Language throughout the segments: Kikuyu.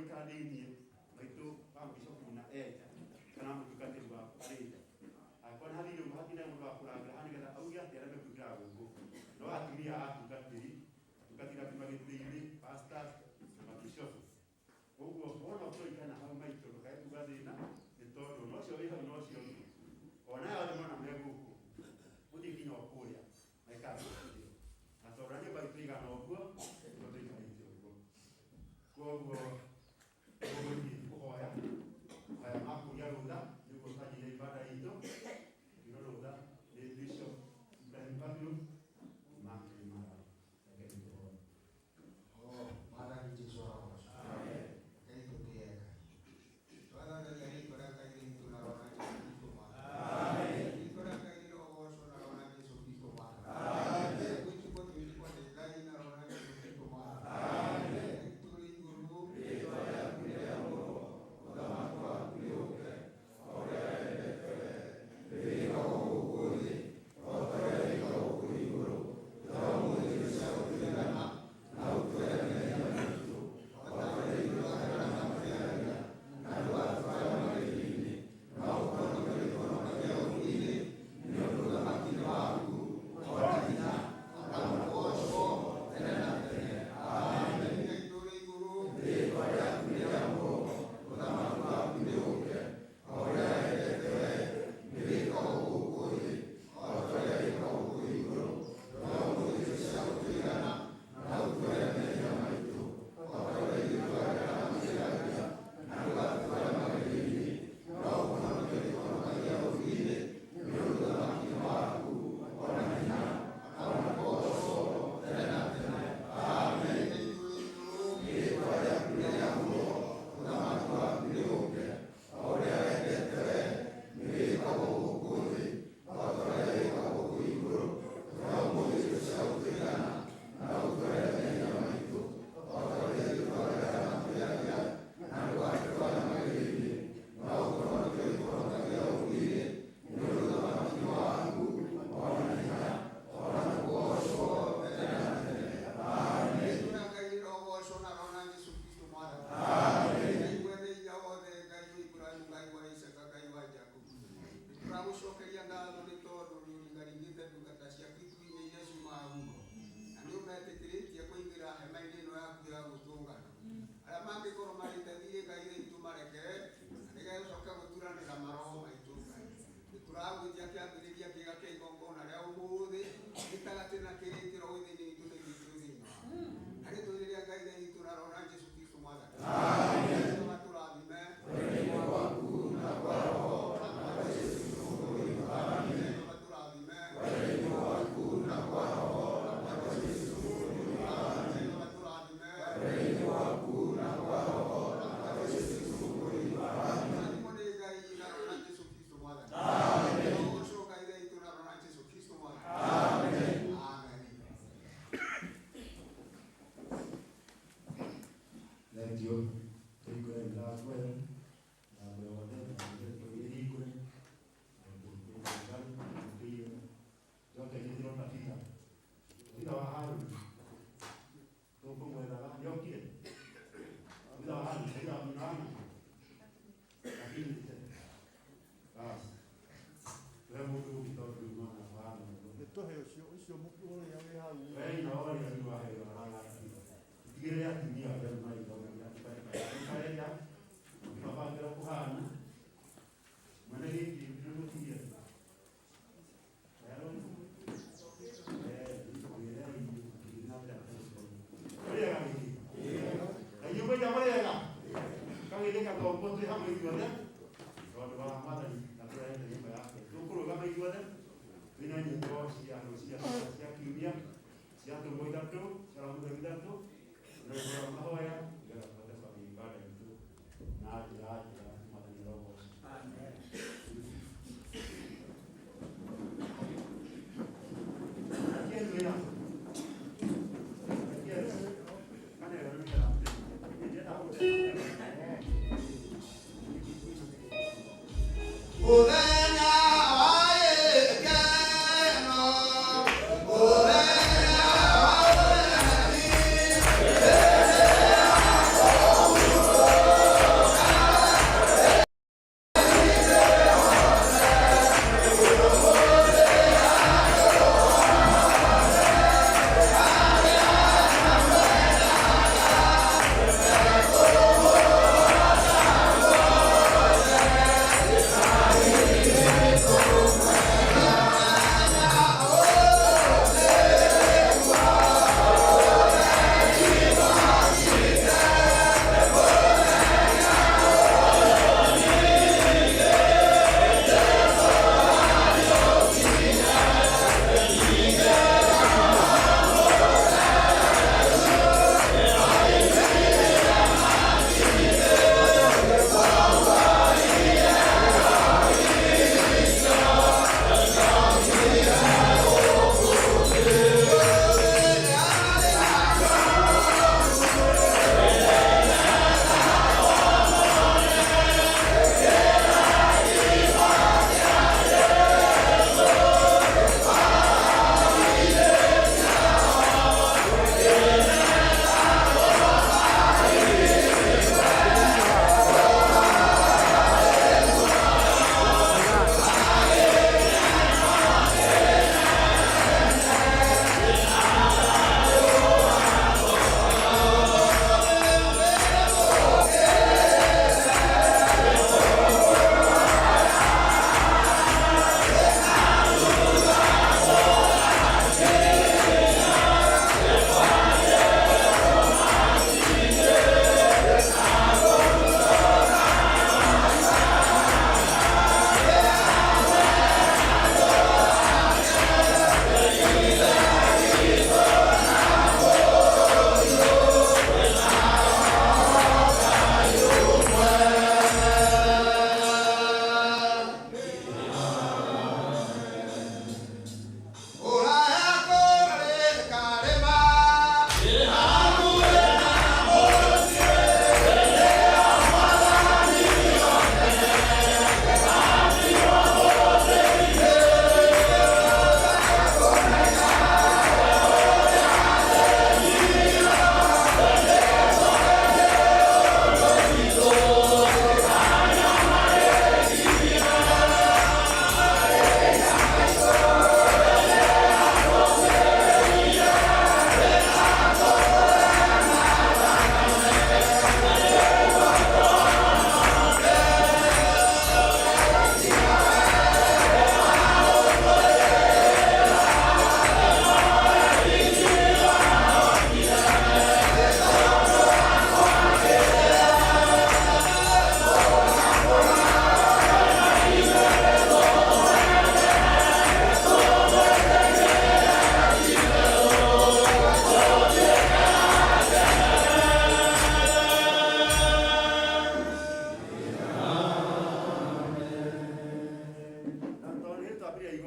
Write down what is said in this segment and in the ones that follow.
Tũgũikara thĩiniĩ maitũ wa bishopu na enja kana mũtungatĩri waku arĩ nja. Angĩkorwo nĩ hathire ũguo hatirĩ mũndũ wa kũrangĩra haha nĩgetha auge atĩ arĩa mekũingĩra gũkũ no atumia a atungatĩri, atungatĩri a kuma gĩtĩ-inĩ, pastors na mabishopu. Ũguo wona ũkĩroikana hau maitũ ndũkae kuga thĩna nĩ tondũ ona ũcio wĩ hau na ũcio ũngĩ ona aya othe mona me gũkũ mũthiĩ nginya o kũrĩa maikaraga gũkũ. Na tondũ ũrĩa nyũmba itũ ĩigana ũguo nĩguo tũikarĩte ũguo. Koguo tũgũthiĩ kũhoya mahoya ma kũria rũtha nĩguo twanjĩrĩrie ibada itũ. Kũria rũtha nĩ Bishop Ibrahim Kabiru kuma Kilimanjaro. Reke tũhoe. Oh, Mwathani Jesu arogocwo. Rekei tũtĩe Ngai. Twathathaia rĩtwa rĩa Ngai witũ na Roho na Jesu Kristo Mwathani. Rĩtwa rĩa Ngai rĩrogocwo na Roho na Jesu Kristo Mwathani. Gwĩtĩkwo twĩtĩkwo nĩ Ngai na Roho na Jesu Kristo Mwathani. Ngai tũrĩ igũrũ. Ngai tũrĩ igũrũ. Ngai tũrĩ igũrũ. Rĩtwa rĩa Ngai rĩrogocwo na Roho na Jesu Kristo Mwathani. Ngai mwene hinya wothe, Ngai wa Ibrahimu, Ngai wa Isaaka, Ngai wa Jakubu. Nĩtũragũcokeria ngatho nĩ tondũ nĩũringaringĩte ndungata ciaku itu-inĩ iria ciumaga huho, na nĩũmetĩkĩrĩtie kũingĩra hema-inĩ ĩno yaku ya gũtũngana. Arĩa mangĩkorwo marĩte thiirĩ Ngai witũ marekere, na nĩgetha ũcoke gũturanĩra maroho maitũ Ngai. Nĩtũragwĩtia kĩambĩrĩria kĩega kĩa igongona rĩa ũmũthĩ gĩtagatĩ na kĩrĩkĩro wĩ thĩinĩ witũ na ithuĩ twĩ thĩinĩ waku. Na rĩtwa rĩrĩa Ngai Ithe witũ na Roho na Jesu Kristo Mwathani. Amen. Tũrathime. Tũrathime. Tũrathime. Rathimwo nĩ Ngai na Roho na Jesu Kristo Mwathani. Rogocwo Ngai Ithe witũ na Roho na Jesu Kristo Mwathani. Amen. Thank you. Tũhingũre mĩrango ĩyo, mĩrango yothe, tũmĩhingũre. Njoke njĩtĩrwo Tabitha. Tabitha wa Harũni. Tũkũmwethaga, nĩokire? Tabitha wa Harũni, Tabitha wa Mwana. Lakini basi. Tuhe mũndũ ũngĩ tondũ rĩu mwana wa Harũni. Nĩ tũhe ũcio ũcio ũrĩa wĩ hau. Wee na ũrĩa rĩu waheo aragatia. Tigĩrĩre atumia arĩa marĩthomagia kareja mabangĩra kũhana mwene gĩkĩ nĩ mũtigia mũrĩega gĩkĩ na inyuĩ mũiga mũrĩega kagĩthĩ gathombo twĩ hamwe ithuothe tondũ wa mwathani na tũrehete nyũmba yake tũkũrũgama ithuothe twĩna nyĩmbo cia rũciinĩ cia kiumia cia tũmwo ithatũ cia mũthenya ithatũ na rwĩmbo rwa mahoya nĩgetha tũhote kwambia ibada itũ na njĩra njega mwathani arogocwo. Akia wĩra. Akia kana ĩyo nĩgetha ndĩrenda Mũthenya wa gĩkeno, mũthenya wa wendo.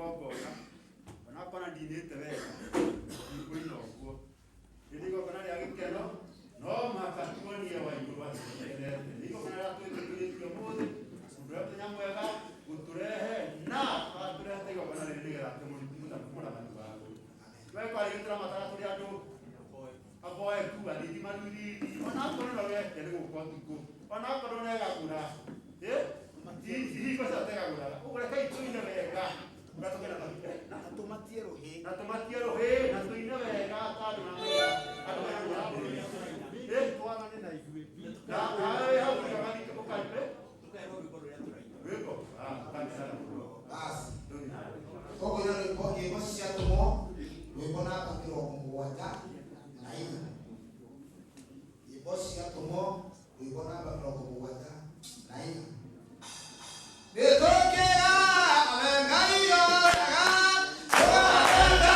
Igongona onakorwo ndinĩte wega ndikũina ũguo. Rĩrĩ igongona rĩa gĩkeno, no mũhaka tuonie wa igũrũ atĩ nĩtũkenete. Nĩ igongona rĩrĩa twĩtĩkĩrĩtio ũmũthĩ, ũndũ ũrĩa mũthenya mwega gũtũrehe na watũrehete igongona rĩrĩ nĩgetha mũramati waku. Twekwarĩ tũramatara tũrĩ andũ aboeku athithi mathiriri onakorwo no wete nĩ gũka ũtukũ onakorwo negagũra ihingo cio tegagũraga ũguo rekei tũine wega ũrĩa tũkenaga Na tũmatie rũhĩ. Na tũmatie rũhĩ na tũine wega ta andũ na andũ mena Twarane na ithuĩ. Na nawe hau ũgathika ũkaipe rwĩmbo kanitha. Basi. Koguo rwĩmbo nyĩmbo cia atũmwo, rwĩmbo namba 74. Nyĩmbo cia atũmwo, rwĩmbo namba 74. Nĩtũkĩra Ngai yoraga, tũgatenda.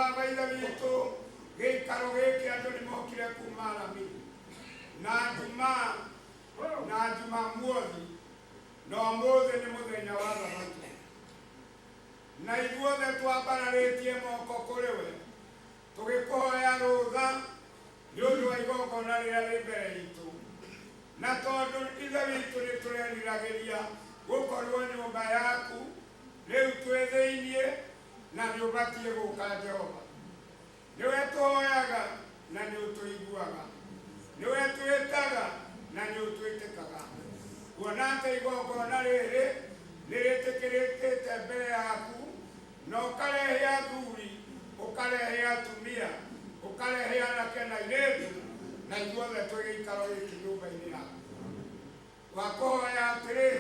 Baba Ithe witũ, gĩikaro gĩkĩ andũ nĩ mokire kuma Aramithi na Jumaa na Jumamothi na ũmũthĩ nĩ mũthenya wa Thabatũ, na ithuothe twambararĩtie moko kũrĩ we tũgĩkũhoya rũtha nĩ ũndũ wa igongona rĩrĩa rĩ mbere itũ, na tondũ Ithe witũ nĩ tũreriragĩria gũkorwo nyũmba yaku rĩu twĩ thĩiniĩ na nĩ ũbatiĩ gũka Jehova. Nĩwe tũhoyaga na nĩ ũtũiguaga, nĩwe twĩtaga na nĩ ũtwĩtĩkaga, kuona atĩ igongona rĩrĩ nĩ rĩtĩkĩrĩkĩte mbere yaku, na ũkarehe athuri, ũkarehe atumia, ũkarehe anake na airĩtu, na ithuothe twĩ gĩikaro gĩkĩ nyũmba-inĩ yaku. Twakũhoya atĩrĩ,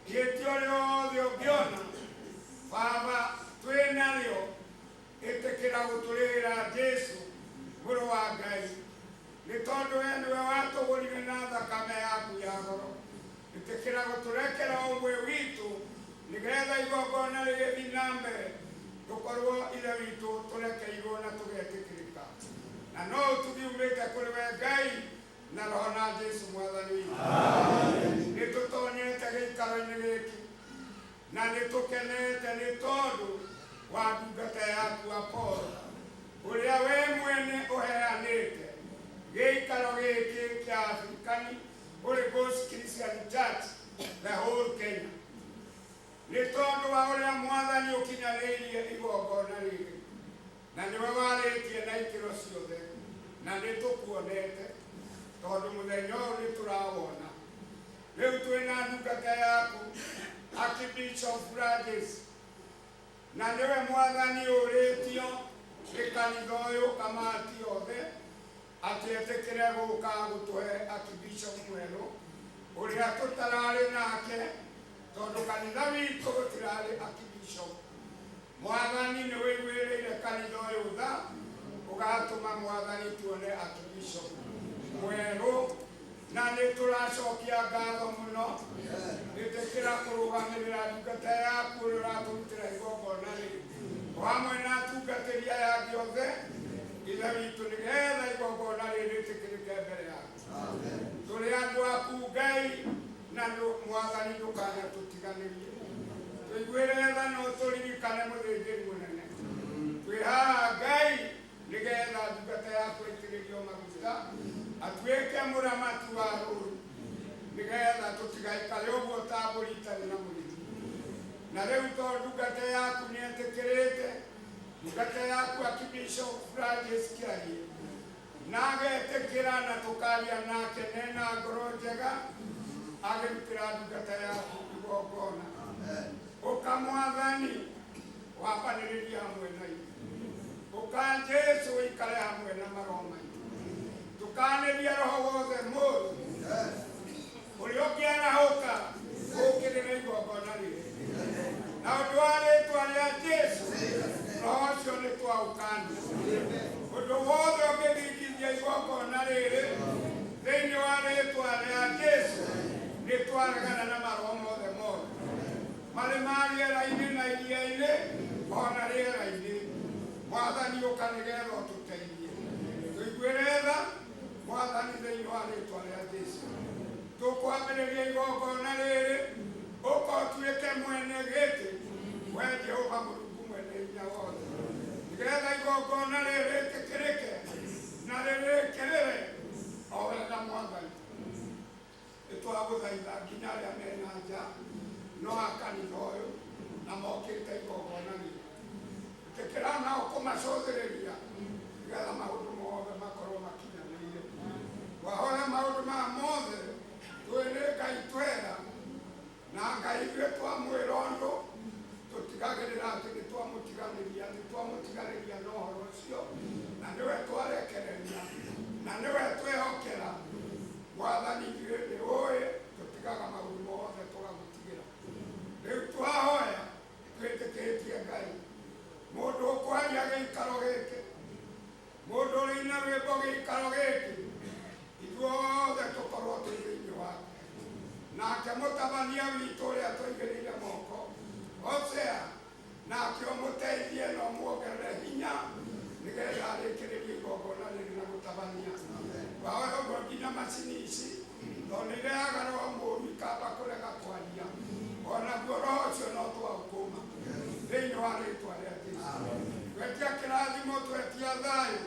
gĩtio rĩothe ũngĩona Baba twĩ narĩo, ĩtĩkĩra gũtũrĩhĩra Jesũ mũrũ wa Ngai, nĩ tondũ we nĩwe watũgũrire na thakame yaku ya goro. Ĩtĩkĩra gũtũrekera ũmwe witũ nĩgetha igongona rĩgĩthiĩ na mbere tũkorwo Ithe witũ tũrekeirwo na tũgetĩkĩrĩka, na no ũtugi umĩte kũrĩ we Ngai na Roho na Jesũ Mwathani witũ. Nĩ tũtonyete gĩikaro-inĩ gĩkĩ na nĩ tũkenete nĩ tondũ wa ndungata yaku Apolo, ũrĩa we mwene ũheanĩte gĩikaro gĩkĩ kĩa African Holy Ghost Christian Church the whole Kenya, nĩ tondũ wa ũrĩa Mwathani ũkinyanĩirie igongona rĩrĩ, na nĩwe warĩtie na ikĩro ciothe, na nĩ tũkuonete tondũ mũthenya ũyũ nĩ tũrawona. Rĩu twĩna ndungata yaku Archbishop Francis, na nĩwe Mwathani ũrĩtio nĩ kanitha ũyũ kamati yothe atĩ etĩkĩre gũka gũtũhe Archbishop mwerũ ũrĩa tũtararĩ nake, tondũ kanitha witũ gũtirarĩ Archbishop. Mwathani nĩ wĩiguĩrĩire kanitha ũyũ tha, ũgatũma Mwathani tuone Archbishop mwerũ, na nĩ tũracokia ngatho mũno. Ĩtĩkĩra kũrũgamĩrĩra ndungata yaku ũrĩa ũratũrutĩra igongona rĩrĩ, o hamwe na atungatĩri aya angĩ othe, Ithe witũ, nĩgetha igongona rĩrĩ rĩtĩkĩrĩke mbere yaku. Tũrĩ andũ aku Ngai, na Mwathani ndũkanatũtiganĩrie. Tũiguĩre tha na ũtũririkane mũthĩnjĩri mũnene. Twĩ haha Ngai nĩgetha ndungata yaku ĩitĩrĩrio maguta atuĩke mũramati wa rũũru, nĩgetha tũtigaikare ũguo ta mbũri itarĩ na mũrĩmi. Na rĩu tondũ ndungata yaku nĩ etĩkĩrĩte, ndungata yaku Archbishop Francis Kĩarie, na agetĩkĩra na tũkaria nake nena ngoro njega, agĩrutĩra ndungata yaku igongona. Ũka Mwathani wambanĩrĩrie hamwe na ithuĩ, ũka Jesũ ũikare hamwe na maroho maitũ, tũkanĩria roho wothe mũũru ũrĩa ũngĩarahũka ũũkĩrĩre igongona rĩrĩ, na ũndũ wa rĩtwa rĩa Jesũ roho ũcio nĩ twaũkania. Ũndũ wothe ũngĩthingithia igongona rĩrĩ thĩinĩ wa rĩtwa rĩa Jesũ nĩ twaregana na maroho mothe moru marĩ ma rĩera-inĩ na iria-inĩ ona rĩera-inĩ. Mwathani ũka nĩgetha ũtũteithie, tũiguĩre tha Mwathani thĩinĩ wa rĩtwa rĩa Jesũ. Tũkwambĩrĩria igongona rĩrĩ, ũka ũtuĩke mwene gĩtĩ, we Jehova Mũrungu mwene hinya wothe, nĩgetha igongona rĩrĩ rĩtĩkĩrĩke na rĩrĩkĩrĩre o wega Mwathani. Nĩ twagũthaitha nginya arĩa mena nja no a kanitha ũyũ na mokĩte igongona rĩrĩ, ĩtĩkĩra nao kũmacũthĩrĩria nĩgetha maũndũ mothe makorwo makinyanĩire. Wahoya maũndũ maya mothe twĩ nĩ Ngai twera, na Ngai ithuĩ twamwĩra ũndũ tũtigagĩrĩra atĩ nĩ twamũtiganĩria, nĩ twamũtiganĩria na ũhoro ũcio, na nĩwe twarekereria, na nĩwe twehokera. Mwathani ithuĩ nĩ ũĩ tũtigaga maũndũ mothe tũgagũtigĩra. Rĩu twahoya twĩtĩkĩtie Ngai, mũndũ ũkwaria gĩikaro gĩkĩ, mũndũ ũrĩina rwĩmbo gĩikaro gĩkĩ, ithuothe tũkorwo twĩ thĩinĩ wake. Nake mũtabania witũ ũrĩa tũigĩrĩire moko Hosea, nake ũmũteithie na ũmuongerere hinya Tũrathimwo twetia thayũ,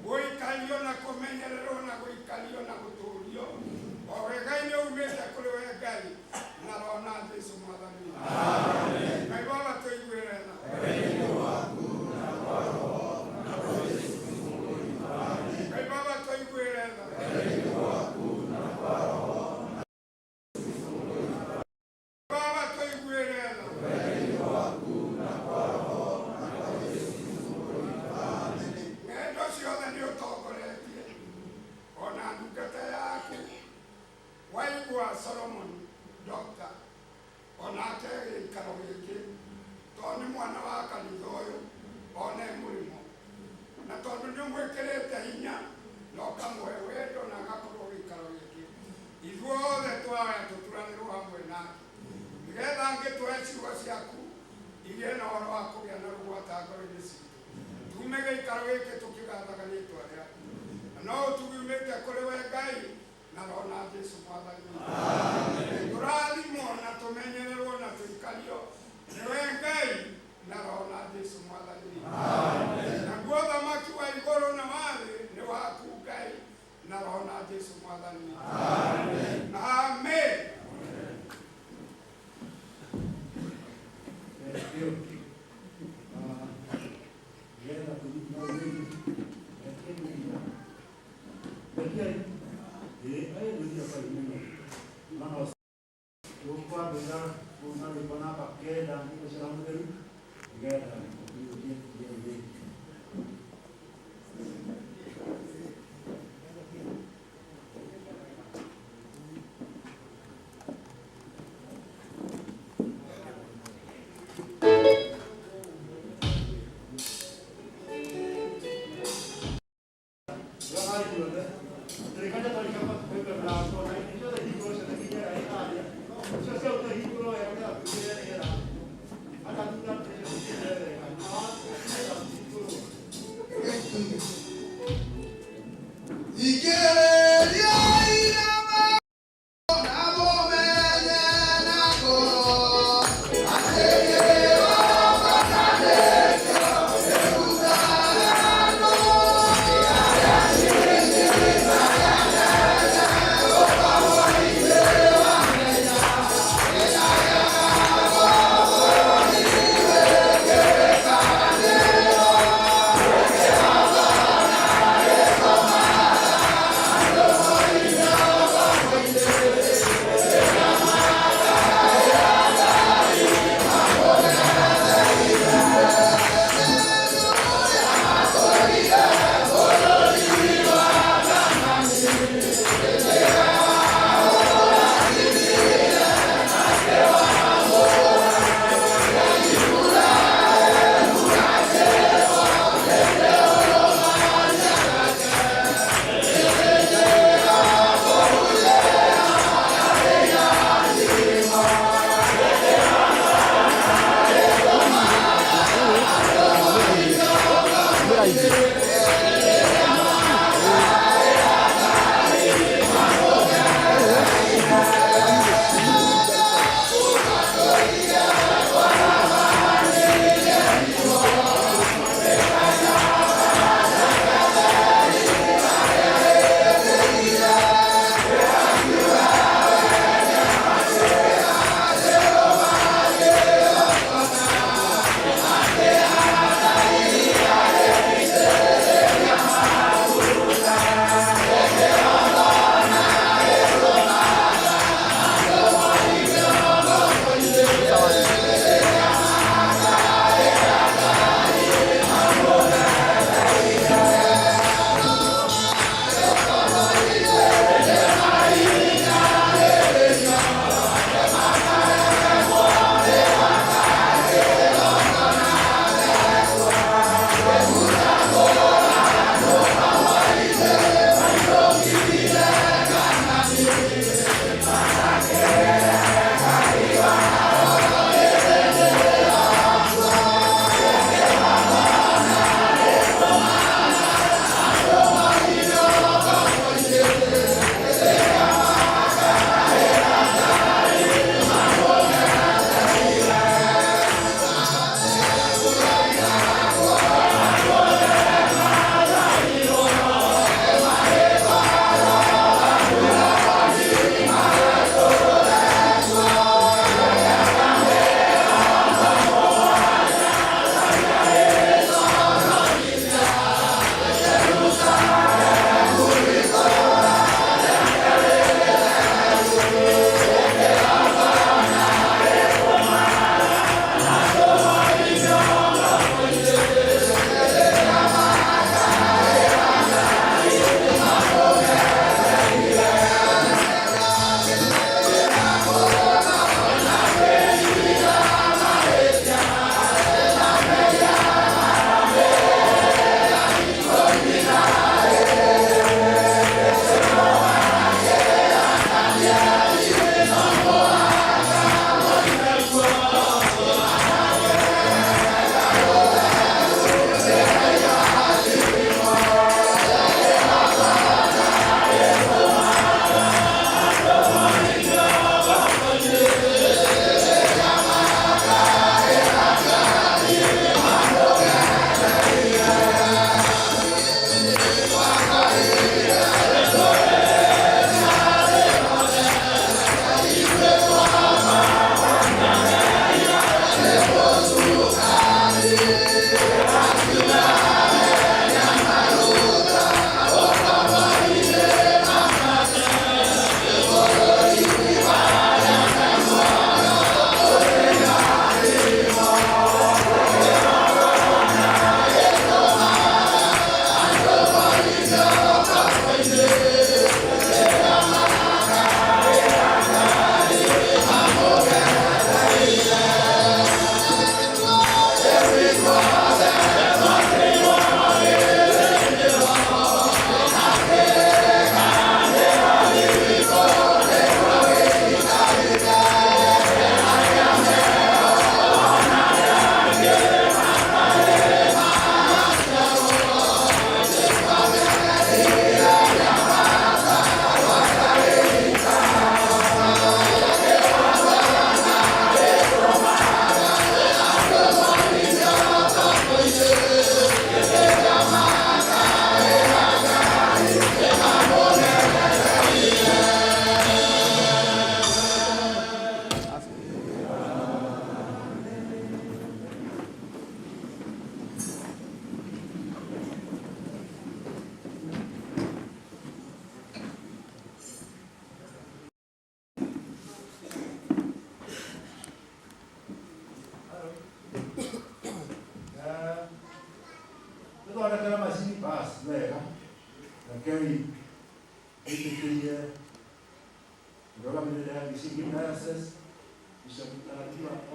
gũikario na kũmenyererwo na gũikario na gũtũũrio o wega-inĩ umĩte kũrĩ we Ngai na Roho na Jesũ Mwathani witũ. Ngai Baba tũiguĩre tha. Ngai Baba tũiguĩre tha. Baba tũiguĩre tha. Ng'endo ciothe nĩ ũtongoretie ona ndungata yaku waigua Solomon doctor onake gĩikaro gĩkĩ tondũ nĩ mwana wa kanitha ũyũ one mũrĩmo na tondũ nĩ ũmwĩkĩrĩte hinya na ũkamũhe wendo na agakorwo gĩikaro gĩkĩ ithuothe twaya tũturanĩrwo hamwe nake nĩgetha angĩtũhe ciugo ciaku igĩe na ũhoro wa kũgĩa na rũgwata ngoro-inĩ citũ tume gĩikaro gĩkĩ tũkĩgathaga rĩtwa rĩaku na no ũtugiumĩte kũrĩ we Ngai na Roho na Jesũ Mwathani witũ. Tũrathimwo na tũmenyererwo na tũikario nĩ we Ngai na Roho na Jesũ Mwathani witũ. Naguo ũthamaki wa igũrũ na wa thĩ nĩ waku Ngai na Roho na Jesũ Mwathani witũ. Amen.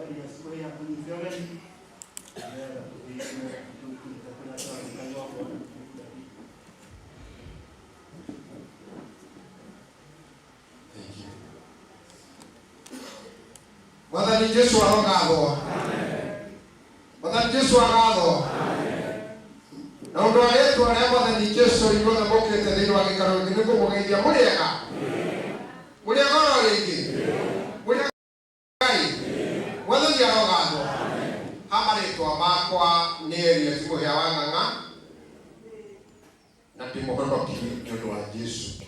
Elias Mũhĩa ũnyite ũgeni nĩgetha tũthiĩ tũkinyĩte kũrĩa tũrathiĩ igongona. Thank you. Mwathani Jesu arogathwo. Mwathani Jesu agathwo. Na ũndũ wa rĩtwa rĩa Mwathani Jesu inyuothe mũkĩte thĩinĩ wa gĩikaro gĩkĩ nĩ kũmũgeithia mũrĩega. Mũrĩega oro rĩngĩ. Mũrĩega Ngai. Mwathani arogathwo. Ha marĩtwa makwa nĩ Elias Mũhĩa wa Ng'ang'a na ndĩ mũhonoki nĩ ũndũ wa Jesu.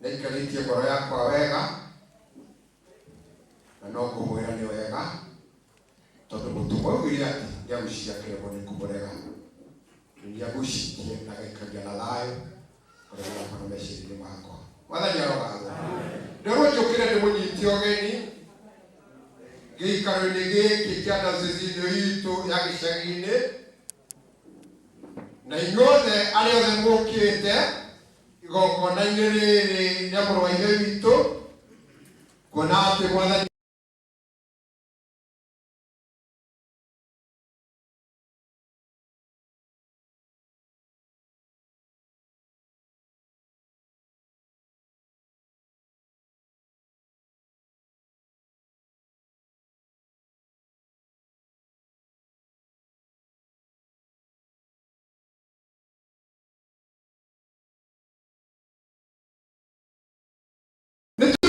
Naikarĩtie ngoro yakwa wega na no ngũmwĩra nĩ wega tondũ mũtũmwo augire atĩ nĩagucirie akĩremwo nĩ kũmũrega nĩagucitie na agaikaria na thayũ ngoro yakwa na meciria-inĩ makwa. Mwathani arogathwo. Nderwo njũkĩre ndĩmũnyite ũgeni gĩikaro-inĩ gĩkĩ kĩa dayosisi itũ ya gĩcagi-inĩ na inyuothe arĩa othe mũkĩte igongona-inĩ rĩrĩ rĩa mũrũ wa ithe witũ kuona atĩ Mwathani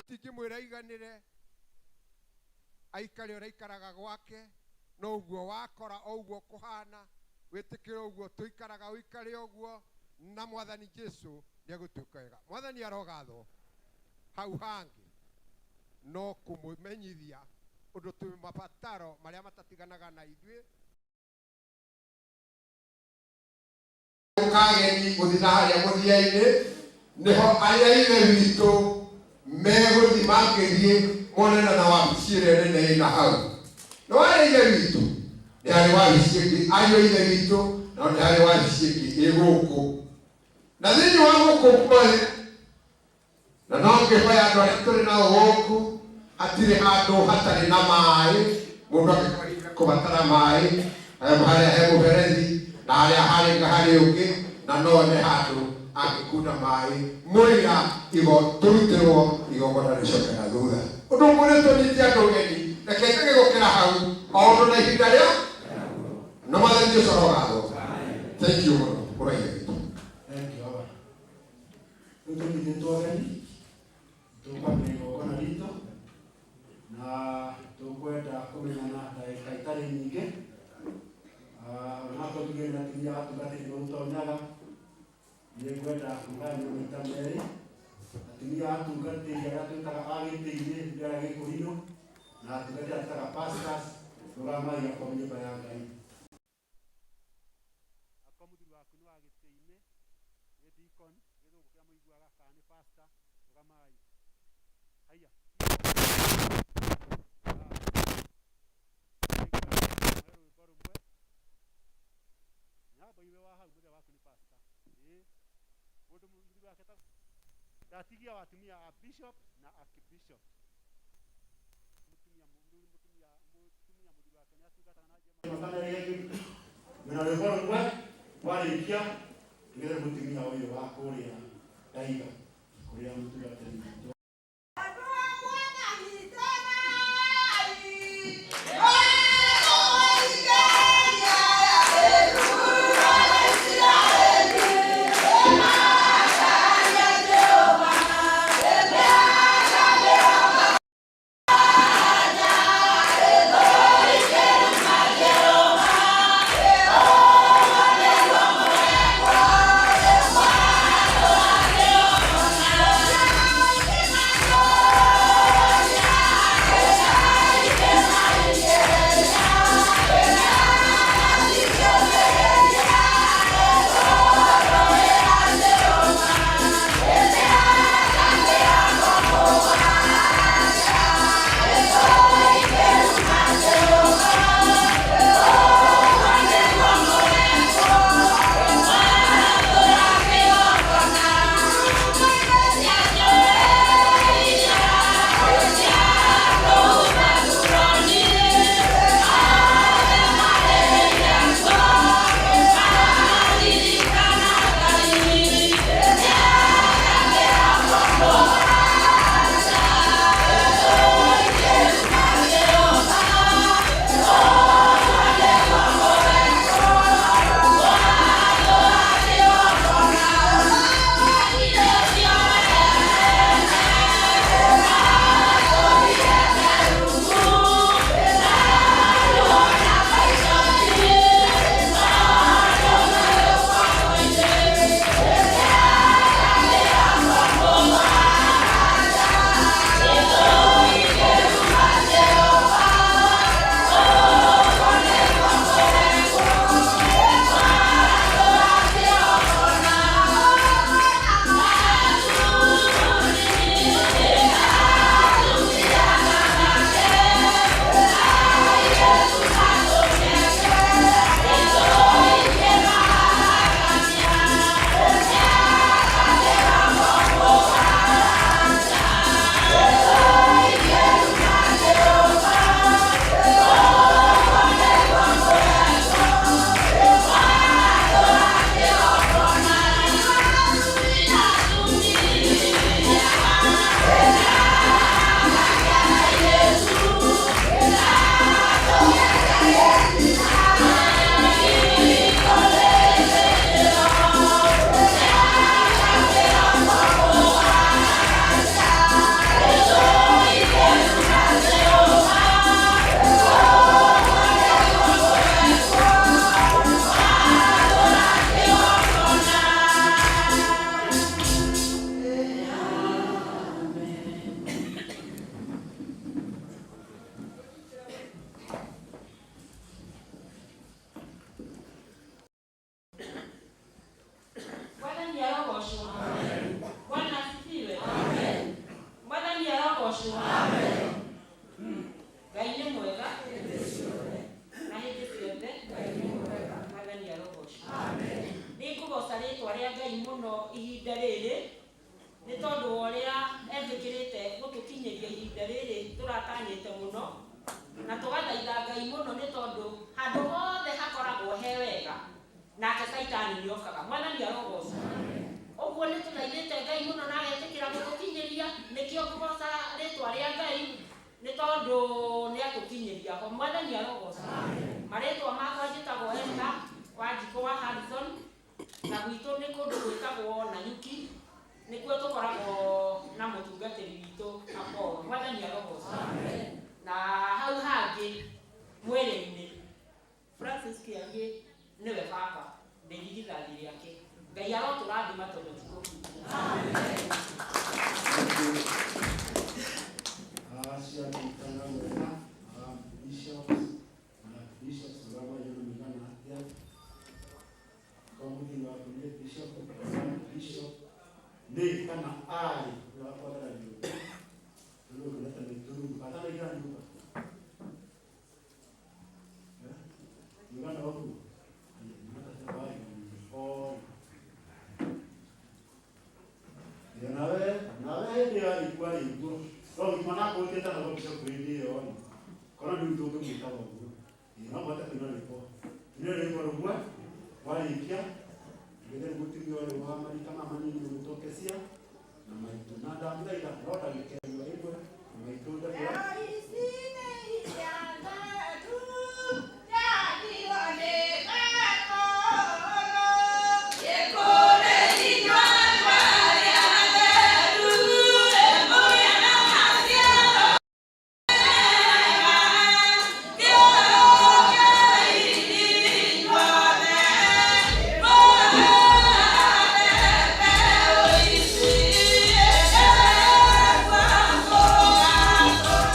tingĩmwĩra aiganĩre aikare ũrĩa aikaraga gwake no ũguo wakora o ũguo kũhana wĩtĩkĩre ũguo tũikaraga ũikare ũguo na Mwathani Jesu nĩegũtuĩka wega. Mwathani arogathwo. Hau hangĩ no kũmũmenyithia ũndũ twĩ mabataro marĩa matatiganaga na ithuĩ kageni gũthiĩ na harĩa mũthia-inĩ nĩho arĩa ithe witũ megũthiĩ mangĩthiĩ monana na wabici ĩrĩa nene ĩna hau. No arĩa ithe witũ nĩ harĩ wabici ĩngĩ, ariũ a ithe witũ nao nĩ harĩ wabici ĩngĩ ĩ gũkũ na thĩinĩ wa gũkũ guothe na no ngĩhoya andũ arĩa tũrĩ nao gũkũ hatirĩ handũ hatarĩ na maĩ mũndũ angĩkorwo kũbatara maĩ harĩa he mũberethi na harĩa harĩ harĩ ũngĩ na no one handũ angĩkunda maĩ mũira igo tũrutĩrwo igongona rĩcoke na thutha. Ũndũ ũmwe tũnyite andũ ũgeni reke njage gũkĩra hau o ũndũ na ihinda rĩa na Mwathani Jesu arogathwo. Thank you mũno mũraihe witũ. Thank you, Baba. Rĩu tũnyitĩtwo ũgeni tũkwambĩrĩria igongona ritũ na tũkwenda kũmenyana ndagĩka itarĩ nyingĩ. Onakorwo tuge nĩ atumia atungatĩri nĩmũtonyaga nĩ ngwenda kũgayanio maita merĩ atumia atungatĩri arĩa twĩtaga a gĩtĩ-inĩ nĩ arĩa gĩkũrinũ na atungatĩri arĩa twĩtaga pastors rũgamai akorwo nyũmba ya Ngai. Akorwo mũthuri waku nĩ wa gĩtĩ-inĩ nĩ deacon gĩthũngũ kĩrĩa mũiguaga kana nĩ pastor rũgamai. Haiya. Rwĩmbo rũmwe nyambo iwe wa hau mũthee waku nĩ pastor ĩĩ mũndũ mũthuri wake ta ndatigia atumia a bishop na archbishop mũtumia mũthuri wake nĩ atungataga na njema mena rwĩmbo rũmwe warĩkia nĩgetha mũtumia ũyũ wa kũrĩa Ndaiga kũrĩa mũtungatĩri witũ. Yeah. tũtanyĩte mũno na tũgathaitha Ngai mũno nĩ tondũ handũ hothe hakoragwo he wega nake Caitani nĩokaga. Mwathani arogocwo. Ũguo nĩ tũthaithĩte Ngai mũno na agetĩkĩra gũtũkinyĩria, nĩkĩo ngũgoca rĩtwa rĩa Ngai nĩ tondũ nĩ atũkinyĩria ho. Mwathani arogocwo. Marĩtwa makwa njĩtagwo Esther Wanjikũ wa Harrison, na gwitũ nĩ kũndũ gwĩtagwo Nanyuki, nĩkuo tũkoragwo na mũtungatĩri witũ Apollo. Mwathani arogocwo. Na hau hangĩ mwĩrĩ-inĩ Francis Kĩariĩ nĩwe baba, ndĩ irigithathi rĩake. Ngai arotũrathima tondũ ti kũhingwo. Ciaririkana wega bishops na bishops ũrĩa mĩigana atĩa kwa mũthii waku nĩ bishop bishop nĩ kana arĩ ũrĩa wakwagĩra nyũmba rĩu ũkĩreta mĩturu batanaigana nyũmba mũigana ũguo nawe nawe hĩndĩ ĩyo arĩkua rĩguo no gĩtuma nakũĩtĩte na bishop hĩndĩ ĩyo rĩ korwo rĩu tũngĩmwĩtaga ũguo no mũhote kũina rwĩmbo kũina rwĩmbo rũmwe warĩkia ngethe mũtumia ũyũ wa marika maya manini ũgĩtũkecia na maitũ na ndamũthaitha no ndagĩka ĩmwe ĩmwe na maitũ ndagĩra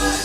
Yeah.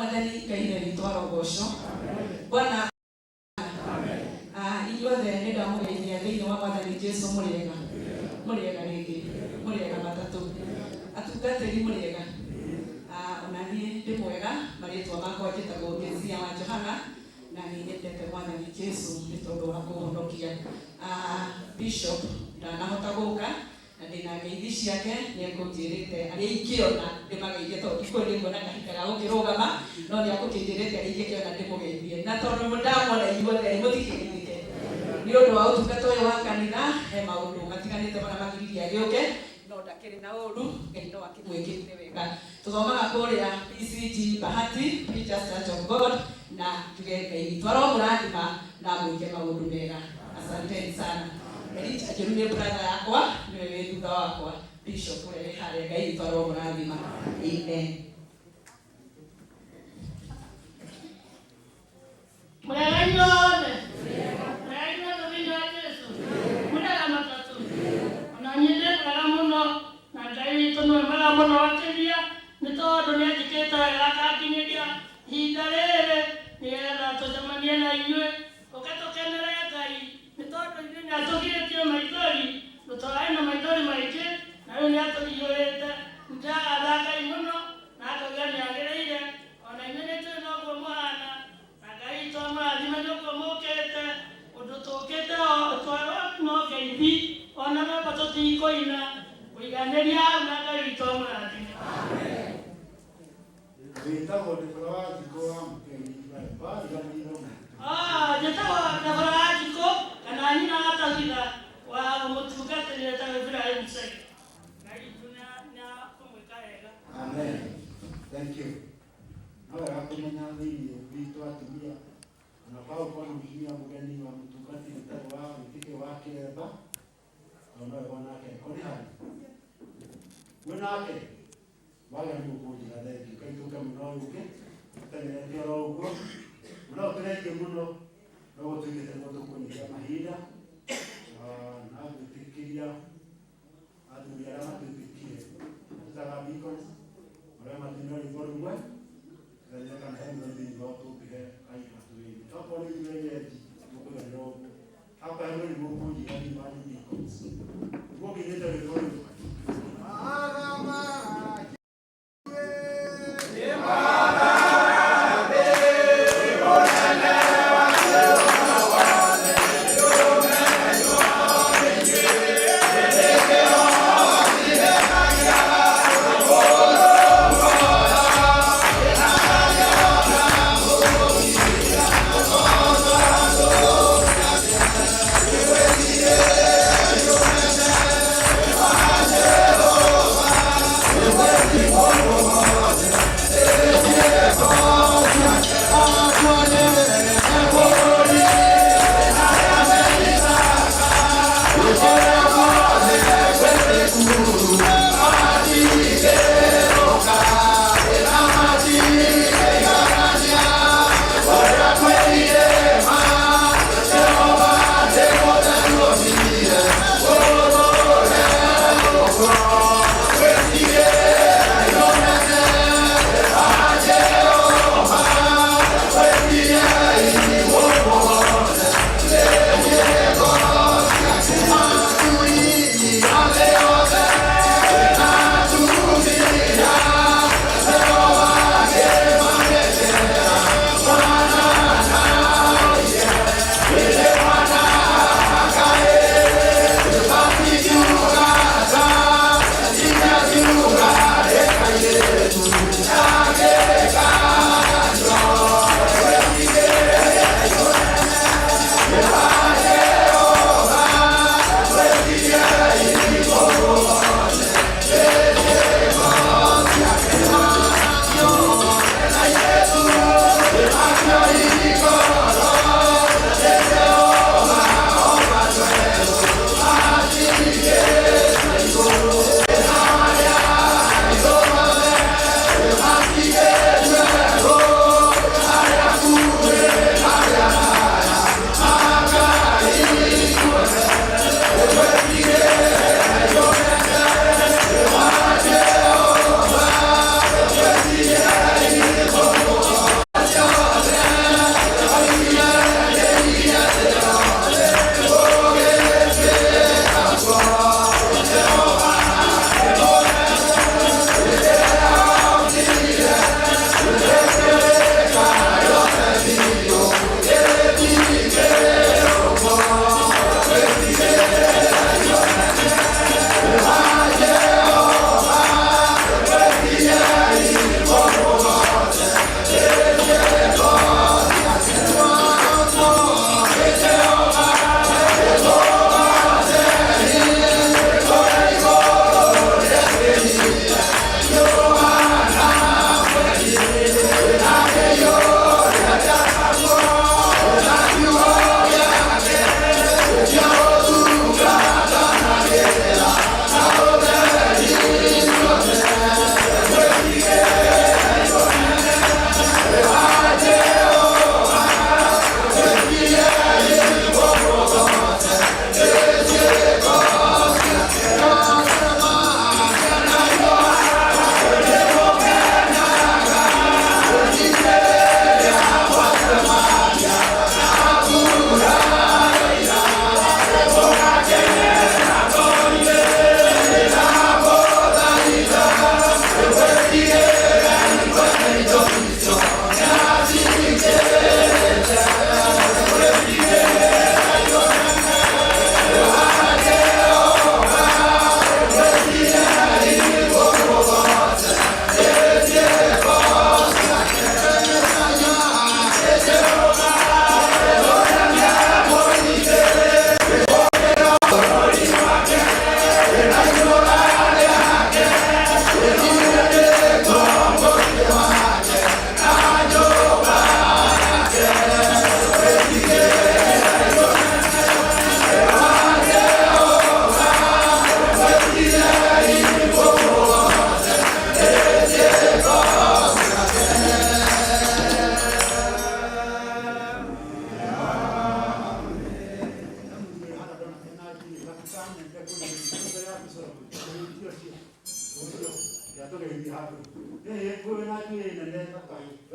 Mwathani Ngai ithe witũ arogocwo. Bwana inyuothe nĩ ndamũgeithia thĩinĩ wa Mwathani Jesu mũrĩega. Mũrĩega rĩngĩ, mũrĩega matatũ. Atungatĩri mũrĩega. Ona niĩ ndĩ mwega, marĩtwa makwa njĩtagwo Kezia wa Johana na nĩ nyendete Mwathani Jesu nĩ tondũ wa kũhonokia. Bishop ndanahota gũka na ndĩna ngeithi ciake nĩ ekũnjĩrĩte arĩa ingĩona ndĩmageithie tondũ ndikũĩ nĩ nguona kahinda ga gũkĩrũgama no nĩ akũkĩnjĩrĩte arĩa ingĩkĩona ndĩmũgeithie na tondũ ndamwona inyuothe mũtikĩgeithĩke nĩ ũndũ wa ũtungata ũyũ wa kanitha he maũndũ matiganĩte marĩa magiririe agĩũke no ndakĩrĩ na ũru Ngai no akĩmwĩkĩte wega. Tũthomaga kũrĩa PCG Bahati, Preachers Church of God, na njuge Ngai witũ aromũrathima na amwĩke maũndũ mega. Asanteni sana. Elijah Njeru nĩ brother yakwa, nĩwe wĩ thutha wakwa, Bishop ũrĩa wĩ harĩa. Ngai witũ aromũrathima. Amen. Mũrĩega inyuothe. Mũrĩega inyuothe thĩinĩ wa Jesũ. Mũrĩega matatũ. Ona niĩ ndĩ mwega mũno na Ngai witũ nĩwe mwega mũno makĩria nĩ tondũ nĩ anjĩkĩte wega akanginyĩria ihinda rĩrĩ nĩgetha tũcemanie na inyuĩ tũke tũkenere Ngai nĩ tondũ ithuĩ nĩ atũgirĩtie maithori tũtwarĩ na maithori maingĩ na rĩu nĩ atũhiũrĩte. Nĩndĩragatha Ngai mũno na ngauga nĩ agĩrĩire ona inyuĩ nĩ njũĩ noguo mũhana na Ngai witũ amũrathime nĩ ũguo mũkĩte ũndũ tũkĩte twarwo no ngeithi ona rwĩmbo tũtikũina kũiganĩria hau na Ngai witũ amũrathime. Wĩtagwo Debora wa Njikũ wa Mũkeni wariganĩirwo. Njĩtagwo Debora wa Njikũ kana nyina wa Tabitha wa mũtungatĩri wĩtagwo Ibrahim Said. Ngai witũ nĩ akũmwĩka wega. Amen. Thank you. No wega kũmenya thĩinĩ witũ atumia ona kwaga gũkorwo na mũtumia mũgeni wa mũtungatĩri ũtarĩ wa wĩtĩkio wa kĩremba tondũ no wega onake ko nĩ harĩ mwĩ nake wagĩa nĩ mũkũnjĩra thengiũ kaitũke mũno ũyũ ũngĩ tũteng'erete oro ũguo mũno tũrĩ aingĩ mũno no gũtuĩkĩte nĩguo tũkũnyihia mahinda na gwĩtĩkĩria athuri arĩa matuĩkĩkire tũtaga deacons marĩa matuĩna rwĩmbo rũmwe tũgerie kana he mũthoni thĩinĩ wao tũngĩhe kahinda tũrĩire tokorwo nĩ ithuĩ enyeji tũkũiganĩra ũguo hakwa he mũthoni mũkũnjĩra thĩinĩ wa deacons mũkĩinĩte rwĩmbo rũu.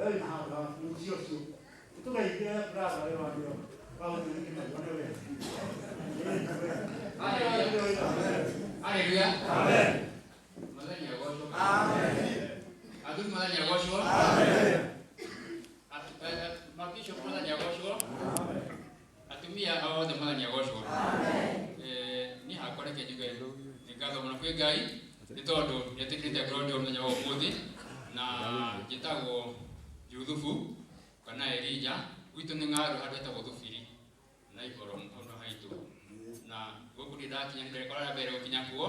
We wĩna handũ haku mũciĩ ũcio. Tũgeithie brother we wa ndio. Wa gũtũrĩkĩ maigone wega. Haleluya. Amen. Mwathani agocwo. Amen. Athuri mwathani agocwo. Amen. Mabishop mwathani agocwo. Amen. Atumia othe mwathani agocwo. Amen. Niĩ hakwa reke njuge nĩ ngatho mũno kwĩ Ngai nĩ tondũ nĩetĩkĩrĩte ngorwo ndĩ mũthenya wa ũmũthĩ na njĩtagwo Juthubu kana Elija gwitũ nĩ ng'aru handũ hetagwo Thubiri na Ihoro mũno haitũ na gũkũ ndĩ ndakinya nĩ ndekora rĩa mbere gũkinya kuo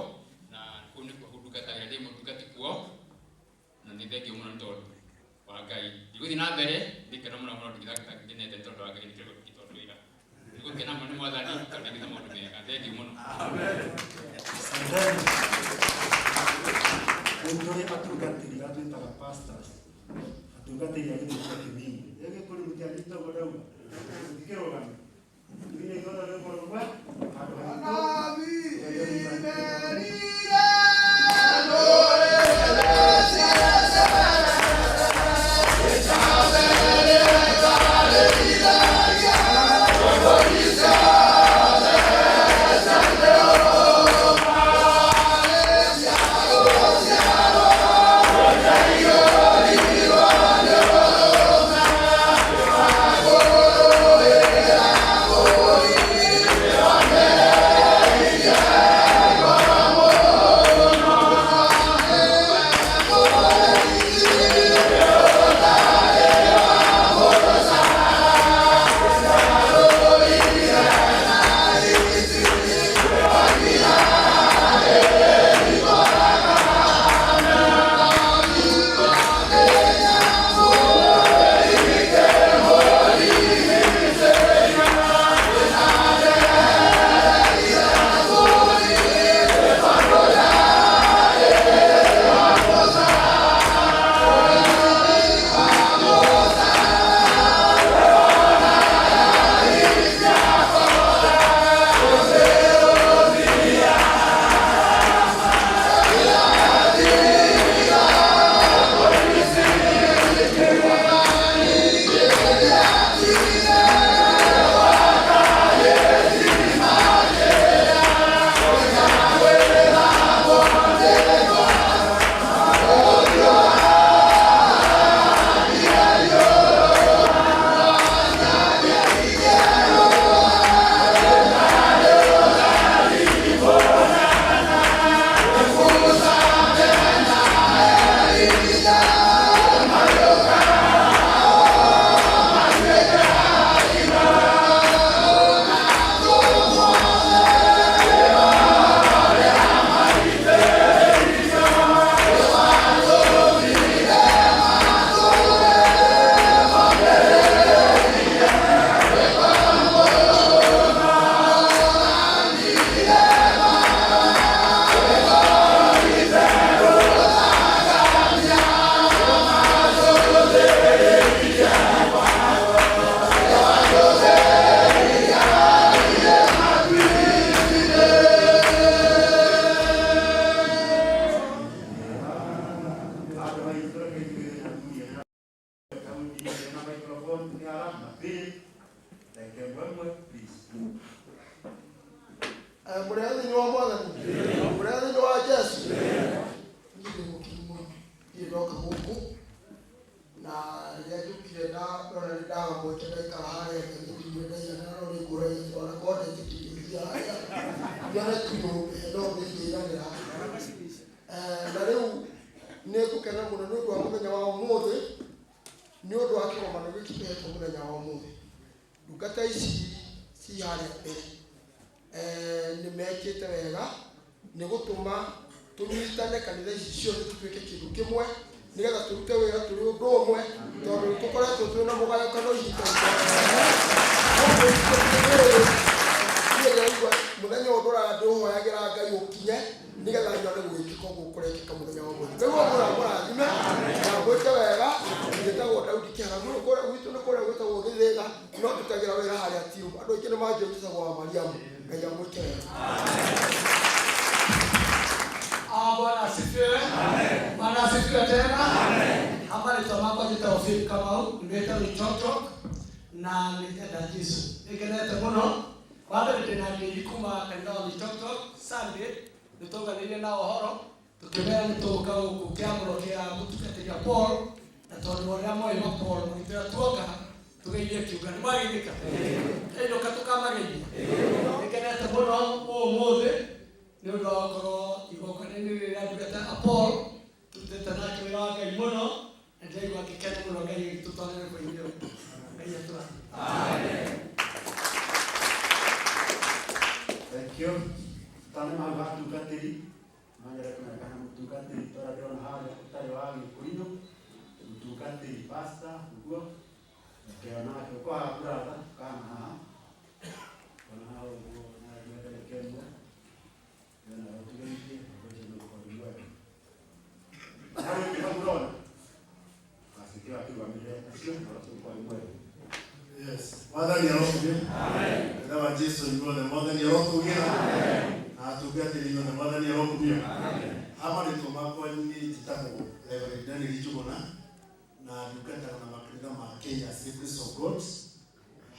na kũu nĩkuo ndungatagĩra ndĩ mũtungati kuo na nĩ thengiũ mũno nĩ tondũ wa Ngai ndigũthiĩ na mbere ndĩkena mũno mũno ngenete nĩ tondũ wa Ngai nĩkĩo tondũ wĩra nĩgũkena mũno nĩ Mwathani tondũ nĩkĩte maũndũ mega thengiũ mũno. Nĩ tũrĩ atungatĩri arĩa twĩtaga pastors atungatĩri a gĩthĩ kĩa Kĩminyi rĩngĩ kũrĩ mũtianyita ũguo ndauga mũtikĩrũgame tuine ithuothe rwĩmbo rũmwe handũ haitũ. Amarĩtwa makwa njĩtagwo Philip Kamau, ndĩtagwo Itotok na nĩngenda Jesu. Nĩngenete mũno. Wa mbere ndĩna ndĩri kuma kanitha wa Itotok Sunday, nĩtũnganĩire na ũhoro tũkĩmera nĩtũgũka gũkũ kĩamũro kĩa mũtungatĩri wa Paul, na tondũ ũrĩa moĩ ma Paul magĩtwĩra tuoka tũgeithie kĩũngano. Nĩmwageithĩka? Ĩnũka tũkamageithia. Nĩngenete mũno ũmũthĩ nĩ ũndũ wa gũkorwo igongona-inĩ rĩrĩa ndungata a Paul tũrutĩte nake wĩra wa Ngai mũno, na ndĩraigua ngĩkena mũno Ngai agĩtũtwarĩra rwĩmbo-inĩ rũu. Ngai atũrathime. Thank you. Tane mahau ha atungatĩri manyere kũmenya kana mũtungatĩri tũrĩa ndĩrona harĩa ũtarĩ wa Gĩkũyũ, mũtungatĩri pastor ũguo ngĩona nake ũko haha brother kana haha ona haha ũguo na ndĩreka ĩmwe ndĩrona ũtũgeithie ũndũ ũcio nĩ ũgũkorwo wĩ mwega. Harĩ ũngĩ hau ũrona basi kĩo akĩrũgamĩrĩre acio na ũcio ũgũkorwo wĩ mwega. Yes. Mwathani arokumio. Kanitha wa Jesu inyuothe Mwathani arotũgĩra. Na atungatĩri inyuothe Mwathani arokumio. Ha marĩtwa makwa niĩ njĩtagwo Reverend Daniel Njuguna na ndungataga na makanitha ma Kenya Assemblies of God.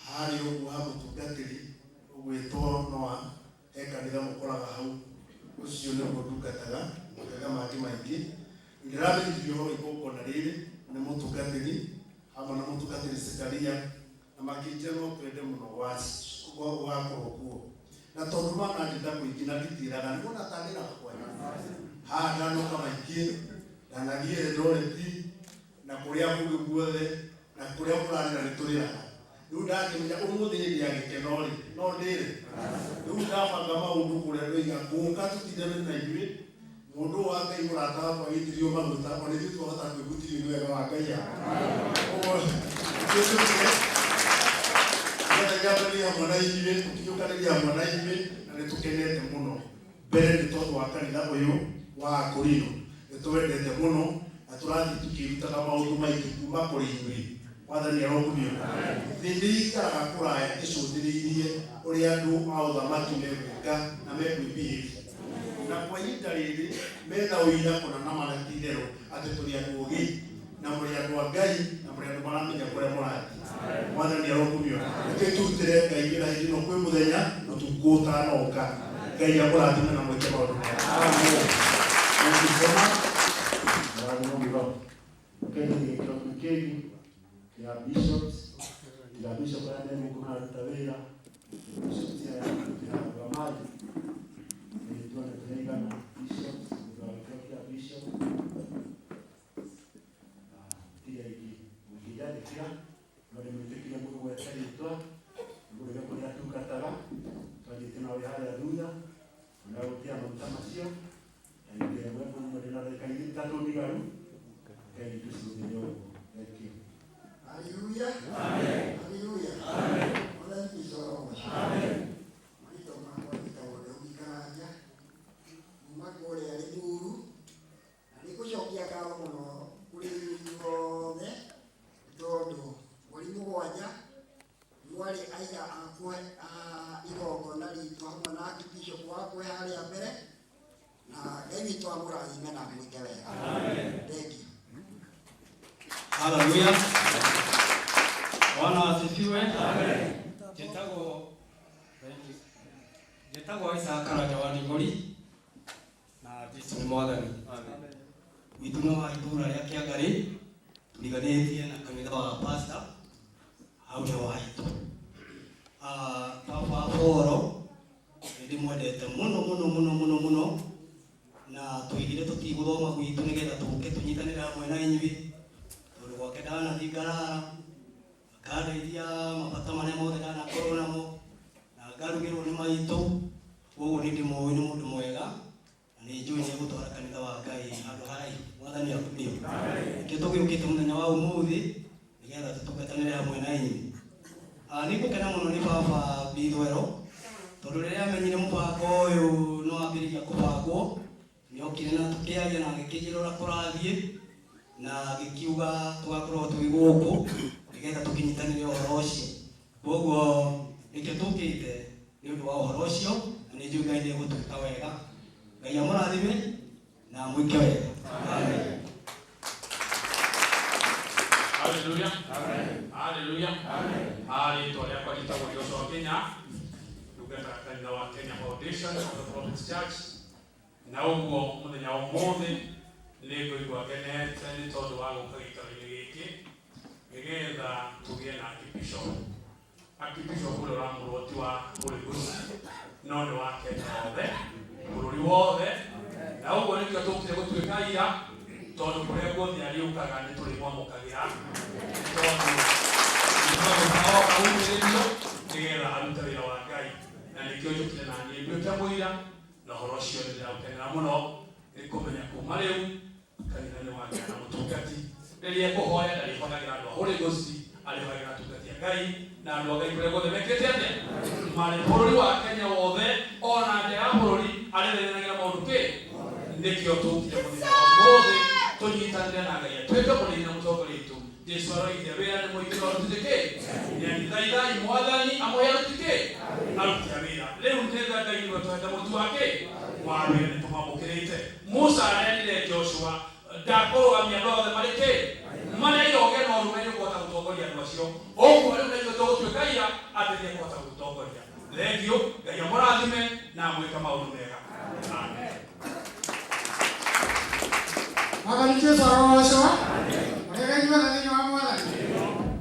Harĩ ũguo ha mũtungatĩri ũgwĩtwo Noah he kanitha mũkoraga hau, ũcio nĩguo ndungataga makanitha mangĩ maingĩ. Ndĩramenyithirio ũhoro wa igongona rĩrĩ nĩ mũtungatĩri hamwe na mũtungatĩri Zekaria na makĩnjĩra no twende mũno gũgakorwo kuo, na tondũ mananjĩta kũingĩ na nditĩraga nĩwona tandĩraga kwanya haha ndanoka maingĩ ndanathiĩ Eldoret na kũrĩa kũngĩ guothe na kũrĩa mũrarĩra nĩtũrĩraga. Rĩu ndakĩmenya ũmũthĩ hĩndĩ ya gĩkeno rĩ no ndĩre. Rĩu ndabanga maũndũ kũrĩa ndoiga ngũka tũtindane na inyuĩ mũndũ wa Ngai mũrata wakwa wĩitĩrĩrio maguta ona ithuĩ twahota kwĩgutithio nĩ wega wa Ngai ũguo twĩtĩkĩre nĩgetha hamwe na inyuĩ tũkinyũkanĩrie hamwe na inyuĩ na nĩtũkenete mũno. Mbere nĩ tondũ wa kanitha ũyũ wa Akorino nĩtwendete mũno na tũrathiĩ tũkĩrutaga maũndũ maingĩ kuma kũrĩ inyuĩ. Mwathani arokumio. Thĩ nĩikaraga kũraya ĩcũthĩrĩirie ũrĩa andũ a ũthamaki megwĩka na mekwĩbehave, na kwa ihinda rĩrĩ mena ũira kũna na mana ti itherũ atĩ tũrĩ andũ ogĩ na mũrĩ andũ a Ngai na mũrĩ andũ maramenya kũrĩa mũrathiĩ. Mwathani arokumio. Reke tũrutĩre Ngai wĩra hĩndĩ ĩno kwĩ mũthenya ũtukũ ũtanoka. Ngai amũrathime na mwĩke maũndũ mega. Amen. Thank you so much. Mũrathimwo mũno. Reke tũthiĩ gĩkĩro kĩu kĩngĩ kĩa bishops, tiga bishop arĩa me gũkũ mararuta wĩra, bishops aya tũtirarora maji tuone tũraigana bishops, thutha wa gĩkĩro kĩa bishop tiga ingĩ mũngĩnjandĩkĩra no ndĩmwĩtĩkĩrie mũgwete rĩtwa mũrĩge kũrĩa atungataga twanjĩte na ũrĩa harĩa thutha ona gũtia maguta macio ndagĩka ĩmwe mũno ndĩna ndagĩka ithatũ ndigaru Ngai tũcũthĩre ũguo. Thank you. Haleluya. Haleluya. Mwathani Kristo arogocwo. Marĩtwa makwa njĩtagwo Daudi Karanja kuma kũrĩa Limuru, na nĩngũcokia ngatho mũno kũrĩ inyuĩ inyuothe nĩ tondũ mweri mũgwanja mwarĩ aira a igongona ritũ hamwe na Archbishop wakwa harĩa mbere, na Ngai witũ amũrathime na amwĩke wega. Thank you. Haleluya. Bwana asifiwe. Njĩtagwo Isaac Karanja wa Ndigori na Jesu nĩ Mwathani. Witũ nĩ wa itũũra rĩa Kĩangarĩ, tũriganĩtie na kanitha wa pastor hau nĩ wa itũ. Baba Boro nĩ ndĩmwendete mũno mũno mũno mũno mũno, na tũigire tũtigũthoma gwitũ nĩgetha tũke tũnyitanĩre hamwe na inyuĩ, tondũ gwake ndanathiĩ ngarara akandeithia mabata marĩa mothe ndanakorwo namo na ngarugĩrwo nĩ maitũ. Koguo nĩ ndĩmũĩ nĩ mũndũ mwega na nĩ njũĩ nĩ egũtwara kanitha wa Ngai handũ haraihu. Mwathani akumio. Nĩkĩo tũgĩũkĩte mũthenya wa ũmũthĩ nĩgetha tũtungatanĩre hamwe na inyuĩ. Nĩ ngũkena mũno nĩ baba Bithwero tondũ rĩrĩa amenyire mũbango ũyũ no wambĩrĩria kũbangwo, nĩokire na tũkĩaria na agĩkĩnjĩra ũrĩa kũrathiĩ na agĩkiuga tũgakorwo twĩ gũkũ nĩgetha tũkĩnyitanĩre ũhoro ũcio. Koguo nĩkĩo tũkĩte nĩ ũndũ wa ũhoro ũcio, na nĩ njũĩ Ngai nĩegũtwĩka wega. Ngai amũrathime na amwĩke wega. Amen. Haleluya. Haleluya. Rĩtwa rĩakwa rĩtagwo Joshua Kenya, ndungata kanitha wa Kenya Foundation of the Prophets Church. Na ũguo mũthenya wa ũmũthĩ nĩ ngũigua ngenete nĩ tondũ wa gũka gĩikaro-inĩ gĩkĩ nĩgetha tũgĩe na Archbishop. Archbishop ũrĩa ũramũrwo ti wa Holy Ghost no nĩ wa Kenya othe, bũrũri wothe. Na ũguo nĩkĩo tũkire gũtuĩka aira, tondũ kũrĩa guothe arĩũkaga nĩ tũrĩmwamũkagĩra, tondũ nĩtũgũka umĩrĩrio nĩgetha arute wĩra wa Ngai. Na nĩkĩo njũkire na niĩ nduĩke mũira, na ũhoro ũcio nĩ ndĩraũkenera mũno nĩ kũmenya kuma rĩu kanitha nĩ wagĩa na mũtungati. Rĩrĩa ekũhoya ndarĩhoyagĩra andũ a Holy Ghost, arĩhoyagĩra atungati a Ngai na andũ a Ngai kũrĩa guothe mekĩte atĩa, marĩ bũrũri wa Kenya wothe ona nja ya bũrũri, arĩthenagĩra maũndũ kĩ. Nĩkĩo tũkire mũthenya wa ũmũthĩ tũnyitanĩre na Ngai atuĩke mũrĩithi na mũtongoria witũ. Jesu aroigire wĩra nĩ mũingĩ no aruti kĩ, nĩanithaithai Mwathani amũhe aruti kĩ, aruti a wĩra. Rĩu nĩgetha Ngai nĩwe tũhete mũruti wa kĩ, wa wĩra, nĩ tũmwamũkĩrĩte. Musa arerire Joshua ndakũrũgamia andũ othe marĩ kĩ, marĩa iroge na ũrũme nĩ ũkũhota gũtongoria andũ acio. Ũguo rĩu na ithuĩ tũgũtuĩka aira atĩ nĩ ekũhota gũtongoria. Thengiũ, Ngai amũrathime na amwĩke maũndũ mega. Amen. Mwathani Jesu arogocwo. Mũrĩega inyuothe thĩinĩ wa Mwathani.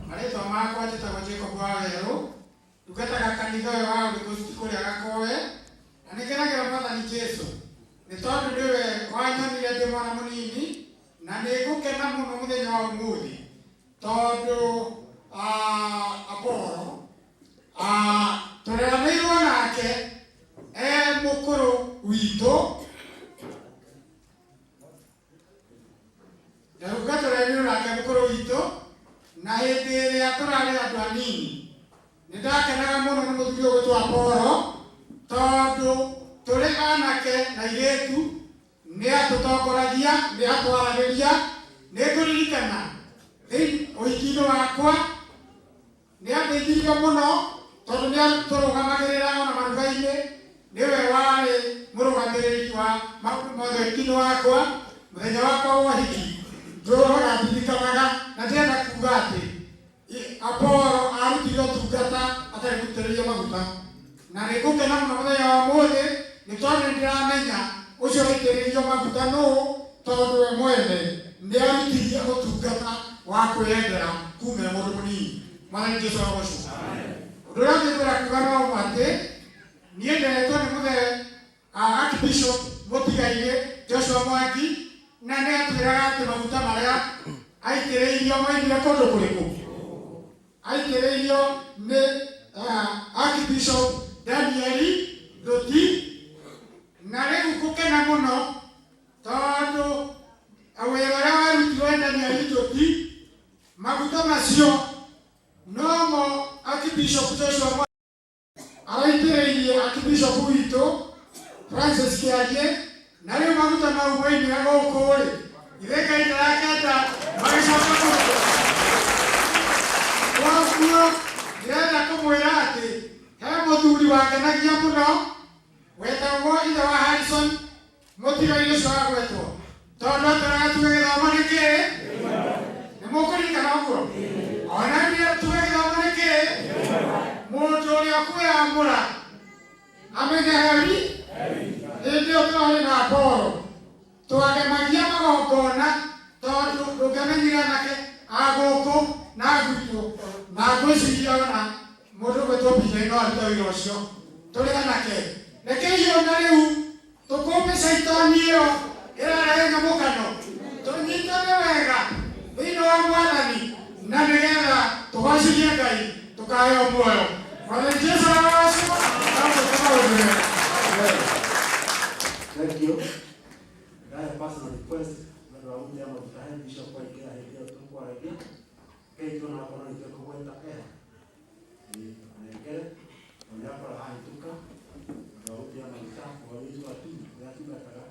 Marĩtwa makwa njĩtagwo Jacob wa Werũ, ndungataga kanitha ũyũ wa Holy Ghost kũrĩa Gakoe, na nĩngenagĩra Mwathani Jesu nĩ tondũ nĩwe wanyonire ndĩ mwana mũnini, na nĩngũkena mũno mũthenya wa ũmũthĩ tondũ Apollo tũreranĩirwo nake e mũkũrũ witũ. Ndaruga tũreranĩirwo nake mũkũrũ witũ, na hĩndĩ ĩrĩa tũrarĩ andũ anini nĩndakenaga mũno nĩ mũthuri ũyũ gwĩtwo Apollo, tondũ tũrĩ anake na airĩtu nĩatũtongoragia, nĩatwaragĩria. Nĩngũririkana ũhiki-inĩ wakwa nĩandeithirie mũno tondũ nĩatũrũgamagĩrĩra ona maruga-inĩ, nĩwe warĩ mũrũgamĩrĩri wa maũndũ mothe ũhiki-inĩ wakwa. Mũthenya wakwa wa ũhiki ndũraga ndirikanaga, na ndĩrenda kuga atĩ Apollo arutire ũtungata atarĩ mũitĩrĩrie maguta, na nĩngũkena mũno mũthenya wa ũmũthĩ nĩ tondũ nĩndĩramenya ũcio ũraitĩrĩrio maguta nũũ, tondũ we mwene nĩarutithia ũtungata wa kwĩyendera kuma e mũndũ mũnini. Mwathani Jesu arogocwo. Ũndũ ũrĩa ũngĩ ngwenda kuga no atĩ niĩ nderetwo nĩ mũthee Archbishop mũtigairĩ Joshua Mwangi, na nĩatwĩraga atĩ maguta marĩa aitĩrĩirio maimire kũndũ kũrĩkũ. Aitĩrĩirio nĩ Archbishop Danieli Nduti, na rĩu ngũkena mũno tondũ wĩra ũrĩa warutirwo nĩ Danieli Nduti, maguta macio nomo Archbishop Joshua Mwangi araitĩrĩirie Archbishop witũ Francis Kĩarie, na rĩu maguta mau moimire gũkũ rĩ, ithe Ngai ndarakenda magĩcoka gũkũ. Koguo ndĩrenda kũmwĩra atĩ he mũthuri wangenagia mũno wetagwo ithe wa Harrison mũtigairĩ ũcio wagwetwo, tondũ atwĩraga tuge gĩthomo nĩ kĩĩ, nĩ mũkũririkana ũguo? Ona nĩ tuge gĩthomo nĩ kĩĩ, mũndũ ũrĩa ũkwĩamũra amenye heri. Hĩndĩ ĩyo tũrarĩ na Apollo twagemagia magongona, tondũ ndũngĩamenyire anake a gũkũ na gwitũ, na ngwĩciria ona mũndũ ũgwĩtwo PJ no arute wĩra ũcio tũrĩ anake. Rekei ona rĩu tũkũmbe caitani ĩyo ĩrarehe nyamũkano, tũnyitane wega thĩinĩ wa Mwathani, na nĩgetha tũgocithie Ngai tũkaheo muoyo. Mwathani Jesu arogocwo na gwĩka maũndũ mega. Thank you. Ndahe personal request nĩ ũndũ wa gũtĩa maguta he bishop aingĩra hĩndĩ ĩyo tũkwaragia. Kei tuonakorwo nĩ ithuĩ kũgweta eha. Nengere, na nĩakora hahĩtũka, nĩ ũndũ wa gũtĩa maguta ũhoro witũ atumia ũrĩa atungataga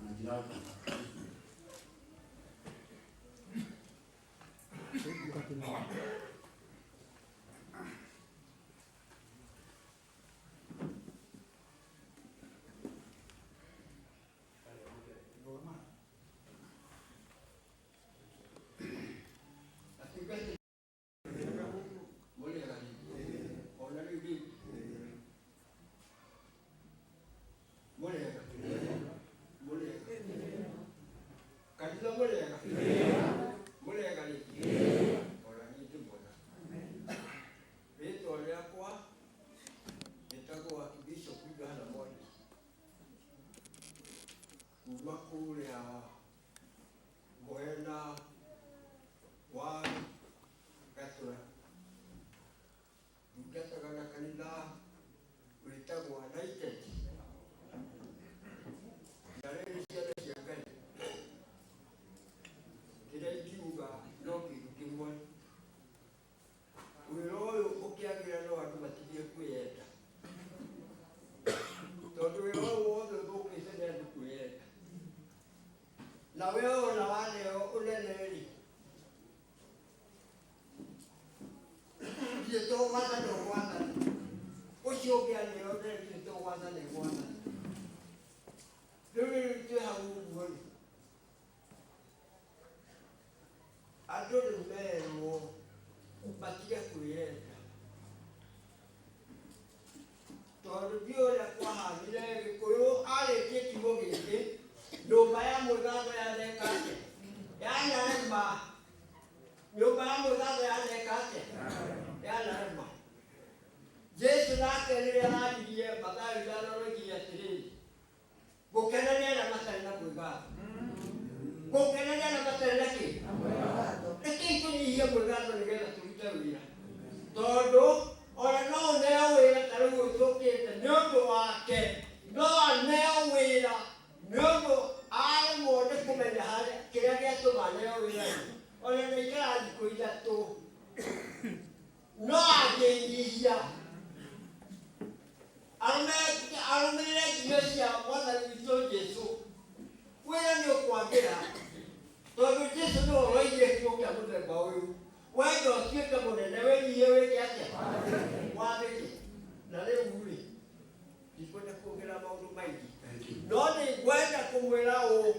na njĩra nguhĩ. Githĩ to gwathana ũgwathana ũcio ũngĩ aneo githĩ to gwathana ĩgwathana rĩu rĩu twĩ hau ũguo rĩ andũ rĩu merwo matige kwĩyenda tondũ ndiũĩ ũrĩa kwahanire Gĩkũyũ arĩtie kiugo gĩkĩ nyũmba ya mwĩgatho yatheka atĩa yanarema nyũmba ya mwĩgatho yatheka atĩa yanarema Jesu nake rĩrĩa araririe Mathayo 5 oigire atĩrĩrĩ gũkena nĩ arĩa matarĩ na mwĩgatho gũkena nĩ arĩa matarĩ na kĩ rekei tũnyihie mwĩgatho nĩgetha tũrute wĩra tondũ ona no ũneo wĩra ta rĩu ũtũkĩte nĩ ũndũ wake no aneo wĩra nĩ ũndũ aremwo nĩ kũmenya harĩa kĩrĩa gĩatũma aneo wĩra ona ndaikara thikũ 3 no angĩnyihia arũmĩrĩre nginyo cia mwathani witũ Jesũ wĩra nĩ ũkwagĩra tondũ Jesũ nĩwe ũroigire kiugo kĩa mũthemba ũyũ wenda ũtuĩke mũnene wĩnyihie wĩke atĩa wathĩke na rĩu rĩ ndikwenda kuongerera maũndũ maingĩ no nĩ ngwenda kũmwĩra ũũ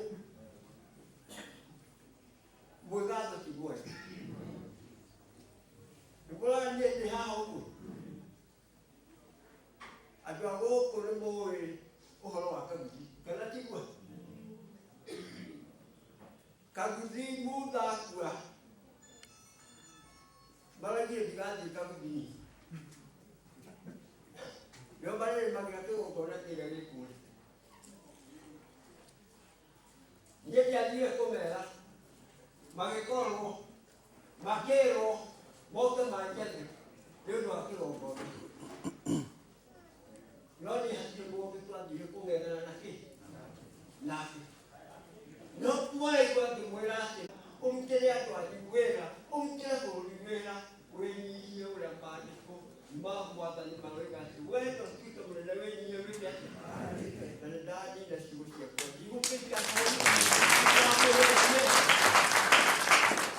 mwĩgatho ti mwega nĩkũrora niĩ ndĩ haha ũguo andũ a gũkũ nĩ moĩ ũhoro wa Kaguthi kana tiguo Kaguthi mutha akua maragie ndigathiĩ Kaguthi nĩo marĩrĩmagĩra kĩgongona kĩrĩa gĩkuo niĩ ndiathire kũmera magĩkorwo makĩrwo moke manjethe nĩ ũndũ wa kĩgongona no niĩ hatirĩ mũndũ twathire kũng'ethana na kĩ nake no mwaigua ngĩmwĩra atĩ ũrutĩre andũ anyu wĩra ũrutĩre bũrũri wĩra wĩnyihie ũrĩa maandĩko ma mwathani maroiga atĩ wenda ũtuĩke mũnene wĩnyihie wĩke atĩa na nĩ ndanina ciugo ciakwa ndigũkĩria hau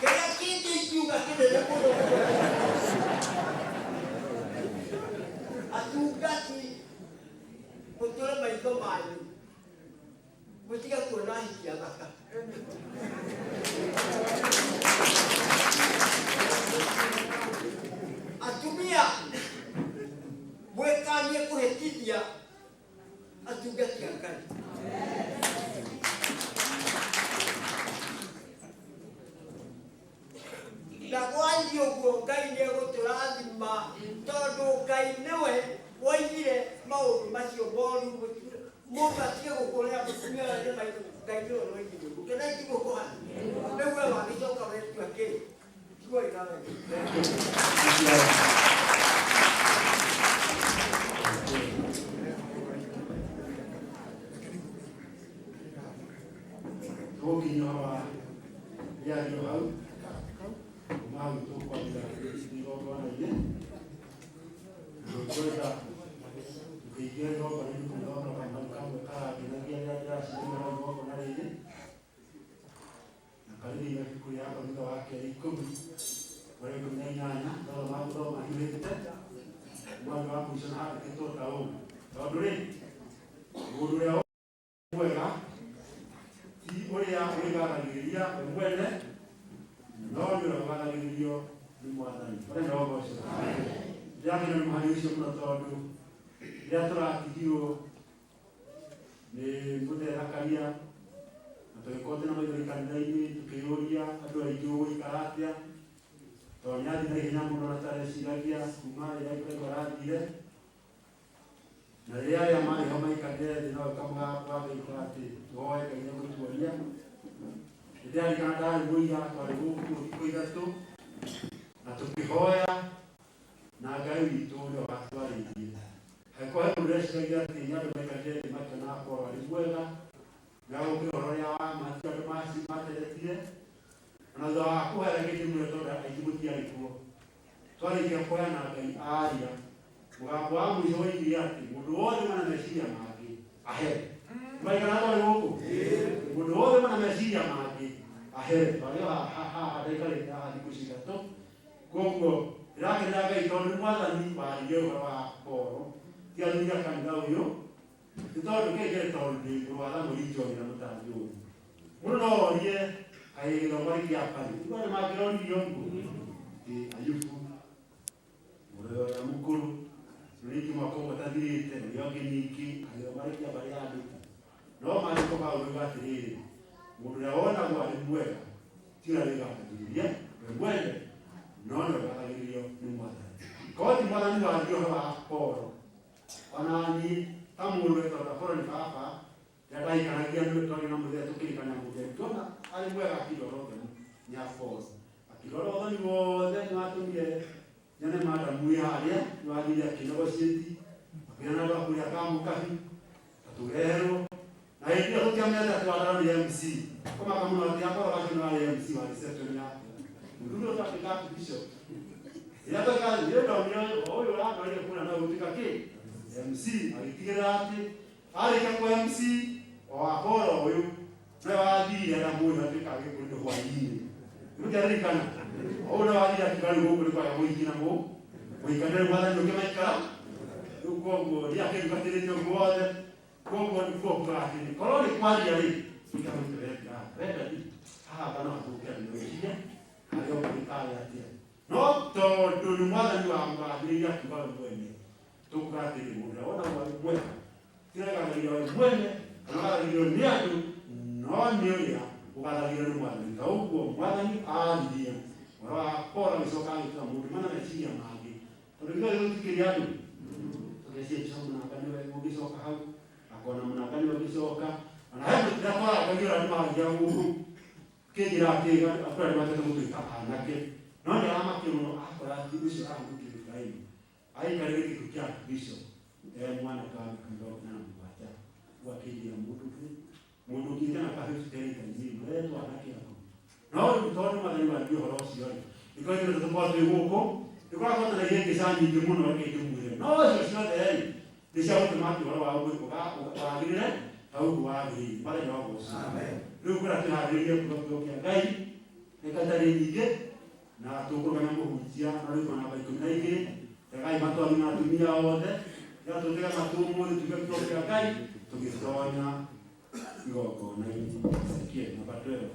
kĩrĩa kĩngĩ ingiuga kĩnene mũno atungati mũtũre maitho manyu mũtige kuona hiki athaka atumia mwĩkanie kũhĩtithia atungati a Ngai na gwathiĩ ũguo Ngai nĩegũtũrathima tondũ Ngai nĩwe woigire maũndũ macio moru mũndũ atige gũkũrĩra mũtumia ũrĩa nĩ maitho Ngai nĩwe ũroigire ũguo kana tiguo kũhana rĩu we wagĩcoka wetua kĩ tiguo ĩga wega. Tũgũkinya wa rĩario hau kuma hau tũkwambĩra igongona-inĩ tũkwenda tũkĩingĩra igongona-inĩ kũthoma kamũhari kamwe karangenagia rĩrĩa ndĩracemania hau igongona rĩrĩ na karĩ thĩinĩ wa ibuku rĩa Akorintho wa kerĩ 10 mweri 18 ndathoma gũthoma hiũhĩte mwari wa mũico na handĩkĩtwo ta ũũ tondũ rĩ mũndũ ũrĩa mwega ti ũrĩa wĩgathagĩrĩria we mwene no nĩ ũrĩa ũgathagĩrĩrio nĩ mwathani ũrĩa nĩ ũgocwo ndĩrakena nĩ mũhari ũcio mũno tondũ rĩrĩa tũratigirwo nĩ mũthethakaria na tũgĩkorwo twĩna maithori kanitha-inĩ tũkĩyũria andũ aingĩ ũgũikara atĩa tondũ nĩ athiĩ na ihenya mũno na tareciragia kuma rĩrĩa Iburahĩmu arathire na rĩrĩa arĩa marĩ ho maikarire thĩ no kamũgambo wa Ngai atĩ tũhoe Ngai nĩegũtuonia nĩndĩraririkana ndarĩ mũira twarĩ gũkũ thikũ 3 na tũkĩhoya na Ngai witũ nĩwe watwarĩirie hangĩkorwo he mũndũ ũreciragia atĩ nĩ andũ maikarire thĩ makĩona akorwo arĩ mwega na gũkĩra ũhoro ũrĩa wa ma ti andũ materetire ona thutha wa kũhoya reke ndĩmwĩre tondũ aingĩ mũtiarĩ kuo twarĩkia kũhoya na Ngai aria mũgambo wa mũico woigire atĩ mũndũ wothe mena meciria mangĩ ahere maigana twarĩ gũkũ mũndũ wothe mena meciria mangĩ ahere twarĩ o haha ndaikarĩte haha thikũ ici 3 koguo ndĩrakenera Tũgathaitha Ngai tondũ nĩ mwathani waririe ũhoro wa Apolo ti athuri a kanitha ũyũ nĩ tondũ kĩngĩ tondũ ndĩ mũrũ wa Thamũri John na mũtangi ũyũ mũndũ no orie kaĩ gĩthomo gĩkĩ gĩa parĩ tiguo nĩ mangĩroririe ũguo ĩ Ayubu mũrũ ũrĩa mũkũrũ rĩngĩ mwaka ũmwe ũtathirĩte na ũrĩa ũngĩ ningĩ agĩthoma rĩngĩ mbarĩ ya andũ no maandĩko maugaga atĩrĩrĩ mũndũ ũrĩa wonagwo arĩ mwega ti ũrĩa wĩgathagĩrĩria we mwene no nĩ wĩgathagĩrĩrio nĩ mwathani korwo ti mwathani waririe ũhoro wa Apolo ona niĩ ta mũndũ tondũ Apolo nĩ baba rĩrĩa ndahikanagia nĩwe twarĩ na mũthee tũkĩrikania mũthee tuona arĩ mwega akĩrora ũthoni nĩ Apolo akĩrora ũthoni wothe nĩ watũmire nyone madamu wĩ harĩa nĩ wathire akĩnegotiate akĩra na andũ a kũrĩa Kamũkabi atũreherwo na hĩndĩ ĩyo tũtiamenyete atĩ Wandara nĩ MC kũmaka mũno atĩ Apolo acio nĩ warĩ MC wa reception yake mũthuri ũcio atuĩka bishop rĩrĩa tweka nĩ ndonire ũyũ ũrandwarire kũrĩa no gũtuĩka kĩ MC agĩtigĩrĩra atĩ arĩkia kũ MC o Apolo ũyũ nĩwe wathire na mũyũ atuĩka agĩkũrĩte hwaĩ-inĩ nĩmũkĩaririkana ũyũ nĩwe wathire akiuga rĩu gũkũ nĩ kwaga mũhiki na mũhikania rĩu mwathani ũngĩ maikara rĩu koguo nĩ akĩrugatĩrĩte ũguo wothe koguo nĩkuo kuga atĩrĩ korwo nĩ kwaria rĩ ikaũtũrenda wenda haha kana hatũke nĩwĩciria harĩa ũkũgĩtarĩ atĩa no tondũ nĩ mwathani wamũgathĩrĩria akiuga we mwene tũkuga atĩrĩ mũndũ ũrĩa wonagwo arĩ mwega ti ũrĩa we mwene kana ũgathagĩrĩrio nĩ andũ no nĩ ũrĩa ũgathagĩrĩrio nĩ mwathani ta ũguo mwathani aririe ũhoro wa Apolo agĩcoka agĩtua mũndũ mana meciria mangĩ tondũ ithuĩ tũtikĩrĩ andũ tũgeciria Bishop Mũnanga nĩwe ũngĩcoka hau akona Mũnanga nĩwe ũngĩcoka ona he mũtira twarangagia ũrĩa nĩmaragia gũkũ kĩnjĩra atĩ akũrĩa nĩmatete gũtuĩka anake no nĩ aramakio mũno akora atĩ ũcio arahurũkire Ibrahimu aikarĩre gĩtĩ kĩa bishop e mwanake wa mĩaka 87 gwakĩnjĩra mũndũ mũndũ ũkinyĩte na kahĩtũterĩkainĩ mũretwo anake aku no rĩu tondũ mwathani waririe ũhoro ũcio rĩ nĩkĩo ithuĩ tũkorwo twĩ gũkũ nĩkũrakorwo na ihĩngĩca nyingĩ mũno reke ndĩmwĩre no icio ciothe rĩ nĩ cia gũtũma atĩ ũhoro wa wagĩrĩre ta ũguo wagĩrĩire mwathani wagocwo rĩu kũrĩa twĩharĩrĩrie kuga kiugo kĩa Ngai reka itarĩ nyingĩ na tũkũrũgamia mũhunjia na rwĩmbo namba 12 tegai matwathi na atumia othe rĩrĩa tũtege matũ ũmũthĩ tuge kiugo kĩa Ngai tũgĩtonya igongona-inĩ Ezekiel namba 12.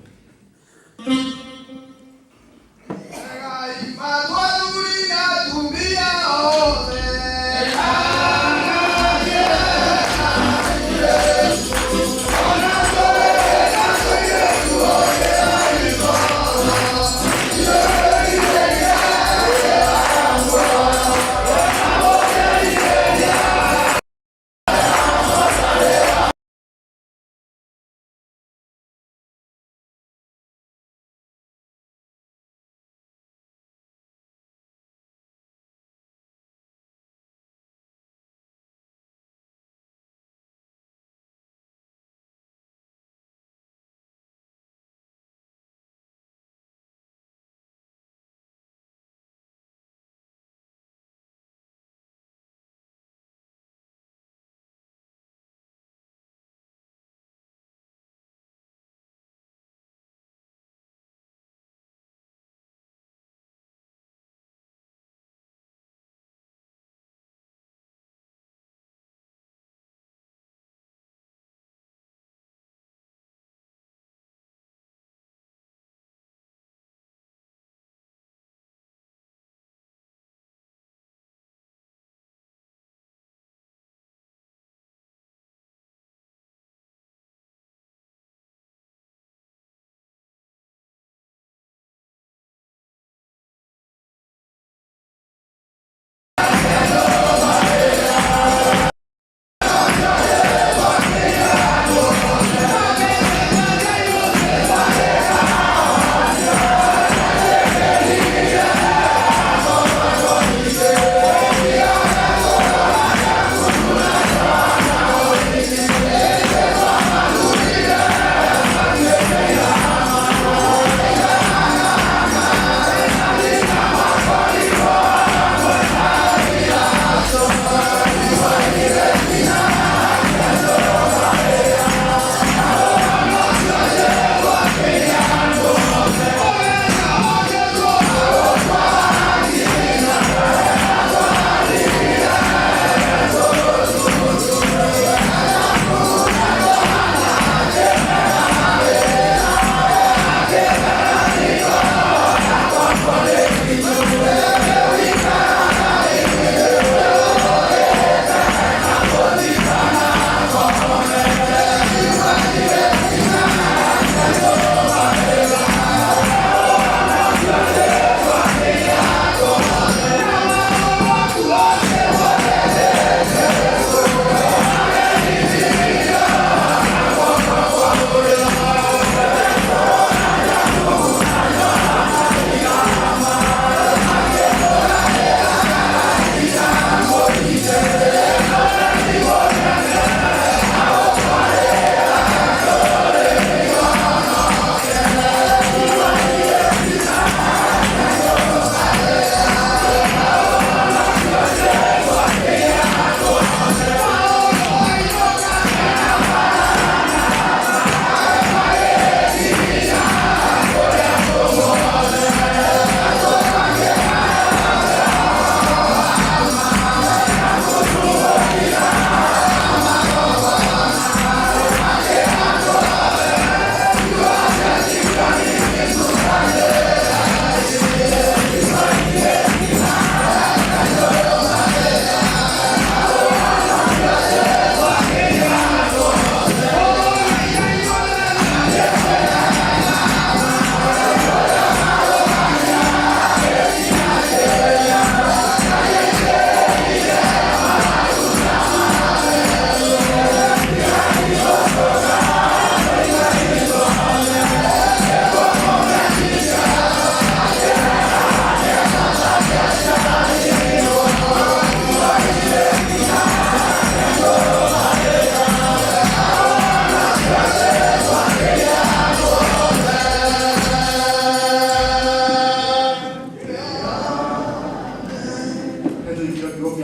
Tegai matũ athuri na atumia othe.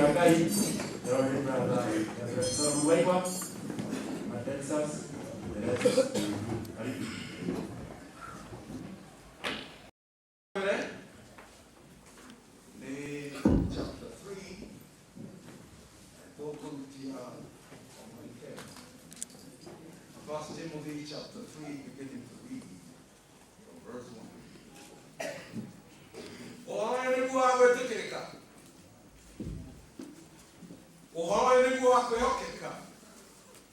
kĩa Ngai Reverend Brother Reverend Solomon Waigwa wa Texas. The rest is you. Karibu. Nĩ chapter 3 tũkũrutia omwike. First Timothy chapter 3, beginning to read from verse 1. Ũhoro ũyũ nĩguo wa gwĩtĩkĩrĩka, ũhoro ũyũ nĩguo wa kwĩhokeka,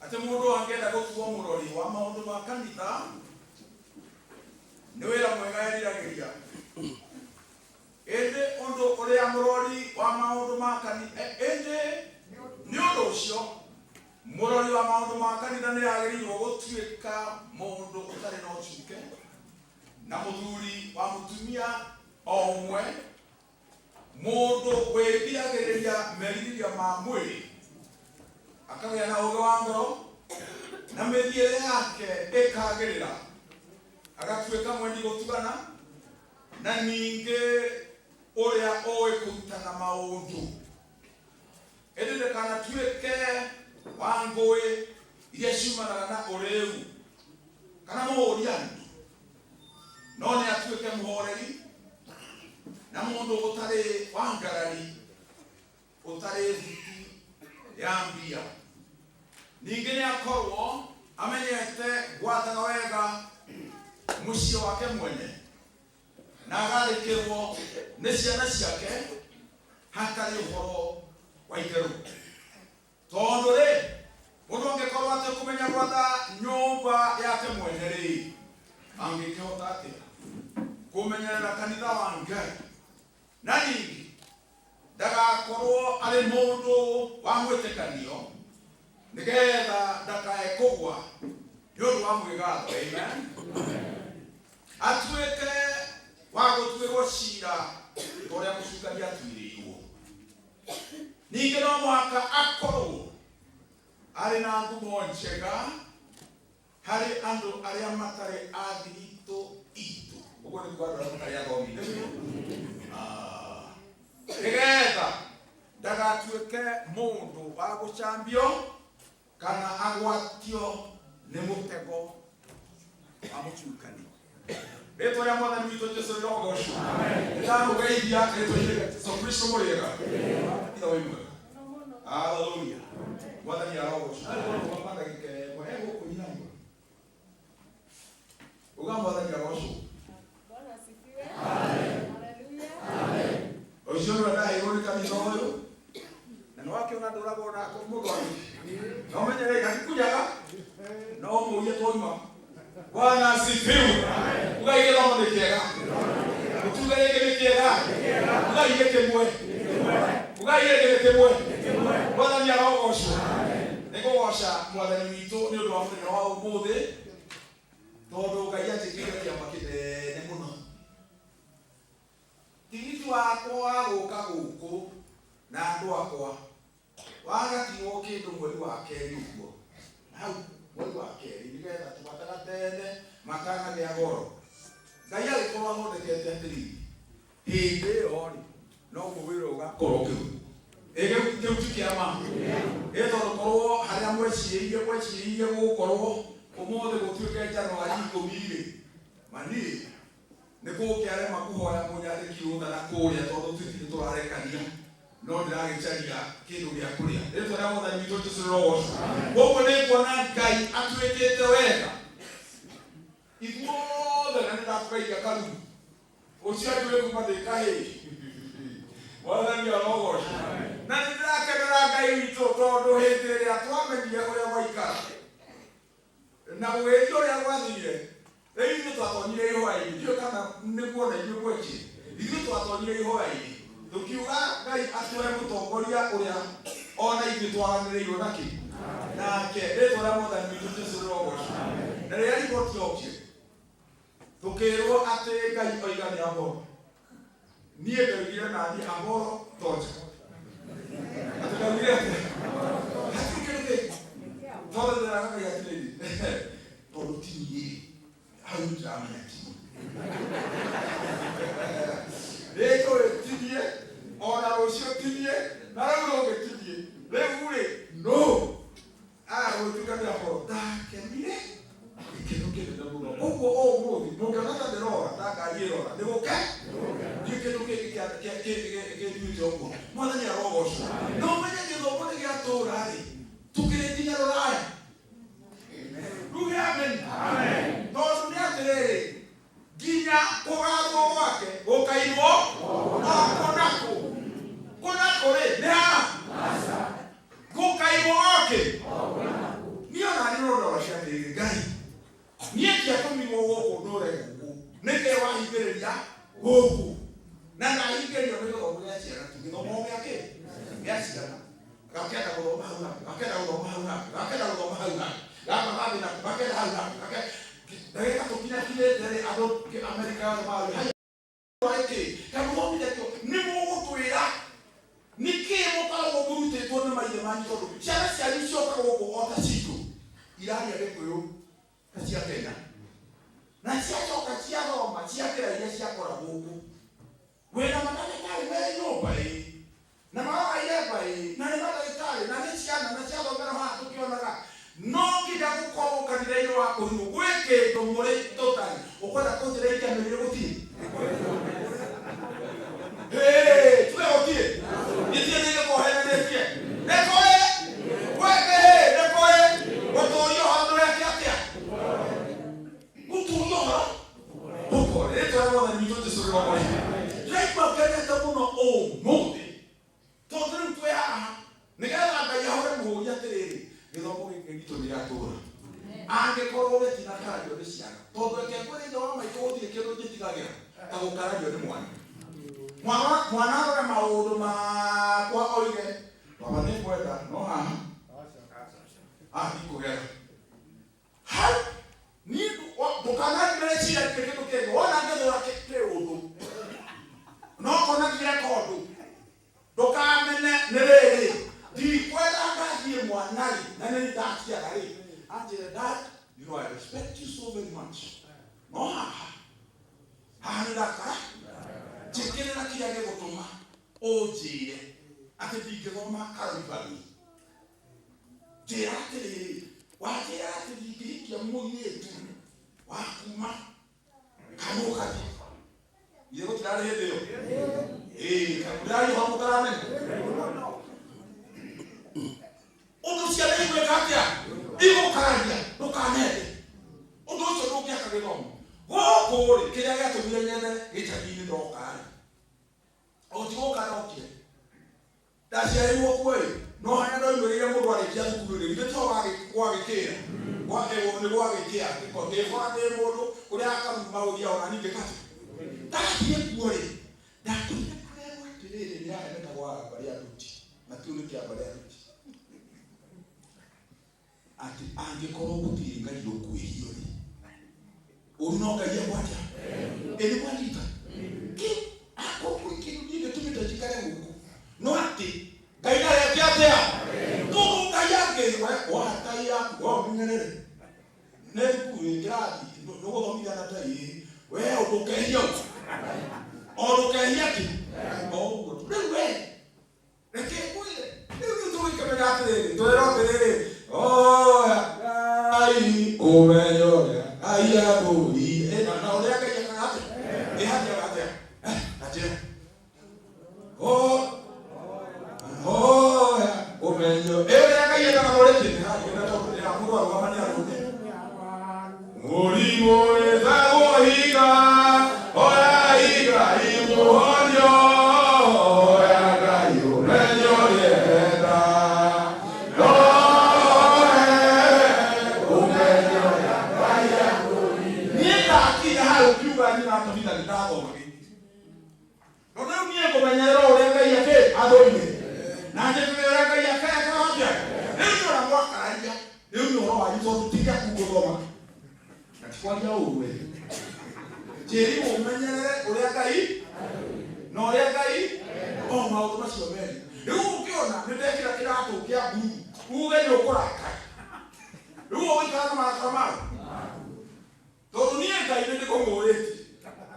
atĩ mũndũ angĩenda gũtuo mũrori wa maũndũ ma kanitha nĩ wĩra mwega eriragĩria. Ĩndĩ ũndũ ũrĩa mũrori wa maũndũ ma kanitha, ĩndĩ nĩ ũndũ ũcio mũrori wa maũndũ ma kanitha nĩ agĩrĩirwo gũtuĩka mũndũ ũtarĩ na ũcuke na mũthuri wa mũtumia o ũmwe, mũndũ wĩgiragĩrĩria merirĩria ma mwĩrĩ, akagĩa na ũũgĩ wa ngoro na mĩthiĩre yake ĩkagĩrĩra, agatuĩka mwendi gũtugana na ningĩ ũrĩa ũĩ kũrutana maũndũ. Ĩndĩ ndakanatuĩke wa ngũĩ iria ciumanaga na ũrĩu kana mũhũri andũ, no nĩ atuĩke mũhoreri na mũndũ ũtarĩ wa ngarari, ũtarĩ thuti ya mbia. Ningĩ nĩ akorwo amenyete gwathaga wega mũciĩ wake mwene na agathĩkĩrwo nĩ ciana ciake hatarĩ ũhoro wa itherũ. Tondũ rĩ, mũndũ angĩkorwo atekũmenya gwatha nyũmba yake mwene rĩ, angĩkĩhota atĩa kũmenyerera kanitha wa Ngai? Na ningĩ ndagakorwo arĩ mũndũ wa mwĩtĩkanio, nĩgetha ndakae kũgwa nĩ ũndũ wa mwĩgatho. Amen. Atuĩke wa gũtuĩrwo cira ta ũrĩa mũcukani atuĩrĩirwo. Ningĩ no mũhaka akorwo arĩ na ngumo njega harĩ andũ arĩa matarĩ a thiritũ itũ. Ũguo nĩ kuga andũ arĩa matarĩ athomi. Nĩgetha ndagatuĩke mũndũ wa gũcambio kana agwatio nĩ mũtego wa mũcukani. Rĩtwa rĩa Mwathani witũ Jesũ rĩrogocwo. Nĩndamũgeithia rĩtwa-inĩ rĩa Jesũ Kristo mũrĩega. Ithe wĩ mwega. Haleluya. Mwathani arogocwo. Rũgama ndagĩka ĩmwe he gũkũ nyinanyua. Uga Mwathani arogocwo. Bwana asifiwe. Haleluya. Ũcio nĩwe ndaheirwo nĩ kanitha ũyũ na nĩwakĩona ndũragwo nako mũthoni no menyere gatikunyaga no mũrie twauma. Bwana asifiwe. Uga gĩthomo nĩ kĩega, gũtuga rĩngĩ nĩ kĩega, uga nĩ kĩmwe, uga rĩngĩ nĩ kĩmwe. Mwathani arogocwo. Nĩ kũgoca Mwathani witũ nĩ ũndũ wa mũthenya wa ũmũthĩ, tondũ Ngai anjĩkĩire kĩama kĩnene mũno. Tigiti wakwa wa gũka gũkũ na andũ akwa wagatigwo kĩndũ mweri wa kerĩ ũguo, hau mweri wa kerĩ, nĩgetha tũgatagatene makanagĩa goro. Ngai agĩkorwo athondekete atĩrĩrĩ, hĩndĩ ĩyo rĩ noguo wĩra ũgakorwo ũkĩrutwo. Kĩu ti kĩama. Ĩ tondũ korwo harĩa mwecirĩirie gũgũkorwo ũmũthĩ gũtuĩke Januari 10 rĩ, mani nĩ kũngĩarema kũhoya mũnyandĩki rũtha na kũrĩa, tondũ tũtirĩ tũrarekania no ndĩragĩcaria kĩndũ gĩa kũrĩa. Rĩtwa rĩa Mwathani witũ Jesũ rĩrogocwo. Koguo nĩ nguona Ngai atuĩkĩte wega ithuothe, na nĩndakũgeithia karugu ũcio anjũĩ kuma ndĩ kahĩĩ. Mwathani arogocwo. Na nĩ ndĩrakenera Ngai witũ tondũ hĩndĩ ĩrĩa twamenyire ũrĩa gwaikara na gũgĩthiĩ ũrĩa gwathire, rĩu ithuĩ twatonyire ihoya-inĩ, ndiũĩ kana nĩguo na inyuĩ mwekire. Ithuĩ twatonyire ihoya-inĩ tũkiuga Ngai atũhe mũtongoria ũrĩa ona ithuĩ twaganĩrĩirwo nakĩ nake. Rĩtwa rĩa Mwathani witũ Jesũ rĩrogocwo. Na rĩrĩa riboti yokire tũkĩrwo atĩ Ngai oiga nĩ Amoro, niĩ ndoigire naniĩ Amoro toja. Atĩ ndaugire atĩa? Hatirĩ kĩndũ kĩngĩ, tondũ ndĩraga Ngai atĩrĩrĩ, tondũ ti niĩ hau ndĩramenya ti niĩ. Nĩnjũĩ ti niĩ, ona Rũciũ tinie na rĩu rũngĩtinie rĩu rĩ no agũtukanĩra horo ndakenire gĩkeno kĩnene mũno. Ũguo ũmũthĩ mũngĩona ta ndĩrora ta ngari ĩrora nĩ gũke ndiũ kĩndũ kĩngĩ kĩnduĩte ũguo. Mwathani arogocwo. Na ũmenye gĩthomo nĩ gĩatũra rĩ tũkĩrĩ nginya rũraya. Ruge amen. Tondũ nĩ atĩrĩrĩ nginya kũgathwo gwake gũkainwo o kũnakũ kũnakũ rĩ nĩ ha gũkainwo okĩ. Niĩ ona niĩ no ndora atĩrĩrĩ Ngai niĩ ndiatũmirwo gũkũ ndũre gũkũ nĩkĩ wahingĩrĩria gũkũ na ndahingĩrĩrio nĩ gĩthomo gĩa ciana tu gĩthomo gĩa kĩ gĩa ciana gakenda gũthoma hau hake gakenda gũthoma hau hake gakenda gũthoma hau hake gaka gathi nako gakenda hau hake ndagĩka tũkinyakinyĩte rĩ andũ Amerika yothe marĩ hai kĩ kamũthomithagio nĩ mũgũtwĩra nĩkĩ mũkoragwo mũrutĩtwo nĩ maithe manyu tondũ ciana cianyu cioka gũkũ o ta citũ iraria gĩkũyũ ta cia Kenya na ciacoka ciathoma ciakĩra iria ciakora gũkũ wĩna mandagĩtarĩ me nyũmba ĩ na maroraire mbaĩ na nĩ mandagĩtarĩ na nĩ ciana na ciathomera haha tũkĩonaga no nginya gũkorwo kanitha-inĩ wa kũrirwo gwĩ kĩndũ mũrĩ tũtarĩ ũkwenda kũnjĩra ikiamĩrĩire gũtirĩ tuge gũtirĩ gĩtirĩ nĩgĩkohenenetie nĩ kũrĩ gwĩkĩ nĩ kũrĩ gũtũria ũhoro ndũreke atĩa gũtũria ũhoro ũkore rĩtwa rĩa Mwathani witũ Jesũ rĩrogocwo. Ndĩraigua ngenete mũno ũmũthĩ tondũ rĩu twĩ haha nĩgetha Ngai ahũre mũhũri atĩrĩrĩ gĩthomo gĩkĩ gitũ nĩ gĩatũra angĩkorwo gĩtinakarario nĩ ciana tondũ reke ngwĩre ithe wa maitũ gũtirĩ kĩndũ njĩtigagĩra ta gũkarario nĩ mwana mwana arore maũndũ makwa oige baba nĩ ngwenda no haha haha ndikũgera hau niĩ ndũkananjĩre cira kĩrĩ kĩndũ kĩngĩ wona ngĩthũra kĩũndũ no kona ngĩreka ũndũ ndũkamene nĩ rĩrĩ ndikwenda ngathiĩ mwana rĩ na nĩ ndaciara rĩ anjĩre dad you know I respect you so very much no haha haha nĩ ndakara njĩkĩrĩra kĩrĩa gĩgũtũma ũnjĩre atĩ ndingĩthoma Kalibari njĩra atĩrĩrĩ wanjĩra atĩ ndingĩhikia mũirĩtu wa kuma kanũkathi ithe gũtirarĩ hĩndĩ ĩyo ĩĩ kamũndĩrari ho mũtaramenya ũndũ ciana igwĩka atĩa igũkararia ndũkanende ũndũ ũcio ndũngĩaka gĩthomo gũkũ rĩ kĩrĩa gĩatũmire nyende gĩcagi-inĩ ndoka rĩ o ti gũka ndokire ndaciarirwo kuo ĩ no harĩa ndoimĩrĩire mũndũ arĩkia thukuru rĩ githĩ tiho gwagĩkĩra nĩ gwagĩkĩa ngĩkora ndĩ mũndũ kũrĩa akaruma gũthiaga ona niĩ ngĩkatĩ ndathiĩ kuo rĩ ndakorire kũrerwo atĩrĩrĩ nĩ harĩa metagwo mbarĩ ya Nduti na kĩu nĩ kĩa mbarĩ ya Nduti atĩ angĩkorwo gũtirĩ Ngai ũkwĩhio rĩ ũru no Ngai ekwatia ĩ nĩ mwanyita kĩ akorwo kũrĩ kĩndũ niĩ gĩtũmĩte njikare gũkũ no atĩ Ngai ndareke atĩa tondũ Ngai angĩ watai yaku ũmenyerere nĩ thukuru ĩ kĩrathi nĩgũthomithia na tai ĩ we ndũkehia o ndũkehia kĩ o ũguo tu rĩu we reke ngwĩre rĩu ithuĩ tũgĩkĩmenya atĩrĩrĩ twĩrwo atĩrĩrĩ oya Ngai ũmenyo ũrĩa Ngai athũire na ũrĩa Ngai ekaga atĩa ĩhathiaga atĩa atĩa oya ũmenyo ĩ ũrĩa Ngai ekaga ũrĩkĩ nĩ harĩa na tondũ ndĩra mũndũ arũgama nĩ arũme mũrimũ wĩtagwo higa oya higa imũhonio oya Ngai ũmenyo ũrĩa enda noe ũmenyo ũrĩa Ngai athũire niĩ ndakinya hau ngiuga nyina Tabitha nĩ ndathoma gĩkĩ no rĩu niĩ ngũmenyerera ũrĩa Ngai akĩ athũire na njĩkĩre ũrĩa Ngai akekaga atĩa rĩu nĩ ũrĩa mwakararia rĩu nĩ ũhoro wanyu tondũ ti gĩaku gũthoma na ti kwaria ũru we njĩrirwo ũmenyerere ũrĩa Ngai na ũrĩa Ngai o maũndũ macio merĩ rĩu ũngĩona nĩ ndekĩra kĩratũ kĩa mburuu uge nĩ ũkũrakara rĩu ũgũikara na marakara mayo tondũ niĩ Ngai nĩ ndĩkũmũrĩtie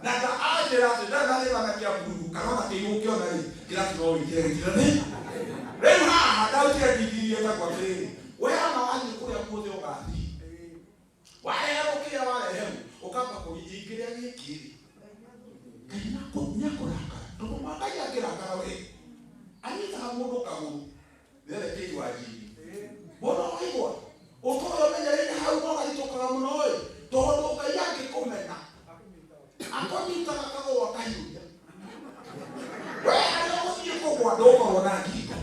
Na ta anjĩra atĩ ndarĩ na thĩna na kĩa bururu kana ona kĩigũ ũkĩona rĩ kĩratũ no wĩkĩre gĩkĩre nĩ rĩu haha ndarutire ndigiri ĩtagwo atĩrĩrĩ we ama wathiĩ kũrĩa guothe ũgathiĩ wareherwo kĩrĩa wareherwo ũkamba kũria ingĩrĩa gĩkĩ rĩ Ngai nĩakũrakara tondũ ma Ngai angĩrakara we anyitaga mũndũ kagũrũ nĩerekei wanjiri mbona waigua ũtũre ũmenyereire hau no garitũkaga mũno ĩ tondũ Ngai angĩkũmena akũnyitaga kagũrũ akahiũria we harĩa ũgũthiĩ kũgwa ndũgũkorwo na ngingo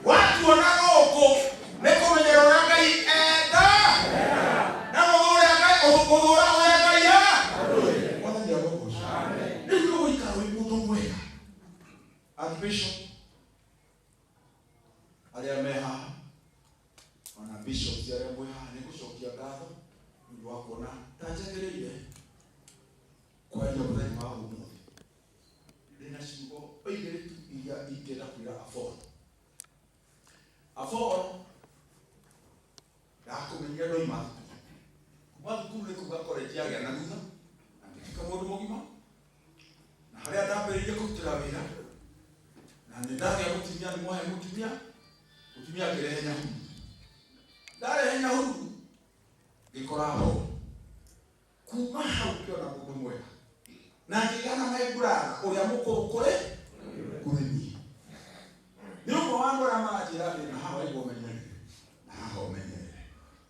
watuona gũkũ nĩ kũmenyerwo na Ngai enda na gũthũra Ngai gũthũra ũrĩa Ngai a Mwathani arogocwo rĩu nĩ ũgũikara wĩ mũndũ mwega Archbishop arĩa me haha ona bishops arĩa mwĩ haha nĩ gũcokia ngatho nĩ ũndũ wa kuona ta njagĩrĩire kwaria mũthenya wa ũmũthĩ ndĩna ciugo igĩrĩ tu iria ingĩenda kwĩra Aforo Aforo ndakũmenyire ndoima thukuru kuma thukuru nĩ kuga college yagĩa na thutha na ngĩtuĩka mũndũ mũgima na harĩa ndambĩrĩirie kũrutĩra wĩra na nĩ ndagĩa mũtumia nĩ mwahe mũtumia mũtumia akĩrehe nyahururu ndarehe nyahururu ngĩkora Aforo kuma hau ngĩona mũndũ mwega na ngĩgĩa na my brother ũrĩa mũkũrũ kũrĩ kũrĩ niĩ nĩ ũmwe wa andũ arĩa maranjĩra atĩ na haha waigua ũmenyerere na haha ũmenyerere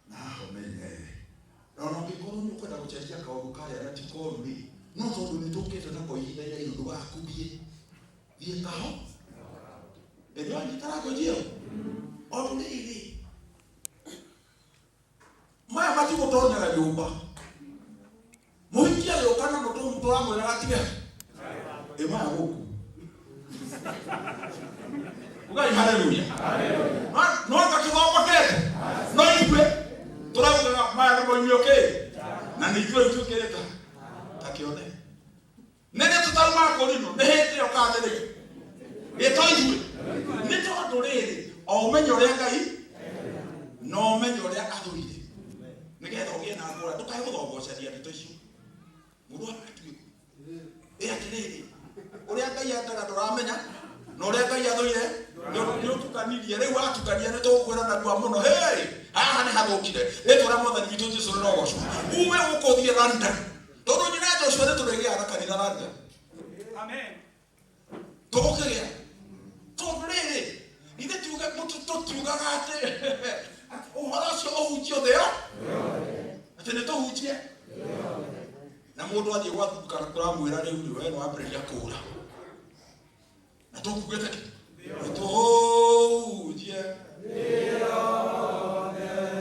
na haha ũmenyerere na ona ũngĩkorwo nĩ ũkwenda gũcenjia kaũndũ karĩa na ti koru rĩ no tondũ nĩ tũkĩte nako ihinda iraihu ndũgakubie thiĩ kaho ĩrĩa wanyita language ĩyo ũndũ rĩrĩ maya matigũtonyaga nyũmba mũhiki agĩũka na tũramwĩraga atige ĩ maya gũkũ ugai haleluya no gakĩthondekete no ithuĩ tũraugaga maya nĩ moimio kĩ na nĩ ithuĩ rĩu twĩkĩrĩte ta kĩone nĩ nĩ tũtauma kũrinũ nĩ hĩndĩ ĩyo kana nĩ rĩu ĩto ithuĩ nĩ tondũ rĩrĩ o ũmenye ũrĩa Ngai na ũmenye ũrĩa athũire nĩgetha ũgĩe na ngũra ndũkae gũthongoceria ndeto icio mũndũ atuĩku ĩ atĩrĩrĩ ũrĩa Ngai endaga ndũramenya na ũrĩa Ngai athũire nĩ ũtukanirie rĩu watukania nĩ tũgũkwĩra narua mũno hĩ haha nĩ hathũkire rĩtwa rĩa Mwathani witũ Jesũ rĩrogocwo ume gũkũ ũthiĩ London tondũ nyina Joshua nĩ tũrĩgĩaga na kanitha London tũgũkĩgĩa tondũ rĩrĩ ithe tũtiugaga atĩ ũhoro ũcio ũhunjio thĩ yo atĩ nĩ tũhunjie na mũndũ athiĩ gwathukana tũramwĩra rĩu rĩ we nĩwambĩrĩria kũũra na tũkugĩte kĩ tũhunjie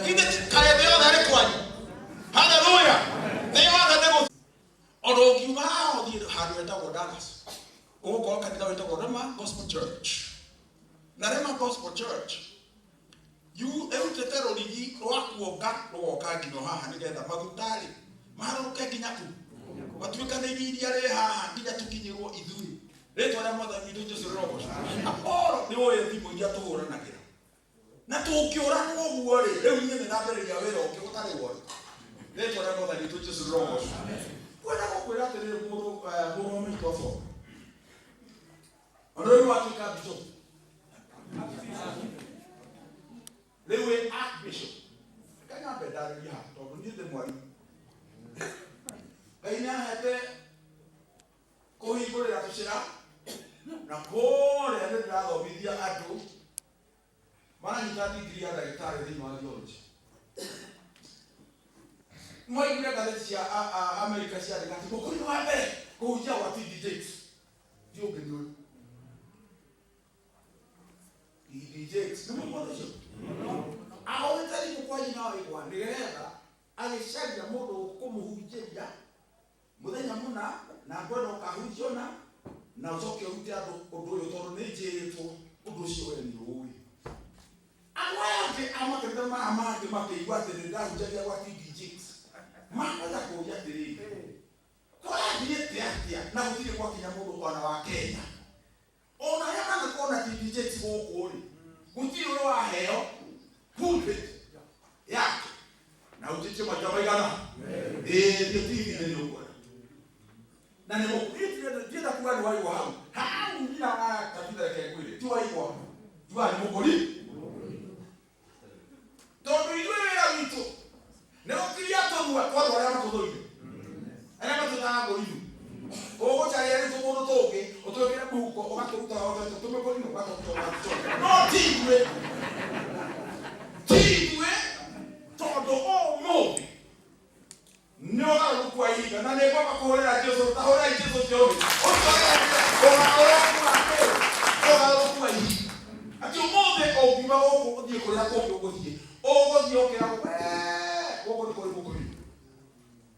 ithe kaĩ thĩ yothe arĩ kwanyu haleluya thĩ yothe nĩ gũ ona ũngiuma haha ũthiĩ handũ hetagwo Dallas ũgũkorwo kanitha wĩtagwo Rema Gospel Church na Rema Gospel Church ĩrutĩte rũrigi rwa kuonga rũgoka nginya haha nĩgetha maguta-rĩ maharũrũke nginya kũ matuĩkanĩirie iria rĩ haha nginya tũkinyĩrwo ithuĩ rĩtwa rĩa Mwathani witũ Jesũ rĩrogocwo Apollo nĩ ũĩ thimũ iria tũhũranagĩra na tũngĩũranwo ũguo rĩ rĩu niĩ nĩ ndambĩrĩria wĩra ũngĩ ũtarĩ wori rĩtwa rĩa Mwathani witũ Jesũ rĩrogocwo kwenda gũkwĩra atĩrĩrĩ mũrũ mũrũ wa maitũ Apollo ona rĩu watuĩka bishop rĩu wĩ archbishop reke nyambe ndarĩrie haha tondũ niĩ ndĩ mwarimũ Ngai nĩahete kũhingũrĩra tũcĩra na kũrĩa nĩ ndĩrathomithia andũ maranyita degree ya ndagĩtarĩ thĩinĩ wa theology mwaiguire ngathĩti cia Amerika ciandĩka atĩ mũkũrinũ wa mbere kũhunjia gwa TD Jakes ti ũngĩ nĩ ũyũ TD Jakes nĩ mũndũ ũcio ahũrĩte thimũ kwa nyina wa igwa nĩgetha agĩcaria mũndũ ũkũmũhunjĩria mũthenya mũna na ngwenda ũkahunjio na na ũcoke ũrute andũ ũndũ ũyũ tondũ nĩ njĩrĩtwo ũndũ ũcio we nĩ ũĩ andũ aya angĩ a makanitha maya mangĩ makĩigua atĩ nĩ ndahunjagia gwa TD Jakes makwenda kũũria atĩrĩrĩ kũrathiĩte atĩa na gũtirĩ gwakinya mũndũ ona wa Kenya ona arĩa manakorwo na TD Jakes gũkũ rĩ gũtirĩ ũrĩ waheo pulpit yake na ũtĩtie maita maigana ĩĩ thiĩ TV-inĩ nĩ ũkuona Njugaga nĩ mũkũri tondũ ithuĩ wĩra witũ nĩ gũkiria tũrua twa andũ arĩa matũthũire arĩa matũtaga ngũrinũ ũgũcaria rĩu tũmũndũ tũngĩ ũtwĩkĩre mũhuko ũgatũruta tũmĩkũrinũ ũgatũruta no ti ithuĩ ti ithuĩ tondũ ũmũthĩ nĩ ũgarũrũku wa ihinda na nĩ ngwamba kũhũrĩra Jesũ tahũrĩrai Jesũ njũĩ ũgarũrũku wa kĩ ũgarũrũku wa ihinda atĩ ũmũthĩ ũngiuma gũkũ ũthiĩ kũrĩa kũngĩ ũgũthiĩ ũgũthiĩ ũkĩragwo wee gũkũ nĩ kũrĩ mũkũrinũ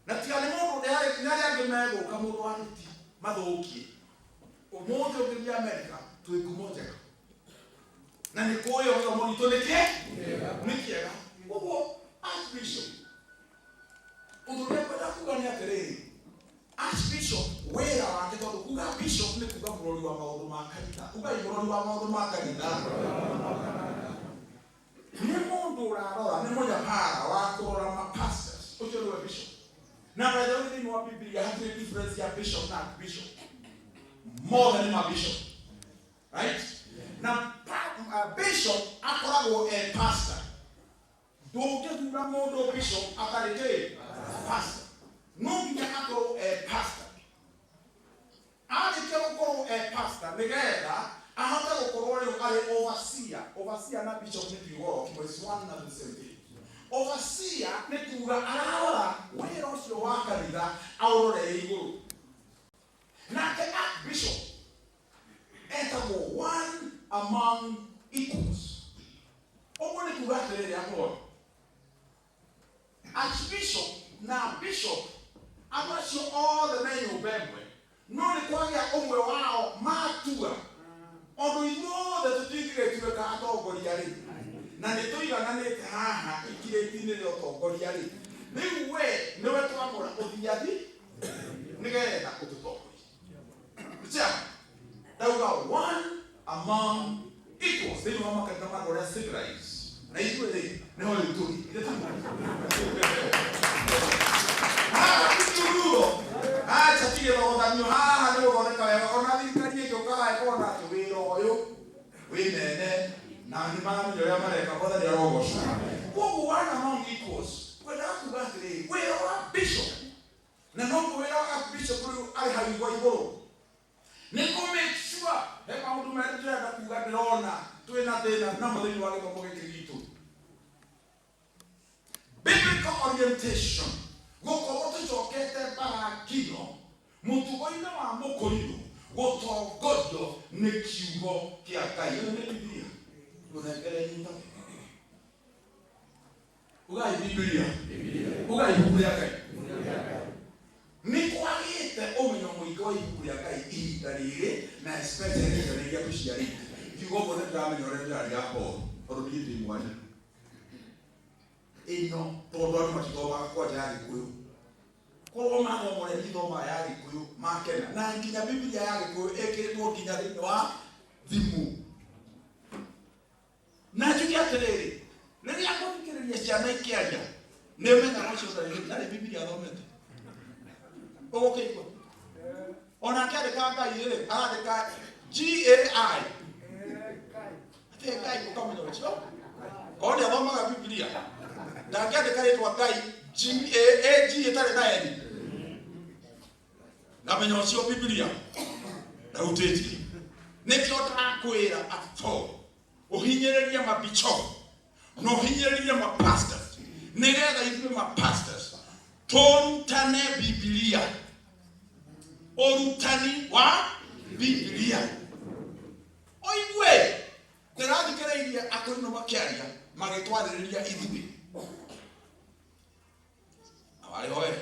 na tiga nĩ mũndũ nĩ arĩa angĩ megũka mũndũ wa nduti mathũkie ũmũthĩ ũngĩthiĩ Amerika twĩ ngumo njega na nĩ kũĩ gĩthomo gitũ nĩ kĩ nĩ kĩega ũguo archbishop ũndũ ũrĩa ngwenda kuga nĩ atĩrĩrĩ archbishop wĩra wake tondũ kuga bishop nĩ kuga mũrori wa maũndũ ma kanitha ugai mũrori wa maũndũ ma kanitha nĩ mũndũ ũrarora nĩ mũnyabara wa kũrora mapastors ũcio nĩwe bishop na by the way thĩinĩ wa Biblia hatirĩ difference ya bishop na archbishop mothe nĩ mabishop right na bishop akoragwo e pastor ndũngĩthura mũndũ bishop atarĩ kĩ pastor no nginya akorwo e pastor arĩkia gũkorwo e pastor nĩgetha ahote gũkorwo rĩu arĩ overseer overseer na bishop nĩ kiugo o kĩmwe is one and the same thing overseer nĩ kuga ararora wĩra ũcio wa kanitha aũrore igũrũ nake archbishop etagwo one among equals ũguo nĩ kuga atĩrĩrĩ akorwo archbishop na bishop andũ acio othe me nyũmba ĩmwe no nĩ kwagĩa ũmwe wao matua ũndũ ithuothe tũtingĩgĩtuĩka atongoria rĩ na nĩ tũigananĩte haha ikirĩti-inĩ rĩa ũtongoria rĩ rĩu we nĩwe twamũra ũthiathi nĩgetha ũtũtongorie Chairman, ndauga one among equals thĩinĩ wa makanitha ma andũ arĩa civilized na ithuĩ rĩ nĩho rĩu tũrĩ ithe tiguo haha ti kĩururo acha ti gĩthogothanio haha nĩ gũthondeka wega ona thirikari ĩngĩũkaga ĩkona atĩ wĩra ũyũ wĩ nene na nĩ maramenya ũrĩa mareka mwathani arogocwo koguo one among equals kwendaga kuga atĩrĩrĩ wĩra wa bishop na noguo wĩra wa bishop rĩu arĩ hau igwa igũrũ nĩ kũ make sure he maũndũ merĩ ndĩrenda kuga ndĩrona twĩna thĩna namo thĩinĩ wa gĩthomo gĩkĩ gitũ biblical orientation gũkorwo tũcokete mbarangino mũtugo-inĩ wa mũkũrinũ gũtongorio nĩ kiugo kĩa Ngai ĩno nĩ Biblia mũnengere nyitage ugai Biblia ugai ibuku rĩa Ngai nĩ kwagĩte ũmenyo mũingĩ wa ibuku rĩa Ngai ihinda rĩrĩ na especially ciana iria tũciarĩte kiugo ũguo nĩ ndĩramenya ũrĩa ndĩraria Paul tondũ niĩ ndĩ mwarimũ ĩno tondũ andũ matithomaga kwanja ya Gĩkũyũ koguo mathoma ũrĩa ithomaga ya Gĩkũyũ makena na nginya Biblia ya Gĩkũyũ ĩkĩrĩtwo nginya thĩinĩ wa thimũ na njuge atĩrĩrĩ rĩrĩa ngũthikĩrĩria ciana ikĩaria nĩ menyaga ũcio ndarĩ Biblia athomete ũgũkĩigua ona akĩandĩka Ngai rĩ arandĩka G A I atĩ Ngai ũkamenya ũcio korwo nĩ athomaga Biblia ndangĩandĩka rĩtwa Ngai G A A G ĩtarĩ na N ngamenya ũcio Biblia ndahutĩtie nĩkĩo ndakwĩra atho ũhinyĩrĩrie mabicho na ũhinyĩrĩrie mapastors nĩgetha ithuĩ mapastors tũrutane Biblia ũrutani wa Biblia ũigue ndĩrathikĩrĩirie akũrinũ makĩaria magĩtwarĩrĩria ithuĩ na warĩ hoe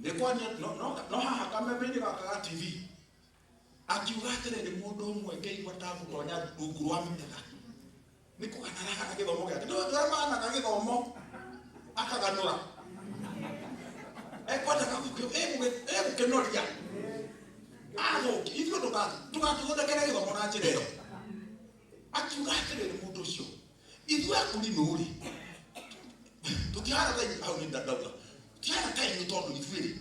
nĩ kwaria no haha kameme-inĩ gaka ga TV akiuga atĩrĩrĩ mũndũ ũmwe ngĩigua tagũtonya rungu rwa metha nĩ kũgana aragana gĩthomo gĩake nĩ ũrĩa maganaga gĩthomo akaganũra ekwendaga egũkĩnoria athũki ithuĩ ndũgatũthondekere gĩthomo na njĩra ĩyo akiuga atĩrĩrĩ mũndũ ũcio ithuĩ akũrinũ rĩ tũtihana ta inyuĩ hau nĩ ndauga tũtihana ta inyuĩ tondũ ithuĩ rĩ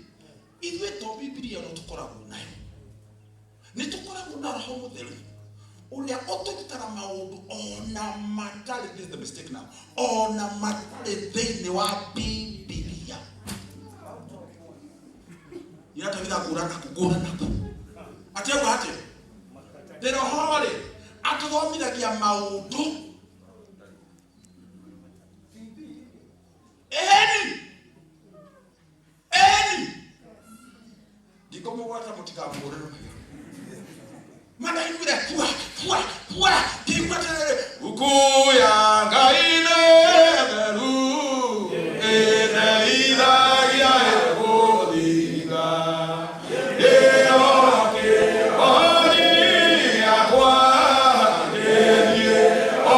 ithuĩ to Biblia no tũkoragwo nayo nĩ tũkoragwo na roho mũtheru Ũrĩa ũtũrutaga maũndũ ona matarĩ, this is the mistake now, ona matarĩ thĩinĩ wa Bibilia. Inatavitha ngũrana kũ ngũrana kũ atĩ auga atĩ ndĩ roho rĩ atũthomithagia maũndũ eni eni ndikũmũgwata mũtikamũhũre rũhĩa manaiguire kua kua kua ngĩigua atĩrĩrĩ huku ya Ngai nĩ theru ĩteithagia ĩgũthinga ĩyo kĩhoni yakwa ngĩthiĩ o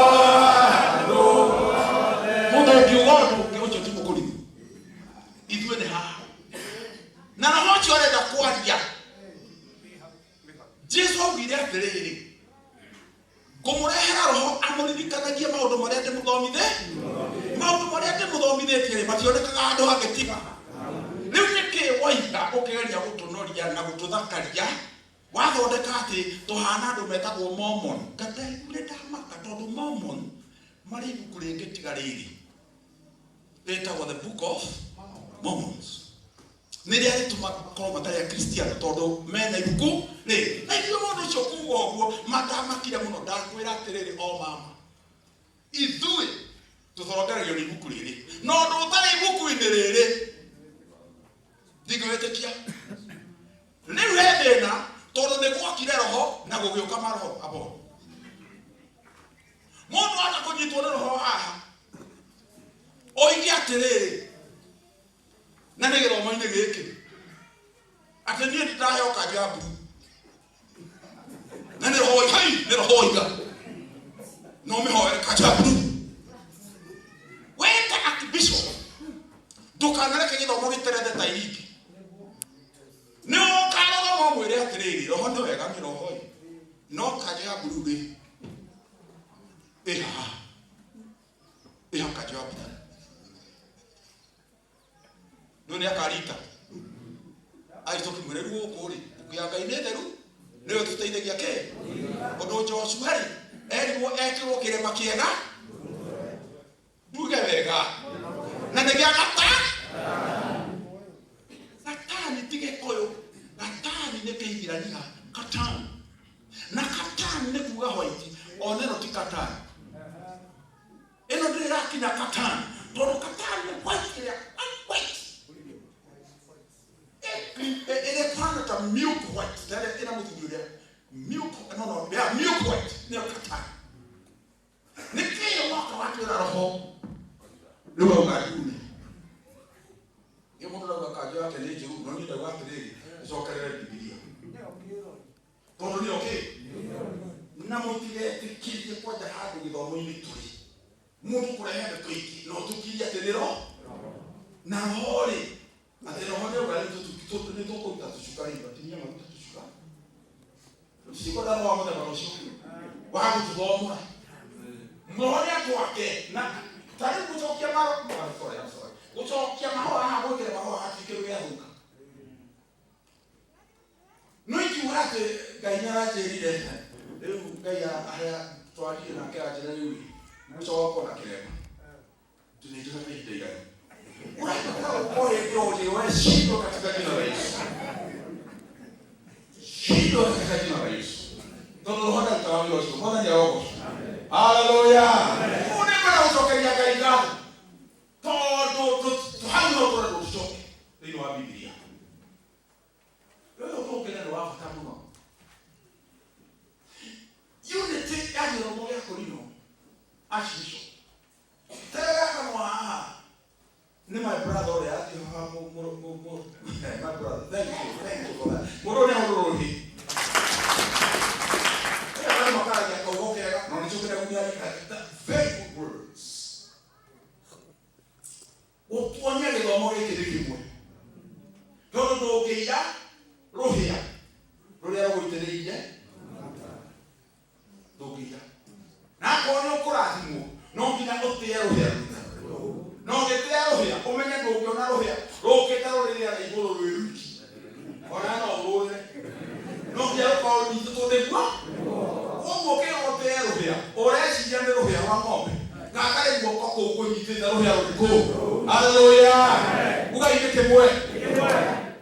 handũ. Mũndũ ũngiuga ũndũ ũngĩ ũcio ti mũkũrimi ithuĩ nĩ haha na roho ũcio arenda kwaria. Jesu augire atĩrĩrĩ, ngũmũrehera roho amũririkanagie maũndũ marĩa ndĩmũthomithĩ maũndũ marĩa ndĩmũthomithĩtie rĩ mationekaga handũ hangĩ tiga rĩu. Nĩkĩ woiga ũkĩgeria gũtũnoria na gũtũthakaria wathondeka atĩ tũhana andũ metagwo Mormon? Ngandaiguire ndamaka tondũ Mormon marĩ ibuku rĩngĩ tiga rĩrĩ rĩtagwo The Book of Mormons, nĩ rĩa rĩtũmaga makorwo matarĩ akristiano tondũ mena ibuku rĩ na ithuĩ. Mũndũ ũcio kuga ũguo mandamakire mũno. Ndakwĩra atĩrĩrĩ, o mama, ithuĩ tũthongeragio nĩ ibuku rĩrĩ na ũndũ ũtarĩ ibuku-inĩ rĩrĩ ndingĩwĩtĩkia. Rĩu he thĩna tondũ nĩ gwokire roho na gũgĩũka maroho abo. Mũndũ anga kũnyitwo nĩ roho haha oige atĩrĩrĩ, na nĩ gĩthomo-inĩ gĩkĩ atĩ niĩ ndĩraheo kanjũ ya mburu na nĩ roho oiga, nĩ roho oiga no mĩhoere kanjũ ya mburu. Wĩte archbishop, ndũkanareke gĩthomo gĩterethe ta iringi. Nĩ ũkarũgama ũmwĩre atĩrĩrĩ, roho nĩ wega, nĩ roho ĩ, no kanjũ ya mburu rĩ ĩ haha, ĩha kanjũ ya mburu no nĩ akarita agĩcoki mwĩre rĩu gũkũ rĩ mbuku ya Ngai nĩ theru nĩyo tũteithagia kĩ ũndũ. Joshua rĩ erirwo ekĩrwo kĩrĩma kĩega nduge wega na nĩ gĩa gata gatani ti gĩkũyũ, gatani nĩ kĩhibirania katani, na katani nĩ kuga white. Ona ĩno ti katani, ĩno ndĩrĩ ĩrakinya katani tondũ katani nĩ white, ĩrĩa white ĩrĩa ĩhana ta milk white, tare ĩna mũthuri ũrĩa milk, no, yeah, milk white nĩyo katani. Nĩ kĩĩ woka watwĩra roho rĩu auga ndune? Nĩ mũndũ arauga kanjũ yake nĩ njũru, no niĩ ndauga atĩrĩrĩ, ĩcokerere Bibilia tondũ nĩyo kĩ na mũtigetĩkĩrie kwanja handũ gĩthomo-inĩ tũrĩ mũndũ kũrehe ndeto ingĩ no tũkirie atĩ nĩ roho na roho rĩ atĩ roho nĩ auga rĩu nĩ tũkũruta tũcuka rĩu atinia maruta tũcuka tũtikwenda roho wa mũthemba ũcio wa gũtũthomora. Roho nĩ atwake na tarĩu gũcokia maro, sorry, I'm sorry, gũcokia mahũa haha, gwĩkĩra mahũa hatirĩ kĩndũ gĩathũka. No ingiuga atĩ Ngai nĩ aranjĩrire rĩu, Ngai harĩa twaririe nake anjĩra rĩu rĩ gũcokwo na kĩrema tunaijuga ihinda igana ũrabatara gũkorwo hĩndĩ o hĩndĩ we shindwa katika jina la Yesu, shindwa katika jina la Yesu, tondũ roho ndarutaga wĩra ũcio. Mwathani arogocwo. Haleluya. Ũũ nĩ ngwenda gũcokeria Ngai ngatho tondũ hau no tũrendwo tũcoke thĩinĩ wa Bibilia. Rĩu tũkĩre nĩ wa bata mũno unity ya gĩthomo gĩa kũrino. Archbishop terega kanua haha nĩ my brother ũrĩa athiĩ haha my brother, thank you, thank you for that. Mũndũ nĩ ahũrwo rũhĩ. Andũ makaragia kaugo kega no nĩ njũkĩre gũmĩaria very good words gũtuonia gĩthomo gĩkĩ nĩ kĩmwe tondũ ndũngĩiya rũhĩa rũrĩa rũgũitĩrĩirie, ndũngĩiya. Na akorwo nĩ ũkũrathimwo no nginya ũtĩe rũhĩa rũu, na ũngĩtĩa rũhĩa ũmenye ndũngĩona rũhĩa rũkĩte rũrĩ rĩera igũrũ rwĩ rwiki, ona no ũrũrĩre, no nginya rũkorwo rũnyitĩtwo nĩguo. Koguo kĩrĩkũ? Haleluya. Ugai nĩ kĩmwe.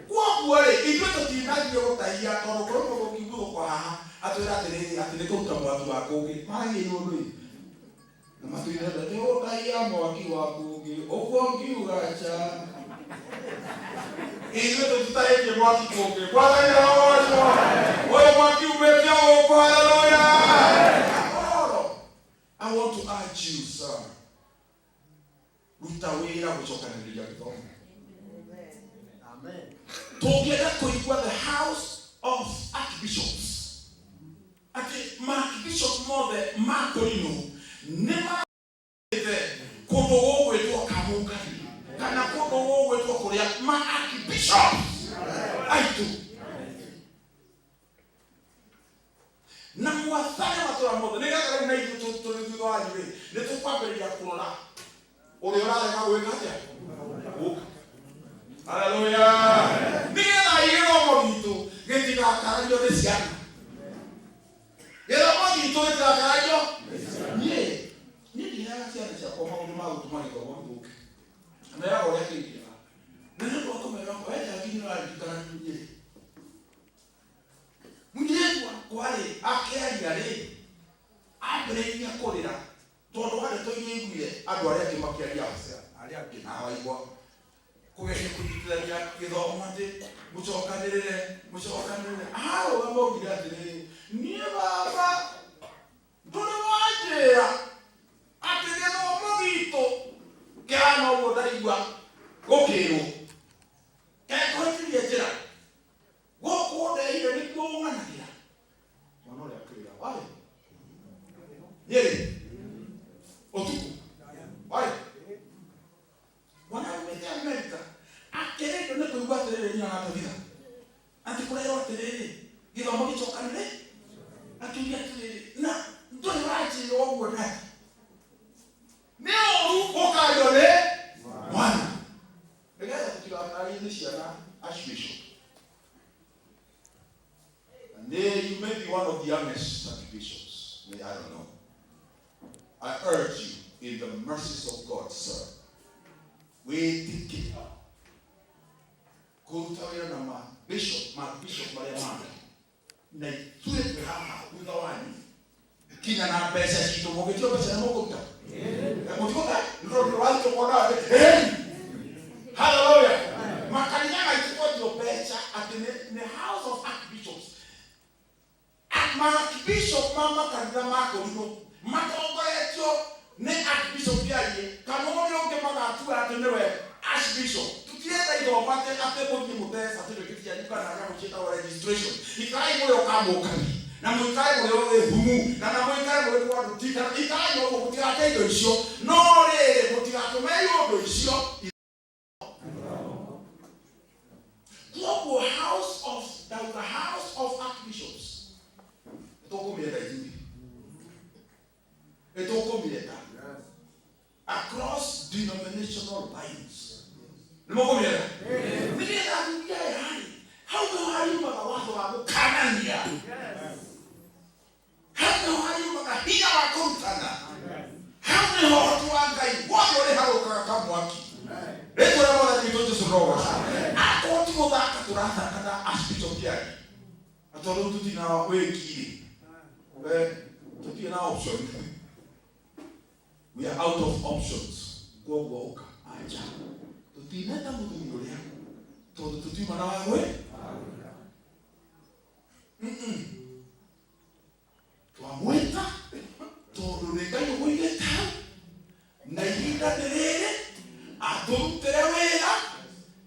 Kwoguo rĩ, ithuĩ tũtinathiĩ gũtahia tondũ kũrĩ mũndũ ũngĩguthũkwo haha atwĩra atĩrĩrĩ atĩ nĩ kũruta mwaki wa kũngĩ. Maragia igũrũ ĩ. Na matwĩre nĩ gũtahia mwaki wa kũngĩ, ũguo ngiuga cha. Ithuĩ tũtitahĩtie mwaki kũngĩ. Mwathani arogocwo. Ũyũ mwaki umĩte o gũkũ. Haleluya. I want to urge you, sir. Ruta wĩra gũcokanĩrĩria gĩthomo. Tũngĩenda kũigua the House of Archbishops, atĩ maarchbishop mothe ma Torino nĩ mathĩte kũndũ gũgwĩtwo Kamũkari kana kũndũ gũgwĩtwo kũrĩa ma archbishops aitũ na mwathane matũra mothe nĩgetha rĩu na ithuĩ tũrĩ thutha wanyu rĩ nĩ tũkwambĩrĩria kũrora ũrĩa ũrarega gwĩka atĩa gũka. Haleluya. Nĩgetha gĩthomo gitũ gĩtigakarario nĩ ciana. Gĩthomo gitũ gĩtigakarario niĩ ndiheaga ciana ciakwa maũndũ ma gũtũma gĩthomo gĩthũke. Meraga ũrĩa kĩngĩaga. Na nĩ ũndũ wa kũmera we nginya ũraririkana niĩ. Mũirĩtu wakwa rĩ akĩaria rĩ ambĩrĩirie kũrĩra tondũ wa ndeto iria aiguire andũ arĩa angĩ makĩaria arĩa angĩ na waigua kũgeria kũnyitithania gĩthomo atĩ mũcokanĩrĩre mũcokanĩrĩre arũgama augire atĩrĩrĩ niĩ baba ndũrĩ wanjĩra atĩ gĩthomo gitũ kĩhana ũguo ndaigua gũkĩrwo kekũhĩtĩria njĩra gũkũ ndeire nĩkuo ũng'anagĩra mwana ũrĩa akĩrĩra warĩ nyĩrĩ ũtukũ warĩ mwana aumĩte Amerika akĩrĩrio nĩ kũigua atĩrĩrĩ nyina na Tabitha atĩ kũrerwo atĩrĩrĩ gĩthomo gĩcokanĩrĩ akiuga atĩrĩrĩ na ndũrĩ wanjĩra ũguo ndadi nĩ ũru gũkario nĩ mwana nĩgetha tũtigakarie nĩ ciana archbishop. And you may be one of the youngest archbishops. I don't know. I urge you in the mercies of God, sir. Wĩtĩkĩre kũruta wĩra na ma bishop marĩa mangĩ na ithuĩ twĩ haha thutha wanyu kinya na mbeca citũ mũngĩtio mbeca nĩ mũkũruta mũtikũruta nĩ tondũ wathiĩ tũkona atĩ haleluya makanitha maitũ twetio mbeca atĩ nĩ House of Archbishops maarchbishop ma makanitha ma Korinũ matongoretio nĩ archbishop Kĩarie kana ũrĩa ũngĩ magatua atĩ nĩwe archbishop. Tũtirenda ithomo atĩ mũthiĩ mũte certificate cianyu kana nyamũ ciĩtagwo registration. Ikarai mũrĩ o Kamũkari na mũikare mũrĩ o Gĩthumu kana mũikare mũrĩ kwa Nduti kana ikarai ũguo mũtigate indo icio no rĩrĩ mũtigatũme iũndũ icio. Kwoguo House of the House of Archbishops nĩtũkũmĩenda ithuĩ nĩtũkũmĩenda across denominational lines. Nĩ mũkũmĩenda nĩgetha athuri aya rĩ hau nĩho hariumaga watho wa gũkanania hau nĩho hariumaga hinya wa kũrutana hau nĩho ũhoti wa Ngai wothe ũrĩ harũkaga ta mwaki. Rĩtwa rĩa Mwathani witũ Jesũ rĩrogocwo. Akorwo ti gũthaka tũrathaka na archbishop Kĩarie na tondũ rĩu tũtirĩ na wĩki rĩ tũtirĩ na option. We are out of options. Kwoguo ũka anja tũtineta mũthuri ũrĩa tondũ tũtiuma na wagwe twamwĩta tondũ nĩ Ngai ũmũigĩte hau na ihinda nĩ rĩrĩ atũrutĩre wĩra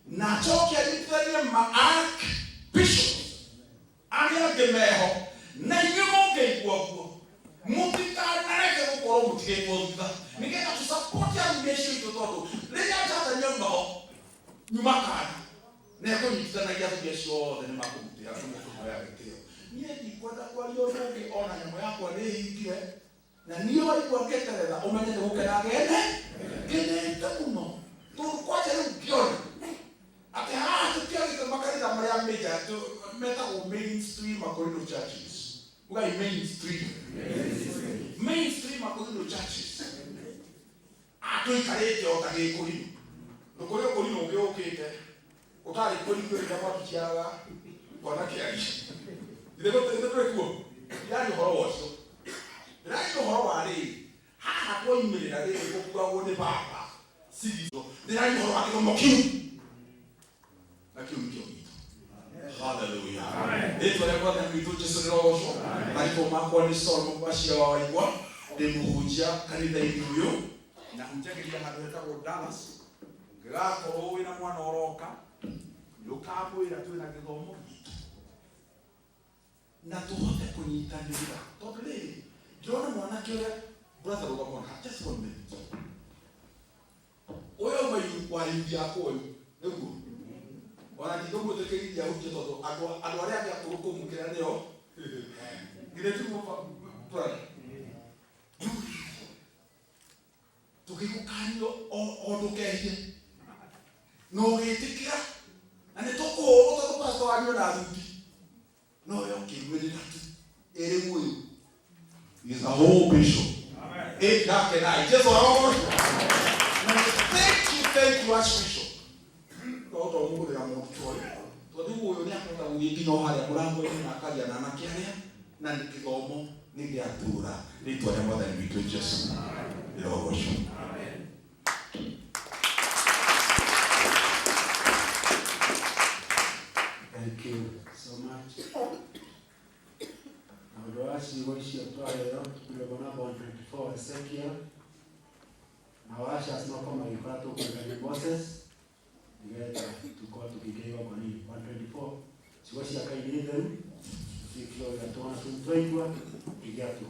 na acoke anyitithanie ma archbishops arĩa angĩ meho na inyuĩ mũngĩigua ũguo mũtikanareke gũkorwo mũtigĩtwo thutha nĩgetha tũsupport athuri acio aitũ tondũ rĩrĩa Njata nĩauma ho nyuma kana na ekũnyitithanagia athuri acio othe nĩ makũmũtĩra nĩ mũkũmũoya gĩtĩo. Niĩ ndikwenda kwaria ũndũ ũngĩ ona nyamũ yakwa nĩ ĩhingire na niĩ waigua ngĩterera ũmenye nĩ gũkena ngene ngenete mũno tondũ kwanja rĩu ngĩona atĩ haha tũtiagĩte makanitha marĩa major metagwo mainstream Akorino churches. Ugai mainstream. Mainstream Akorino churches. Tũikarĩte o ta gĩkũrinũ. Ndũkũrĩ ũkũrinũ ũngĩ ũkĩte ũtarĩ kũrinũ rĩrĩa mwatũciaraga twana kĩari. Ithe tũrĩ kuo. Ndiraria ũhoro wa ũcio. Ndiraria ũhoro wa rĩrĩ. Haha twoimĩrĩra rĩrĩ gũkuagwo nĩ baba. Sigito. Ndiraria ũhoro wa gĩthomo kĩu. Na kĩu nĩkĩo gitũ. Hallelujah. Rĩtwa rĩa Mwathani witũ Jesũ rĩrogocwo. Marĩtwa makwa nĩ Solomon Bashia wa Waigwa. Ndĩ mũhunjia kanitha-inĩ ũyũ. Na hunjagĩria handũ hetagwo Dallas. Ũngĩgakorwo wĩna mwana ũroka, nĩ ũkamwĩra twĩna gĩthomo gitũ. Na tũhote kũnyitanĩra. Tondũ rĩrĩ, ndĩrona mwanake ũrĩa brother rũgama haha, just one minute. Ũyũ auma wa yuthi yakwa ũyũ, nĩguo? Ona ndingĩmwĩtĩkĩrithia ahunjie tondũ andũ arĩa angĩ akũrũ kũmũkĩra nĩo. Githĩ tiguo brother? Tũgĩgũkanio o ndũkehie. Na ũgĩtĩkĩra. Na nĩ tũkũhũrwo tondũ pastor wanyu ena thuti. No we ũkĩrũĩrĩra tu. Ĩrĩ ũyũ. Is a whole bishop. Ĩ nake naĩ. Jesu arogocwo. Thank you Archbishop. No to mũgũrĩra mũndũ ta ũyũ. Tondũ rĩu ũyũ nĩ akũhota gũthiĩ nginya o harĩa mũrango-inĩ na akaria na anake arĩa na nĩ gĩthomo nĩ gĩatũra rĩtwa rĩa Mwathani witũ Jesu rĩrogocwo. Thank you so much. Na ũndũ wa ciugo icio twaheo mĩrongo namba 124 Ezekiel na washas mako magĩkora tũkũrĩkania Moses nĩgetha tũkorwo tũkĩingĩra igongona-inĩ 124 ciugo cia Ngai nĩ theru ciĩkĩro gĩa twana tũu twaigua igĩatwo.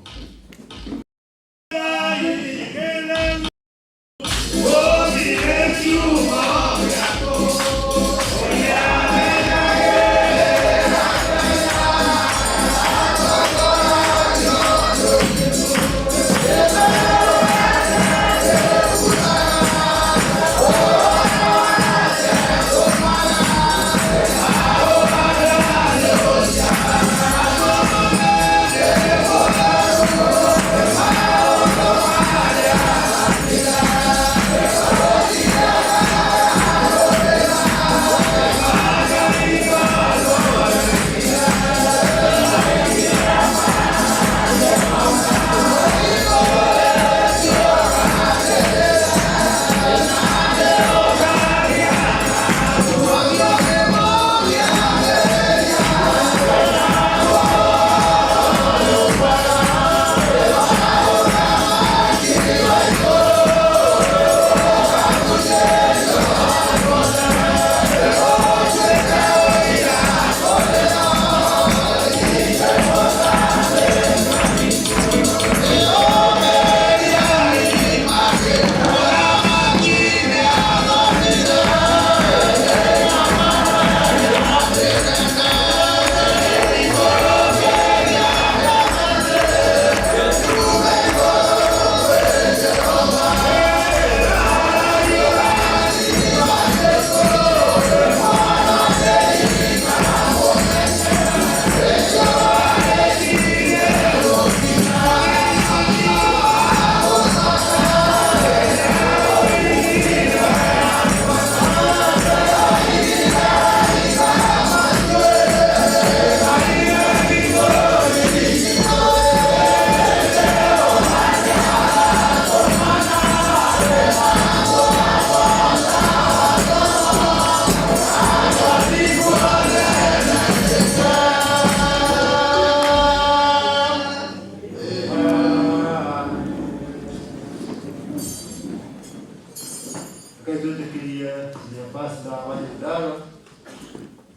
Twĩtĩkĩrie nginya pastor wa Nyandarua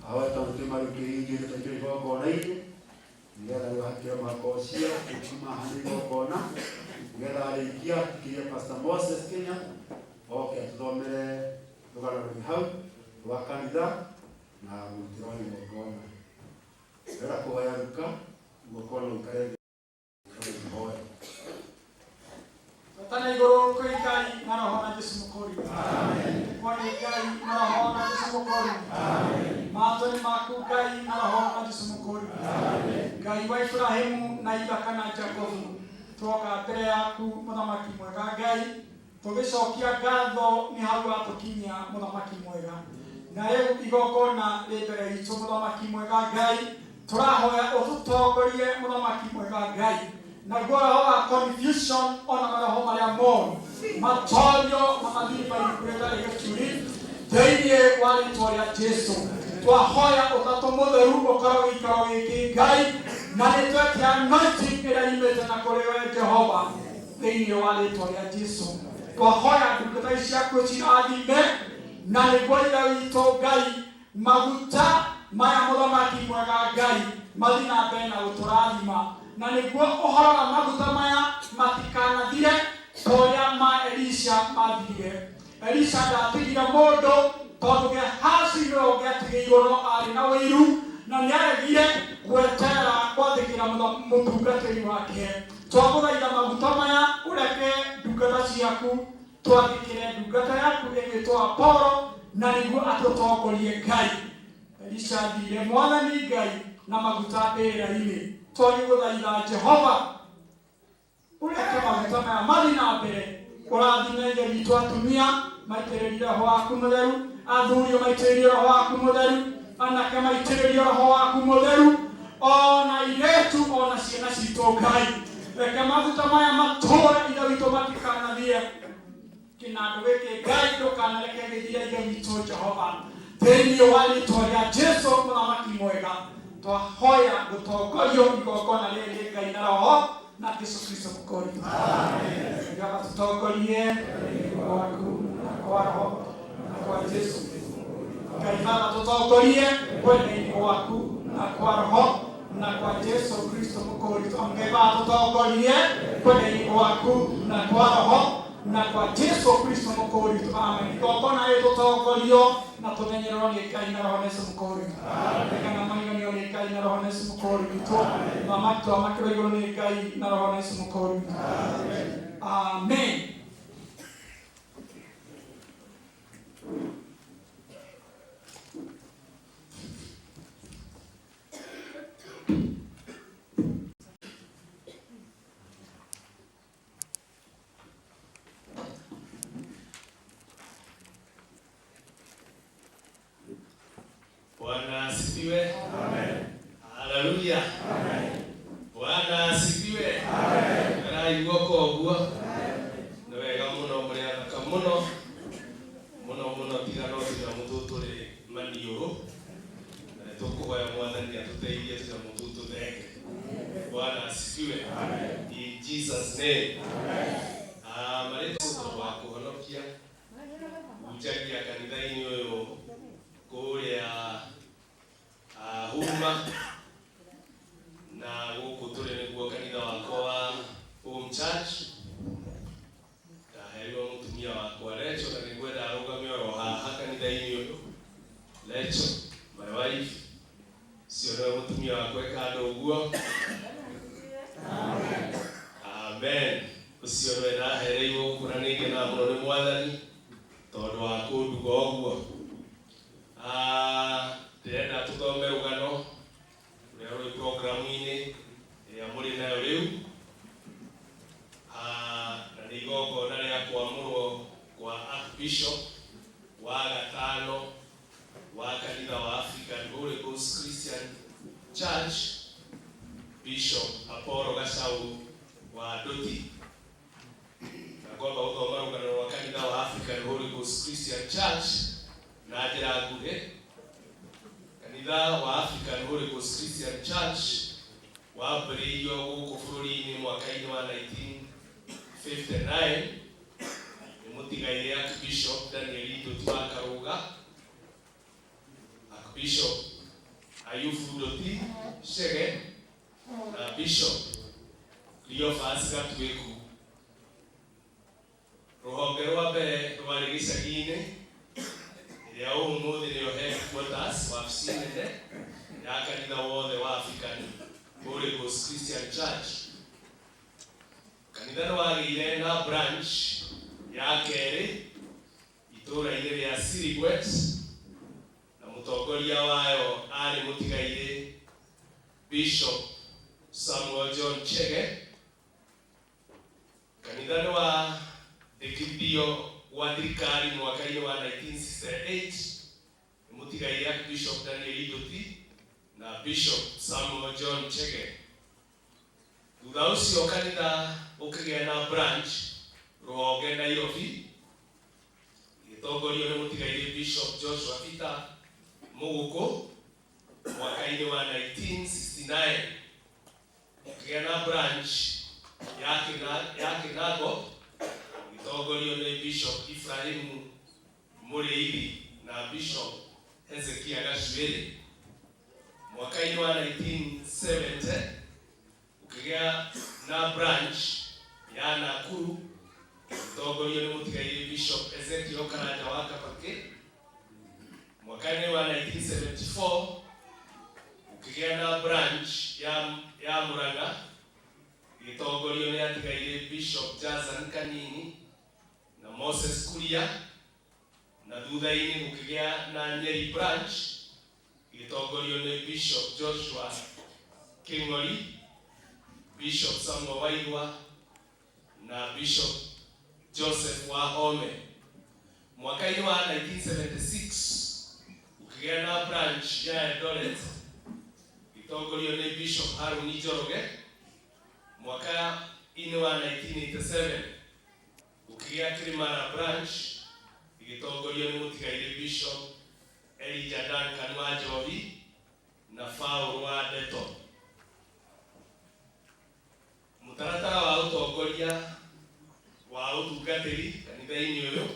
ahoe tondũ twĩ marĩkĩrĩirie tũtwaikĩra igongona-inĩ nĩgetha rĩu hakĩre mũhaka ũcio kuma haha nĩ igongona nĩgetha arĩkia tũkirie Pastor Moses Kenya oke atũthomere rũgano rwĩ hau rwa kanitha na mũrutĩro wa igongona. Ndĩrenda kũhoya Ruka ũgũkorwo no ũikare thĩ hoya. Tana igũrũ kwĩ Ngai na Roho na Jesũ Mũkũri. Kwani Ngai na Roho na Jesũ Mũkũri. Maathani maku Ngai na Roho na Jesũ Mũkũri. Ngai wa Ibrahimu na Ithaka na Jakubu. Twoka mbere yaku mũthamaki mwega Ngai. Tũgĩcokia ngatho nĩ hau watũkinyia mũthamaki mwega. Na rĩu igongona rĩ mbere itũ mũthamaki mwega Ngai, tũrahoya ũtũtongorie mũthamaki mwega Ngai. Naguo roho wa confusion ona maroho marĩa moru matorio na mathiĩ ibuku rĩtarĩ gĩturi thĩinĩ wa rĩtwa rĩa Jesu. Twahoya ũtatũ mũtheru ũkorwo gĩikaro gĩkĩ Ngai, na nĩ twetia anointing ĩrĩa yumĩte na kũrĩ we Jehova thĩinĩ wa rĩtwa rĩa Jesu. Twahoya ndungata ici ciaku cirathime, na nĩguo Ithe witũ Ngai maguta maya mũthamaki mwega Ngai mathiĩ na mbere na gũtũrathima, na nĩguo ũhoro wa maguta maya matikanathire ta ũrĩa ma Elisha mathirire. Elisha ndatigire mũndũ tondũ Gehazi nĩwe ũngĩatigĩirwo no arĩ na ũiru, na nĩaregire gweterera gwathĩkĩra mũtungatĩri wake. Twagũthaitha maguta maya ũreke ndungata ciaku twathĩkĩre ndungata yaku ĩgwĩtwo Apolo, na nĩguo atũtongorie Ngai. Elisha athire mwathani Ngai na maguta mbĩrĩra-inĩ. Twagĩgũthaitha Jehova ũreke maguta maya mathiĩ na mbere, ũrathime Ithe witũ atumia maitĩrĩrie roho waku mũtheru, athuri maitĩrĩrie roho waku mũtheru, anake maitĩrĩrie roho waku mũtheru, ona airĩtu ona ciana citũ Ngai. Reke maguta maya matũũre Ithe witũ matikanathiĩ kĩnandũ gĩkĩ Ngai, ndũkanareke gĩthire Ithe witũ Jehova. Thĩinĩ wa rĩtwa rĩa Jesu mũthamaki mwega, twahoya gũtongorio igongona rĩrĩ Ngai na roho na Jesu Kristo mũkũri. Amen. Jehova tũtongorie gwaku na kwa roho na kwa Jesu. Ngai Baba tũtongorie kwenda-inĩ gwaku na kwa roho na kwa Jesu Kristo mũkũri. Ngai Baba tũtongorie kwenda-inĩ gwaku na kwa roho na kwa Jesu Kristo mũkũri. Amen. Igongona rĩrĩ tũtongorio na tũmenyererwo nĩ Ngai na roho na Jesu mũkũri. Kana maiganio nĩ Ngai na roho na Jesu mũkũri witũ. Thamaki twamakĩrwo igũrũ nĩ Ngai na roho na Jesu mũkũri witũ. Amen. Bwana asifiwe. Amen. Haleluya. Amen. Bwana asifiwe. Amen. Araigua koguo. Nĩ wega mũno mũrĩ athaka mũno mũno mũno, tiga no tũnyamũ tũtũ tũrĩ maniũrũ, na nĩ tũkũhoya Mwathani atũteithie tũnyamũ tũtũ tũthenge. Bwana asifiwe. In Jesus name. Marĩtwa tondũ wa kũhonokia hunjagia kanitha-inĩ ũyũ kũrĩa Huruma, na gũkũ tũrĩ nĩguo kanitha wakwa wa Home Church. Ndaheirwo mũtumia wakwa Rachel, na nĩngwenda arũgame oro haha kanitha-inĩ ũyũ. Rachel, my wife, ũcio nĩwe mũtumia wakwa ĩkandũ ũguo. Amen. Ũcio nĩwe ndahereirwo gũkũ na nĩngenaga mũno nĩ Mwathani tondũ wa kũnduga ũguo. Ndĩrenda tũthome rũgano rũrĩa rũrĩ programu-inĩ ĩrĩa mũrĩ nayo rĩu. Na nĩ igongona rĩa kwamũrwo kwa Archbishop wa gatano wa kanitha wa African Holy Ghost Christian Church, Bishop Apollo Gachau wa Nduti. Na ngwamba gũthoma rũgano rwa kanitha wa African Holy Ghost Christian Church na njĩra nguhĩ. Kanitha wa African Holy Ghost Christian Church wambĩrĩirio gũkũ bũrũri-inĩ mwaka-inĩ wa 1959 nĩ mũtigairĩ Archbishop Daniel Nduti wa Karũga, Archbishop Ayubu Nduti Chege na Bishop Cleophas Gatuĩku. Rũhonge rwa mbere rwarĩ gĩcagi-inĩ ĩrĩa ũmũthĩ nĩyo headquarters, wabici nene ya kanitha wothe wa African Holy Ghost Christian Church. Kanitha nĩ wagĩire na branch ya kerĩ itũũra-inĩ rĩa Sirigwet, na mũtongoria wayo arĩ mũtigairĩ Bishop Samuel John Chege. Kanitha nĩ wandĩkithirio Kwambĩrĩirio gwa thirikari mwaka-inĩ wa 1968 nĩ mũtigairĩ Archbishop Daniel Iduti na Bishop Samuel John Chege. Thutha ũcio kanitha ũkĩgĩa na branch rũhonge Nairobi, ĩgĩtongorio nĩ mũtigairĩ Bishop Joshua Peter Mũgũkũ mwaka-inĩ wa 1969. Ũkĩgĩa na branch ya Kĩnago, ĩgĩtongorio nĩ Bishop Ibrahimu Mũrĩithi na Bishop Hezekia Gacuĩrĩ. Mwaka-inĩ wa 1970 ũkĩgĩa na branch ya Nakuru, ĩgĩtongorio nĩ mũtigairĩ Bishop Ezekiel Karanja wa Kabakĩ. Mwaka-inĩ wa 1974 ũkĩgĩa na branch ya Murang'a, ĩgĩtongorio nĩ atigairĩ Bishop Jazan Kanini na Moses Kuria, na thutha-inĩ gũkĩgĩa na Nyeri branch ĩgĩtongorio nĩ Bishop Joshua King'ori, Bishop Samuel Waigwa na Bishop Joseph Wahome. Mwaka-inĩ wa 1976 gũkĩgĩa na branch ya Eldoret ĩgĩtongorio nĩ Bishop Haruni Njoroge. Mwaka-inĩ wa 1987 gũkĩgĩa Kirimara branch ĩgĩtongorio nĩ mũtigairĩ Bishop Elijah Duncan wa Njohi na Paul wa Ndeto. Mũtaratara wa ũtongoria wa ũtungatĩri kanitha-inĩ ũyũ,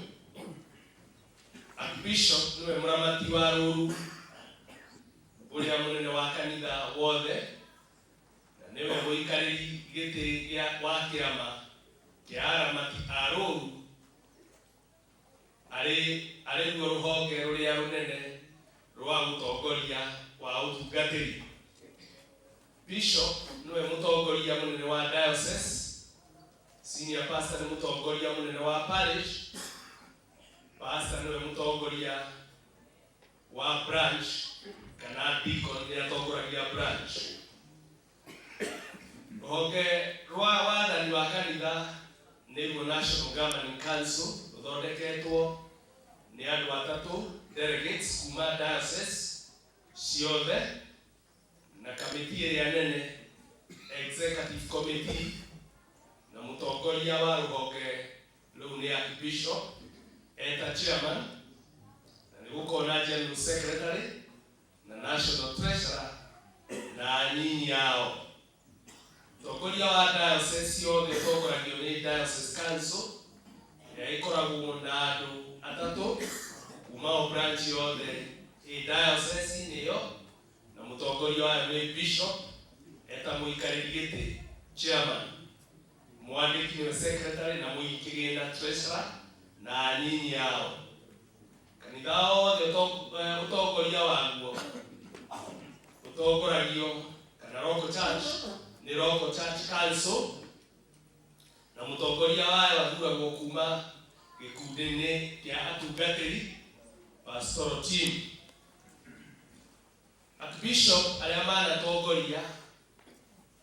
Archbishop nĩwe mũramati wa rũru ũrĩa mũnene wa kanitha wothe, na nĩwe mũikarĩri gĩtĩ wa kĩama kĩa aramati a rũru, arĩ ruo rũhonge rũrĩa rũnene rwa ũtongoria wa ũtungatĩri. Bishop nĩwe mũtongoria mũnene wa diocese, senior pastor nĩ mũtongoria mũnene wa parish, pastor nĩwe mũtongoria wa branch kana deacon nĩ atongoragia branch. Rũhonge rwa wathani wa kanitha nĩruo National Governing Council, rũthondeketwo nĩ andũ atatũ delegates kuma diocese ciothe na kamĩtĩ ĩrĩa nene executive committee, na mũtongoria wa rũhonge rũu nĩ Archbishop eta chairman, na nĩ gũkorwo na general secretary na national treasurer na anyinyi ao. Mũtongoria wa diocese yothe ĩtongoragio nĩ diocese council ĩrĩa ĩkoragwo na andũ atatũ kuma o branch yothe ĩ diocese-inĩ ĩyo, na mũtongoria wayo nĩ bishop eta mũikarĩri gĩtĩ chairman, mwandĩki nĩwe secretary na mũigi kĩgĩna treasurer na anyinyi ao. Kanitha wothe ũtongoria waguo ũtongoragio kana local church nĩ local church council, na mũtongoria wayo athuragwo kuma gĩkundi-inĩ kĩa atungatĩri pastoral team. Archbishop arĩa manatongoria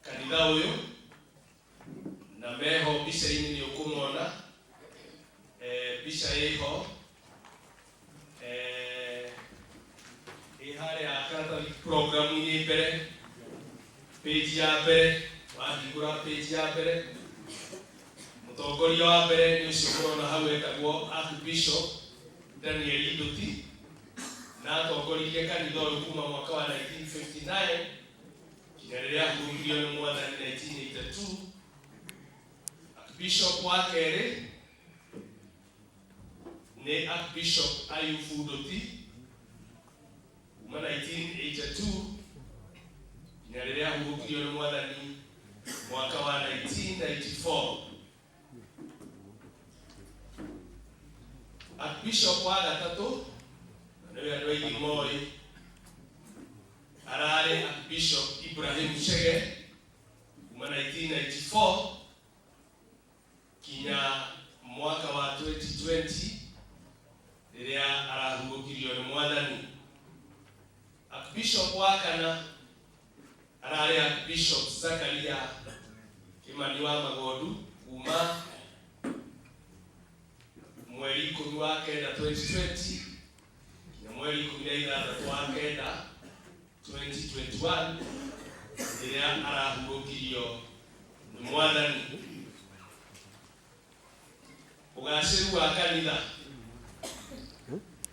kanitha ũyũ na meho mbica-inĩ nĩ ũkũmona, mbica ĩho ĩ harĩa karatathi programu-inĩ mbere, page ya mbere, wahingũra page ya mbere, mũtongoria wa mbere nĩ ũcio mũrona hau etagwo Archbishop Daniel Iduti, na atongoririe kanitha ũyũ kuma mwaka wa 1959 nginya rĩrĩa ahurũkirio nĩ Mwathani 1982. Archbishop wa kerĩ nĩ Archbishop Ayubu Nduti kuma 1982 nginya rĩrĩa ahurũkirio nĩ Mwathani mwaka wa 1994. Archbishop wa gatatũ na nĩwe andũ aingĩ moĩ, ararĩ Archbishop Ibrahim Chege kuma 1994 kinya mwaka wa 2020 rĩrĩa arahurũkirio nĩ Mwathani. Archbishop wa kana ararĩ Archbishop Zakaria Kimani wa Magondu kuma Mweri 10 wa kenda 2020 nginya mweri 16 wa kenda 2021 rĩrĩa arahurũkirio nĩ Mwathani. Ũgacĩru wa kanitha.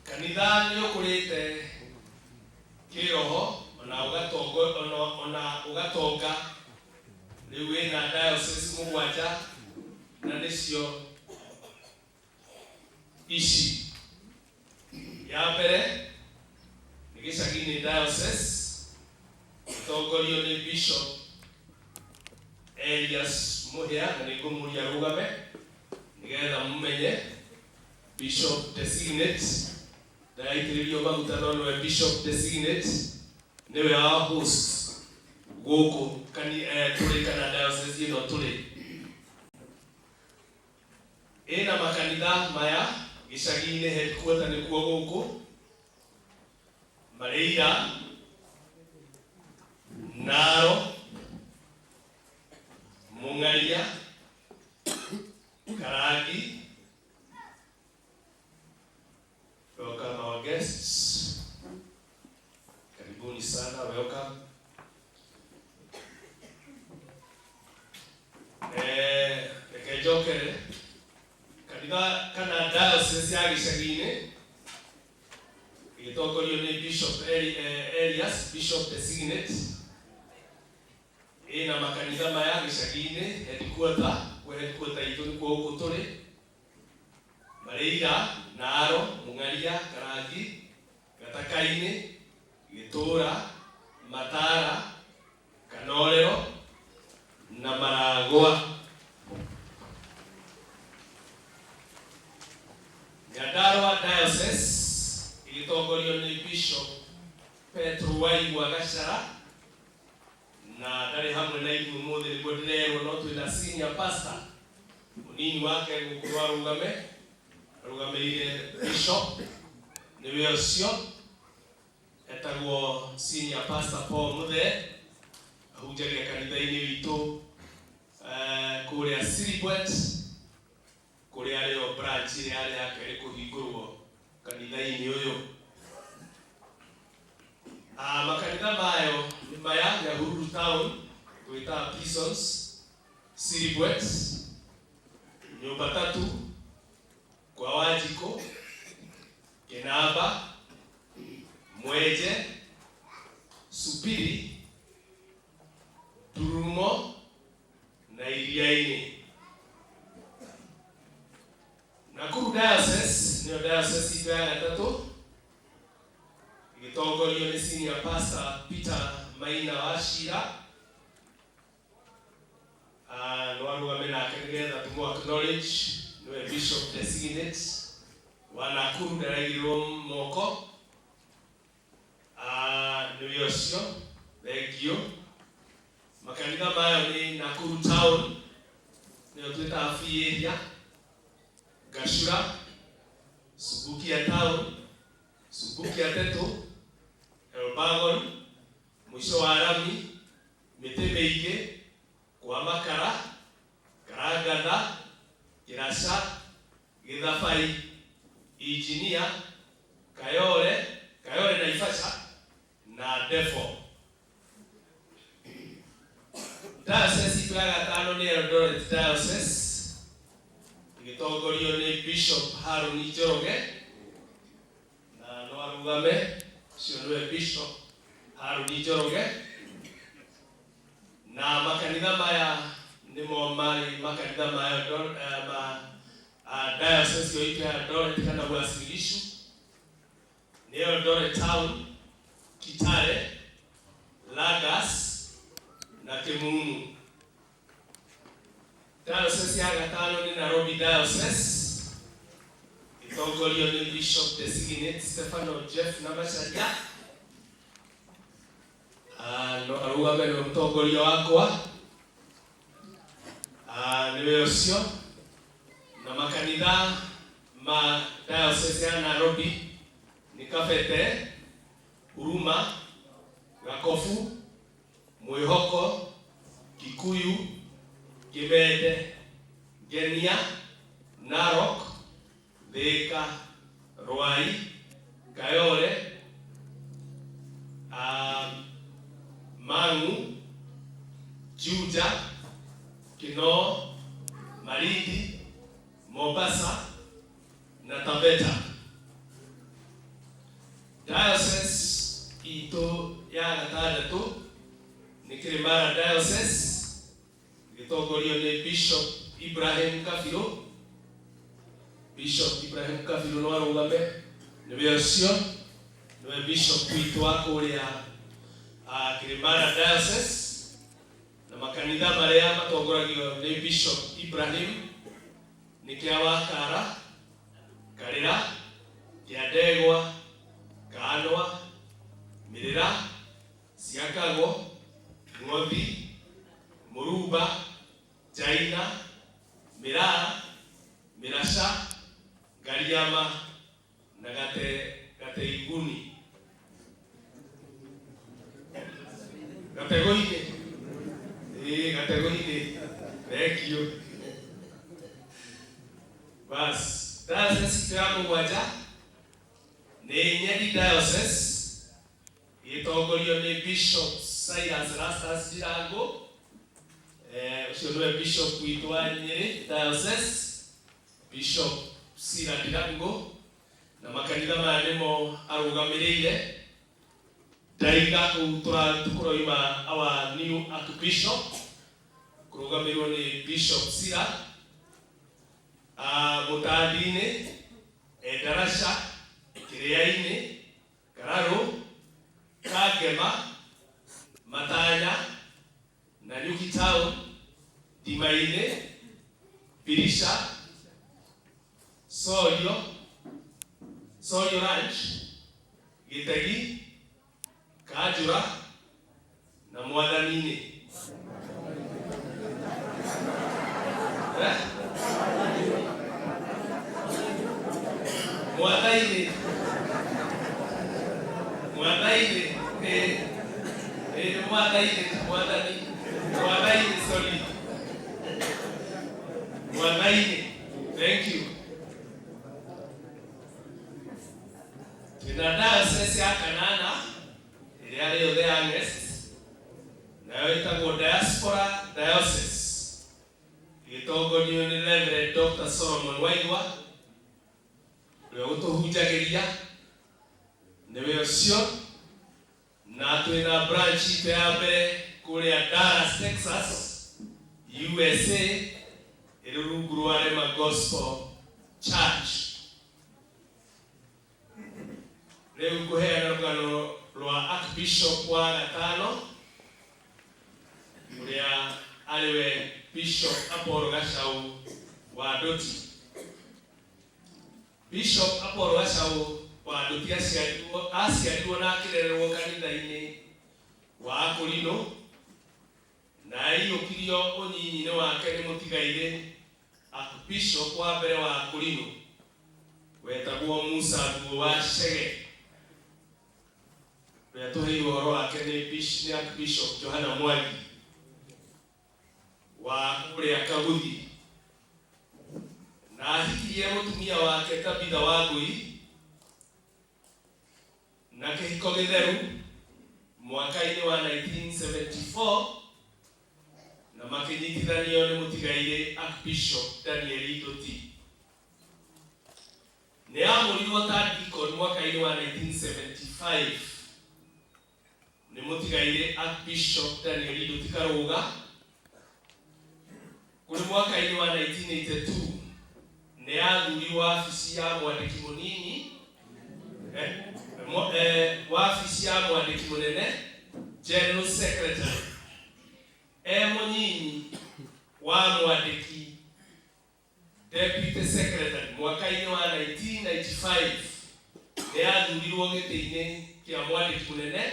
Kanitha nĩ ũkũrĩte kĩroho ona ũgatongo ona ũgatonga. Rĩu wĩna diocese 7 na nĩcio ici. Ya mbere nĩ Gĩcagi-inĩ diocese ĩtongorio nĩ Bishop Elias Mũhĩa, na nĩ ngũmũria arũgame nĩgetha mũmenye Bishop designate ndaraitĩrĩrio maguta no nĩwe Bishop designate, nĩwe our host gũkũ tũrĩ kana diocese ĩno tũrĩ. Ĩna makanitha maya Gĩcagi-inĩ headquarter nĩkuo gũkũ Mareira, Naro, Mũng'aria, Karangi. Welcome our guests. Karibuni sana, welcome. Reke njokere kanitha kana diocese ya Gĩcagi-inĩ ĩgĩtongorio nĩ Bishop Elias, Bishop designate. Ĩna makanitha maya Gĩcagi-inĩ headquarter, kwa headquarter itũ nĩkuo gũkũ tũrĩ, Mareira, Naro, Mũng'aria, Karangi, Gataka-inĩ, Gĩtũra, Matara, Kanorero na Maragwa. Nyandarua diocese ĩgĩtongorio nĩ Bishop Petro Waigua Gachara, na ndarĩ hamwe na ithuĩ ũmũthĩ nĩguo ndĩrerwo, no twĩna senior pastor mũnini wake gũkũ arũgame arũgamĩrĩire bishop, nĩwe ũcio etagwo senior pastor Paul Muthee, ahunjagia kanitha-inĩ witũ kũrĩa Silibwet, kũrĩa arĩo branch ĩrĩa yarĩ ya kerĩ kũhingũrwo kanitha-inĩ ũyũ. Makanitha mayo nĩ maya: Nyahururu town twĩtaga Prisons, Silibwet, Nyũmba Tatu, kwa Wanjikũ, Kĩnamba, Mwenje, Supiri, Ndururumo na Iria-inĩ. Nakuru diocese nĩyo diocese itũ ya gatatũ, ĩgĩtongorio nĩ senior pastor Peter Maina wa Cira. No arũgame nake nĩgetha tũmũ acknowledge, nĩwe bishop designate wa Nakuru, ndaraigĩrĩrwo moko. Nĩwe ũcio, thank you. Makanitha mayo nĩ Nakuru town, nĩyo twĩtaga free area, Gashura, Subukia town, Subukia Tetu, Elbagon, mũico wa rami, mĩtĩ mĩingĩ, kwa Makara, Karangatha, Kĩraca, Gĩthabai, Injinia, Kayole, Kayole na Ibaca na Defo. Diocese itũ ya gatano nĩ Eldoret diocese, ĩgĩtongorio nĩ Bishop Harũni Njoroge, na no arũgame, ũcio nĩwe Bishop Harũni Njoroge. Na makanitha maya nĩmo marĩ makanitha ma ma diocese ĩyo itũ ya Eldoret kana Uasin Gishu, nĩ Eldoret town, Kitale, Lagas na Kimumu. Diocese ya gatano nĩ Nairobi diocese, ĩtongorio nĩ Bishop designate Stefano Jeff na Macharia. No arũgame, nĩwe mũtongoria wakwa. Nĩwe ũcio. Na makanitha ma diocese ya Nairobi nĩ Kabete, Huruma, Gakobu, Mwĩhoko, Kikuyu, Kĩmende, Ngenia, Narok, Thika, Ruai, Kayole, Mang'u, Juja, Kinoo, Malindi, Mombasa na Taveta. Diocese itũ ya gatandatũ nĩ Kĩrĩmara Diocese ĩgĩtongorio nĩ Bishop Ibrahim Kabiru. Bishop Ibrahim Kabiru no arũgame, nĩwe ũcio, nĩwe Bishop witũ wa kũrĩa Kĩrĩmara Diocese, na makanitha marĩa matongoragio nĩ Bishop Ibrahim nĩ kĩa Wakara, Karĩra, kĩa Ndegwa, Kanwa, Mĩrĩra, Ciakago, Ng'othi, Mũrumba, Njaina, Mĩraa, Mĩraca, Ngariama na Gateiguni. Gategũ-inĩ. Ĩĩ, Gategũ-inĩ. Thank you. Bas, diocese itũ ya mũgwanja nĩ Nyeri Diocese ĩgĩtongorio nĩ Bishop Silas Rastus Ndirango. Ũcio nĩwe Bishop witũ wa Nyeri Diocese, Bishop Sila Ndirango, na makanitha maya nĩmo arũgamĩrĩire. Ndaiga kũu tũroima our new Archbishop kũrũgamĩrĩrwo nĩ Bishop Sila. Mũtandi-inĩ, Endarasha, Kĩrĩa-inĩ, Kararũ, Kangema, Matanya, Nanyuki Town, Ndima-inĩ, Birisha, Sorio, Sorio Ranch, Gĩtegi, Kanjũra na Mwathani-inĩ. Eh? Mwathainĩ. Mwathainĩ. Mwathainĩ, Mwathani. Mwathainĩ, sorry. Mwathainĩ. Thank you. Twĩna diocese ya kanana ĩrĩa arĩyo the youngest, nayo ĩtagwo Diaspora Diocese ĩgĩtongorio nĩ Reverend Dr. Solomon Waigwa ũrĩa ũtũhunjagĩria, nĩwe ũcio. Na twĩna branch itũ ya mbere kũrĩa Dallas, Texas, USA, ĩrĩ rungu rwa Rema Gospel Church. Rĩu ngũheana rũgano rwa Archbishop wa gatano ũrĩa arĩwe Bishop Apollo Gachau wa Ndũti. Bishop Apollo Gachau wa Ndũti aciarirwo na akĩrererwo kanitha-inĩ wa Akũrinũ, na aiyũkirio ũnyinyi-inĩ wake nĩ mũtigairĩ Archbishop wa mbere wa Akũrinũ wetagwo Musa Thuo wa Chege, ũrĩa tũheirwo ũhoro wake nĩ Archbishop Johana Mwangi wa kũrĩa Kaguthi, na ahikirie mũtumia wake Tabitha Wangũi na kĩhiko gĩtheru mwaka-inĩ wa 1974, na makĩnyitithanio nĩ mũtigairĩ Archbishop Daniel Ndũti. Nĩ amũrirwo ta deacon mwaka-inĩ wa 1975 nĩ mũtigairĩ Archbishop Daniel Ndũti Karũga. Kũrĩ mwaka-inĩ wa 1982 nĩ athurirwo wabici ya mwandĩki mũnini, wabici ya mwandĩki mũnene, General Secretary, e mũnyinyi wa mwandĩki, Deputy Secretary. Mwaka-inĩ wa 1995 nĩ athurirwo gĩtĩ-inĩ kĩa mwandĩki mũnene,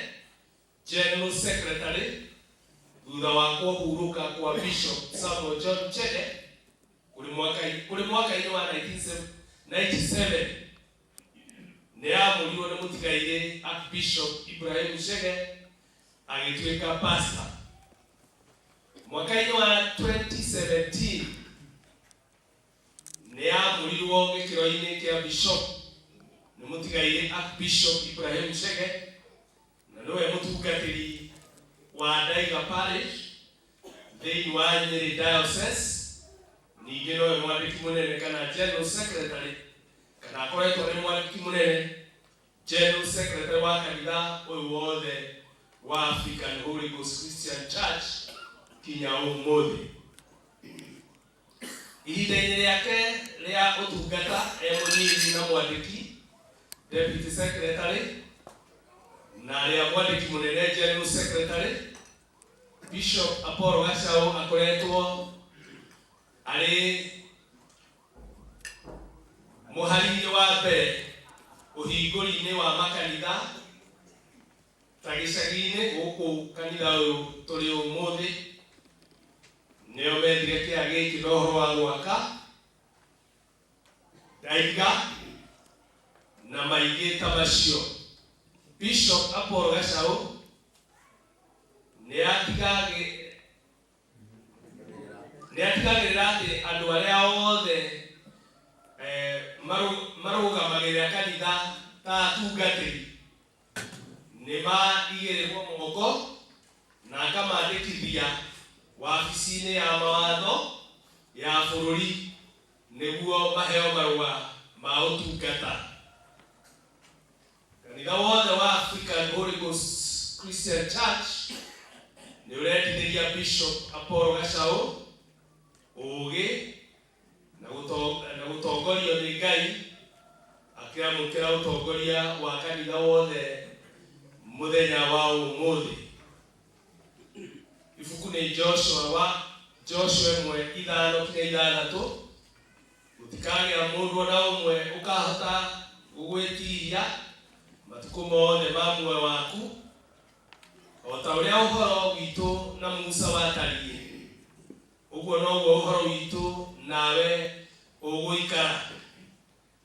General Secretary, thutha wa kũhurũka kwa Bishop Samuel John Chege. Kũrĩ mwaka-inĩ wa 1997 nĩ amũrirwo nĩ mũtigairĩ Archbishop Ibrahim Chege agĩtuĩka pastor. Mwaka-inĩ wa 2017 nĩ amũrirwo gĩkĩro-inĩ kĩa Bishop nĩ mũtigaire Archbishop Ibrahim Chege na nĩwe mũtungatĩri wa Ndaiga Parish thĩinĩ wa Nyeri Diocese. Ningĩ nowe mwandĩki mũnene kana General Secretary, kana akoretwo arĩ mwandĩki mũnene General Secretary wa kanitha ũyũ wothe wa African Holy Ghost Christian Church kinya ũmũthĩ. Ihinda-inĩ rĩake rĩa ũtungata e mũnini na mwandĩki Deputy Secretary na rĩa mwandĩki mũnene General Secretary, Bishop Apollo Gachau akoretwo arĩ mũhari-inĩ wa mbere ũhingũri-inĩ wa makanitha ta gĩcagi-inĩ gũkũ kanitha ũyũ tũrĩ ũmũthĩ. Nĩo methire kĩea gĩkĩ na ũhoro wa gwaka Ndaiga na maingĩ ta macio. Bishop Apollo Gachau nĩ atigagĩrĩra atĩ andũ arĩa othe marũgamagĩrĩra kanitha ta atungatĩri nĩ maigĩrĩrwo moko na akamandĩkithia wabici-inĩ ya mawatho ya bũrũri nĩguo maheo marũa ma ũtungata. Kanitha wothe wa African Holy Ghost Christian Church nĩ ũrendithĩria Bishop Apollo Gachau ũũgĩ na gũtongorio nĩ Ngai akĩamũkĩra ũtongoria wa kanitha wothe mũthenya wa ũmũthĩ. Ibuku nĩ Joshua wa Joshua 1:5-6. Gũtikagĩa mũndũ ona ũmwe ũkahota gũgwĩtiria matukũ mothe ma muoyo waku, o ta ũrĩa ũhoro witũ na Musa watariĩ, ũguo noguo ũhoro witũ nawe ũgũikara.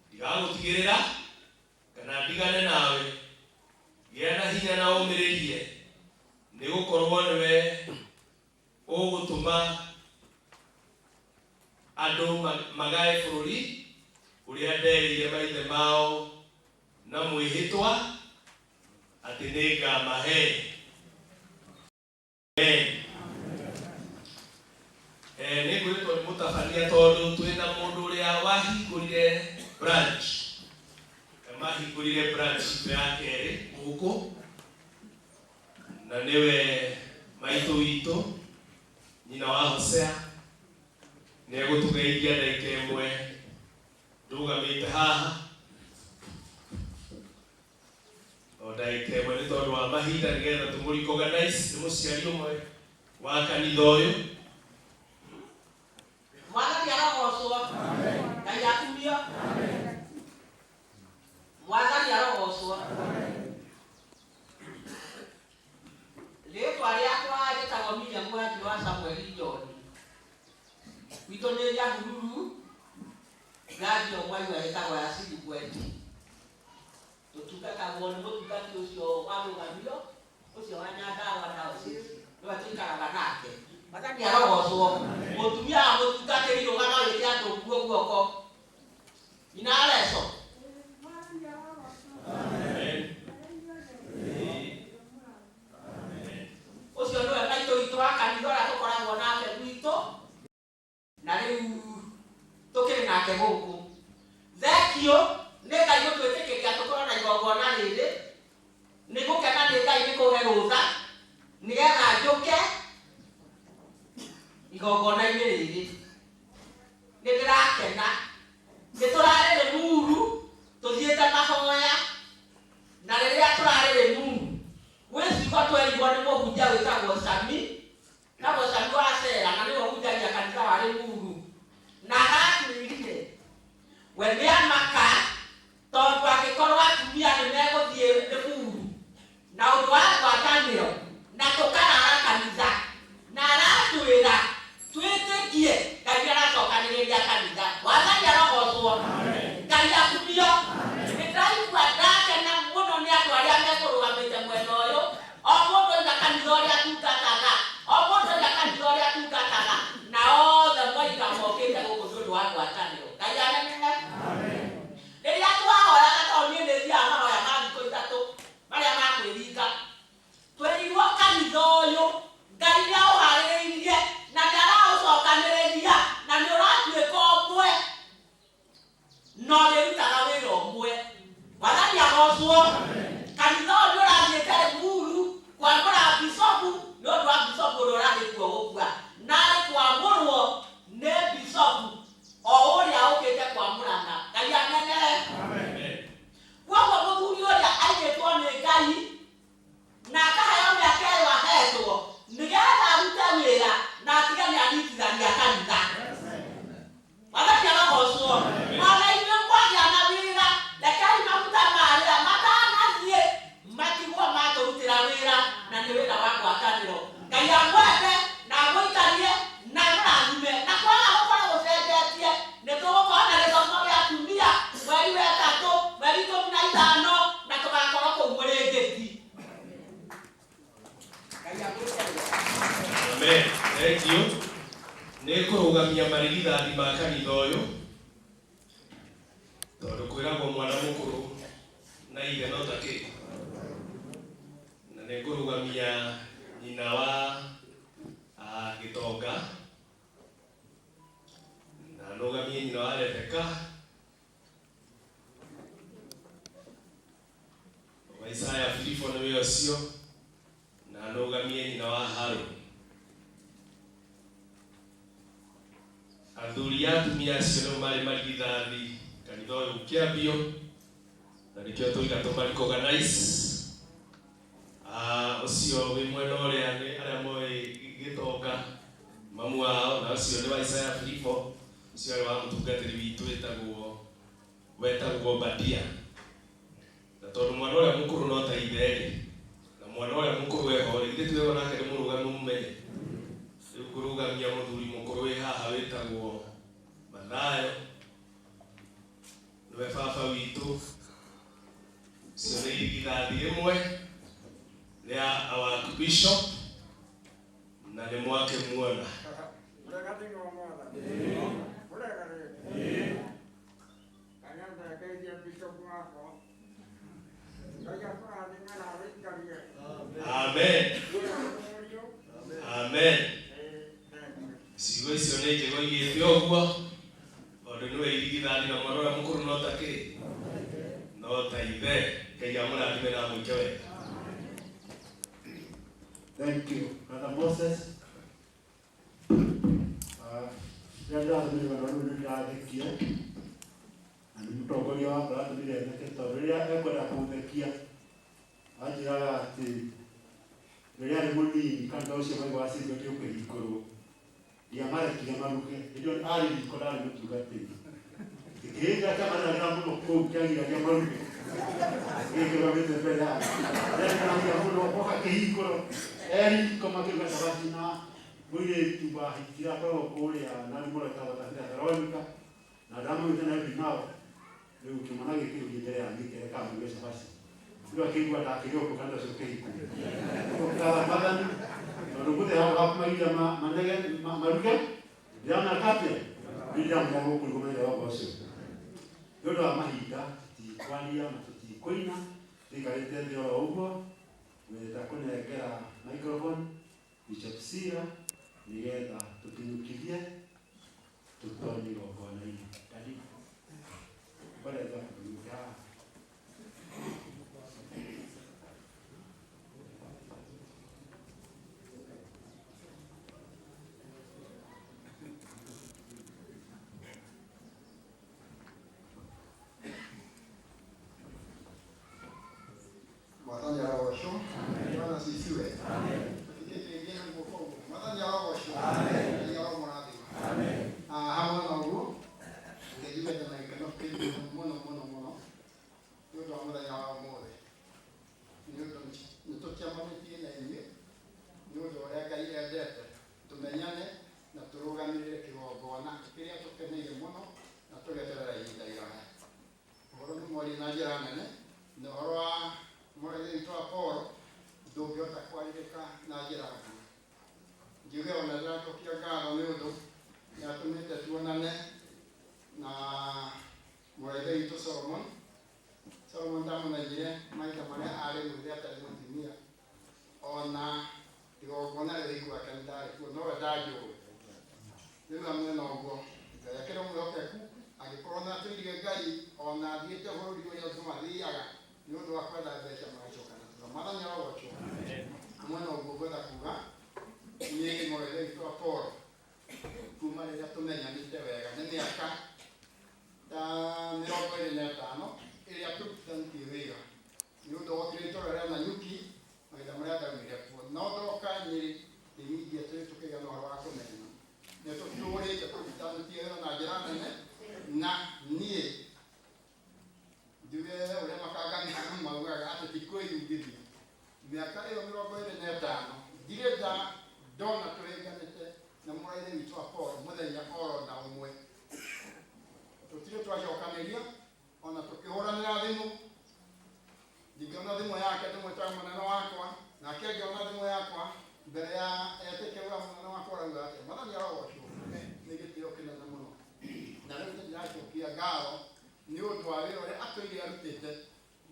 Ndigagũtigĩrĩra kana ndigane nawe. Gĩa na hinya na ũmĩrĩrie, nĩ gũkorwo nĩwe ũgũtũma andũ magae bũrũri ũrĩa nderĩire maithe mao na mwĩhĩtwa atĩ nĩngamahe. Amen. Nĩ ngwĩrĩtwo nĩ mũtabania tondũ twĩna mũndũ ũrĩa wahingũrire branch, mahingũrire branch itũ ya kerĩ gũkũ, na nĩwe maitũ witũ nyina wa Hosea. Nĩ egũtũgeithia ndagĩka ĩmwe ndũgamĩte haha o ndagĩka ĩmwe nĩ tondũ wa mahinda, nĩgetha tũmũ recognize. Nĩ mũciari ũmwe wa kanitha ũyũ. Mwathani arogocwo. Ngai akumio. Mwathani arogocwo. Rĩtwa rĩakwa njĩtagwo Miriam Mwangi wa Samueli John. Gwitũ nĩ Nyahururu, branch o mwaigua ĩtagwo ya Sirigweti. Tũtungatagwo nĩ mũtungati ũcio wa rũgamio ũcio wa Nyandarua Diocese, nĩwe tũikaraga nake. Mwathani arogocwo. Mũtumia wa mũtungatĩri, rũgama wĩke andũ kuo guoko. Nyina Areco. Amen. Ũcio nĩwe maitũ witũ wa kanitha ũrĩa tũkoragwo nake gwitũ, na rĩu tũkĩrĩ nake gũkũ. Thengio nĩ Ngai gũtwĩtĩkĩria tũkorwo na igongona rĩrĩ. Nĩ gũkena nĩ Ngai nĩ kũhe rũtha nĩgetha njũke igongona-inĩ rĩrĩ. Nĩ ndĩrakena. Nĩ tũrarĩ Rĩmuru tũthiĩte mahoya, na rĩrĩa tũrarĩ Rĩmuru gwĩ ciugo twerirwo nĩ mũhunjia wĩtagwo Sami, tagwo Sami wa Sera, na nĩwe ũhunjagia kanitha wa Rĩmuru, na aratwĩrire we nĩ amaka tondũ angĩkorwo atumia nĩ megũthiĩ Rĩmuru na ũndũ wa ngwatanĩro na tũkarara kanitha, na aratwĩra twĩtĩkie Ngai aracokanĩrĩria kanitha. Mwathani arogocwo. Ngai akumio. Nĩ ndĩraigua ndakena mũno nĩ andũ arĩa mekũrũgamĩte mwena ũyũ, o mũndũ oiga kanitha ũrĩa atungataga, o mũndũ oiga kanitha ũrĩa atungataga, na othe moiga mokĩte gũkũ nĩ ũndũ wa ngwatanĩro. Ngai anenehe. Nĩngũrũgamia marigithathi ma kanitha ũyũ tondũ kwĩragwo mwana mũkũrũ na ithe no ta kĩ, na nĩngũrũgamia nyina wa Gĩtonga, na nũgamie nyina wa Rebeka wa Isaya Filipo nĩwe ũcio, na nũgamie nyina wa Harũni. Athuri a atumia acio nĩo marĩ marigithathi kanitha ũyũ ũkĩambio, na nĩkĩo tũiga tũmarecognize. Ũcio wĩ mwena ũrĩa nĩ arĩa moĩ Gĩtonga mamu wao, na ũcio nĩ wa Isaya Filipo, ũcio arĩ wa mũtungatĩri witũ wetagwo Badia. Na tondũ mwana ũrĩa mũkũrũ no ta ithe rĩ, na mwana ũrĩa mũkũrũ eho rĩ, githĩ tiwe nake nĩ mũrũgami mũmenye. Rĩu ngũrũgamia mũthuri mũkũrũ wĩ haha wĩtagwo Mathayo, nĩwe baba witũ. Ũcio nĩ irigithathi rĩmwe rĩa our bishop, na nĩ mwake muona. Mũrega thĩinĩ wa Mwathani. Mũrega rĩngĩ. Kana ndekeithie bishop wakwa. Ngai akũrathime na agũikarie. Amen. Mũriũ. Amen. Ciugo icio nĩ njega oigĩte ũguo, tondũ nĩwe irigithathi na mwana ũrĩa mũkũrũ no ta kĩ, no ta ithe. Ngai amũrathime na amwĩke wega. Thank you, Brother Moses. Rĩrĩa ndĩratũmire rũgano rũu nĩ ndĩrathekia, na nĩ mũtongoria wakwa aratũmire theke, tondũ rĩrĩa ekwenda kũnthekia anjĩraga atĩ rĩrĩa arĩ mũnini kanitha ũcio maigua wacinjwo ũkĩhingũrwo, ndiamarekire maruge. Hĩndĩ ĩyo arĩ riko ndarĩ mũtungatĩri. Kĩhĩndĩ kĩamarĩragĩra mũno kũu kĩagiragia maruge, gĩkĩrũgamĩte mbere yake. Ndekenagia mũno oka kĩhingũro eriko makĩruga cabaci na mũirĩtu wahikire akoragwo kũrĩa na nĩ mũrũ etagwo Tabitha Veronica, na ndamũgĩte Nairobi nao. Rĩu kĩmwana gĩkĩ gĩthiĩ mbere ya gĩkere kamũruge cabaci, rĩu akĩigua ndakĩrĩ ũguo kanitha ũcio ũkĩhingũrwo. Ũkatha Mwathani tondũ mũthĩ handũ ha kũmagiria manege maruge, ndĩrameka atĩa? Niĩ ndĩramenya gũkũ nĩguo mũthenya wa ũcio. Nĩ ũndũ wa mahinda tũtikwaria na tũtikũina, tũikarĩte thĩ oro ũguo. Ngwenda kũnengera microphone Bishop Sira nĩgetha tũkinyũkithie tũtonye igongona-inĩ. Karibu. Ngoretwo akĩnyuka haha. Mwathani arogocwo. Bwana asifiwe. Tũtikĩrĩrie na guoko ũguo. Mwathani arogocwo. Ngai aromũrathima. Hamwe na ũguo, ngejuge ndĩna gĩkeno kĩingĩ mũno mũno mũno nĩ ũndũ wa mũthenya wa ũmũthĩ. Nĩ ũndũ nĩ tũkĩamanĩtie na inyuĩ nĩ ũndũ ũrĩa Ngai endete tũmenyane na tũrũgamĩrĩre kĩgongona kĩrĩa tũkeneire mũno na tũgeterera ihinda iraya. Ũhoro nĩ mwarie na njĩra nene, na ũhoro wa mũrathi witũ wa Paul ndũngĩhota kwarĩrĩka na njĩra nguhĩ. Njuge ona ndĩracokia ngatho nĩ ũndũ nĩ atũmĩte tuonane na mũrathi witũ Solomon. Solomon ndamũmenyire maita marĩa arĩ mwĩthĩ atarĩ mũtumia, ona igongona rĩa ũhiki wake nĩ ndarĩ kuo, nowe ndanjũĩ. Rĩu hamwe na ũguo, Ngai akĩrĩ mwĩhokeku, angĩkorwo nĩ atũire Ngai ona athiĩte bũrũri ũrĩa andũ mathiaga nĩ ũndũ wa kwenda mbeca magacoka na thutha. Mwathani arogocwo. Hamwe na ũguo ngwenda kuga niĩ mũrathi witũ wa Paul kuma rĩrĩa tũmenyanĩte wega nĩ mĩaka ta 25 ĩrĩa tũrutithanĩtie wĩra nĩ ũndũ wokire itũũra rĩa Nanyuki mahinda marĩa ndaumire kuo, no ndoka Nyĩrĩ ndĩnyingie tũrĩ tũkĩgĩa na ũhoro wa kũmenyana. Nĩ tũtũrĩte tũrutithanĩtie wĩra na njĩra nene, na niĩ njuge ũrĩa makanga maugaga atĩ ti kwĩyumithia. Mĩaka ĩyo 25 ndirĩ ndona tũhĩnganĩte na mũrathi witũ wa Paul mũthenya oro na ũmwe. Tũtirĩ twacokanĩria ona tũkĩhũranĩra thimũ. Ndingĩona thimũ yake ndĩmwĩtaga mũnene wakwa, nake angĩona thimũ yakwa mbere ya etĩkĩrwo mũnene wakwa arauga atĩa. Mwathani arogocwo. Nĩ gĩtĩo atũire arutĩte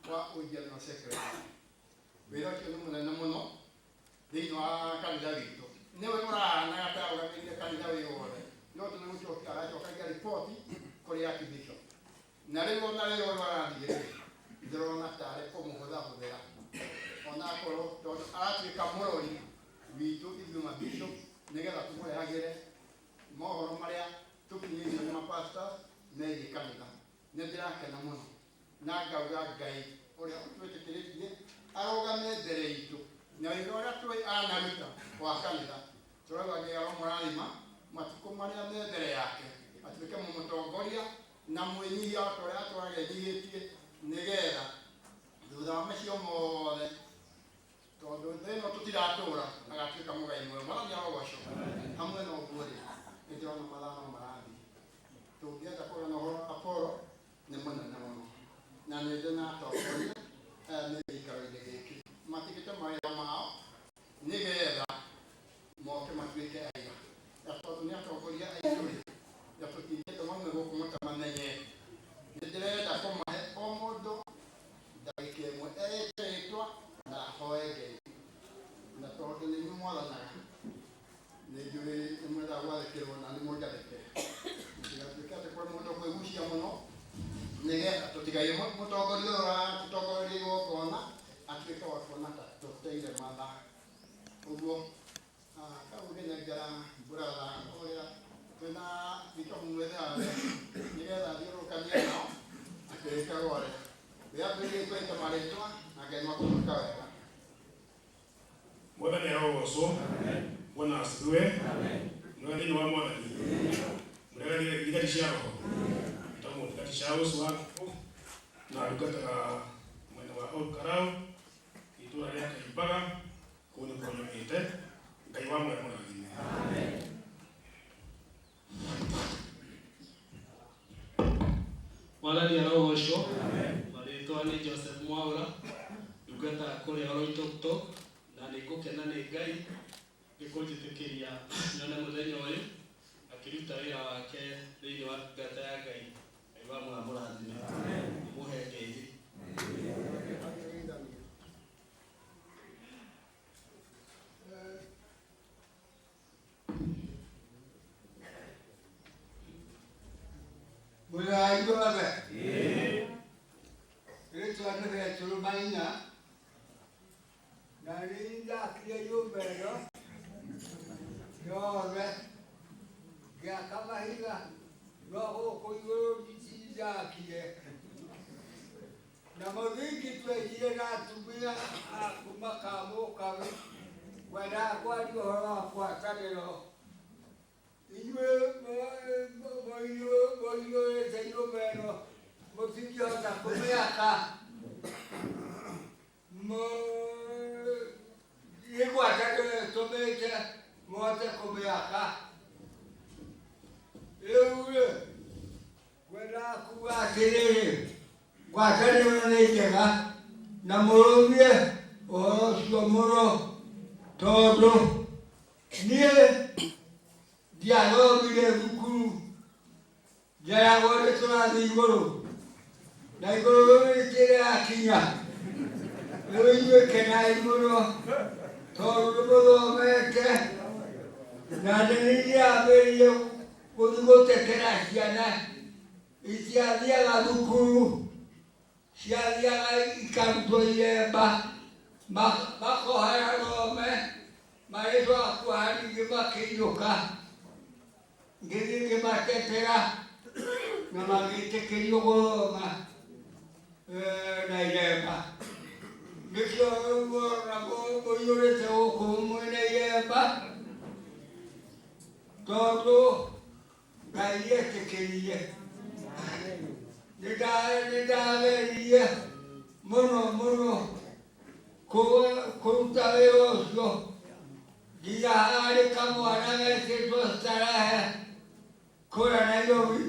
wa ũgeneral secretary. Wĩra ũcio nĩ mũnene mũno thĩinĩ wa kanitha witũ. Nĩwe ũrahanaga ta arũgamĩrĩire kanitha wĩ wothe, no tũ nĩ gũcokia aracokagia riboti kũrĩ archbishop. Na rĩu ona rĩrĩa ũrĩa arathiĩ rĩ, ndĩrona tarĩ kũmũhũthahũthĩra, onakorwo tondũ aratuĩka mũrori witũ ithuĩ mabishop, nĩgetha tũmũrehagĩre mohoro marĩa tũkinyĩirio nĩ mapastors megiĩ kanitha. Nĩ ndĩrakena mũno na ngauga Ngai ũrĩa ũtwĩtĩkĩrĩtie arũgame mbere itũ na wĩra ũrĩa twĩ anaruta wa kanitha, tũrauga Ngai aromũrathima matukũ marĩa me mbere yake, atuĩke mũmũtongoria na mwĩnyihia ta ũrĩa atũraga enyihĩtie, nĩgetha thutha wa macio mothe, tondũ thĩ ĩno tũtiratũra, agatuĩka mũgai mwega. Mwathani arogocwo. Hamwe na ũguo rĩ, nĩ ndĩrona mathaa no marathiĩ. Tũngĩenda kũgĩa na ũhoro wa Apollo nĩ mũnene mũno, na nĩ ndĩ na atongoria aya me gĩikaro-inĩ gĩkĩ matigĩte mawĩra mao nĩgetha moke matuĩke aira, na tondũ nĩ atongoria aitũ rĩ, na tũtingĩenda maume gũkũ mũtamamenyete. Nĩ ndĩrenda kũmahe o mũndũ ndagĩka ĩmwe eĩte rĩtwa na ahoe Ngai, na tondũ nĩ inyuĩ mwathanaga, nĩ njũĩ nĩ mwendaga gwathĩkĩrwo na nĩ mũnjathĩkĩre. Mũtigatuĩke atĩ kwĩ mũndũ ũkwĩgucia mũno, nĩgetha tũtigaiye mũtongoria ũyũ ũratũtongoreria igongona atuĩke wa kuona ta tũteire mathaa. Ũguo kau ngĩnengera brother ũrĩa twĩna bishop mwĩthĩ harĩa, nĩgetha thiũrũrũkanie nao akĩrĩkaga ũrĩa wĩambĩrĩrie kwĩta marĩtwa na Ngai nĩakũmwĩka wega. Mwathani arogocwo. Bwana asifiwe. Nĩwe thĩinĩ wa Mwathani. Mũreganire thigari cia roho. Njĩtagwo thigari cia Ũcũa na ndungataga mwena wa Ol Kalou, itũũra rĩa Kaimbaga, kũu nĩkuo nyumĩte. Ngai wa muoyo amũrathime. Mwathani arogocwo. Marĩtwa nĩ Joseph Mwaũra, ndungataga kũrĩa Oloitoktok, na nĩ ngũkena nĩ Ngai nĩ kũnjĩtĩkĩria nyone mũthenya ũyũ akĩruta wĩra wake thĩinĩ wa ndungata ya Ngai. Ngai wa muoyo amũrathime. Mũhe ngeithi. Mũraai othe, rĩtwa nĩ Betũrũ Maina, na nĩ ndakire nyũmba ĩno yothe, ngĩaka mahiga, no gũkũ igũrũ ndindakire, na mũthingi twenjire na atumia a kuma Kamũkaru. Ngwendaga kwaria ũhoro wa ngwatanĩro. Inyuĩ mũiyũrĩte nyũmba ĩno mũtingĩhota kũmĩaka, nĩ ngwatanĩro ĩtũmĩte mũhote kũmĩaka. Rĩu rĩ, ngwendaga kuga atĩrĩrĩ, ngwatanĩro nĩ njega na mũrũmie ũhoro ũcio mũno, tondũ niĩ ndiathomire thukuru, njeragwo nĩ tũrathiĩ igũrũ, na igũrũ rĩtirakinya. Rĩu inyuĩ kenai mũno tondũ nĩ mũthomete, na nĩ ndĩrambĩrĩirie gũthiĩ gũtetera ciana itiathiaga thukuru, ciathiaga ikarutwo iremba, makohera thome, marĩtwa kuoha ningĩ makĩinũka. Ngĩthiĩ ngĩmatetera na magĩtĩkĩrio gũthoma na iremba. Nĩkĩo rĩu mũrona mũiyũrĩte gũkũ mwĩna iremba, tondũ Ngai nĩetĩkĩrire. Nĩ ndageririe mũno mũno kũruta wĩra ũcio, nginya harĩ kamwana getĩtwo Starehe kũrĩa Nairobi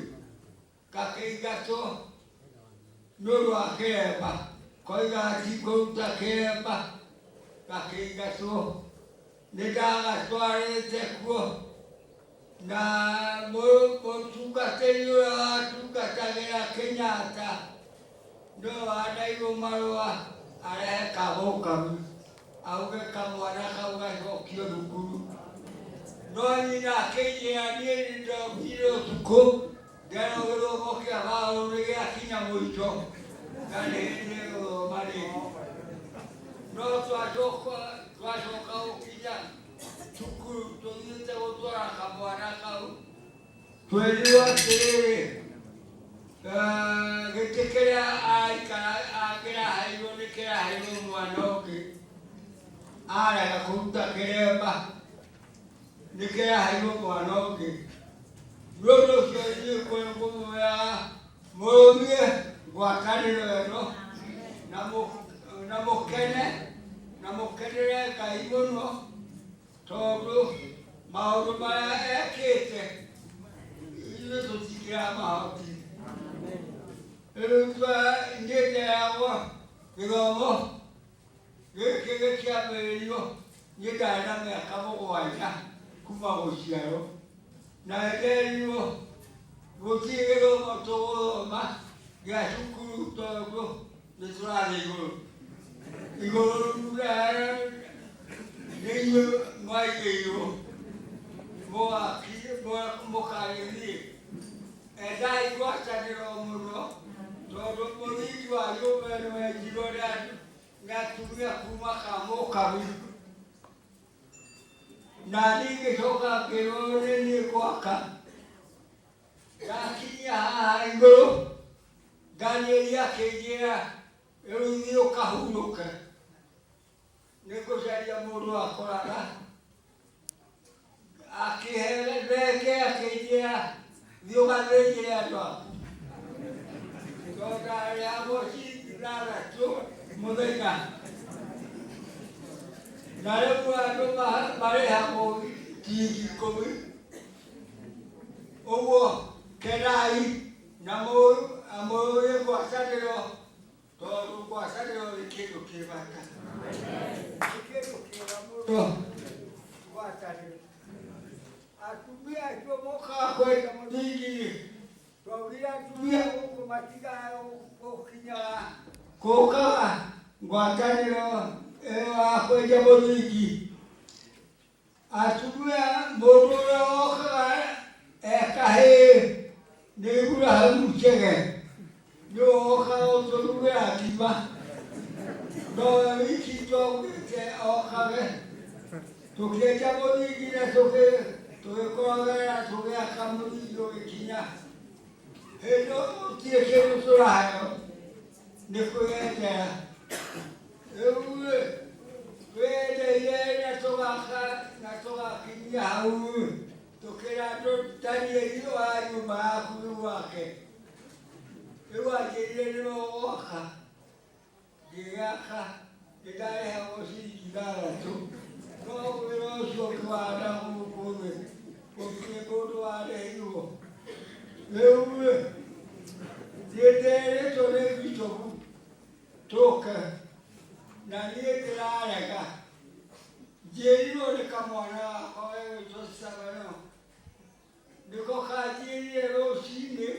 gakĩingatwo nĩ ũndũ wa kĩremba, koiga atikũruta kĩremba, gakĩingatwo. Nĩ ndagatwarĩte kuo, na mũtungatĩri ũrĩa watungatagĩra Kenyatta Nĩwe waneirwo marũa arehe kamũkami auge kamwana kau gacokio thukuru. No nyina akĩnjĩra niĩ nĩndokire ũtukũ nderwo gĩthomo kĩa Paũlũ nĩgĩakinya mũico na nĩgũthoma rĩngĩ. No twacoka gũkinya cukuru tũthiĩte gũtwara kamwana kau twerirwo atĩrĩrĩ gĩtĩ kĩrĩa aikara kĩraheirwo nĩ kĩraheirwo mwana ũngĩ arega kũruta kĩremba nĩ kĩraheirwo mwana ũngĩ. Nĩ ũndũ ũcio ithuĩ kũmwĩraga mũrũmie ngwatanĩro ĩno na mũkene na mũkenere Ngai mũno tondũ maũndũ marĩa ekĩte ithuĩ tũtikĩramahoti. Rĩu niĩ nderagwo gĩthomo gĩkĩ gĩkĩambĩrĩrio niĩ ndarĩ na mĩaka 7 kuma gũciarwo na nderirwo gũtirĩ gĩthomo tũgũthoma gĩa cukuru tondũ nĩ tũrathiĩ igũrũ. Igũrũ nĩ inyuĩ mwaigĩirwo mũkagĩthiĩ. Endai ngwatanĩro mũno tondũ mũthingi wa nyũmba ĩno wenjirwo nĩ atumia kuma Kamũkami. Na niĩ ngĩcoka ngĩrwo nĩ niĩ gwaka. Ndakinya haha igũrũ Danieli akĩnjĩra rĩu thiĩ ũkahurũke nĩngũcaria mũndũ wa kũraga. Akĩhe thenge akĩnjĩra thiĩ ũgathĩnjĩre andũ aku tondũ ndarĩhagwo ciringi 6 mũthenya na rĩu andũ marĩhagwo ciringi 10. Ũguo kenai na mũrũmie ngwatanĩro tondũ ngwatanĩro nĩ kĩndũ kĩ bata. Nĩ kĩndũ kĩega mũno ngwatanĩro. Atumia acio mokaga kwenja mũthingi-rĩ, twaugire atumia gũkũ matigaga gũkinyaga gũkaga ngwatanĩro ĩyo ya kwenja mũthingi. Atumia mũndũ ũrĩa wokaga e kahĩĩ nĩ Iburahĩmu Chege nĩwe wokaga gũtũrugĩra ngima nowe wiki twaugĩte okage. Tũkĩenja mũthingi na tũgĩkorogera tũgĩaka mũthingi ũgĩkinya. Hĩndĩ ĩyo gũtirĩ kĩndũ tũraheo nĩ kwĩyendera. Rĩu-rĩ twĩyendeire na tũgaka na tũgakinyia hau-rĩ tũkĩra andũ Danieli wa nyũmba yaku rĩu wake. Rĩu anjĩrire nĩwe ũgwaka ngĩgĩaka nĩndarĩhagwo ciringi 6 no wĩra ũcio ũkĩwanda gũkũ thĩ gũtirĩ mũndũ warĩhirwo. Rĩu-rĩ niĩ nderĩtwo nĩ bicobu tũke na niĩ ndĩrarega. Njĩrirwo nĩ kamwana gakwa gegwĩtwo Sabano nĩko kanjĩrire rũcinĩ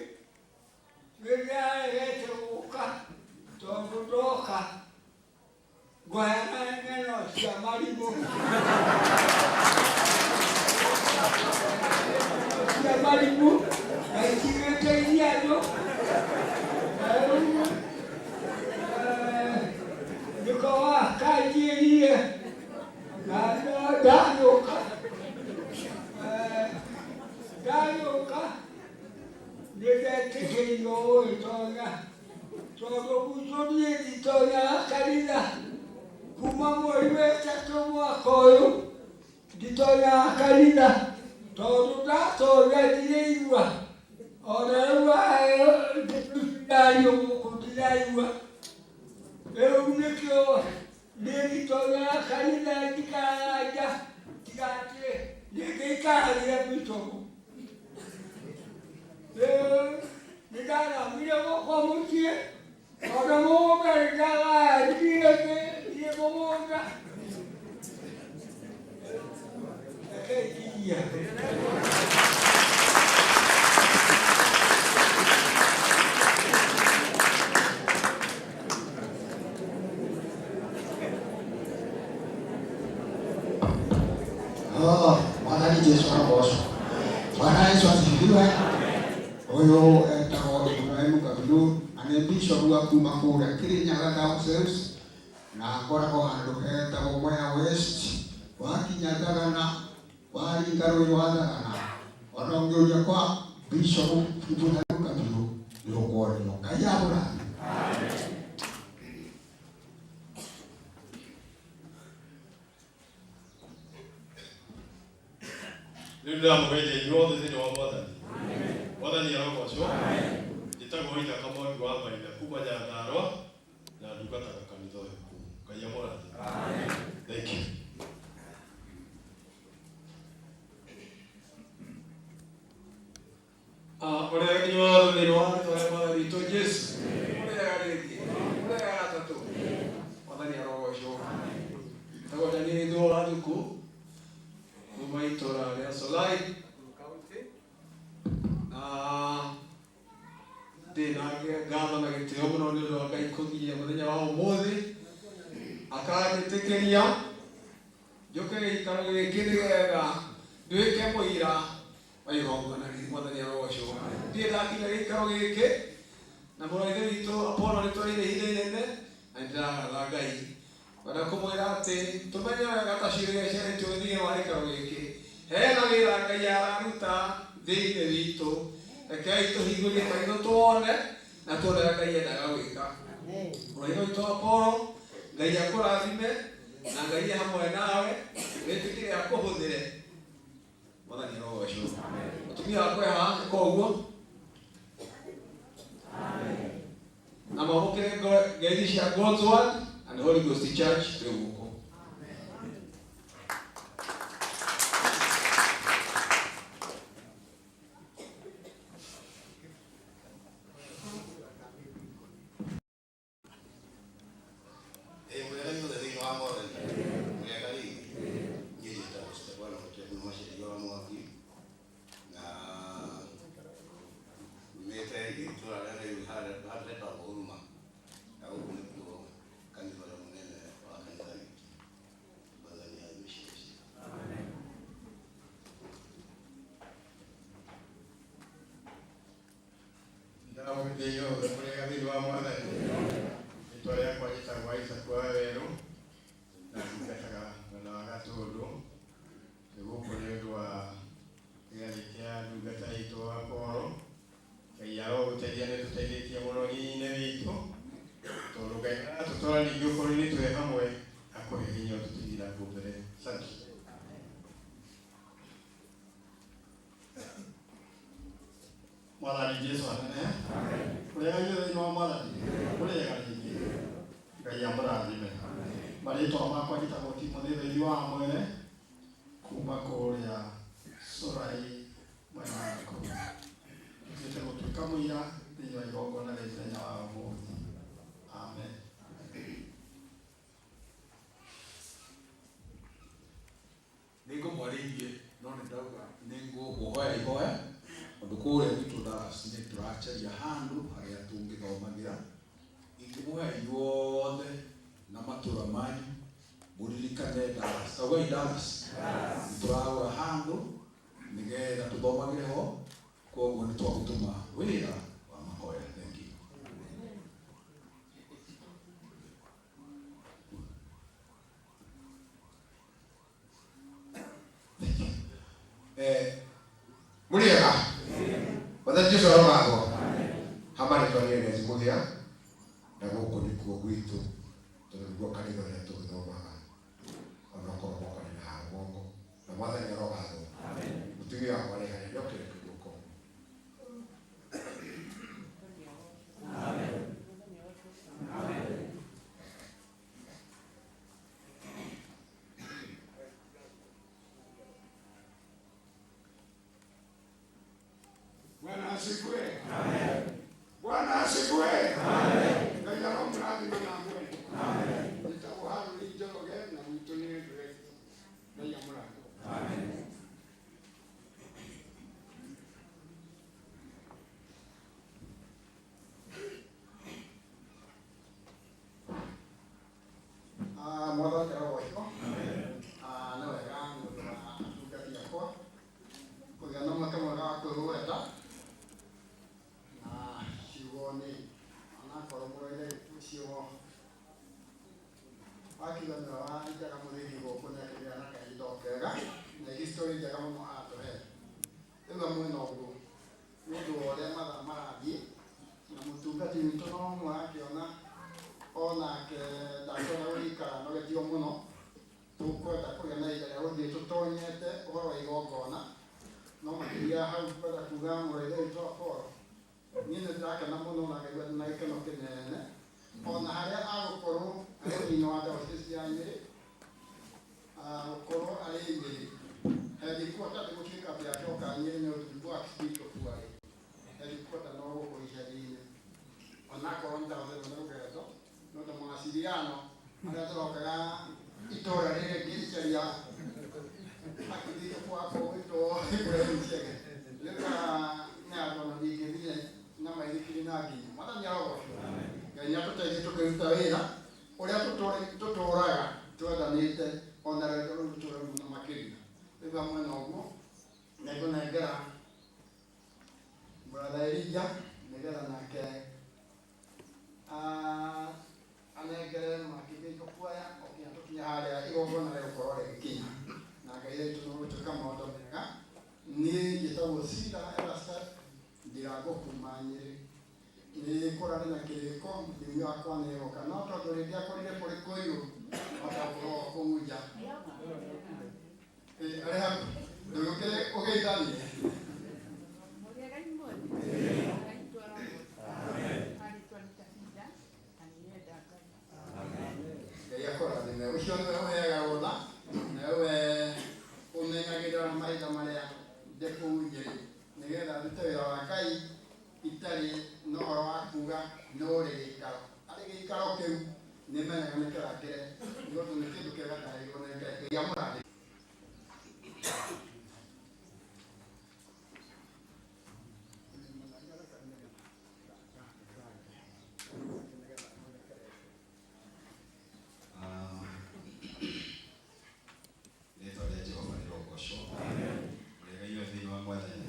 nĩndĩraregete gũka tondũ ndoka ngũheana ng'ano cia marimũ cia marimũ na itigĩteithia andũ. Na rĩu nĩko kanjĩrire na ndagĩũka ndagĩũka nĩndetĩkĩrirwo gũgĩtonya tondũ gwitũ niĩ nditonyaga kanitha kuma mweri wa 3 mwaka ũyũ nditonyaga kanitha tondũ ndatonya ndirĩigua ona rĩu ndario gũkũ ndiraigua. Rĩu nĩkĩo niĩ nditonyaga kanitha njikaraga nja tiga atĩ nĩngĩikaragĩra bicobu. Rĩu nĩndathamire gwakwa mũciĩ tondũ mũgũnda nĩndagayanire thiĩ mũgũnda. Reke njigie. Asifiwe. Ũyũ etagwo Ibrahim Kabiru na nĩ bishop wa kuma kũrĩa Kirinyaga Diocese na akoragwo handũ hetagwo Mwea West wakinya Thagana waringa rũĩ rwa Thagana ona ũngĩũria kwa Bishop Ibrahim Kabiru nĩ ũkuonio. Ngai amũrathime. Rĩu ndĩramũgeithia inyuothe thĩinĩ wa Mwathani. Mwathani arogocwo. Njĩtagwo Ithaka Mwangi wa Maina kuma Nyandarũa na ndungataga kanitha ũyũ kũu. Ngai amũrathime. Thank you. Ũrĩa inyuothe thĩinĩ wa rĩĩtwa rĩa Mwathani witũ Jesũ. Mũrĩega rĩngĩ, mũrĩega gatatũ. Mwathani arogocwo. Njĩtagwo Daniel Thuo wa Thuku kuma itũũra rĩa Solai County na ndĩna ngatho na gĩtĩo mũno nĩ ũndũ wa Ngai kũnginyia mũthenya wa ũmũthĩ akanjĩtĩkĩria njũke gĩikaro gĩkĩ nĩgetha nduĩke mũira wa igongona rĩrĩ. Mwathani arogocwo. Ndirĩ ndakinya gĩikaro gĩkĩ na mũrũ wa ithe witũ Apollo nĩ twarĩire ihinda inene na nĩndĩragatha Ngai. Kwenda kũmwĩra atĩ tũmenye wega ta ciũria iria ciarĩtio thĩinĩ wa gĩikaro gĩkĩ hena wĩra Ngai araruta thĩinĩ witũ. Rekei tũhingũrie maitho tuone na tuone ũrĩa Ngai endaga gwĩka. Mũrũ wa ithe witũ Apollo, Ngai akũrathime na Ngai e hamwe nawe, wĩtĩkĩre akũhũthĩre. Mwathani arogocwo. Mũtumia wakwa e haha koguo na mamũkĩre ngeithi cia God's Word and Holy Ghost Church twĩ gũkũ. Mũrĩega inyuothe thĩinĩ wa Mwathani. Mũrĩega rĩngĩ. Niĩ njĩtagwo Stefano Mũtemi Maciria wa Mwangi na nyumĩte itũũra rĩa Nairobi harĩa hetagwo Huruma na gũkũ nĩkuo kanitha ũrĩa mũnene wa kanitha witũ. Mwathani athime ciana ciitũ. Ndamũgeithia inyuothe mũrĩega thĩinĩ wa Mwathani. Rĩtwa rĩakwa njĩtagwo Isaac wa Werũ na ndungataga mwena wa Gatũndũ. Twĩ gũkũ nĩ ũndũ wa kĩgerio kĩa ndungata itũ Apollo. Ngai arogũteithia nĩ tũteithĩtie mũno nyinyi witũ tondũ Ngai aratũtwara ningĩ ũkorwo-inĩ twĩ hamwe akũhe hinya ũtũteithie na kũu mbere. Asante. Mwathani Jesu anene. Mũrĩega inyuothe thĩinĩ wa Mwathani. Mũrĩega rĩngĩ. Ngai amũrathime. Marĩtwa makwa njĩtagwo Timothy Theri wa Mwere kuma kũrĩa Corai mwena wa Nakuru. Njũkĩte gũtuĩka mũira thĩinĩ wa igongona rĩa mũthenya wa ũmũthĩ. Amen. Nĩ ngũmwarĩirie no nĩ ndauga nĩ ngũkũhoya ihoya tondũ kũrĩa gwitũ Dallas nĩ tũracaria handũ harĩa tũngĩthomagĩra. Ingĩmũhoya inyuothe na matũra manyu mũririkane Dallas. Taugai Dallas. Nĩ tũragũra handũ nĩgetha tũthomagĩre ho, koguo nĩ twagũtũma wĩra wa mahoya. Thank you. Mũrĩega. Mwathani Jesũ arogathwo. Hama rĩtwa nĩ Ernest Mũhĩa na gũkũ nĩkuo gwitũ tondũ nĩguo kanitha ũrĩa tũgĩthomaga onokorwo guoko nĩ na rũgongo na Mwathani arogathwo. Mũtumia wakwa arĩ harĩa nĩokĩre guoko. Bwana asifiwe. Bwana asifiwe. Ngai aromũrathima na amwende. Njĩtagwo Harũni Njoroge na gwitũ nĩ Eldoret. Ngai amũrathime. Mwathani arogocwo. Nĩ wega nĩ ũndũ wa atungati akwa kũgĩa na mweke mwega wa kwĩgweta Ũcio wakiuga nĩwe wainjaga mũthĩgi gũkũ nĩ akĩgĩa na kahinda o kega na history njega mũno atũhe. Rĩu hamwe na ũguo nĩ ũndũ wa ũrĩa mathaa marathiĩ na mũtungati witũ no mũrakĩona onake ndakwenda gũgĩikara nogetio mũno, tũkwenda kũgĩa na ihinda rĩa gũthiĩ tũtonyete ũhoro wa igongona, no makĩria hau ngwenda kuga mũrũ witũ Apollo niĩ nĩ ndĩrakena mũno na ngaigua ndĩna gĩkeno kĩnene ona harĩa agũkorwo arĩ thĩinĩ wa diocese ya Nyĩrĩ, agũkorwo arĩ Nyĩrĩ headquarter ndĩgũtuĩka atĩ acoka Nyĩrĩ nĩ ũndũ nĩguo archbishop arĩ headquarter no gũkũ icagi-inĩ, onakorwo nĩ ndahũthĩrwo nĩ rũgendo nĩ ũndũ mawasiliano marĩa tũrokaga itũra rĩrĩ ngĩcaria archbishop wakwa gwĩtwo Ibrahim Chege rĩu nĩ andũ ona ndingĩthiĩ na maithikiri na nginya. Mwathani arogocwo. Ngai nĩ atũteithie tũkĩruta wĩra ũrĩa tũtũraga twendanĩte ona rwendo rũu rũtũre mũno makĩria. Rĩu hamwe na ũguo nĩngũnengera brother Elijah nĩgetha nake anengere makĩbishop aya o nginya tũkinye harĩa igongona rĩgũkorwo rĩgĩkinya na Ngai witũ nĩ gũtuĩka maũndũ mega. Niĩ njĩtagwo Sila Erastus Ndirango kuma Nyĩrĩ. Nĩ kũrarĩ na kĩrĩko thimũ yakwa nĩ ĩgoka no tondũ rĩngĩ akorire kũrĩ kũiyũ matakorwo kũu nja. Arĩ haku ndũgĩũkĩre ũgeithanie. Mũrĩega inyuothe? Ngai witũ arogocwo. Marĩtwa nĩ Tabitha na nĩ nyenda Ngai. Ngai akũrathime. Ũcio nĩwe ũheaga rũtha na nĩwe ũmenyagĩrĩra mahinda marĩa ndĩ kũu Nyĩrĩ nĩgetha ndute wĩra wa Ngai itarĩ na ũhoro wa kuga no ũrĩ gĩikaro. Arĩ gĩikaro kĩu nĩmenyaga nĩ kĩrangĩre nĩ ũndũ nĩ kĩndũ kĩega ndaheirwo nĩ Ngai. Ngai amũrathime. Rĩtwa rĩa Jehova rĩrogocwo. Mũrĩega inyuothe thĩinĩ wa Mwathani.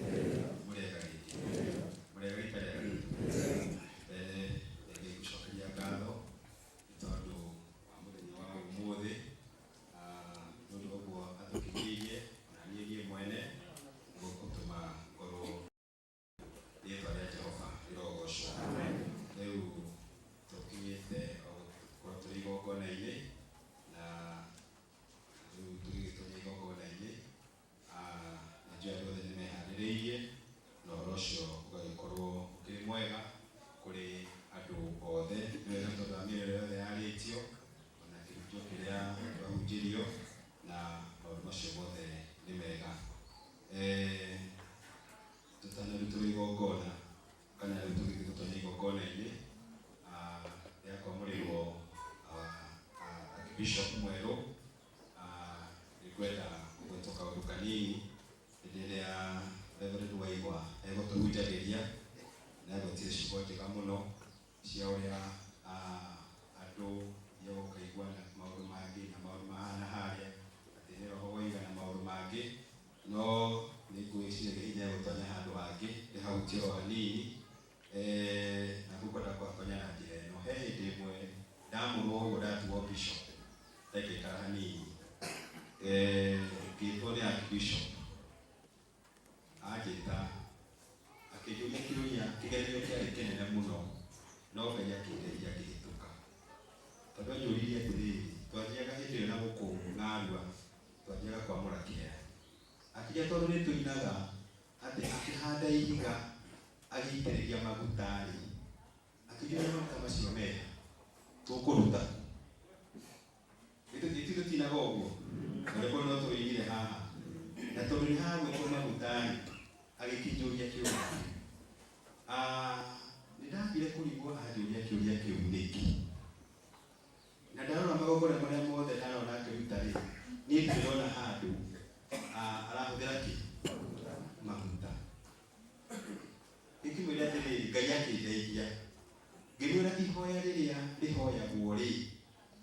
Mũrĩega rĩngĩ. Mũrĩega rita rĩa gatatũ. Mbere rĩngĩ ngũcokeria ngatho nĩ tondũ wa mũthenya wa ũmũthĩ, nĩ ũndũ ũguo atũkinyĩirie ona niĩ niĩ mwene gũtũma ngorwo rĩtwa rĩa Jehova rĩrogocwo. Rĩu tũkinyĩte o gũkorwo tũrĩ igongona-inĩ na rĩu tũgĩgĩtonya igongona-inĩ, na njũĩ andũ othe nĩ meharĩrĩirie na ũhoro ũcio ũgagĩkorwo ũkĩrĩ mwega kũrĩ andũ othe. Nĩ wega tondũ wa mĩario yothe yarĩtio ona kĩhunjio kĩrĩa twahunjĩrio na maũndũ macio mothe nĩ mega. Tũtanarutĩrwo igongona kana rĩu tũgĩthiĩ gũtonya igongona-inĩ rĩa kwamũrĩrwo Archbishop mwerũ, nĩngwenda kũgwetwo kaũndũ kanini hĩndĩ ĩrĩa Reverend Waigwa egũtũhunjagĩria na egwetire ciugo njega mũno cia ũrĩa andũ thiaga ũkaigua na maũndũ mangĩ na maũndũ mahana harĩa atĩ nĩ roho waiga na maũndũ mangĩ, no nĩ ngwĩciria hinya gũtonya handũ hangĩ ndĩhahutie o hanini, na ngũkwenda kũhatonya na njĩra ĩno. He hĩndĩ ĩmwe ndamũrwo ũguo ndatuo bishop ndagĩikara hanini, ngĩtwo nĩ archbishop anjĩta akĩnjũria kĩũria kĩgeranio kĩarĩ kĩnene mũno no Ngai akĩndeithia ngĩhĩtũka. Tondũ anjũririe atĩrĩrĩ, twathiaga hĩndĩ ĩyo na gũkũ Ng'arua twathiaga kwamũra kĩea, akĩnjĩra tondũ nĩ tũinaga atĩ akĩhanda ihiga agĩitĩrĩria maguta rĩ, akĩnjũria maguta macio meha tũkũruta kũ? Ithuĩ tũtinaga ũguo na rĩmwe no tũrĩigire haha na tondũ nĩ hagwĩtwo maguta rĩ, agĩkĩnjũria kĩũria kĩu. Nĩ ndambire kũrigwo anjũria kĩũria kĩu nĩkĩ, na ndarora magongona marĩa mothe ndarona akĩruta rĩ, niĩ ndirona handũ arahũthĩra kĩ maguta. Ngĩkĩmwĩra atĩrĩrĩ, Ngai akĩndeithia ngĩmwĩra ihoya rĩrĩa rĩhoyagwo rĩ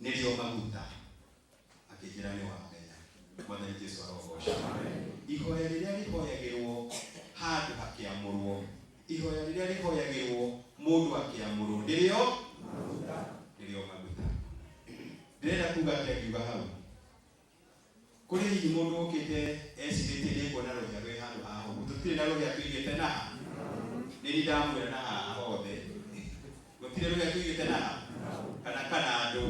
nĩrĩo maguta, akĩnjĩra nĩ wamenya. Mwathani Jesu arogocwo. Ihoya rĩrĩa rĩhoyagĩrwo handũ hakĩamũrwo, ihoya rĩrĩa rĩhoyagĩrwo mũndũ akĩamũrwo nĩrĩo. Kuga atĩa ngiuga hau kũrĩ hihi mũndũ ũkĩte ecirĩtie nĩ kuona rũhĩa rwĩ handũ haha ũguo. Tũtirĩ na rũhĩa tũigĩte naha, nĩ niĩ ndamwĩra na haha hothe gũtirĩ rũhĩa tũigĩte naha kana andũ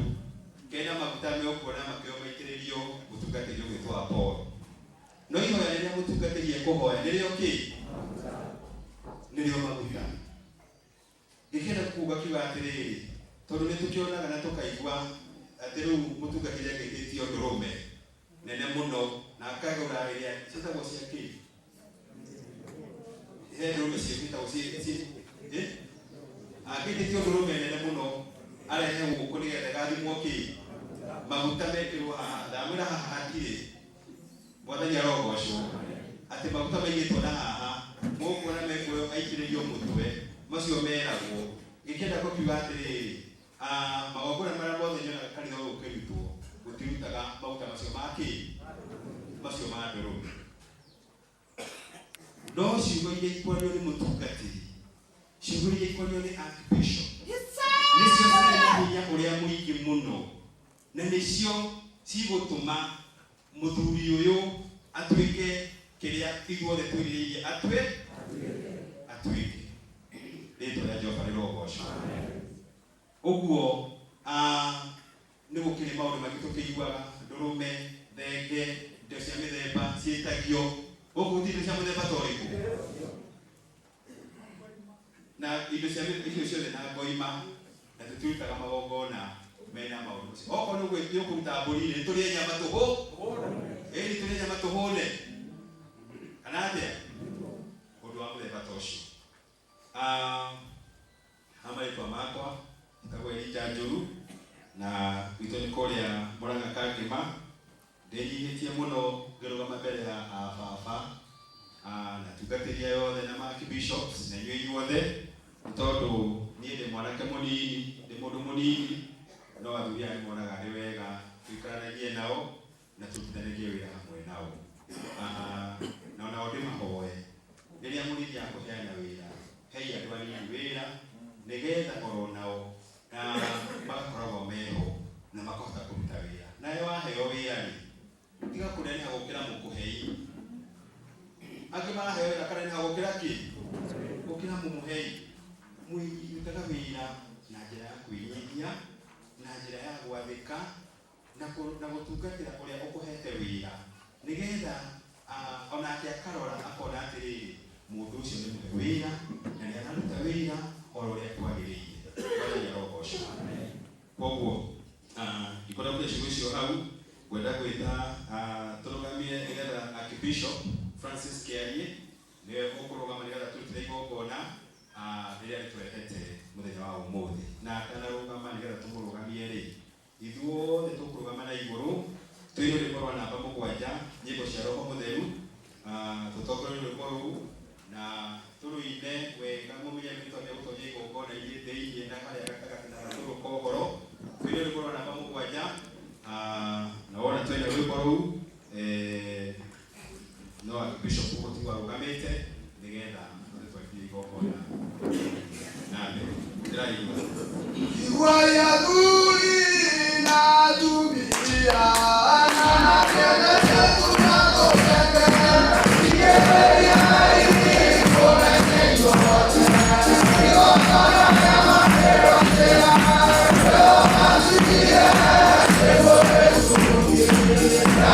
kena maguta mekuona makĩo maitĩrĩrio mũtungatĩri ũgwĩtwo Apollo. No ihoya rĩrĩa mũtungatĩri ekũhoya nĩrĩo kĩ? Nĩrĩo maguta. Ngĩkĩenda kuga kiuga atĩrĩrĩ, tondũ nĩ tũkĩonaga na tũkaigua atĩ rĩu mũtungatĩri agĩtĩtio ndũrũme nene mũno na akagũra ĩrĩa ciĩtagwo cia kĩ, he ndũrũme ciĩtagwo angĩtĩtio ndũrũme nene mũno arehe gũkũ nĩgetha ĩgathimwo kĩ, maguta mekĩrwo haha. Ndamwĩra haha hatirĩ, Mwathani arogocwo, atĩ maguta maigĩtwo na haha mũkuona mekuoyo aitĩrĩrio mũtwe macio meragwo. Ngĩkĩenda gũkiuga atĩrĩrĩ, magongona marĩa mothe nyonaga kanitha ũyũ ũkĩrutwo gũtirutaga maguta macio ma kĩ, macio ma ndũrũme. No ciugo iria ikwario nĩ mũtungatĩri, ciugo iria ikwario nĩ archbishop nĩcio cirĩ na hinya ũrĩa mũingĩ mũno, na nĩcio cigũtũma mũthuri ũyũ atuĩke kĩrĩa ithuothe twĩrirĩirie atuĩke. Rĩtwa rĩa Jehova rĩrogocwo. Ũguo nĩ gũkĩrĩ maũndũ maingĩ tũkĩiguaga, ndũrũme, thenge, indo cia mĩthemba ciĩtagio gũkũ, gũtirĩ indo cia mũthemba ta ũrĩkũ na indo cia icio ciothe na ngoima, na tũtirutaga magongona mena maũndũ macio. Okorwo nĩ ũkũruta mbũri rĩ, tũrĩe nyama tũhũ, ĩni tũrĩe nyama tũhũne kana atĩa, ũndũ wa mũthemba ta ũcio. Ha marĩtwa makwa njĩtagwo Elijah Njũru, na gwitũ nĩ kũrĩa Mũrang'a Kangĩma. Ndĩnyihĩtie mũno ngĩrũgama mbere ya ababa na tungatĩri aya othe na ma-archbishops na inyuĩ inyuothe, nĩ tondũ niĩ ndĩ mwanake mũnini, ndĩ mũndũ mũnini, no athuri aya nĩ monaga arĩ wega tũikaranagie nao na tũrutithanagie wĩra hamwe nao. Na onao ndĩmahoe rĩrĩa mũrĩthiaga kũheana wĩra, hei andũ anini wĩra nĩgetha oro nao na magakoragwo meho na makahota kũruta wĩra. Nawe waheo wĩra rĩ, tiga kũneneha gũkĩra mũkũhei. Angĩ maraheo wĩra kaneneha gũkĩra kĩ? Gũkĩra mũmũhei. Mwĩrutaga wĩra na njĩra ya kwĩnyihia, na njĩra ya gwathĩka, na gũtungatĩra ũrĩa ũkũhete wĩra, nĩgetha onake akarora akona atĩrĩrĩ, mũndũ ũcio nĩ mũhe wĩra na nĩ araruta wĩra oro ũrĩa kwagĩrĩire. Mwathani arogocwo. Koguo ndikwenda kũria ciugo icio hau, ngwenda gwĩta tũrũgamie nĩgetha Archbishop Francis Kĩarie nĩwe ũkũrũgama nĩgetha tũrutĩre igongona rĩrĩa rĩtũrehete mũthenya wa ũmũthĩ. Na atanarũgama nĩgetha tũmũrũgamie rĩ, ithuothe tũkũrũgama na igũrũ tũine rwĩmbo rwa namba 7, nyĩmbo cia Roho Mũtheru. Tũtongorie rwĩmbo rũu na tũrũine wega, mũmenye nĩ twambia gũtonya igongona-inĩ thĩinĩ na harĩa gatagatĩ na gatũrũ ka ũhoro. Tũine rwĩmbo rwa namba 7, na wona twaina rwĩmbo rũu, no Archbishop ũgũtigwo arũgamĩte nĩgetha tũtwarithie igongona na mbere. Ndĩraigua Igua ya athuri na atumia na ciana ciaku na gũteng'era, igĩrĩriai kũreke inyuothe. Igongona rĩa makĩrotĩra, rĩũmacirie nĩmũrĩcukie. Na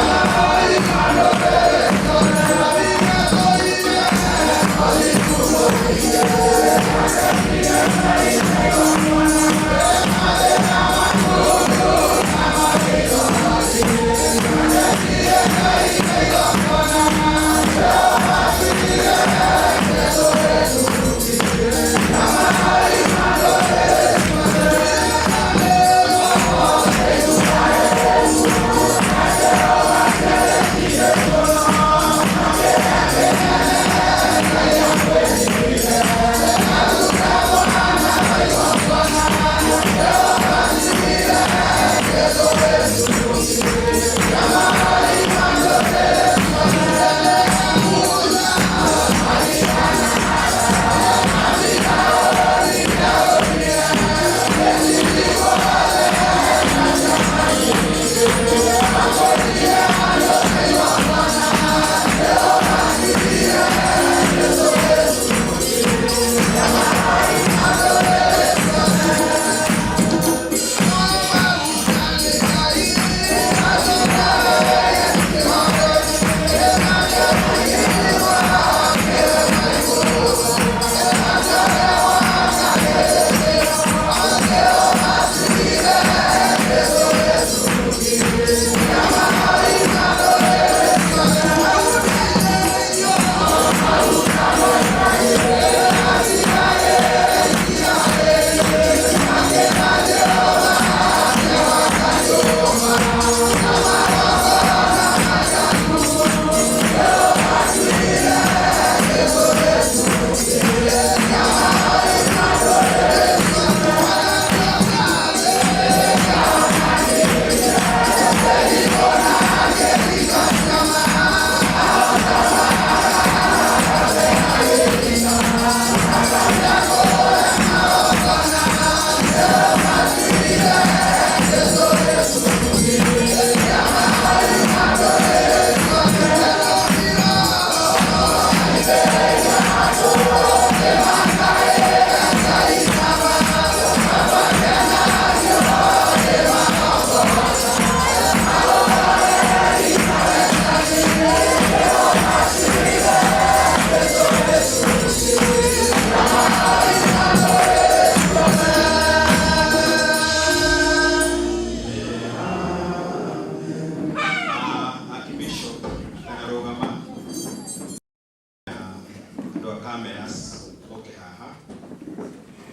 Moke haha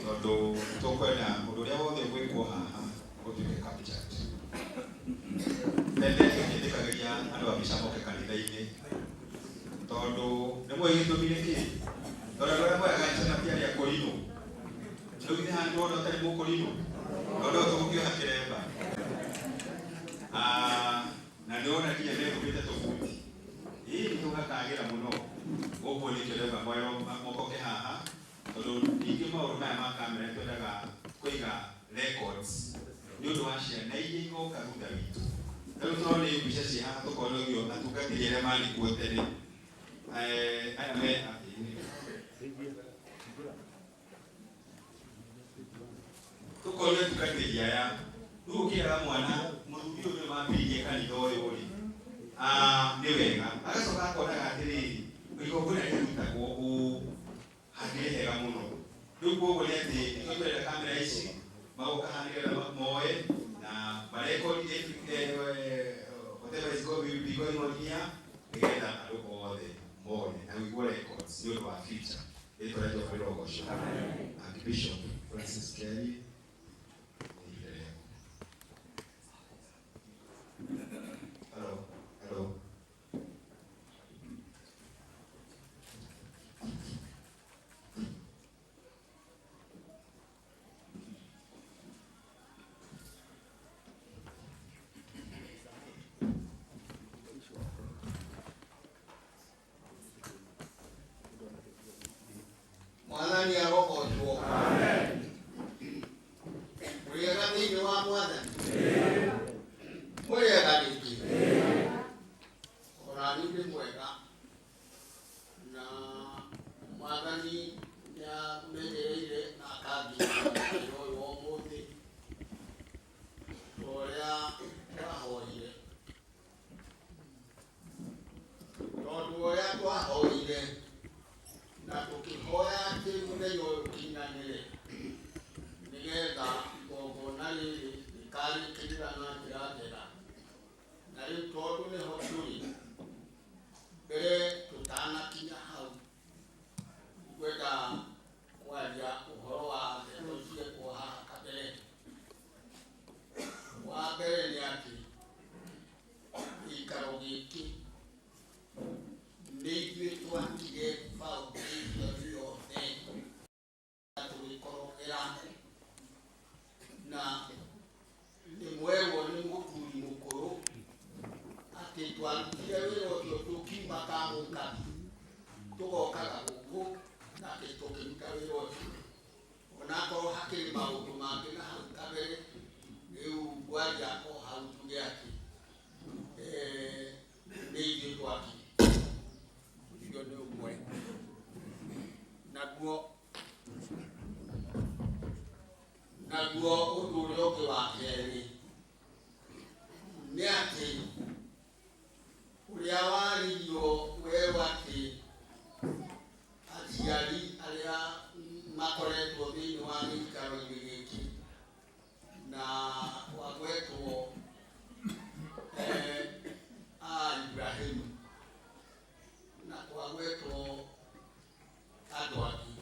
tondũ tũkwenda ũndũ ũrĩa wothe ũgwĩkwo haha ũtuĩke captured. Tene tũtiĩtĩkagĩria andũ a mbica moke kanitha-inĩ tondũ nĩ mũĩ gĩtũmi nĩ kĩĩ? Tondũ andũ arĩa moyaga mbica matiarĩ akũrinũ. Rĩu githĩ haha nĩwona ũtarĩ mũkũrinũ? Tondũ tũgũkĩoha kĩremba. Na nĩwona nginya mehumbĩte tũbuti. Ĩĩ nĩ tũgakagĩra mũno. Ũguo nĩkĩo ndauga mokoke haha tondũ ningĩ maũndũ maya ma kamera twendaga kũiga records nĩ ũndũ wa ciana iria igoka thutha witũ. Rĩu tũrona mbica ciĩ haha tũkonagio atungatĩri arĩa marĩ kuo tene. Aya me tũkonio atungatĩri aya. Rĩu ũkĩraga mwana mũthuri ũyũ nĩwe wambĩrĩirie kanitha ũyũ rĩ, nĩ wega. Agacoka akonaga atĩrĩrĩ, igongona rĩarutagwo ũũ hakĩrĩ hega mũno. Rĩu koguo nĩ atĩ nĩkĩo tũrenda kamera ici magoka haha nĩgetha moe na marekodi whatever is going will be going on here nĩgetha andũ othe mone na wĩigue records nĩ ũndũ wa future. Rĩtwa rĩa Jehova rĩrogocwo. Archbishop Francis Kelly, nĩ ihinda rĩaku. Hello, hello. Mwathani arogocwo. Mũrĩega thĩinĩ wa Mwathani? Mũrĩega rĩngĩ? Ona niĩ ndĩ mwega na Mwathani nĩamenyereire na akanginyia mũthenya ũyũ wa ũmũthĩ ta ũrĩa twahoire. Tondũ ũrĩa twahoire na tũkĩhoya atĩ mũthenya ũyũ ũkinyanĩre nĩgetha igongona rĩrĩ rĩkarĩkĩrĩra na njĩra njega. Na rĩu tondũ nĩho tũrĩ, mbere tũtanakinya hau, ngwenda kwaria ũhoro wa ndeto ciekwo haha kabere. Wa mbere nĩ atĩ gĩikaro gĩkĩ nĩ ithuĩ twakire foundation yothe na tũgĩkorogera, na nĩ mwerwo nĩ mũthuri mũkũrũ atĩ twarutire wĩra ũcio tũkiuma Kamũkabi tũgokaga gũkũ na tũkĩruta wĩra ũcio. Onakorwo hakĩrĩ maũndũ mangĩ na hau kabere, rĩu ngwaria o hau njuge atĩ nĩ ithuĩ twakire. Ũcio nĩ ũmwe. Naguo ũndũ ũrĩa ũngĩ wa kerĩ nĩ atĩ ũrĩa waririo werwo atĩ aciari arĩa makoretwo thĩinĩ wa gĩikaro-inĩ gĩkĩ na wagwetwo a Ibrahimu na kwagwetwo andũ angĩ,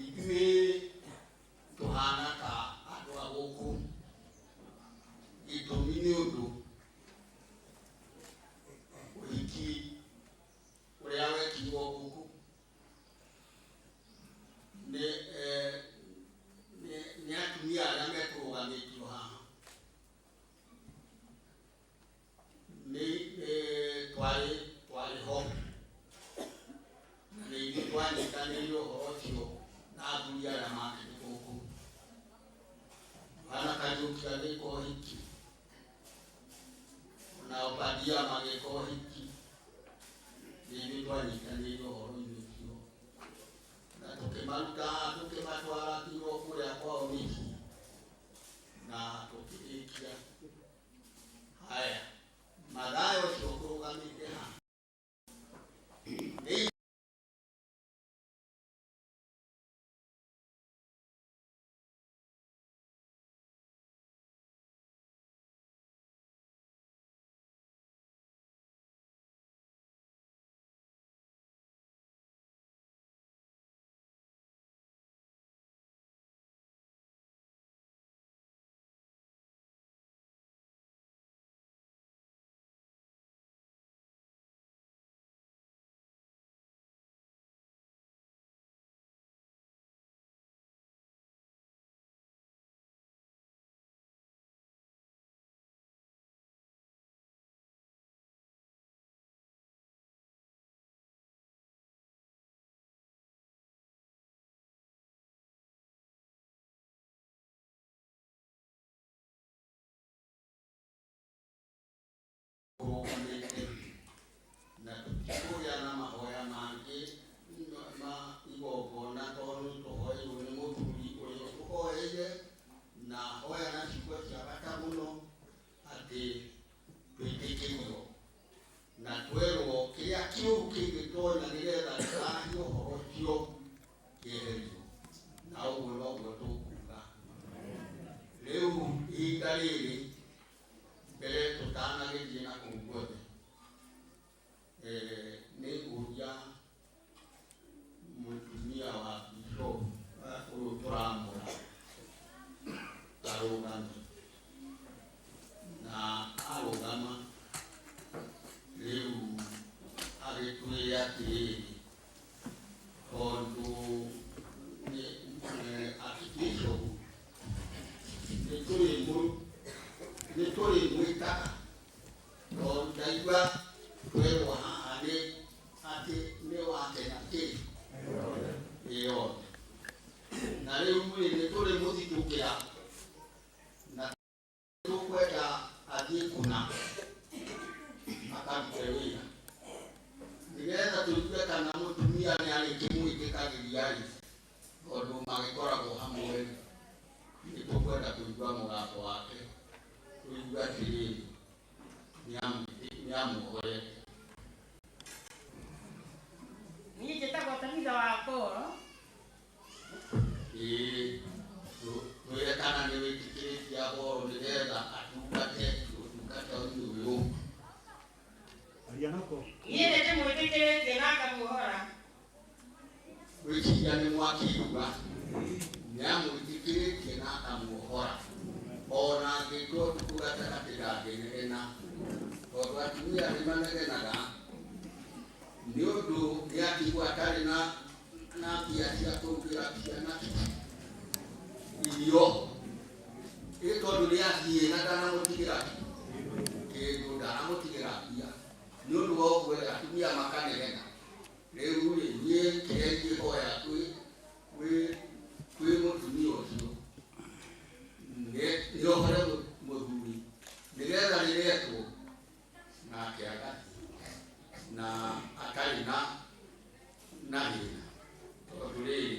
ithuĩ tũhana ta andũ a gũkũ. Gĩtũmi nĩ ũndũ ũhiki ũrĩa wekirwo gũkũ nĩ atumia arĩa mekũrũgamĩtio haha nĩ twarĩ ho na nĩ ithuĩ twanyitanĩire ũhoro ũcio na athuri arĩa makĩrĩ gũkũ. Yohana Kariũki agĩka ũhiki, ona Obadia magĩka ũhiki, nĩ ithuĩ twanyitanĩire ũhoro-inĩ ũcio na tũkĩmaruta tũkĩmatwara nginya kũrĩa kwao mĩciĩ na tũkĩrĩkia. Haya, Mathayo ũcio ũkũrũgamĩte haha nĩ Arĩkĩmwĩtĩkagĩria rĩ, tondũ magĩkoragwo hamwe nĩ tũkwenda kũigua mũgambo wake, tũigue atĩrĩrĩ nĩamuohorete. Niĩ njĩtagwo Tabitha wa Koro. Ĩĩ, twĩre kana nĩ wĩtĩkĩrĩtie Apollo nĩgetha atungate ũtungata-inĩ ũyũ. Niĩ nĩ ndĩmwĩtĩkĩrĩtie na ngamuohora. Gwĩciria nĩ mwakĩigua nĩamwĩtĩkĩrĩtie na akamuohora, ona angĩtua ũtukũ gatagatĩ ndangĩnegena, tondũ atumia nĩ manegenaga nĩ ũndũ nĩatigwo atarĩ na mbia cia kũrugĩra ciana irio, ĩ tondũ nĩathiĩ na ndanamũtigĩra kĩndũ, ndanamũtigĩra mbia, nĩ ũndũ wa ũguo atumia makanegena. Rĩu rĩ, niĩ kĩrĩa ingĩhoya kwĩ mũtumia ũcio nĩohore mũthuri nĩgetha rĩretwo nake agathiĩ na atarĩ na thĩna, tondũ rĩrĩ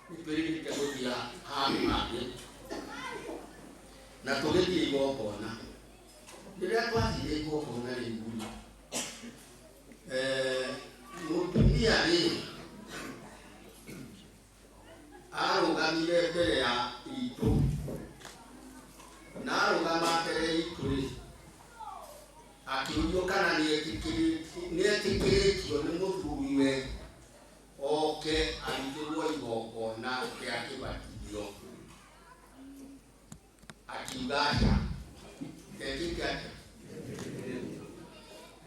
nĩtwĩrĩgĩrĩte gũthiĩ handũ hangĩ na tũgĩthiĩ igongona. Rĩrĩa twathire igongona rĩu rĩ, mũtumia rĩ arũgamire mbere ya itũ, na arũgama mbere itũ rĩ, akĩũrio kana nĩetĩkĩrĩtio nĩ mũthuriwe oke arutĩrwo igongona rĩa kĩbatithio. Akiuga aca, ndekĩte atĩa?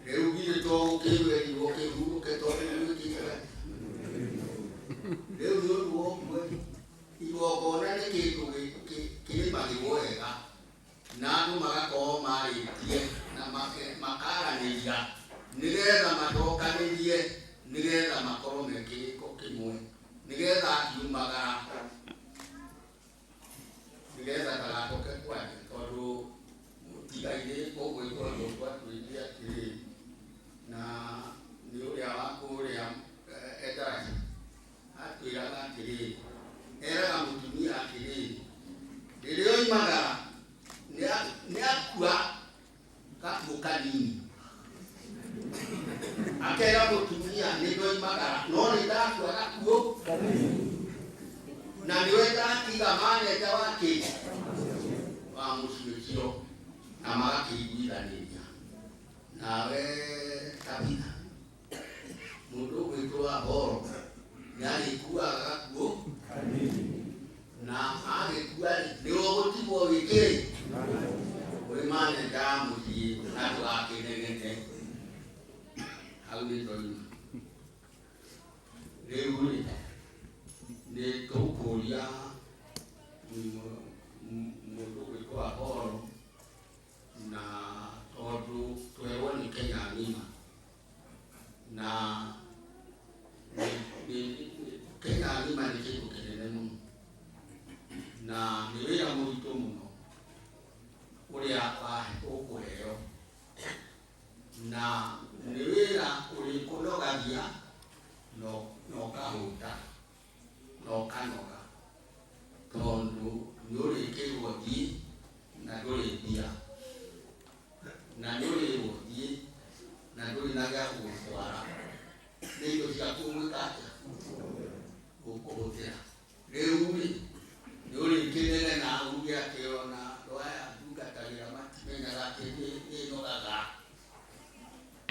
Rĩu githĩ to gũkĩwerirwo kĩhurũke tondũ nĩwĩkĩte atĩa? Rĩu nĩ ũndũ wa ũguo igongona nĩ kĩndũ kĩrĩmagĩrwo wega na andũ magakorwo marĩtie na makaranĩria nĩgetha macokanĩrie, nĩgetha makorwo me kĩrĩko kĩmwe, nĩgetha akiumagara nĩgetha ndagacoke kwaria, tondũ mũtigairĩ ũgwĩtwo ũndũ twatwĩrire atĩrĩrĩ, na nĩ ũrĩa wa kũrĩa Endaraca atwĩraga atĩrĩrĩ, eraga mũtumia atĩrĩrĩ, rĩrĩa oimagara nĩakua gakuũ kanini, akera mũtumia nĩ ndoimagara no nĩ ndakua gakuũ na nĩwe ndatiga maneja wake wa mũciĩ ũcio, na magakĩiguithanĩria. Nawe Tabitha, mũndũ ũgwĩtwo Apollo nĩarĩkuaga gakuũ, na agĩkua rĩ, nĩwe ũgũtigwo wĩkĩrĩ wĩ maneja wa mũciĩ na ndũgakĩnegene. Hau nĩ ndoima. Rĩu rĩ, nĩ tũkũria mũndũ ũgwĩtwo Apollo, na tondũ twerwo nĩ Kenya ng'ima, na Kenya ng'ima nĩ kĩndũ kĩnene mũno na nĩ wĩra mũritũ mũno ũrĩa ũkũheo, na nĩ wĩra ũrĩkũnogagia na ũkahũta na ũkanoga, tondũ nĩ ũrĩkĩrwo thiĩ na ndũrĩ mbia, na nĩ ũrĩrwo thiĩ na ndũrĩ na gĩa gũgũtwara, nĩ indo ciaku ũgwĩka atĩa? Ũkũhũthĩra. Rĩu rĩ, nĩ ũrĩkĩnegena uge atĩ ona andũ aya ndungatagĩra matimenyaga atĩ nĩ nogaga,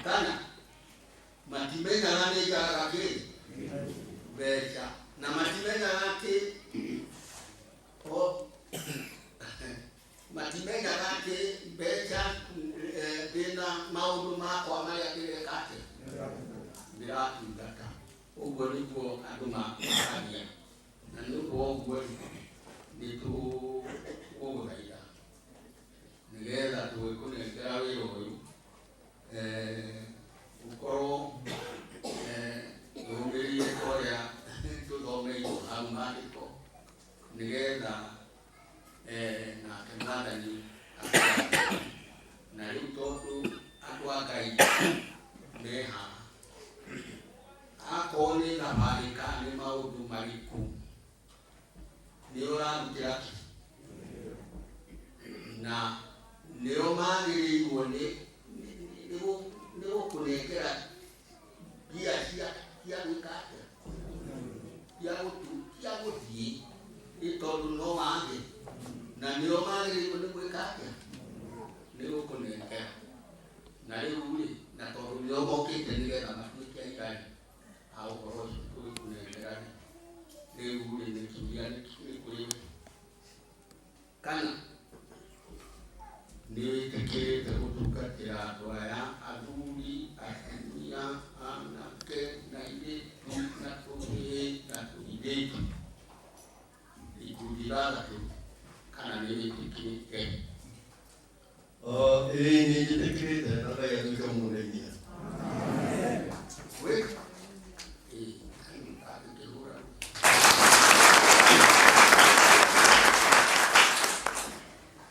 kana matimenyaga nĩ njagaga kĩ mbeca, na matimenyaga atĩ matimenyaga atĩ mbeca ndĩna maũndũ makwa marĩa ndĩreka atĩa, ndĩratungata. Ũguo nĩguo andũ maragia, na nĩ ũndũ wa ũguo nĩ tũgũgũthaitha nĩgetha tũgĩkũnengera wĩra ũyũ, ũkorwo ũrũmĩrĩire ta ũrĩa tũthomeirwo hau maandĩko, nĩgetha nake Mwathani akũrathime. Na rĩu tondũ andũ a Ngai me haha, Akorwo nĩ thabarĩ kana nĩ maũndũ marĩkũ, nĩ ũrarutĩra kĩ na nĩo magĩrĩirwo nĩ gũkũnengera mbia cia gwĩka atĩa, cia gũthiĩ, nĩ tondũ no wage na nĩo magĩrĩirwo nĩ gwĩka atĩa, nĩ gũkũnengera. Na rĩu rĩ, na tondũ nĩo mokĩte nĩgetha matuĩke aira a ũhoro ũcio tũgĩkũnengera rĩ, rĩu rĩ nĩ kĩũria nĩ kũrĩ we kana nĩ wĩtĩkĩrĩte gũtungatĩra andũ aya athuri, atumia, anake na airĩtu na tũhĩĩ na tũirĩtu, ikundi ithathatũ, kana nĩ wĩtĩkĩrĩte? Ĩĩ nĩ njĩtĩkĩrĩte na Ngai atuĩke mũndeithia.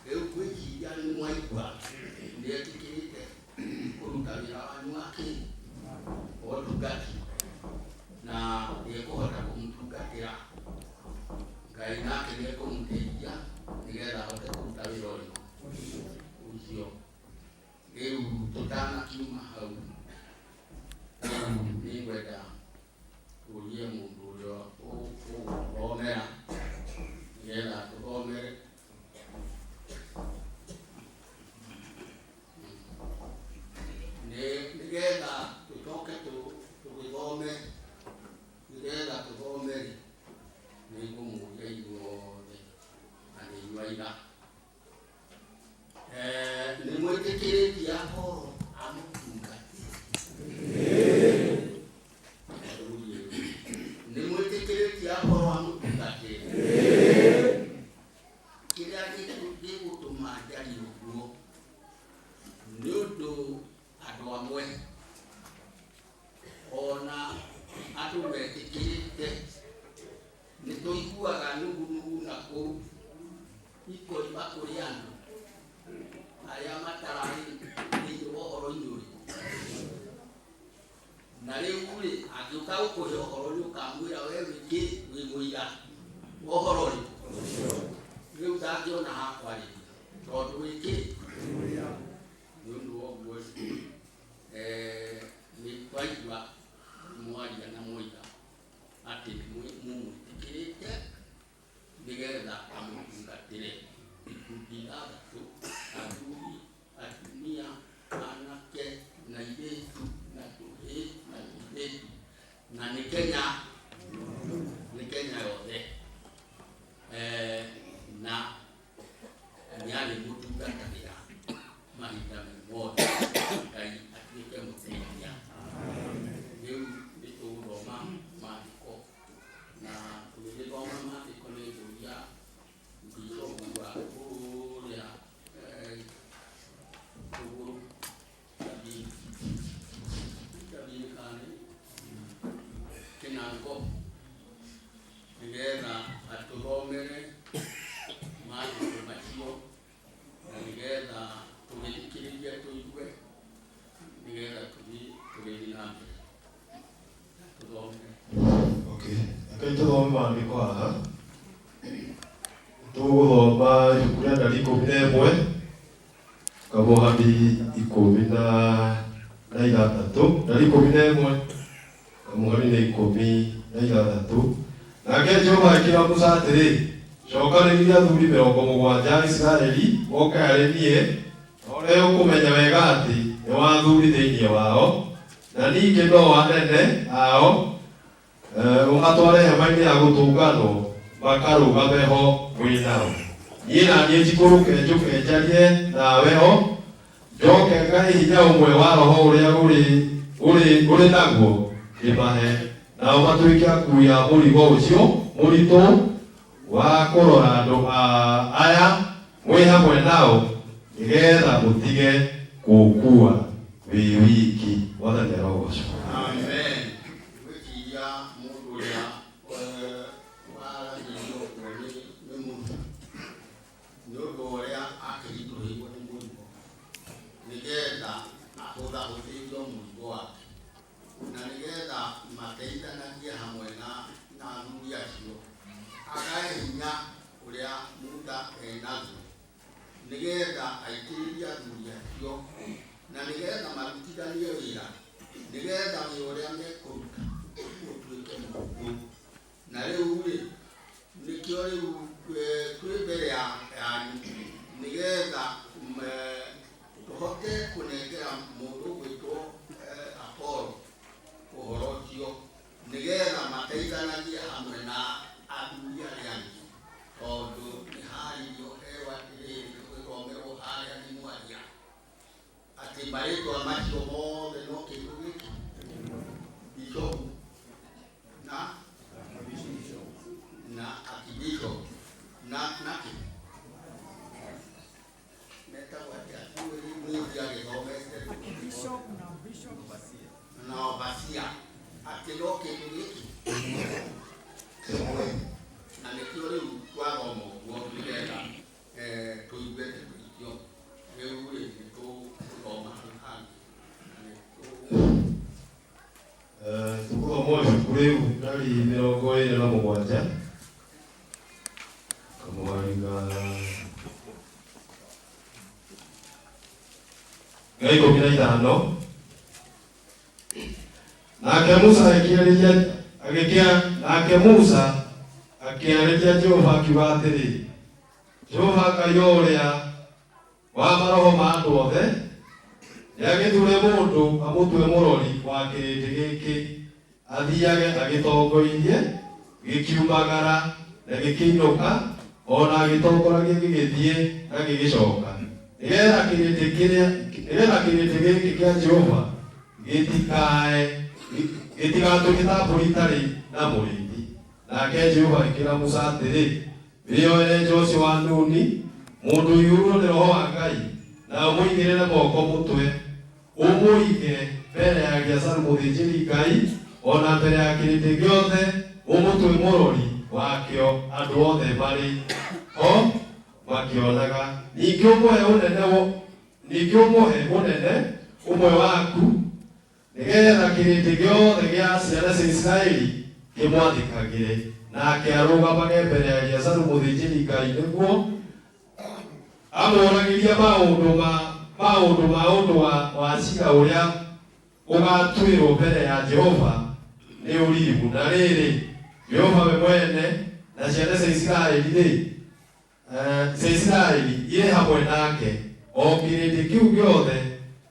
Rĩu ngwĩciria nĩ mwaigua nĩ etĩkĩrĩte kũruta wĩra wanyu wa kĩ wa ũtungati na nĩ ekũhota kũmũtungatĩra. Ngai nake nĩ ekũmũteithia nĩgetha ahote kũruta wĩra ũyũ ũcio. Rĩu tũtanakiuma hau, rĩu nĩngwenda tũrie mũndũ ũrĩa ũgũthomera nĩgetha tũthomere. Nĩgetha tũcoke tũgĩthome, nĩgetha tũthome rĩ, nĩngũmũria inyuothe na nĩ inyuĩ aira. Nĩ mwĩtĩkĩrĩtie Apollo amũtungatĩre? Nĩ mwĩtĩkĩrĩtie Apollo amũtungatĩre? Kĩrĩa gĩgũtũma njarie ũguo nĩ ũndũ andũ amwe ona andũ metĩkĩrĩte nĩ tũiguaga nugunugu na kũu ikoima kũrĩ andũ arĩa matararĩ thĩinĩ wa ũhoro-inĩ ũyũ. Na rĩu rĩ, angĩũka gũkũhe ũhoro nĩ ũkamwĩra we wĩ kĩ, wĩ mũira wa ũhoro ũrĩkũ? Rĩu ndangĩona ha kwarĩria tondũ wĩ kĩ? Nĩ ũndũ wa ũguo rĩ, nĩ twaigua mwaria na mwoiga atĩ nĩ mũmwĩtĩkĩrĩte nĩgetha amũtungatĩre ikundi ithathatũ, athuri, atumia, anake na airĩtu na tũhĩĩ na tũirĩtu, na nĩ Kenya, nĩ Kenya yothe. Na nĩ arĩmũtungatagĩra mahinda me mothe, Ngai atuĩke mũteithia. Rĩu nĩ tũgũthoma maandĩko, na tũgĩgĩthoma maandĩko nĩ ngũria bishopu wa kũrĩa rũgũrũ Sabini kana Kĩnango nĩgetha atũthomere maandĩko macio na nĩgetha tũgĩthikĩrĩrie tũigue nĩgetha tũthiĩ tũgĩthiĩ na mbere tũthome. Okay, reke tũthome maandĩko haha. Tũgũthoma ibuku rĩa Ndari 11 kamũhari 16, Ndari 11 kamũhari nĩ 16. Nake Jehova akĩĩra Musa atĩrĩ, cokanĩrĩria athuri 70 a Isiraeli moke harĩ niĩ, na ũrĩa ũkũmenya wega atĩ nĩ wa athuri thĩinĩ wao, na ningĩ no anene ao, ũmatware hema-inĩ ya gũtũnganwo makarũgame ho mwĩ nao. Niĩ na niĩ njikũrũke njũke njarie nawe ho, njoke ngahe hinya ũmwe wa roho ũrĩa ũrĩ naguo ndĩmahe, nao matuĩke akui a mũrigo ũcio mũritũ wa kũrora andũ aya mwĩ hamwe nao, nĩgetha mũtige kũũkua wĩ wiki. Mwathani arogocwo. Amen. Ngwĩciria mũndũ ũrĩa waragĩrio ũguo nĩ Musa nĩ ũndũ ũrĩa akĩritũhĩirwo nĩ mũrigo nĩgetha ahũthahũthĩrio mũrigo wake na nĩgetha mateithie Nĩgetha aitĩrĩrie athuri acio na nĩgetha marutithanie wĩra nĩgetha wĩra ũrĩa mekũruta ũtuĩke mũhũthũ. Na rĩu rĩ, nĩkĩo rĩu twĩ mbere yanyu nĩgetha tũhote kũnengera mũndũ ũgwĩtwo Apollo ũhoro ũcio nĩgetha mateithanagie hamwe na athuri arĩa angĩ, tondũ nĩ harĩirio heo atĩrĩrĩ tũgĩthomerwo harĩa nĩ mwaria atĩ marĩtwa macio mothe no kĩndũ gĩkĩ bishop na archbishop na nakĩ metagwo atĩa niĩ agĩthomete na obasia atĩ no kĩndũ gĩkĩ kĩmwe, na nĩkĩo rĩu twathoma ũguo nĩgetha tũigue ndeto icio. Rĩu rĩ, nĩ tũgũthoma hau hangĩ na nĩ Tũgũthoma ibuku rĩu ndari 27 kamũhari ga 15. Nake Musa agĩkĩarĩria agĩkĩa nake Musa akĩarĩria Jehova akiuga atĩrĩ, Jehova Ngai o ũrĩa wa maroho ma andũ othe nĩagĩthure mũndũ amũtue mũrori wa kĩrĩndĩ gĩkĩ, athiage agĩtongoirie gĩkiumagara na gĩkĩinũka, ona agĩtongoragie gĩgĩthiĩ na gĩgĩcoka, nĩgetha kĩrĩndĩ gĩkĩ kĩa Jehova gĩtigatuĩke ta mbũri itarĩ na mũrĩithi. Nake Jehova agĩkĩra Musa atĩrĩ, wĩyoere Joshua wa Nuni, mũndũ ũiyũirwo nĩ Roho wa Ngai, na ũmũigĩrĩre moko mũtwe, ũmũige mbere ya Eleazaru mũthĩnjĩri-Ngai, o na mbere ya kĩrĩndĩ gĩothe, ũmũtue mũrori wakĩo andũ othe marĩ ho makĩonaga. Ningĩ ũmũhe ũnene ũmwe waku, nĩgetha kĩrĩndĩ gĩothe gĩa ciana cia Isiraeli kĩmwathĩkagĩre, nake arũgamage mbere ya Eleazaru mũthĩnjĩri-Ngai nĩguo amũũragĩrie maũndũ ma ũndũ wa ciira ũrĩa ũgaatuĩrwo mbere ya Jehova nĩ Urimu. Na rĩrĩ, Jehova we mwene na ciana cia Isiraeli-rĩ, cia Isiraeli irĩ hamwe nake, o kĩrĩndĩ kĩu gĩothe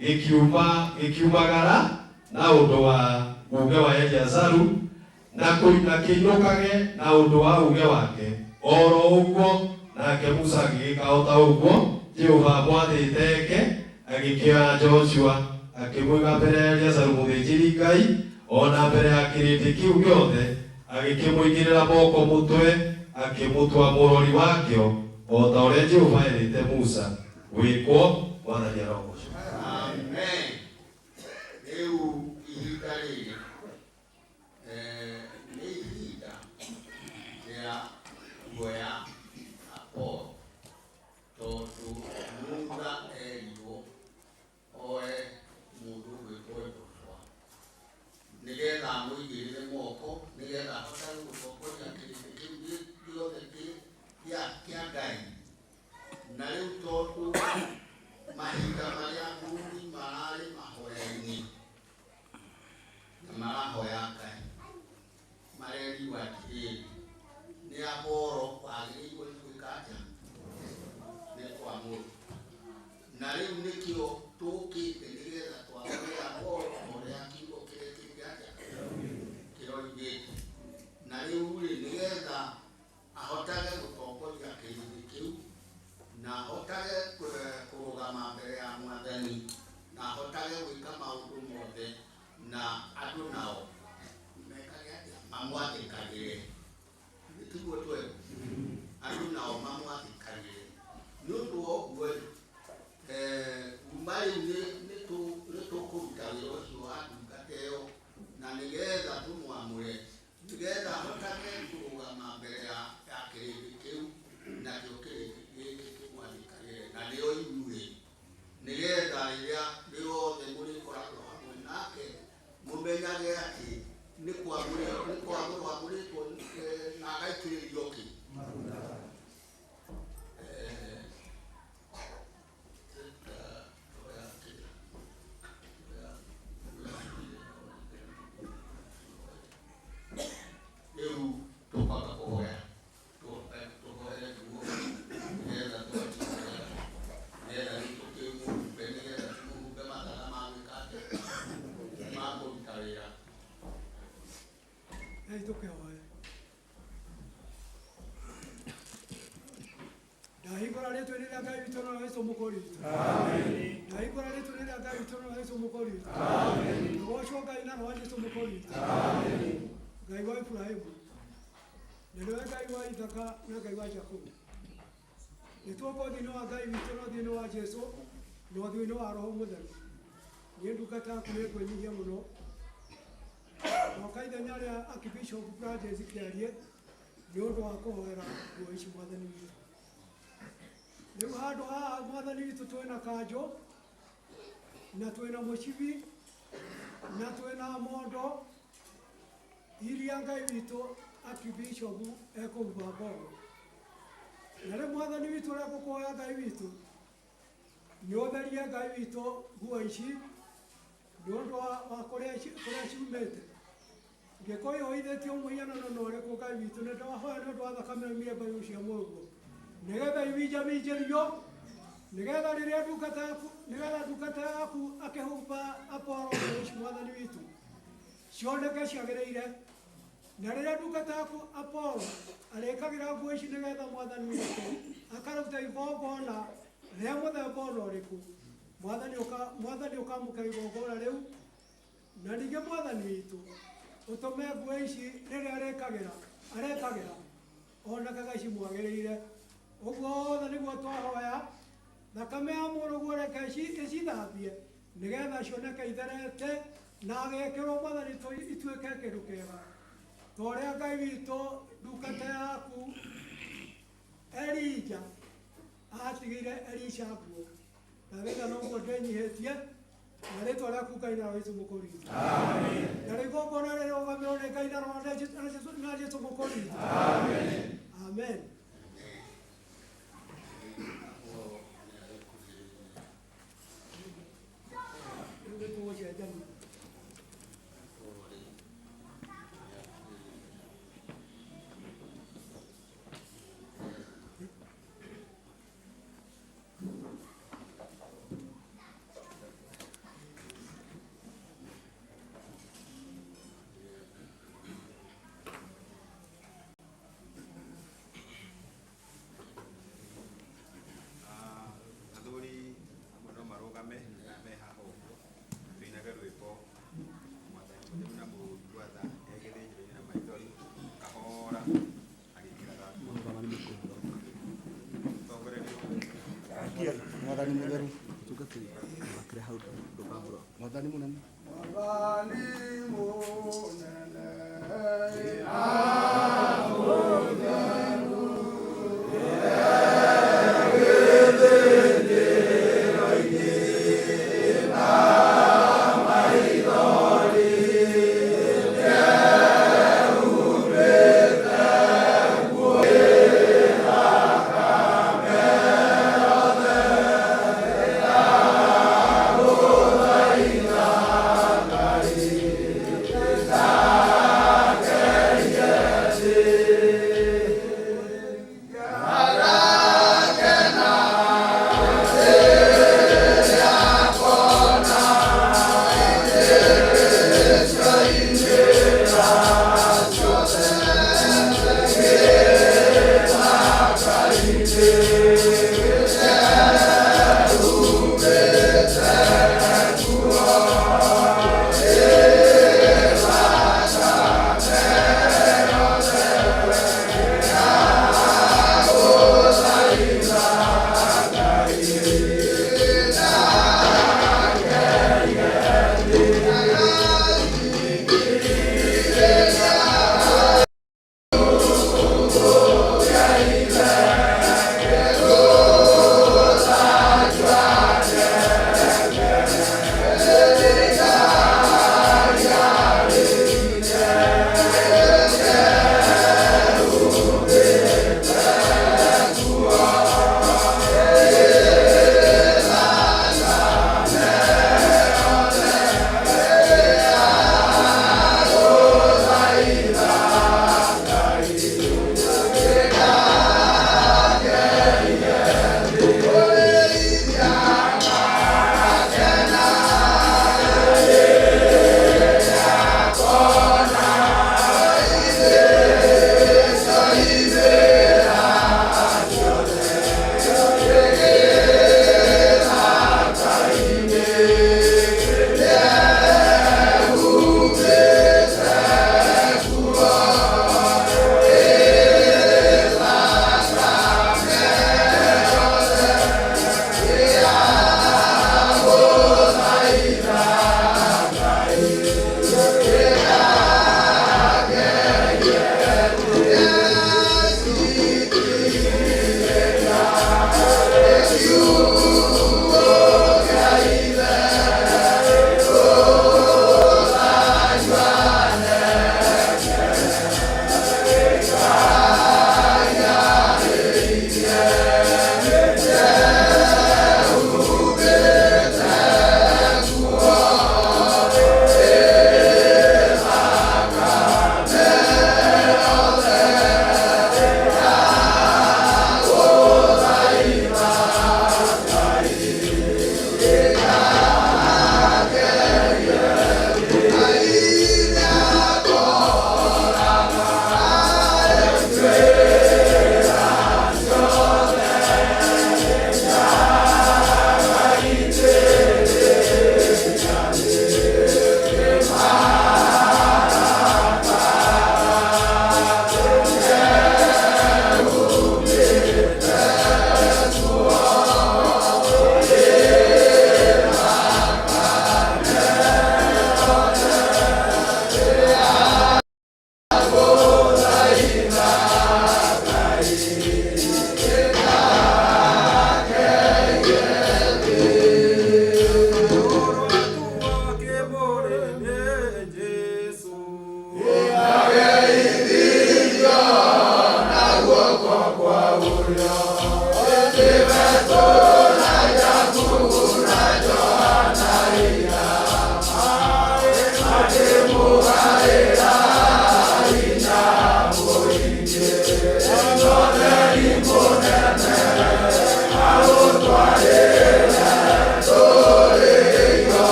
gĩkiumagara na ũndũ wa uuge wa Eleazaru, na kĩinũkage na ũndũ wa uuge wake. O ro ũguo nake Musa agĩgĩka o ta ũguo Jehova amwathĩte eke, agĩkĩoya Joshua akĩmũiga mbere ya Eleazaru mũthĩnjĩri-Ngai, o na mbere ya kĩrĩndĩ kĩu gĩothe, agĩkĩmũigĩrĩra moko mũtwe, akĩmũtua mũrori wakĩo, o ta ũrĩa Jehova erĩte Musa gwĩkwo. Mwathani arogocwo. Amen. Rĩu ihinda rĩrĩ nĩ ihinda rĩa kuoya Apollo, tondũ Musa erirwo oe mũndũ ũgwĩtwo Joshua nĩgetha amũigĩrĩre moko nĩgetha ahotage gũtongoria kĩrĩndĩ kĩu gĩothe kĩa Ngai. Na rĩu tondũ mahinda marĩa athuri mararĩ mahoya-inĩ na marahoya Ngai, marerirwo atĩrĩrĩ, nĩ Apollo wagĩrĩirwo nĩ gwĩka atĩa? Nĩ kwamũrwo. Na rĩu nĩkĩo tũkĩte nĩgetha twamũre Apollo ũrĩa kiugo kĩrĩa kĩngĩ atĩa kĩroigĩte. Na rĩu rĩ, nĩgetha ahotage gũtongoria kĩrĩndĩ kĩu na ahotage kũrũgama mbere ya Mwathani na ahotage gwĩka maũndũ mothe, na andũ nao mekage atĩa? Mamwathĩkagĩre. Tiguo twega? Andũ nao mamwathĩkagĩre. Nĩ ũndũ wa ũguo rĩ, kuma rĩu nĩ tũkũruta wĩra ũcio wa ndungata ĩyo, na nĩgetha tũmwamũre, nĩgetha ahotage kũrũgama mbere ya kĩrĩndĩ kĩu, nakĩo kĩrĩndĩ gĩkĩ kĩmwathĩkagĩre, na nĩo inyuĩ, nĩgetha rĩrĩa rĩothe mũrĩkoragwo hamwe nake mũmenyage atĩ nĩ kwamũrwo amũrĩtwo na agaitĩrĩrio kĩ witũ na Jesu mũkũri witũ. Ndahingũra rĩtwa rĩrĩa Ngai witũ na Jesu mũkũri witũ. Rũgocwo Ngai na Roho wa Jesu mũkũri witũ. Ngai wa Ibrahimu na nĩwe Ngai wa Ithaka na Ngai wa Jakubu. Nĩtuoka ũthiũ-inĩ wa Ngai witũ na ũthiũ-inĩ wa Jesu na ũthiũ-inĩ wa Roho Mũtheru. Niĩ ndungata yaku nĩngwĩnyihia mũno. Ndoka ithenya rĩa Archbishop Francis Kĩarie nĩ ũndũ wa kũhoera nguo ici mwathani witũ. Rĩu handũ haha mwathani witũ twĩna kanjũ na twĩna mũcibi na twĩna mondo iria Ngai witũ Archbishop ekũhuba mbogo. Na rĩu mwathani witũ ũrĩa ngũkũhoya Ngai witũ nĩ ũtherie Ngai witũ nguo ici nĩ ũndũ wa kũrĩa ciumĩte. Ngĩkorwo yoithĩtio mũhianano na ũrĩkũ Ngai witũ nĩ ndahoya nĩ ũndũ wa thakame mĩemba cia mũrũguo nĩgetha iminjaminjĩrio nĩgetha rĩrĩa ndungata yaku nĩgetha ndungata yaku akĩhumba Apollo nguo ici mwathani witũ cioneke ciagĩrĩire na rĩrĩa ndungata yaku Apollo arĩkagĩra nguo ici nĩgetha mwathani witũ akaruta igongona rĩa mũthemba ona ũrĩkũ mwathani ũkamũkĩra igongona rĩu na ningĩ mwathani witũ ũtũme nguo ici rĩrĩa arekagĩra onekaga cimwagĩrĩire. Ũguo wothe nĩguo twahoya thakame ya mũrũguo reke ĩcithambie nĩgetha cioneke itherete na agĩkĩrwo mwathani ituĩke kĩndũ kĩega ta ũrĩa Ngai witũ ndungata yaku Elija atigĩire Elisha nguo. Ndagĩtha noguo ndĩnyihĩtie na rĩtwa rĩaku Ngai na Jesu mũkũri witũ. Na rĩu igongona rĩrũgamĩrwo nĩ Ngai na Roho na Jesu mũkũri witũ. Amen. Rĩu nĩtũgũcenjania. Athuri amwe no marũgame na me haha ũguo tũinage rwĩmbo mwathani mũtheru na mũigua tha egĩthĩnjĩro-inĩ na maithori kahora agĩkĩraga nguo tongorerio Mwathani mũtheru mũtungatĩri wakĩre hau ndũkahũra mwathani mũnene. Mwathani mũnene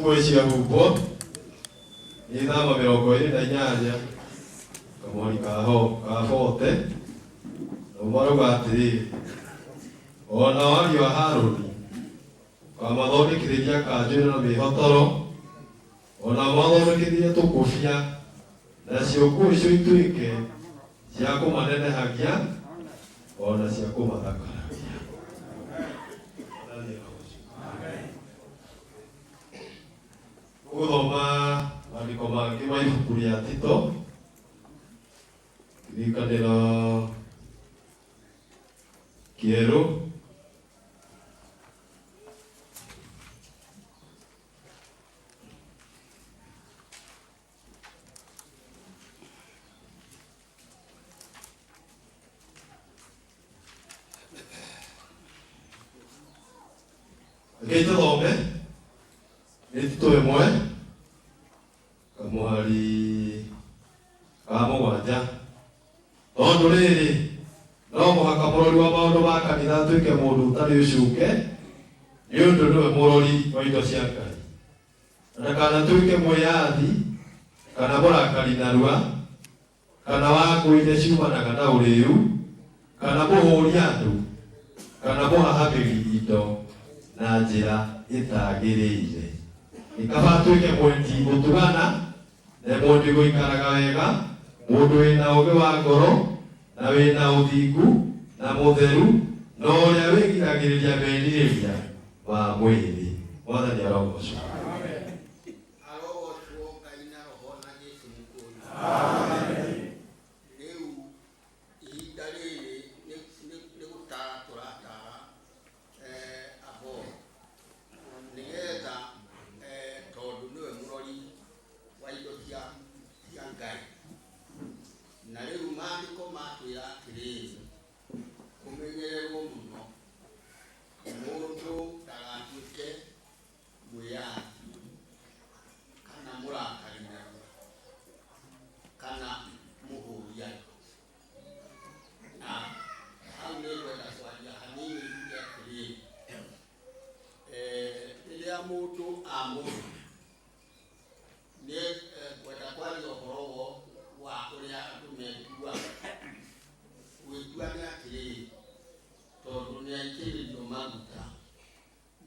Nguo ciahumbwo nĩ thama 28 kamũhari ka 40 nao marauga atĩrĩrĩ, o nao ariũ a Harũni ũkamathondekithĩria kanjũ na mĩhotoro, o nao mathondekithie tũkũbia, nacio nguo icio ituĩke cia kũmanenehagia o na cia kũmathakaragia. Tũgũthoma maandĩko mangĩ ma ibuku rĩa Tito, kĩrĩkanĩro kĩerũ, Rekei tũthome nĩ Tito 1 kamũhari ka 7. Tondũ rĩrĩ, no mũhaka mũrori wa maũndũ ma kanitha atuĩke mũndũ ũtarĩ ũcuke, nĩ ũndũ nĩwe mũrori wa indo cia Ngai. Na ndakanatuĩke mwĩyathi kana mũrakari narua, kana wa ngũ iria ciumanaga na ũrĩĩu, kana mũhũri andũ, kana mũhahamĩri indo na njĩra ĩtagĩrĩire. Nĩ kaba atuĩke mwendi gũtugana, na mwendi gũikaraga wega, mũndũ wĩna ũũgĩ wa ngoro, na wĩna ũthingu, na mũtheru, na ũrĩa wĩgiragĩrĩria merirĩria ma mwĩrĩ. Mwathani arogocwo. Arogocwo Ngai na Roho na Jesũ Mũkũũri. Rĩu ihinda rĩrĩ nĩ gũtara tũratara Apollo nĩgetha tondũ nĩwe mũrori wa indo cia Ngai. Na rĩu maandĩko matwĩra atĩrĩrĩ, kũmenyererwo mũno mũndũ ndagatuĩke mwĩyathi kana mũrakari narua kana mũhũri andũ. Na hau nĩ ngwenda kwaria hanini njuge atĩrĩrĩ, rĩrĩa mũndũ amũrwo nĩ ngwenda kwaria ũhoro wa ũrĩa andũ metuaga. Gwĩtua nĩ atĩrĩrĩ, tondũ nĩ aitĩrĩrio maguta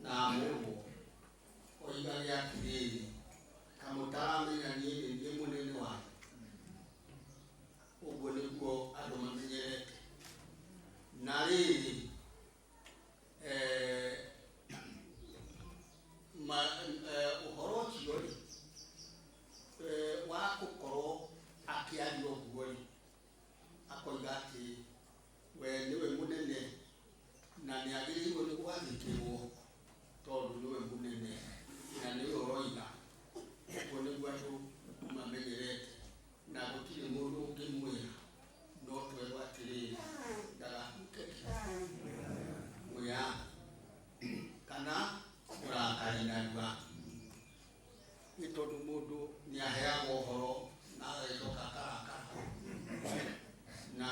na amũrwo, oigage atĩrĩrĩ, kamũtaramenya niĩ nĩ niĩ mũnene wanyu. Ũguo nĩguo andũ mamenyerete. Na rĩrĩ, ũhoro ũcio rĩ, wa gũkorwo akĩaria ũguo rĩ, akoiga atĩ we nĩwe mũnene na nĩ agĩrĩirwo nĩ gwathĩkĩrwo tondũ nĩwe mũnene na nĩwe ũroiga. Ũguo nĩguo andũ mamenyerete, na gũtirĩ mũndũ ũngĩmwĩra no twerwo atĩrĩrĩ, ndagatuĩke mwĩyathi kana mũrakari narua, nĩ tondũ mũndũ nĩ aheagwo ũhoro na agagĩcoka akarakara, na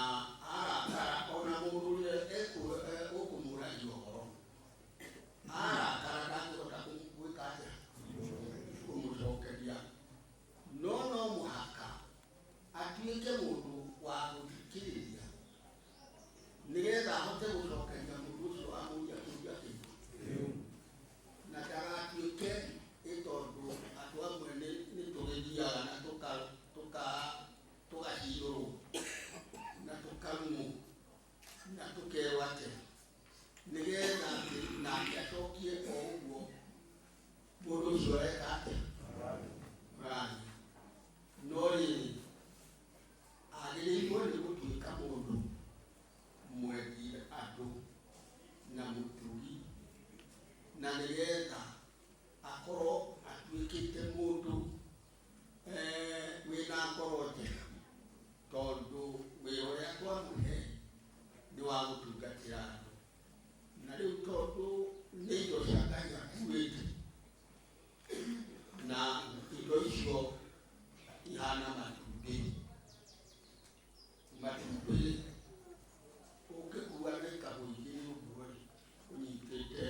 arakara ona mũndũ ũrĩa ũkũmũragia ũhoro arakara ndangĩhota gwĩka atĩa, kũmũcokeria. No no mũhaka atuĩke mũndũ wa gũthikĩrĩria nĩgetha ahote gũcokeria mũndũ ũcio amũria kĩũria kĩu, na ndagatuĩke ĩ tondũ andũ amwe nĩ tũgĩthiaga na tũgacirũrwo na tũkarumwo na tũkerwo atĩ nĩgetha atĩ nake acokie o ũguo mũndũ ũcio areka atĩa, ũraria. No rĩrĩ, agĩrĩirwo nĩ gũtuĩka mũndũ mwendi andũ na mũtugi, na nĩgetha akorwo atuĩkĩte mũndũ wĩna ngoro njega, tondũ wĩra ũrĩa twamũhe nĩ wa gũtungatĩra andũ. Na rĩu tondũ nĩ indo cia Ngai akuĩte, na indo icio ihana matumbĩ, matumbĩ ũngĩkua na ikabũ igĩrĩ ũguo rĩ, ũnyitĩte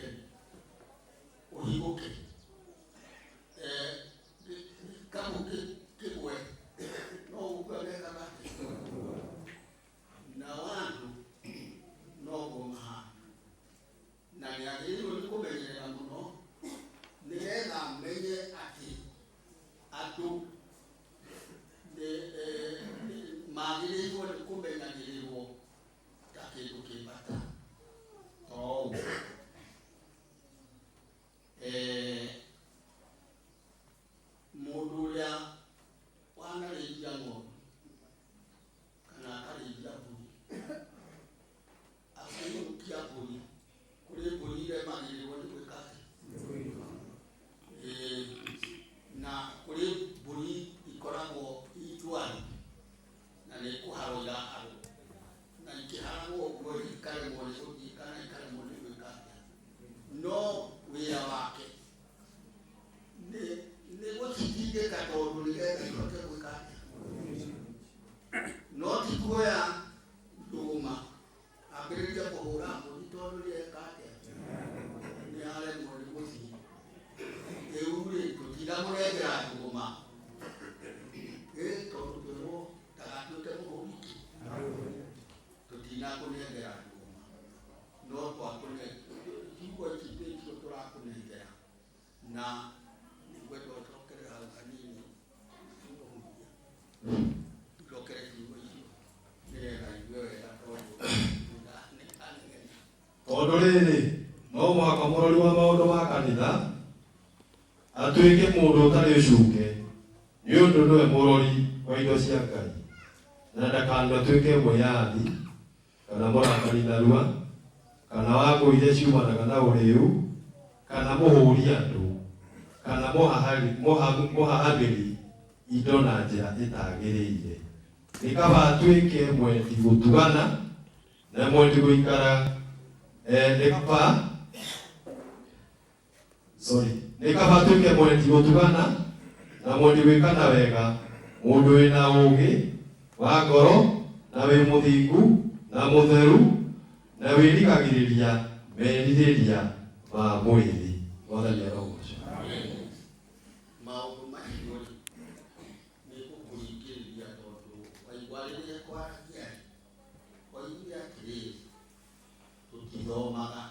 ũhingũke, Na nĩngwenda ũcokere hau hanini mũhunjia, ũcokere ciugo icio nĩgetha igue wega tondũ nĩndanegena. Tondũ rĩrĩ, no mũhaka mũrori wa maũndũ ma kanitha atuĩke mũndũ ũtarĩ ũcuke, nĩ ũndũ nĩwe mũrori wa indo cia Ngai, na ndakanatuĩke mwĩyathi kana mũrakari narua kana wa ngũ iria ciumanaga na ũrĩĩu kana mũhũri andũ kana mũhahamĩri indo na njĩra ĩtagĩrĩire. Nĩ kaba atuĩke mwendi gũtugana na mwendi gũikara nĩ kaba sorry nĩ kaba atuĩke mwendi gũtugana na mwendi gwĩkana wega, mũndũ wĩna ũũgĩ wa ngoro na wĩ mũthingu na mũtheru na wĩrigagĩrĩria merirĩria ma mwĩrĩ. Mwathani arogocwo. Maũndũ macio rĩ, nĩ ngũkũringĩrĩria tondũ waigua rĩrĩa kwaragia rĩ, waiguire atĩrĩrĩ, tũtithomaga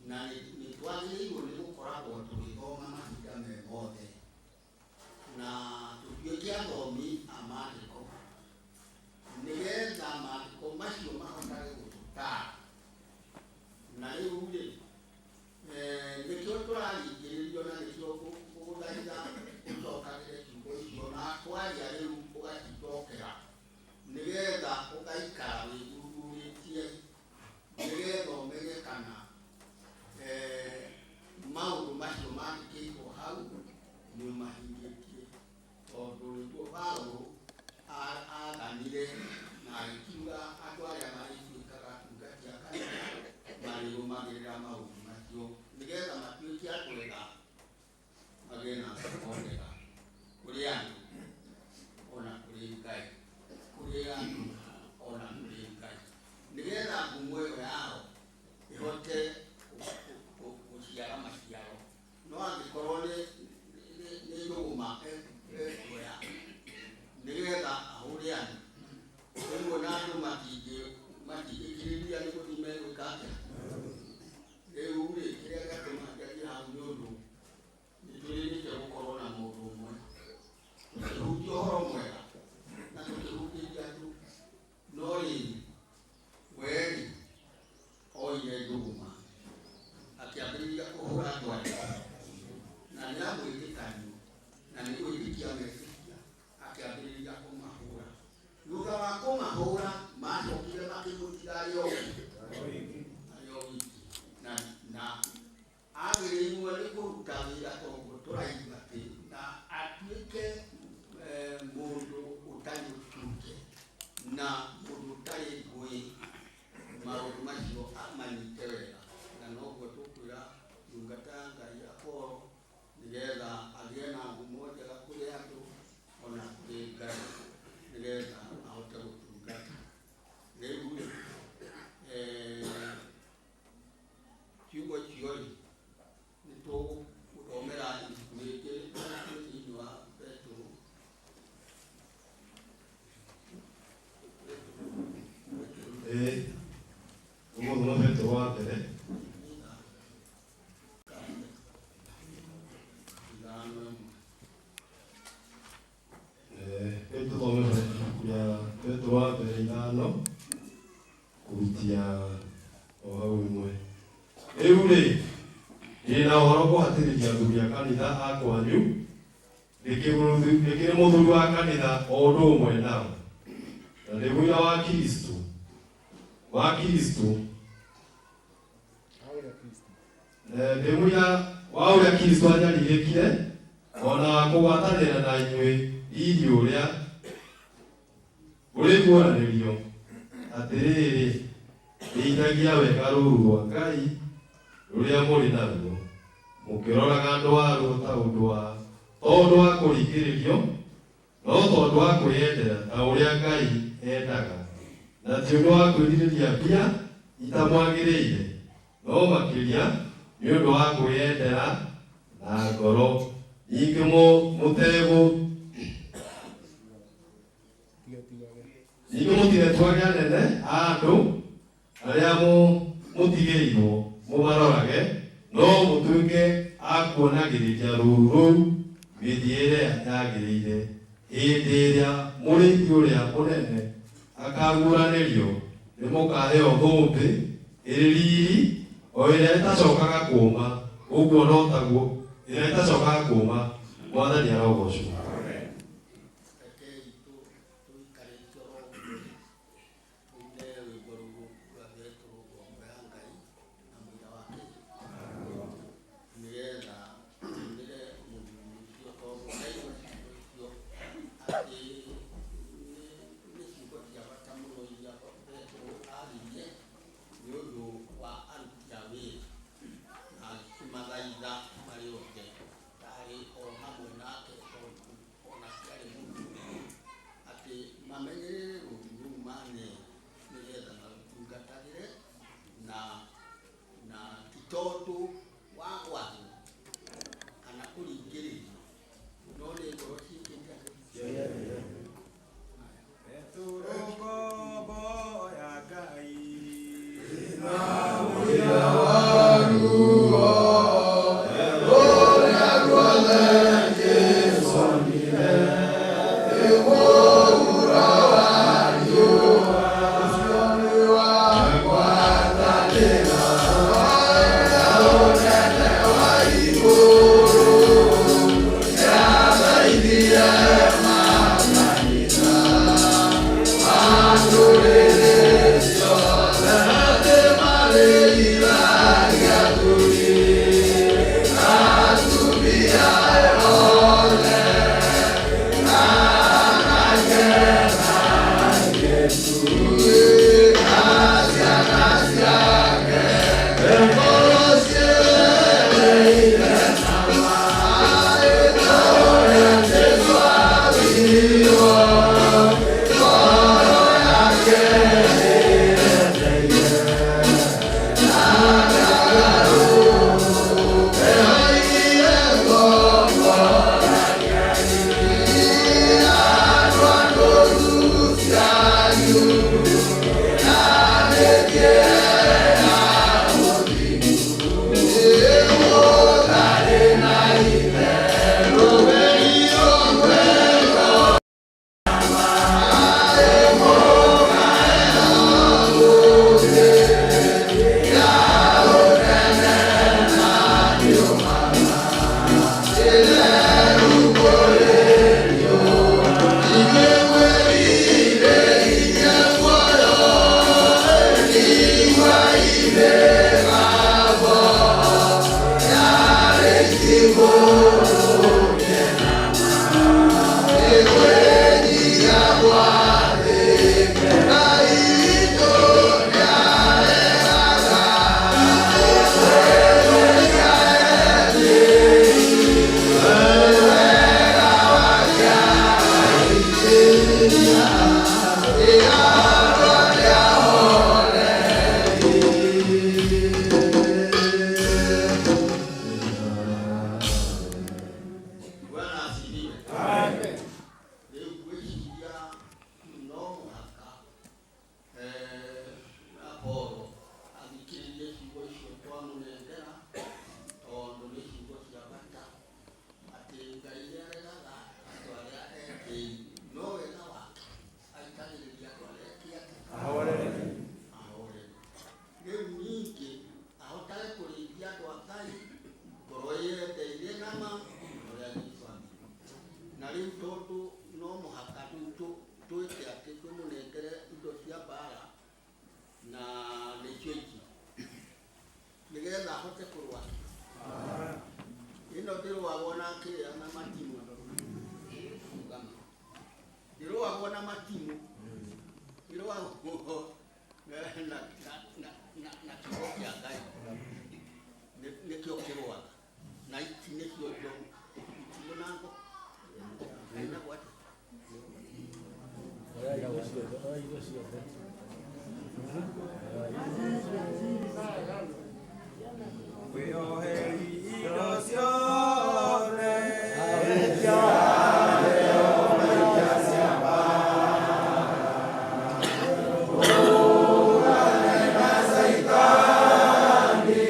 na nĩ twagĩrĩirwo nĩ gũkoragwo tũgĩthoma mahinda me mothe na tũtuĩke athomi a maandĩko nĩgetha maandĩko macio mahotage gũtũtaara. Na rĩu rĩ, nĩkĩo tũraringĩrĩrio na nĩkĩo ngũgũthaitha ũcokagĩre ciugo icio na twaria rĩu ũgacicokera nĩgetha ũgaikara wĩthuthurĩtie nĩgetha ũmenye kana maũndũ macio mandĩkĩtwo hau nĩ ũmahingĩtie, tondũ nĩguo Paũlũ athanire na agĩkiuga andũ arĩa marĩtuĩkaga atungati a kanitha marĩrũmagĩrĩra maũndũ macio nĩgetha matuĩke andũ ega, magĩe na ngumo njega kũrĩ andũ ona kũrĩ Ngai, kũrĩ andũ ona kũrĩ Ngai, nĩgetha ngumo ĩyo yao ĩhote gũciara maciaro. No angĩkorwo nĩ njũgũma ekuoya nĩgetha ahũre andũ rĩmwe na andũ matingĩkirĩrĩria nĩ gũthiĩ megwĩka atĩa. Rĩu rĩ, kĩrĩa gĩatũma njarie hau nĩ ũndũ nĩ twĩrĩgĩte gũkorwo na mũndũ ũmwe tũkĩhunjia ũhoro mwega na tũkĩhunjĩria andũ, no rĩrĩ we-rĩ oire njũgũma akĩambĩrĩria kũhũra andũ arĩa na nĩ amwĩtĩkanio na nĩ gwĩtĩkia metĩkia, akĩambĩrĩria kũmahũra. Thutha wa kũmahũra macokire makĩmũtiga arĩ o wiki, na agĩrĩirwo nĩ kũruta wĩra toguo tũraigua atĩ na atuĩke mũndũ ũtarĩ ũcuke na mũndũ ũtarĩ ngũĩ, maũndũ macio amanyite wega. Na noguo tũkwĩra ndungata ya Ngai Apollo nĩgetha agĩe na ngumo njega kũrĩ andũ ona kũrĩ Ngai nĩgetha ahote gũtungata. Rĩu rĩ, ciugo icio rĩ, nĩ tũgũthomera ibuku rĩngĩ thĩinĩ wa Petero. Ũgũthoma Petero wa mbere rĩu tũthome ibuku rĩa Petero wa mbere 5 kũrutia o hau ĩmwe. Rĩu rĩ, ndĩ na ũhoro kũhatĩrĩria athuri a kanitha a kwanyu, ndĩkĩrĩ mũthuri wa kanitha o ũndũ ũmwe nao, na ndĩ mũira wa Kristo, ndĩ mũira wa ũrĩa Kristo anyarirĩkire, ona wa kũgwatanĩra na inyuĩ riri ũrĩa ũrĩguũranĩrio. Atĩrĩrĩ, rĩithagia wega rũũru rwa Ngai rũrĩa mũrĩ naruo, mũkĩroraga andũ aruo ta ũndũ wa to ũndũ wa kũringĩrĩrio, no tondũ wa kwĩyendera ta ũrĩa Ngai endaga, na ti ũndũ wa kwĩrirĩria mbia itamwagĩrĩire, no makĩria nĩ ũndũ wa kwĩyendera na ngoro. Ningĩ ningĩ mũtigetuage anene a andũ arĩa mũtigĩirwo mũmarorage, No mũtuĩke a kuonagĩrĩria rũũru rũu mĩthiĩre ĩrĩa yagĩrĩire. Hĩndĩ ĩrĩa mũrĩithi ũrĩa mũnene akaguũranĩrio, nĩmũkaheo thũmbĩ ĩrĩ riri, o ĩrĩa ĩtacokaga kũũma. Ũguo no taguo ĩrĩa ĩtacokaga kũũma. Mwathani arogocwo. Rekei tũikarĩte oro ũguo, tũine rwĩmbo rũu rwa Petero, ngombo ya Ngai na mũira wake, nĩgetha tũinĩre mũthuri ũcio, tondũ ndaigua ciugo icio atĩ nĩ ciugo cia bata mũno iria Petero aririe nĩ ũndũ wa aruti a wĩra, na akĩmathaitha marĩ othe tarĩ o hamwe nake, tondũ ona ciarĩ mũthuri, atĩ mamenyerere rũũru rũu maneo nĩgetha marũtungatagĩre na ti tondũ wa gwathwo kana kũringĩrĩrio, no nĩ ngoro ciĩkĩte Petero ngombo ya Ngai na waruo rũrĩa ruothe Jesũ onire, nĩguo wa riũa ũcio nĩ wa gwathanĩra na ũnene wa igũrũ. Nĩathaithire makanitha ma ndũrĩrĩ ciothe atĩ marĩithagia athuri na atumia othe, anake na airĩtu, na ciana ciake, ngoro ciereire na maĩ ta ũrĩa Jesũ aathirwo, ngoro yake ĩyendeire na ndagarũrũke, ehoire ngombo ya Ngai. Andũ a ndũru cianyu na mĩthiĩre ya ũthingu, mũtarĩ na itherũ wĩrirwo mwendo Bwana asifiwe. Rĩu ngwĩciria no mũhaka Apollo athikĩrĩrie ciugo icio twamũnengera, tondũ nĩ ciugo cia bata, atĩ Ngai nĩaregaga andũ arĩa etĩi, no wega wake aitagĩrĩria andũ arĩa eki atĩ Ahoreri. Ahoreri. Rĩu ningĩ ahotage kũrĩithia andũ a Ngai ngoro yendeire nama ũrĩa Jesũ athire. Na rĩu tondũ no mũhaka rĩu twĩke atĩ tũmũnengere indo cia mbara, na nĩcio ici, nĩgetha ahote kũrũa. Ĩno ndĩrũagwo na kĩrĩa na matimũ, rũgama, ndĩrũagwo na matimũ, ĩrũagwo na kiugo kĩa Ngai. Nĩkĩo kĩrũaga, na ici nĩcio njogu, itimũ na ngo kainagwo atĩa? Wĩoheri indo ciothe Ũrane na Caitani.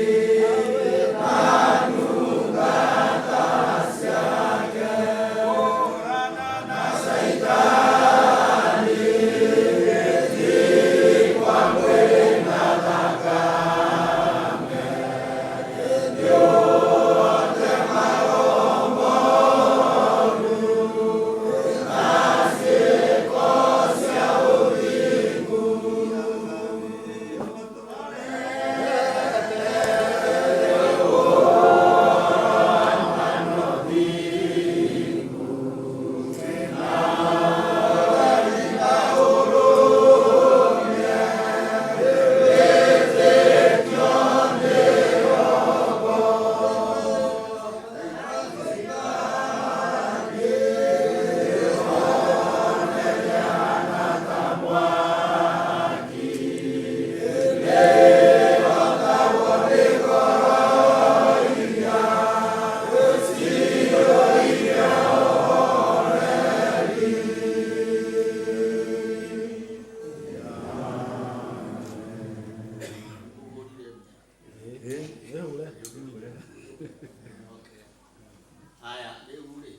Haya rĩu rĩ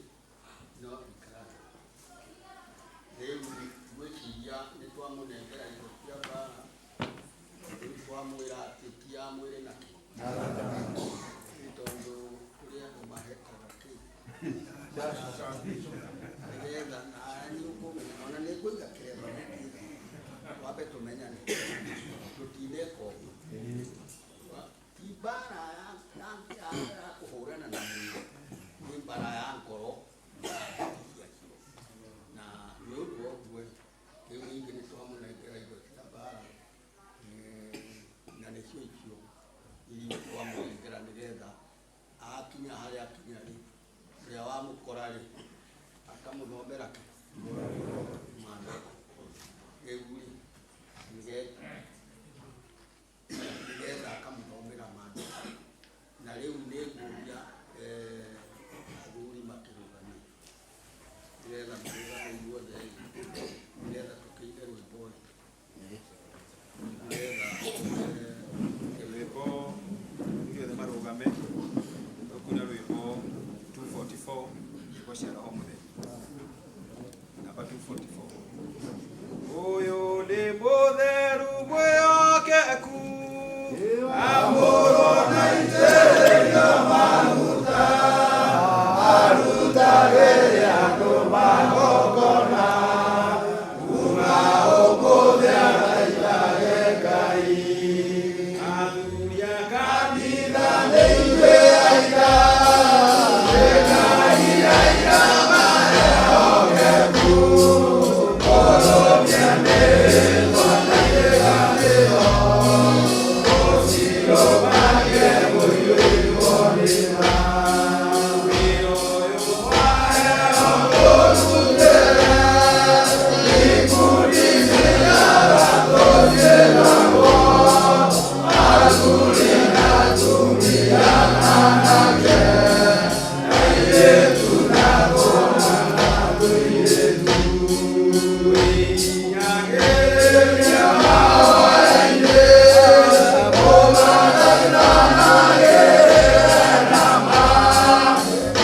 no ikara rĩu ngwĩciria nĩ twamũnengera indo cia mbara, rĩu twamwĩra atĩ ti ya mwĩrĩ na kĩ, nĩ tondũ kũrĩ andũ mahekaga kĩ nĩgetha nani ũkũmenya ona nĩ ngũiga kĩremba gĩkĩ twambe tũmenyane tũtineka ũguo. Ti mbara ya kũhũrana na mwĩrĩ, nĩ mbara ya ngoro na nĩ ũndũ wa ũguo rĩu ningĩ nĩ twamũnengera indo cia mbara na nĩcio icio iria twamũnengera nĩgetha akinya harĩa akinya rĩ, ũrĩa wamũkora rĩ akamũthomera kĩ maandĩko. Rĩu rĩ nĩgetha akamũthomera maandĩko. Na rĩu nĩ ngũria athuri makĩrũgame nĩgetha marũgame inyuothe rĩ, nĩgetha tũkĩine rwĩmbo rĩ, nĩgetha rwĩmbo ithuothe marũgame tũkũina rwĩmbo 244, nyĩmbo cia Roho Mũtheru namba 244. Ũyũ nĩ mũtheru mwĩhokeku amũrwo na itĩrĩrio maguta arutagĩre andũ magongona kuma ũmũthĩ athaithage Ngai. Athuri a kanitha nĩ ithuĩ aira, nĩ Ngai aira marehokeku kũrũmia mĩtwa na irĩkanĩro ũcirũmagie mũiyũirwo nĩ tha. Wĩra ũyũ waheo ũrutĩre ikundi ciara tũthiĩ nagwo athuri na atumia na anake airĩtu na twana na tũirĩtu. Wĩinyagĩrĩria mahoya-inĩ ũmathaithanagĩrĩre na ma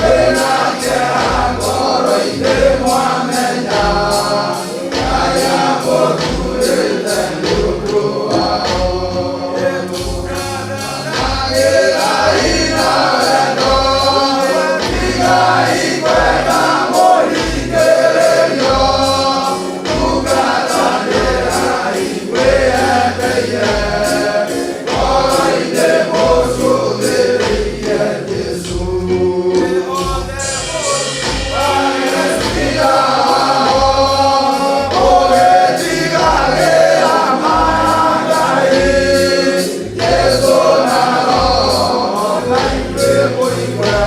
wĩna kĩeha ngoro-inĩ mwamenya Ngai amũthurĩte nĩ ũndũ wao. Ĩtũkathanagĩrai na wendo, tigai kwenda mũringĩrĩrio, tungatanĩrai mwĩyendeire, ngoro-inĩ mũcũthĩrĩirie Jesũ. Ũgĩtigagĩra ma Ngai, Jesũ na Roho na ithuĩ mũigue,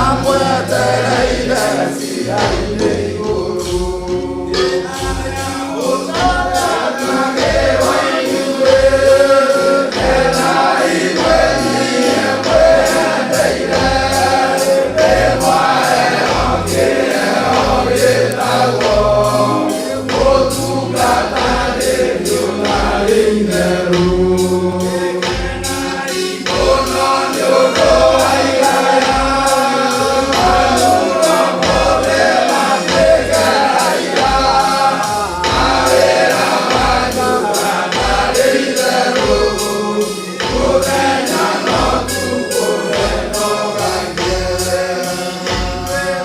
amwetereire cira-inĩ igũrũ. Mũtaratagĩrwo inyuĩ, endai mwĩnyihie mwĩyendeire, nĩmwaheo kĩheo gĩtagwo ũtungatanĩri ũtarĩ itherũ. Mũno nĩ ũndũ wa igaya, andũ mothe matuĩke aira, mawĩra manyu matarĩ itherũ, mũthenya no tukũ menogagie.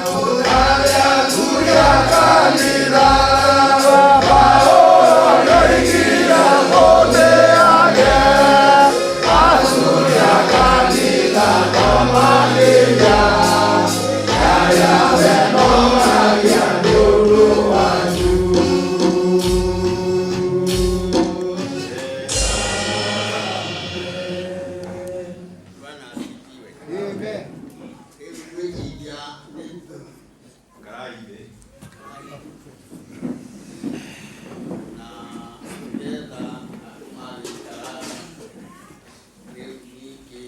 Mũtare athuri a kanitha, Paũlũ nĩoigire mũtĩage, athuri a kanitha no makĩria, arĩa menogagia nĩ ũndũ wanyu. Bwana asifiwe. Rĩu ngwĩciria nĩ Karai thĩ. Na nĩgetha andũ magĩikara rĩu ningĩ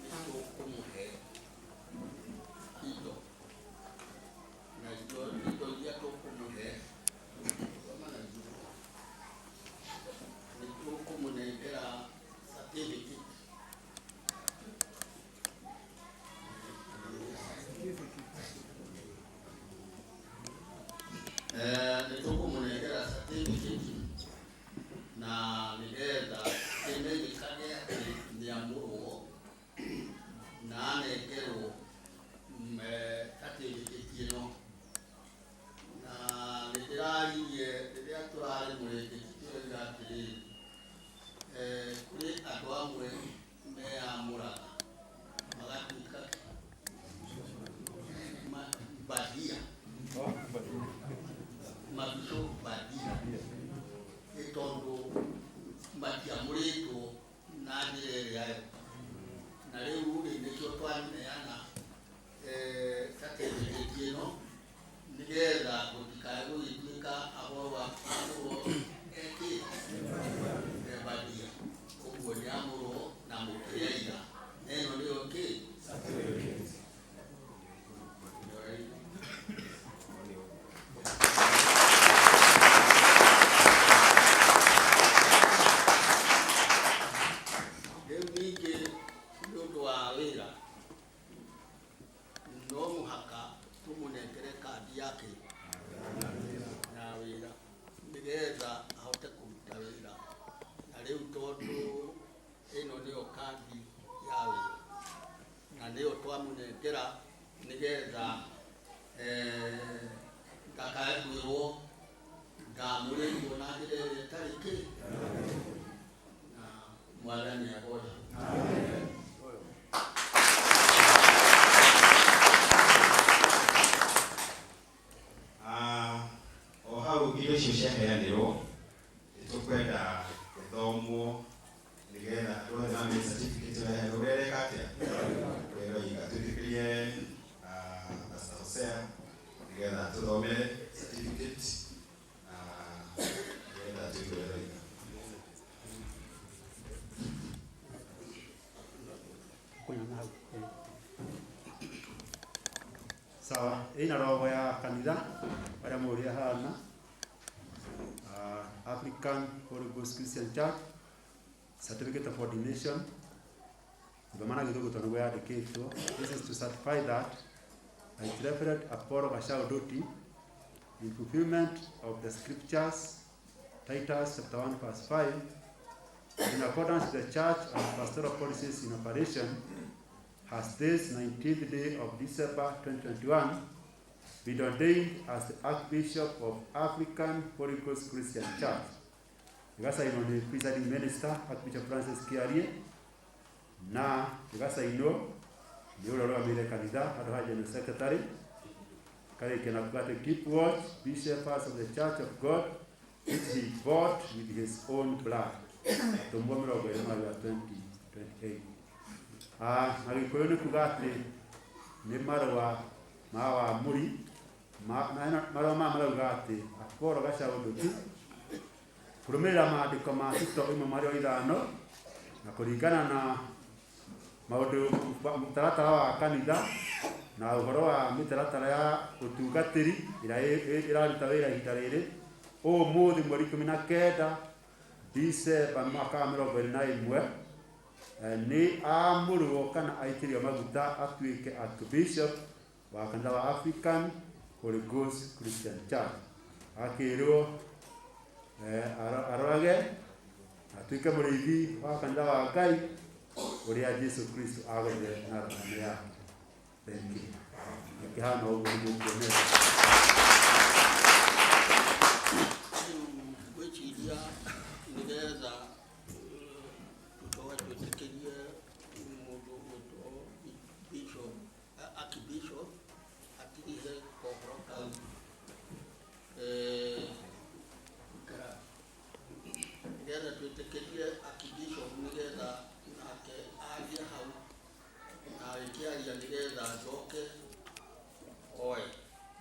nĩ tũkũmũhe indo na indo iria tũkũmũhe nĩ tũkũmũnengera certificate. No mũhaka tũmũnengere kandi yake ya wĩra nĩgetha ahote kũruta wĩra. Na rĩu tondũ ĩno nĩyo kandi ya wĩra na nĩyo twamũnengera nĩgetha ndakae kwĩrwo ndamũrĩirwo na njĩra ĩrĩa ĩtarĩ kĩ na Mwathani agocwo. O hau indo icio ciaheanĩrwo nĩtũkwenda gũthomwo nĩgetha andũ othe mamenye certificate ĩrĩa ĩraheanwo ũrĩa ĩreka atĩa, ũrĩa ĩroiga. Twĩtĩkĩrie Pastor Hosea nĩgetha tũthomere certificate na nĩgetha tũigue ũrĩa ĩroiga. Sawa, ina rogo ya kanitha aria mũrĩa hana African Holy Ghost Christian Church Certificate of Ordination thoma na gĩthũngũ tondũ nĩguo yandĩkĩtwo. This is to certify that Right Reverend Apollo Gachau Nduti, in fulfillment of the scriptures, Titus chapter 1 verse 5, in accordance with the church and pastoral policies in operation, has this 19th day of December 2021 been ordained as the Archbishop of African Holy Ghost Christian Church. Igasainwo nĩ presiding minister Archbishop Francis Kiarie na igasainwo nĩ ũrĩa ũrũgamĩrĩire kanitha handũ ha General Secretary. Karĩkia na kuga atĩ keep watch, be shepherds of the church of God which he bought with his own blood. Atũmwo 20 mweri wa 2028. Na Gĩkũyũ nĩ kuga atĩ nĩ marũa ma wamũri marũa maya marauga atĩ Apollo Gachau Nduti kũrũmĩrĩra maandĩko ma Tito 1:5 na kũringana na maũndũ mũtaratara wa kanitha na ũhoro wa mĩtaratara ya ũtungatĩri ĩrĩa ĩraruta wĩra ihinda rĩrĩ ũmũthĩ mweri 19 December mwaka wa 2021 nĩ amũrwo kana aitĩrĩrio maguta atuĩke Archbishop wa kanitha wa African Holy Ghost Christian Church. Akĩrwo arorage atuĩke mũrĩithi wa kanitha wa Ngai ũrĩa Jesu Kristo agũrire na thakame yake. Thank you. Akĩhana ũguo nĩ mũkuonera. Rĩu ngwĩciria nĩgetha tũcoke twĩtĩkĩrie mũndũ ũgwĩtwo bishop, archbishop atirihe kohoro kau nĩgetha twĩtĩkĩrie archbishop nĩgetha nake arie hau na arĩkĩaria nĩgetha njoke oe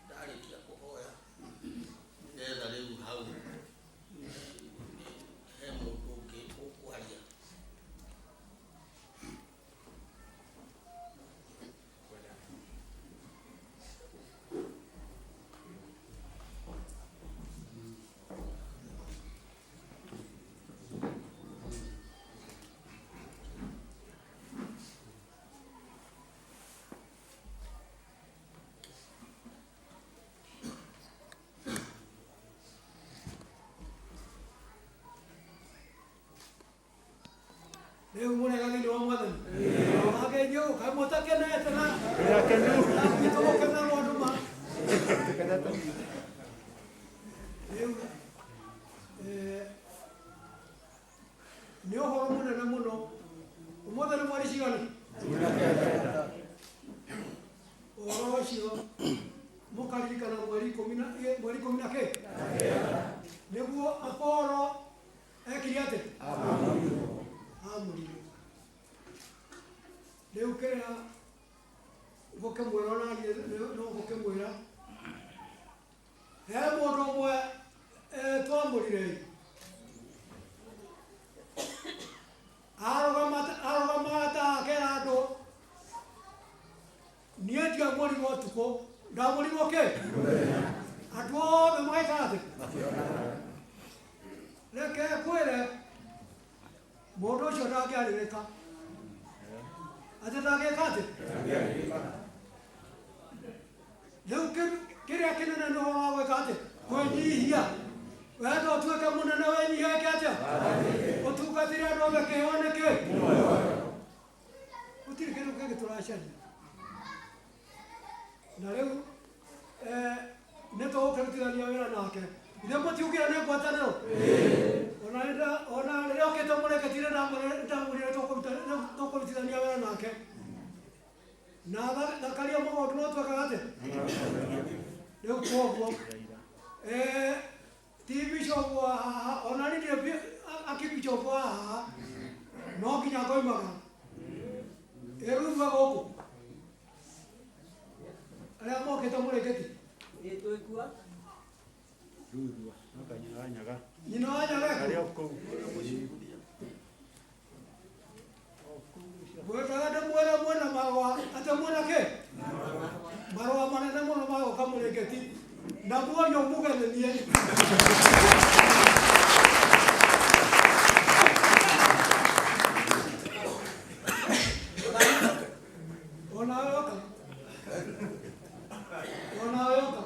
ndarĩkia kũhoya nĩgetha rĩu hau he mũndũ ũngĩ ũkwaria. Rĩu mũrega thĩinĩ wa Mwathani. Ageithio kaĩ mũtakenete na tũgũkena maũndũ ma rĩu nĩ ũhoro mũnene mũno. Ũmũthĩ nĩ mweri cigana? Ũhoro ũcio mũkaririkana mweri ikũmi na mweri ikũmi na kĩ nĩguo Apollo ekire atĩa? Amũrirwo. Rĩu kĩrĩa ngũkĩmwĩra onaniĩ no ngũkĩmwĩra he mũndũ ũmwe twamũrire arũgamaga ta akera andũ niĩ ndiamũrirwo ũtukũ ndamũrirwo kĩ andũ othe magaikara thĩ. Reke ngwĩre mũndũ ũcio ndangĩarĩrĩka atĩ ndangĩka atĩ. Kĩrĩa kĩnene nĩ ũhoro wa gwĩka atĩa? Kwĩnyihia. Wenda ũtuĩke mũnene wĩnyihie wĩke atĩa? Ũtungatĩre andũ othe kĩheo nĩ kĩ? Gũtirĩ kĩndũ kĩngĩ tũracaria. Na rĩu nĩ tũgũkĩrutithania wĩra nake. Ithe mũtiugire nĩ ngwatanĩro? Ona ona rĩrĩa okĩte mũrĩkĩtire ndamwĩrire tũkũrutithania wĩra nake. Na thakaria mũgondu no twekaga atĩa? Rĩu koguo ti bishop wa haha ona niĩ ndirĩ akibishop wa haha no nginya ngoimaga ĩrutha gũkũ arĩa mokĩte mũrĩkĩti Nĩtwĩkua. Ruthua, no nyina wa Nyaga. Nyina wa Nyaga Arĩ o kũu. Ngwendaga ndĩmwĩre mwĩna marũa atĩ mwĩna kĩ? Marũa manene mũno ma gũka mũrĩngĩti na muonio muge nĩ niĩ. Onawe oka. Onawe oka.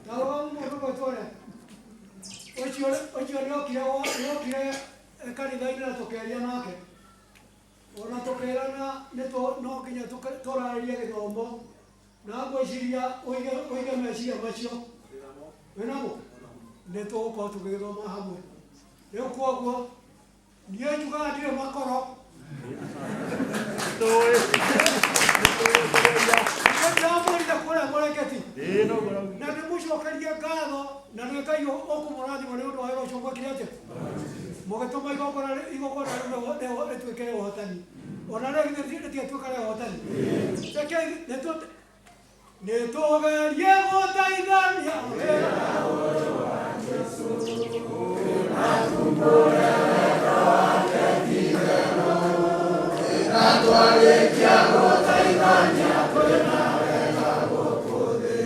Ta rũgama mũndũ gwĩtwo ũrĩa. Ũcio ũcio nĩokire nĩokire kanitha-inĩ na tũkĩaria nake. Ona tũkĩrana nĩ no nginya tũrarĩrie gĩthomo na ngwĩciria ũige ũige meciria macio wĩnamo nĩ tũgũkorwo tũgĩgĩthoma hamwe. Rĩu koguo niĩ njugaga ndirĩ makoro. Ndĩramwĩrire kũrĩa mũreketi na ndĩmũcokerie ngatho na nĩ Ngai ũkũmũrathima nĩ ũndũ wa wĩra ũcio mwekire atĩa? Mũgĩtũma igongona igongona rĩu rĩtuĩke rĩa ũhotani. Ona rĩu githĩ rĩtigatuĩka rĩa ũhotani? Rekei nĩtũgerie gũteithania wĩra ũyũ wa Jesũ. Na twarĩkia gũteithania twĩna wega gũkũ thĩ.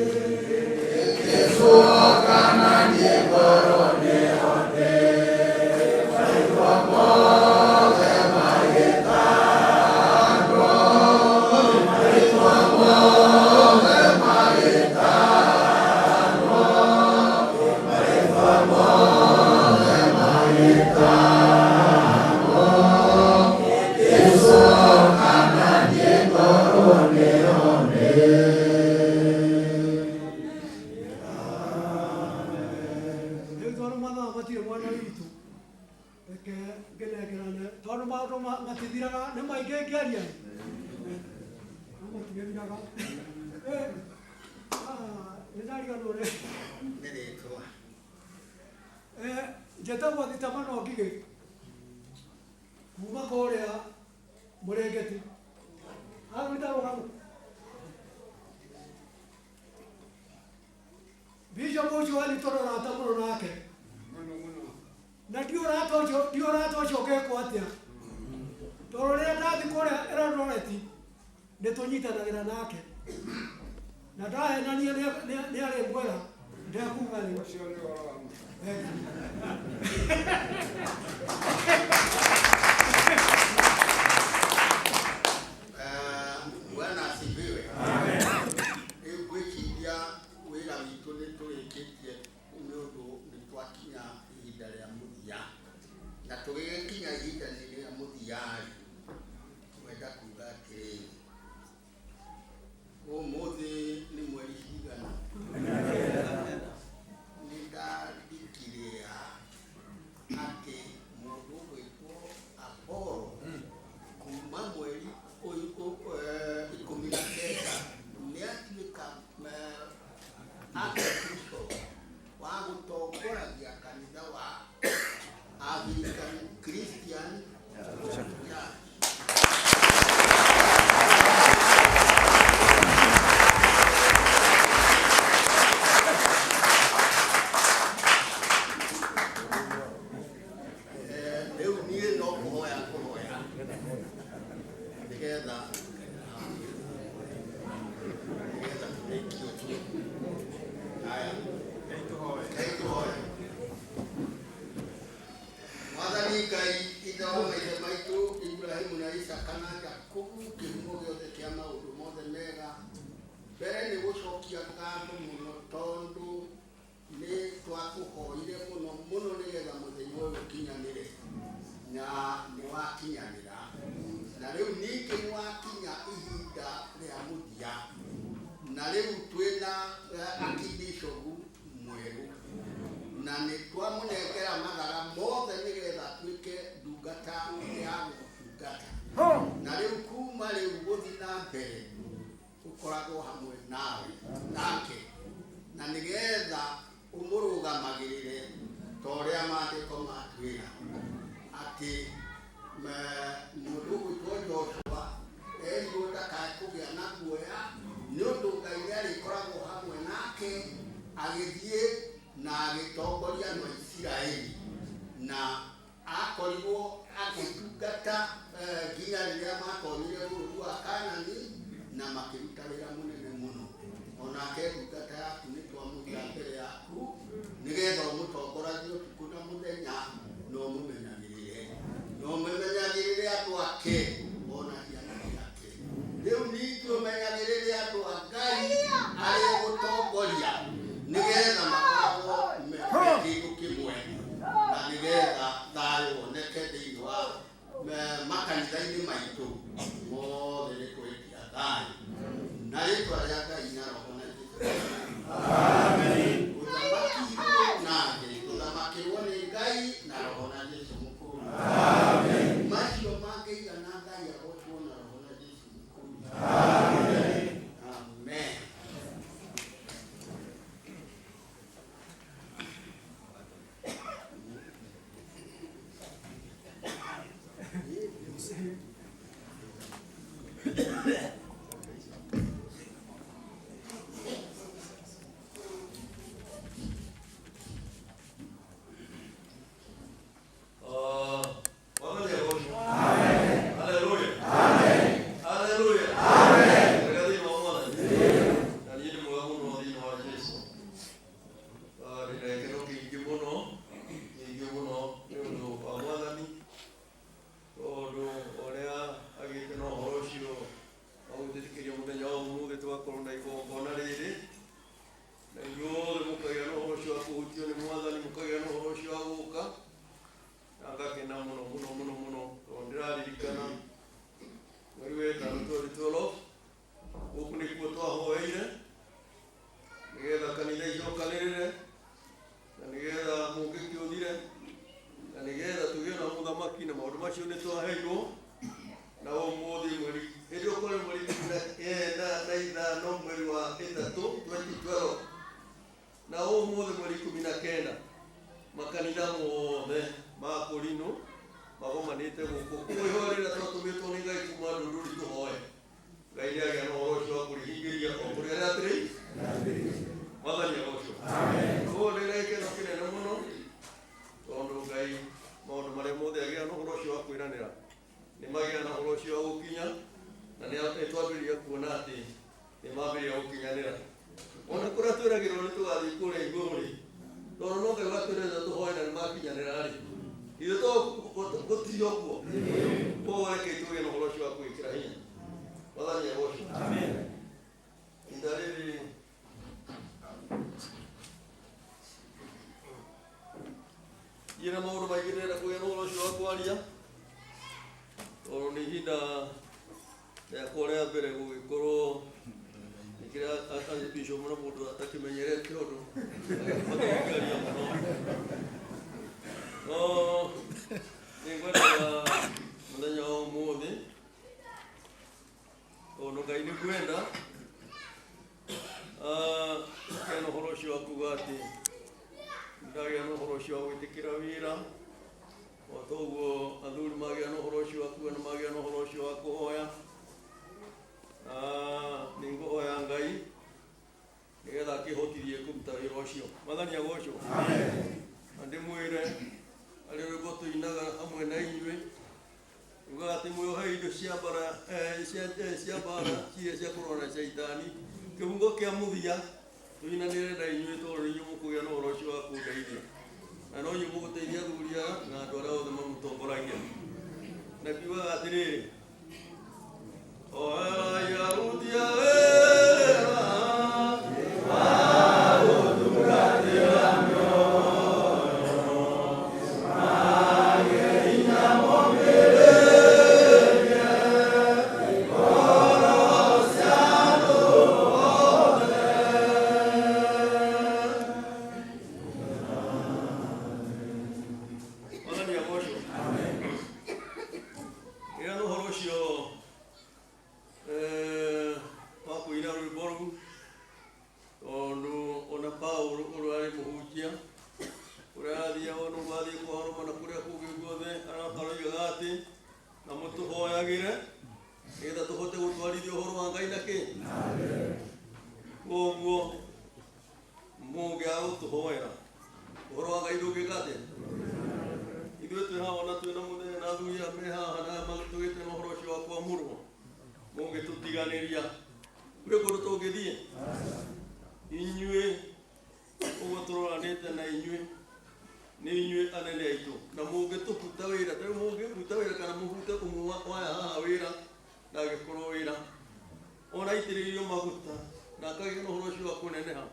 Jesũ oka na niĩ ngorwo nĩho ndĩ. Marĩtwa mothe magĩtanwo. Marĩtwa mothe magĩtanwo. Marĩtwa mothe magĩtanwo. Jesũ oka na niĩ ngorwo nĩho ndĩ. Rĩu tondũ mathaa matirĩ mwena witũ reke ngĩnengerane tondũ maũndũ matithiraga nĩ maingĩ ngĩaria no matigĩthiraga. Nĩ ndariganĩrwo nĩ Nĩ rĩtwa. Njĩtagwo Thitamano Ngigĩ kuma kũrĩa Mũrĩngĩti. Aruta rũgano. Bishop ũcio wanyu tũrĩ ũrata mũno nake. Na ndi ũrata ũcio ndi ũrata ũcio ũngĩkwo atĩa. Tondũ rĩrĩa ndathiĩ kũrĩa Eldoret nĩ tũnyitanagĩra nake. Na ndahenania nĩ arĩngwĩra ndekuga rĩu. Ũcio nĩ ũhoro wa ma. Bwana asifiwe. Rĩu ngwĩciria wĩra witũ nĩ tũrĩkĩtie nĩ ũndũ nĩ twakinya ihinda rĩa mũthia. Na tũgĩgĩkinya ihinda rĩa mũthia rĩ, ngwenda kuga atĩrĩrĩ, ũmũthĩ nĩ mweri cigana? Nĩ ndandĩkire atĩ mũndũ ũgwĩtwo Apollo kuma mweri ũyũ 19 nĩ atuĩka Archbishop wa gũtongoragia kanitha wa African Christian Church. Rĩu niĩ no kũhoya ngũhoya nĩgetha nĩgetha tũrĩkie ũguo. Haya, Ngai tũhoe. Mwathani Ngai ithe wa maithe maitũ Ibrahimu na Isaka na Jakubu kĩhumo gĩothe kĩa maũndũ mothe mega mbere nĩ gũcokia ngatho mũno ũkinyanĩre na nĩ wakinyanĩra na rĩu ningĩ nĩ wakinya ihinda rĩa mũthia na rĩu twĩna akibishogu mwerũ na nĩ twamũnengera mathara mothe nĩgetha atuĩke ndungata ya gũtungata na rĩu kuma rĩu gũthiĩ na mbere ũkoragwo hamwe nawe nake na nĩgetha ũmũrũgamagĩrĩre ta ũrĩa maandĩko matwĩra atĩ mũndũ ũgwĩtwo Joshua erirwo ndakae kũgĩa na guoya nĩ ũndũ Ngai nĩarĩkoragwo hamwe nake agĩthiĩ na agĩtongoria andũ a Isiraeli na akorirwo agĩtungata nginya rĩrĩa matonyire bũrũri wa Kanani na makĩruta wĩra mũnene mũno onake ndungata yaku nĩ twamũiga mbere yaku nĩgetha ũmũtongoragie ũtukũ na mũthenya na ũmũmenyagĩrĩre na ũmenyagĩrĩre andũ ake ona ciana ciake rĩu ningĩ ũmenyagĩrĩre andũ a Ngai arĩa ũgũtongoria nĩgetha makoragwo me kĩndũ kĩmwe na nĩgetha thayũ woneke thĩinĩ wa makanitha-inĩ maitũ mothe nĩ kwĩtia thayũ na rĩtwa rĩa Ngai na Roho na Jesũ ũthamakirwo nake tũthamakĩrwo nĩ Ngai na Roho na Jesũ mũkũrũ macio mangĩigana Ngai agocwo na Roho na Jesũ mũkũrũ amen. Amen. Koguo mũngĩaga gũtũhoera ũhoro wa Ngai ndũngĩka atĩa? Ithuĩ twĩ haha ona twĩna mũthenya na athuri aya me haha na tũgĩte na ũhoro ũcio wa kwamũrwo, mũngĩtũtiganĩria gwĩ kũndũ tũngĩthiĩ? Inyuĩ ũguo tũroranĩte na inyuĩ nĩ inyuĩ anene aitũ, na mũngĩtũbuta wĩra ta rĩu mũngĩbuta wĩra kana mũbute ũmwe waya haha wĩra ndangĩkorwo wĩra ona aitĩrĩirio maguta na akagĩa na ũhoro ũcio wa kũneneha,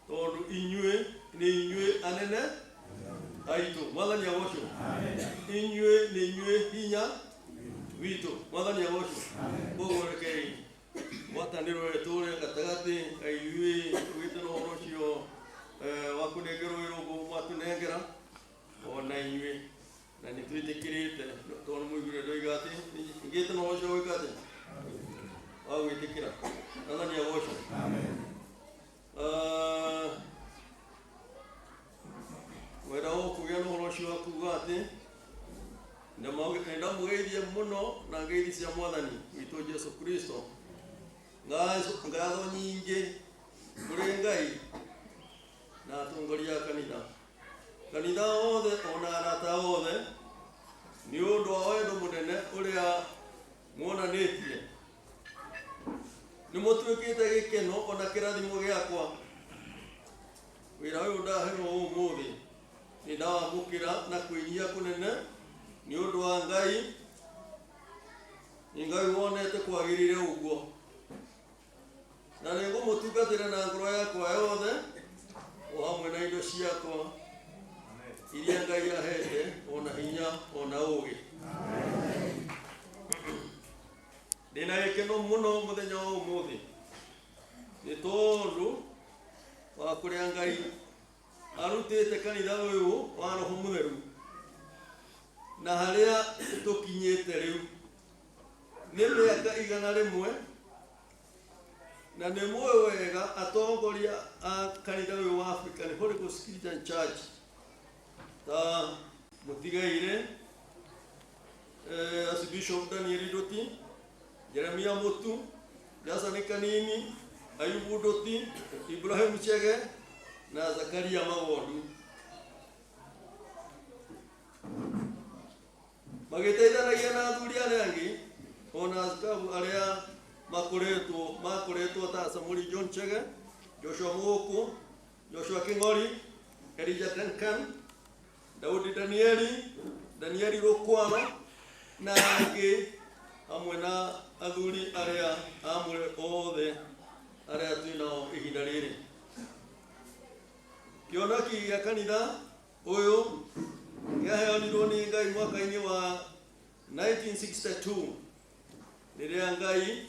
tondũ inyuĩ nĩ inyuĩ anene aitũ. Mwathani agocwo. Inyuĩ nĩ inyuĩ hinya witũ. Mwathani agocwo. Koguo rekei ngwatanĩro ĩtũre gatagatĩ ka ithuĩ tũgĩte na ũhoro ũcio wa kũnengerwo wĩra ũguo mwatũnengera ona inyuĩ, na nĩ twĩtĩkĩrĩte tondũ mũiguire ndoiga atĩ ngĩte na ũhoro ũcio wa gwĩka atĩa? Wa gwĩtĩkĩra. Mwathani agocwo. Wenda kũgĩa na ũhoro ũcio wa kuga atĩ ndamũgeithie mũno na ngeithi cia Mwathani witũ Jesu Kristo. Ngatho nyingĩ kũrĩ Ngai na atongoria a kanitha, kanitha othe ona arata othe, nĩ ũndũ wa wendo mũnene ũrĩa muonanĩtie. Nĩ mũtuĩkĩte gĩkeno ona kĩrathimo gĩakwa. Wĩra ũyũ ndaheirwo ũmũthĩ nĩ ndawamũkĩra na kwĩnyihia kũnene nĩ ũndũ wa Ngai. Nĩ Ngai wonete kwagĩrĩire ũguo, na nĩ ngũmũtungatĩra na ngoro yakwa yothe o hamwe na indo ciakwa iria Ngai ahete, ona hinya ona ũũgĩ. Ndĩna gĩkeno mũno mũthenya wa ũmũthĩ nĩ tondũ wa kũrĩa Ngai arutĩte kanitha ũyũ wa Roho Mũtheru na harĩa tũkinyĩte rĩu nĩ mĩaka 100, na nĩ mũĩ wega atongoria a kanitha ũyũ wa African Holy Ghost Christian Church ta mũtigaire Archbishop Daniel Ndũti, Jeremia Mutu, Jasani Kanini, Ayubu Ndũti, Ibrahim Chege na Zakaria Magondu magĩteithanagia na athuri arĩa angĩ ona askabu arĩa makoretwo ta Samuel John Chege, Joshua Muguku, Joshua King'ori, Elijah Duncan, Daudi Danieli, Danieli Rukwaro na angĩ hamwe na athuri arĩa amũre othe arĩa twĩ nao ihinda rĩrĩ. Kĩoneki gĩa kanitha ũyũ kĩaheanirwo nĩ Ngai mwaka-inĩ wa 1962 rĩrĩa Ngai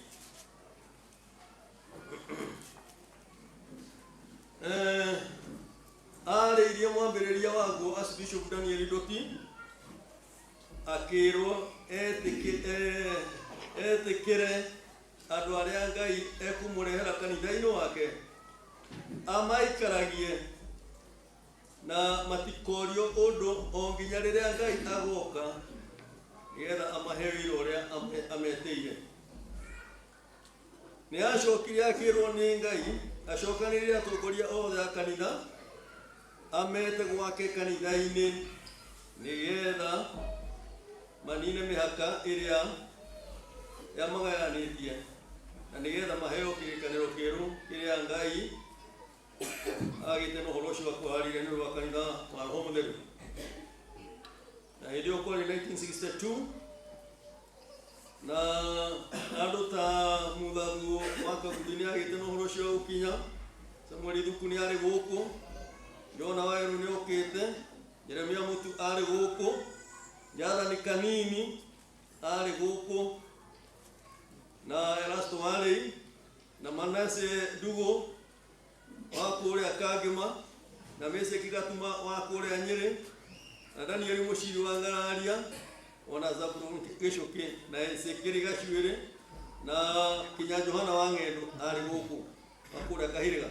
arĩirie mwambĩrĩria waguo Archbishop Daniel Ndũti akĩrwo etĩkĩre andũ arĩa Ngai ekũmũrehera kanitha-inĩ wake amaikaragie na matikorio ũndũ o nginya rĩrĩa Ngai agoka nĩgetha amahe wĩra ũrĩa ametĩire. Nĩ acokire akĩrwo nĩ Ngai acokanĩrĩre atongoria othe a kanitha amete gwake kanitha-inĩ nĩgetha manine mĩhaka ĩrĩa yamagayanĩtie na nĩgetha maheo kĩrĩkanĩro kĩerũ kĩrĩa Ngai agĩte na ũhoro ũcio wa kũharĩria nĩ ũndũ wa kanitha wa Roho Mũtheru. Na hĩndĩ ĩyo kwarĩ 1962 na andũ ta Muthathuo wa Kaguthi nĩ agĩte na ũhoro ũcio wa gũkinya, Samuel Thuku nĩ arĩ gũkũ, Jona Waweru nĩ okĩte, Jeremia Mutu arĩ gũkũ, Jathani Kanini arĩ gũkũ, na Erasto Warĩi na Manase Ndugũ wa kũrĩa Kangĩma, na Meseki Gatuma wa kũrĩa Nyĩrĩ, na Danieli Mũciri wa Ngararia, ona Zabulon Gĩcũkĩ na Ezekieli Gacuĩrĩ na kinya Johana wa Ng'endo arĩ gũkũ wa kũrĩa Kahĩrĩga,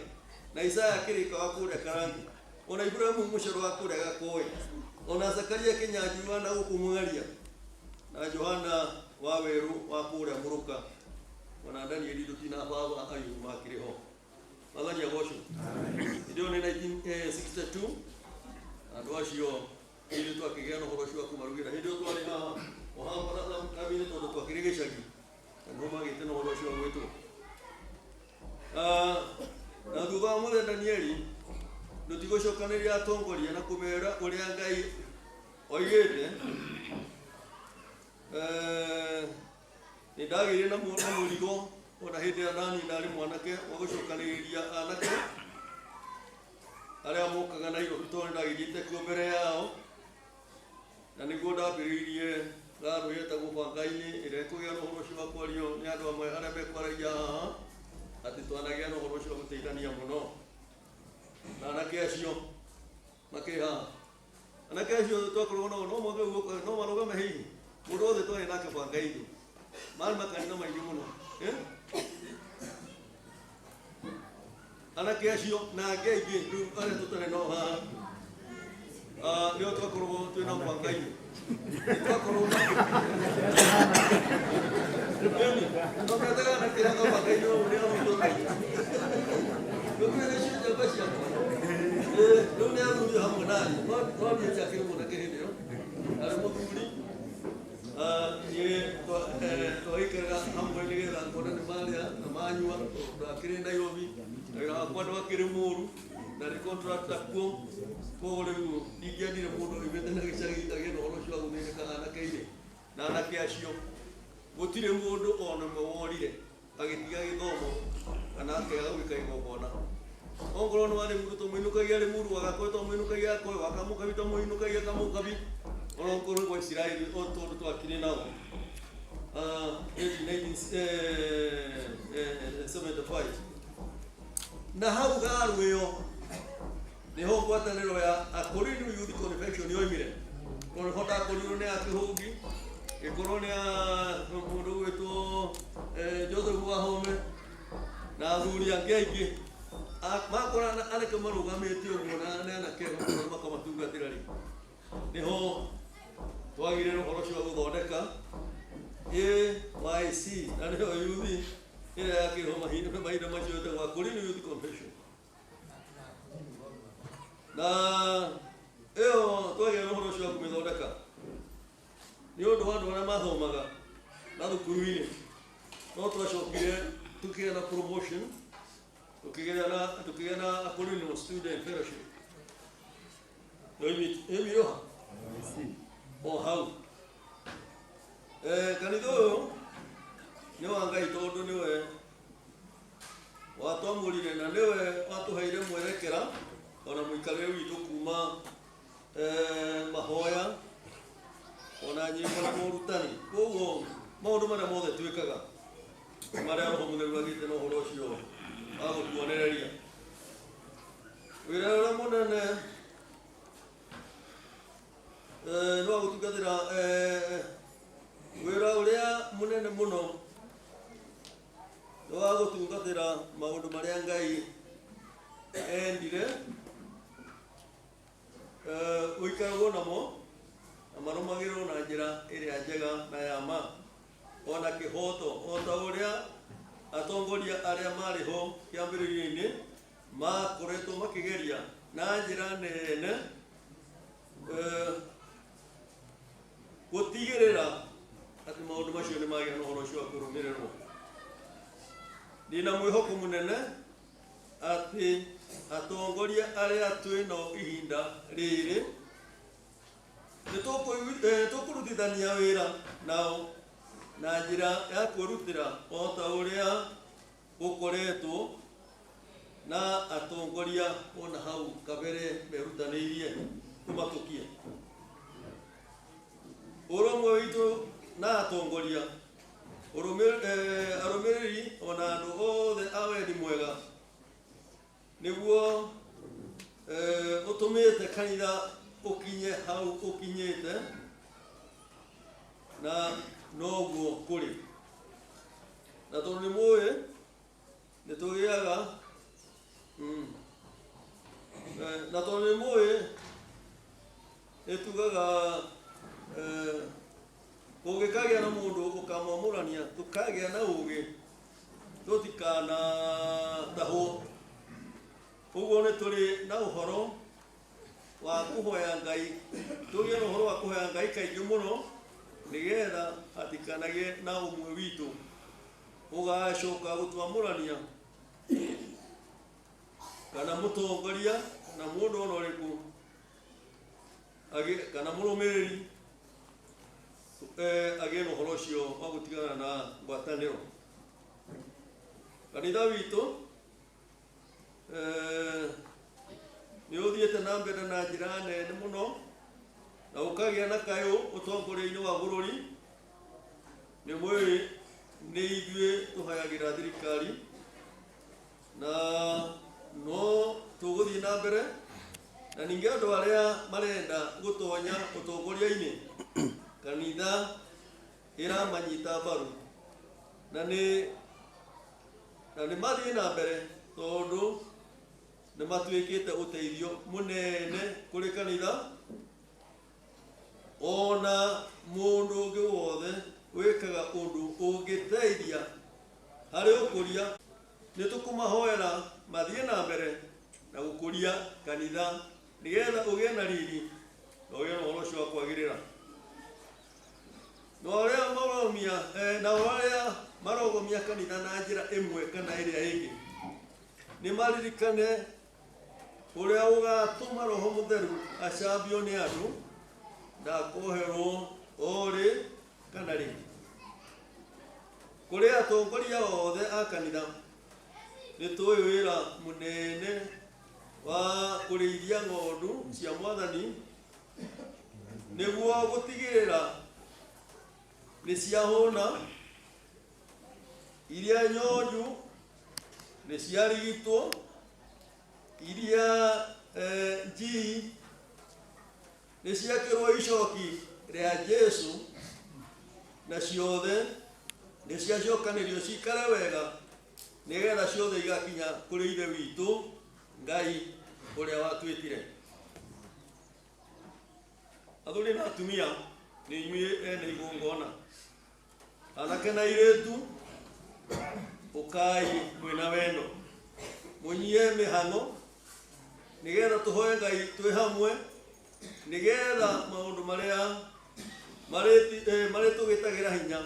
na Isaya Kĩrĩka wa kũrĩa Karangi, ona Ibrahimu Mũcoro wa kũrĩa Gakoĩ, ona Zakaria Kĩnyanjui wa na gũkũ Mũng'aria, na Johana wa Werũ wa kũrĩa Mũrũka. Ona Danieli tũtina baba Ayubu makĩrĩ ho. Mwathani agocwo. Hĩndĩ ĩyo nĩ 1962 andũ acio ithuĩ twakĩgĩa na ũhoro ũcio wa kũmarugĩra. Hĩndĩ ĩyo twarĩ haha o haha rami-inĩ tondũ twakĩrĩ gĩcagi na nĩho magĩte na ũhoro ũcio wa gwĩtwo. Na thutha wa mũthenya Danieli tũtigũcokanĩria atongoria na kũmera ũrĩa Ngai oigĩte. Nĩ ndagĩire na mũrigo ona hĩndĩ ĩrĩa nani ndarĩ mwanake wa gũcokanĩrĩria anake arĩa mokaga Nairobi tondũ nĩ ndagĩthiĩte kuo mbere yao, na nĩguo ndambĩrĩirie ngarũ yetagwo bangainĩ ĩrĩa ĩkũgĩa na ũhoro ũcio wa kwario nĩ andũ amwe arĩa mekwaragia haha atĩ twanagĩa na ũhoro ũcio wa gũteithania mũno na anake acio makĩrĩ haha. Anake acio twakoragwo nao no mwage guoka no marũgame hihi mũndũ wothe twarĩ nake bangainĩ marĩ makanitha maingĩ mũno, eh? Anake acio na angĩ aingĩ rĩu arĩa tũtarĩ nao haha, nĩo twakoragwo twĩ nao bangainĩ. Twakoragwo twametaga anake haha bangainĩ ũũ nĩ ao tũkwĩra icio njamba ciakwa. Rĩu nĩ athuri hamwe nani no niĩ ndiakĩrĩ mwanake hĩndĩ ĩyo arĩ mũthuri. Niĩ twaikaraga hamwe nĩgetha ngona nĩ marĩa na manyua tondũ ndakĩrĩ Nairobi na wĩra wakwa ndwakĩrĩ mũru na nĩ contractor kuo. Koguo rĩu ndingĩendire mũndũ oimĩte na gĩcagi agĩe na ũhoro ũcio wa gũthĩnĩka anake-inĩ na anake acio gũtirĩ mũndũ ona ũmwe worire agĩtiga gĩthomo kana akĩaga gwĩka igongona. Ongorwo nĩ warĩ mũndũ tũmũinũkagia Limuru wagakoe tũmũinũkagia Gakoe wakamũkabi tũmũinũkagia Kamũkabi ona okorwo gwa Isiraeli o tondũ twakire nao 1975 na hau garũ ĩyo nĩho ngwatanĩro ya Akorinu Youth Convention yoimire tondũ nĩho ndakorirwo nĩ akĩhũngi gĩkorwo nĩ a mũndũ ũgwĩtwo Joseph Wahome na athuri angĩ aingĩ makora anake marũgamĩte ũguo na nĩ anake makamatungatĩra rĩ nĩho twagire na ũhoro ũcio wa gũthondeka AYC na nĩyo yuthi ĩrĩa yakĩrwo mahinda macio ĩtagwo Akorinu Youth Convention na ĩyo twagire na ũhoro ũcio wa kũmĩthondeka nĩ ũndũ wa andũ arĩa mathomaga na thukuru-inĩ no twacokire tukĩgĩa na promotion tukĩgĩa na Akorinu Student Fellowship yoimire ha o hau. Kanitha ũyũ nĩ wa Ngai tondũ nĩwe watwamũrire na nĩwe watũheire mwerekera ona mũikarĩre witũ kuma mahoya ona nyĩmbo na morutani. Koguo maũndũ marĩa mothe twĩkaga marĩa Roho Mũtheru agĩte na ũhoro ũcio wa gũtuonereria wĩra ũrĩa mũnene nĩ wa gũtungatĩra wĩra ũrĩa mũnene mũno nĩ wa gũtungatĩra maũndũ marĩa Ngai endire ũikaragwo namo na marũmagĩrĩrwo na njĩra ĩrĩa njega na ya ma ona kĩhoto o ta ũrĩa atongoria arĩa marĩ ho kĩambĩrĩria-inĩ makoretwo makĩgeria na njĩra nene gũtigĩrĩra atĩ maũndũ macio nĩ magĩa na ũhoro ũcio wa kũrũmĩrĩrwo. Ndĩna mwĩhoko mũnene atĩ atongoria arĩa twĩ nao ihinda rĩrĩ nĩ tũkũrutithania wĩra nao na njĩra ya kwĩrutĩra o ta ũrĩa gũkoretwo na atongoria ona hau kabere merutanĩirie kũmatũkia. Ũrũmwe witũ na atongoria arũmĩrĩri ona andũ othe a wendi mwega nĩguo ũtũmĩte kanitha ũkinye hau ũkinyĩte na noguo kũrĩ. Na tondũ nĩ mũĩ nĩ tũgĩaga na tondũ nĩ mũĩ nĩ tugaga kũngĩkagĩa na mũndũ ũkamwamũrania tũkagĩa na ũgĩ Gũtahwo ũguo nĩ tũrĩ na ũhoro wa kũhoya Ngai, tũgĩe na ũhoro wa kũhoya Ngai kaingĩ mũno nĩgetha hatikanagĩe na ũmwe witũ ũgacoka gũtwamũrania kana mũtongoria kana mũndũ ona ũrĩkũ kana mũrũmĩrĩri agĩe na ũhoro ũcio wa gũtigana na ngwatanĩro. Kanitha witũ nĩ ũthiĩte na mbere na njĩra nene mũno na ũkagĩa na kayũ ũtongoria-inĩ wa bũrũri. Nĩ mwĩrĩ nĩ ithuĩ tũhayagĩra thirikari na no tũgũthiĩ na mbere, na ningĩ andũ arĩa marenda gũtonya ũtongoria-inĩ kanitha ĩramanyita mbaru na nĩ mathiĩ na mbere tondũ nĩ matuĩkĩte ũteithio mũnene kũrĩ kanitha. Ona mũndũ ũngĩ wothe wĩkaga ũndũ ũngĩteithia harĩ ũkũria nĩ tũkũmahoera mathiĩ na mbere na gũkũria kanitha nĩgetha ũgĩe na riri na ũgĩe na ũhoro ũcio wa kwagĩrĩra. Na arĩa marogomia na arĩa marogomia kanitha na njĩra ĩmwe kana ĩrĩa ĩngĩ nĩ maririkane ũrĩa ũgatũma Roho Mũtheru acambio nĩ andũ ndakoherwo o rĩ kana rĩ. Kũrĩ atongoria othe a kanitha nĩ tũĩ wĩra mũnene wa kũrĩithia ng'ondu cia Mwathani nĩguo gũtigĩrĩra nĩ ciahũna, iria nyonju nĩ ciarigitwo, iria njii nĩ ciakĩrwo icoki rĩa Jesũ, na ciothe nĩ ciacokanĩrio cikare wega nĩgetha ciothe igakinya kũrĩ Ithe witũ Ngai ũrĩa watwĩtire. Athuri na atumia nĩ inyuĩ ene igongona, anake na airĩtu ũkai mwĩna wendo, mũnyie mĩhang'o nĩgetha tũhoe Ngai twĩ hamwe, nĩgetha maũndũ marĩa marĩtũgĩtagĩra hinya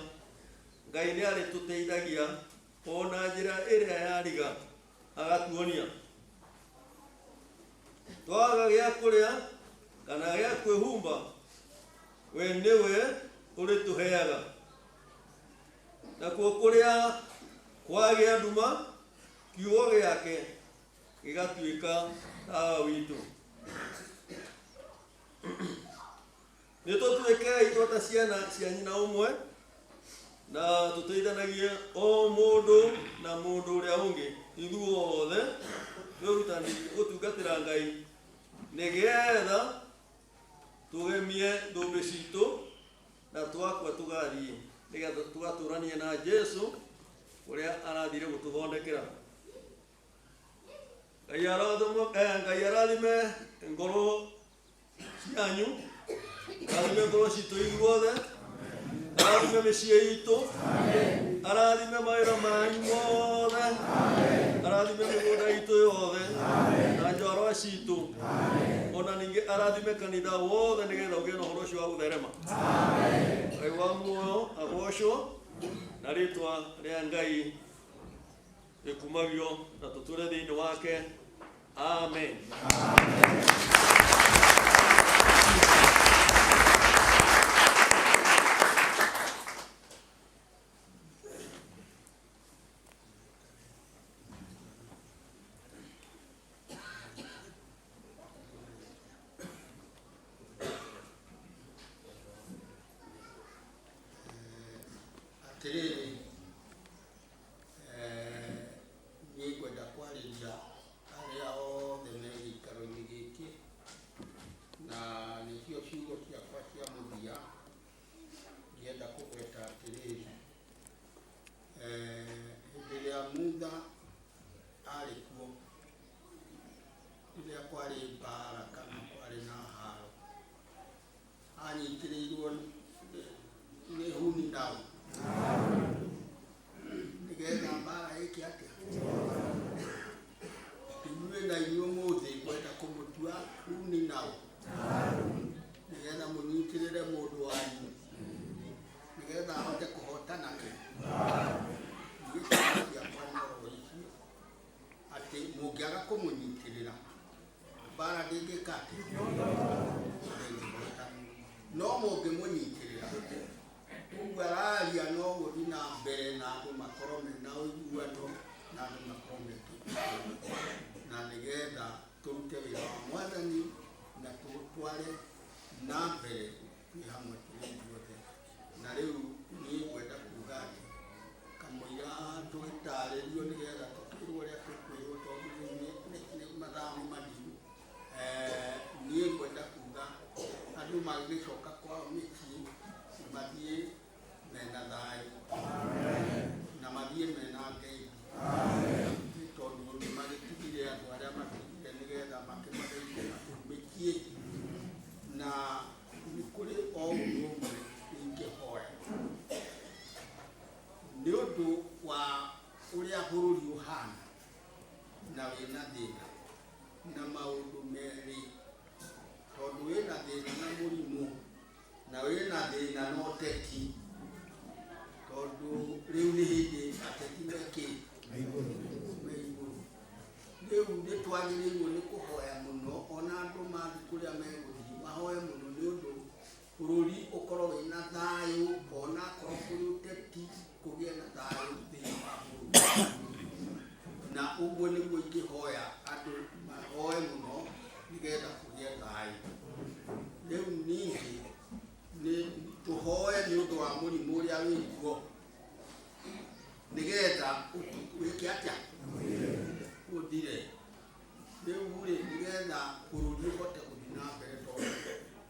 Ngai nĩ arĩtũteithagia ona njĩra ĩrĩa yariga agatuonia. Twaga gĩa kũrĩa kana gĩa kwĩhumba, we nĩwe ũrĩtũheaga. Nakuo kũrĩa kwagĩa nduma, kiugo gĩake gĩgatuĩka tawa witũ. Nĩ tũtuĩkei o ta ciana cia nyina ũmwe na tũteithanagie o mũndũ na mũndũ ũrĩa ũngĩ, ithuothe twĩrutanĩrie gũtungatĩra Ngai nĩgetha tũgemie thũmbĩ citũ na twakua tũgathiĩ nĩgetha tũgatũranie na Jesũ ũrĩa arathire gũtũthondekera. Ngai arathime ngoro cianyu, arathime ngoro citũ ithuothe, arathime mĩciĩ itũ, arathime mawĩra manyu mothe, arathime mĩgũnda itũ yothe na njiarwa citũ, ona ningĩ arathime kanitha wothe nĩgetha ũgĩe na ũhoro ũcio wa gũtherema. Ngai wa muoyo agocwo na rĩtwa rĩa Ngai rĩkumagio na tũtũre thĩinĩ wake. Amen. Atĩrĩrĩ, niĩ ngwenda kwarĩria arĩa othe me gĩikaro-inĩ gĩkĩ na inyuĩ ũmũthĩ ngwenda kũmũtua Huni nao nĩgetha mũnyitĩrĩre mũndũ wanyu nĩgetha ahote kũhotana kĩ niĩ ciana ciakwa no icio atĩ mũngĩaga kũmũnyitĩrĩra mbara ndĩngĩka atĩ ndĩngĩhota no mũngĩmũnyitĩrĩra ũguo araria no gũthiĩ na mbere na andũ makorwo mena ũiguano na andũ makorwo metĩkĩtie na nĩgetha tũrute wĩra wa Mwathani na tũtware na mbere twĩ hamwe tũrĩ ithuothe. Na rĩu niĩ ngwenda kuga atĩ kamũira tũgĩtarĩrio nĩgetha tũkĩrwo ũrĩa tũkwĩrwo tondũ rĩu nĩ mathaa nĩ mathiru. Niĩ ngwenda kuga andũ magĩcoka kwao mĩciĩ mathiĩ mena thayũ na mathiĩ mena ngeithi nĩ tondũ nĩ magĩtigire andũ arĩa matigire nĩgetha makĩmageithie na kũu mĩciĩ. Na nĩ kũrĩ o ũndũ ũmwe ingĩhoya nĩ ũndũ wa ũrĩa bũrũri ũhana na wĩna thĩna na maũndũ merĩ tondũ wĩna thĩna na mũrimũ na wĩna thĩna na ũteti tondũ rĩu nĩ hĩndĩ ateti mekĩ me igũrũ. Rĩu nĩ twagĩrĩirwo nĩ kũhoya mũno ona andũ mathiĩ kũrĩa megũthiĩ mahoe mũno nĩ ũndũ bũrũri ũkorwo wĩna thayũ ona akorwo kũrĩ ũteti kũgĩe na thayũ thĩinĩ wa bũrũri. Na ũguo nĩguo ingĩhoya andũ mahoe mũno nĩgetha kũgĩe thayũ. Rĩu ningĩ nĩ tũhoe nĩ ũndũ wa mũrimũ ũrĩa wĩkuo nĩgetha wĩke atĩa ũthire. Rĩu rĩ nĩgetha bũrũri ũhote gũthiĩ na mbere tondũ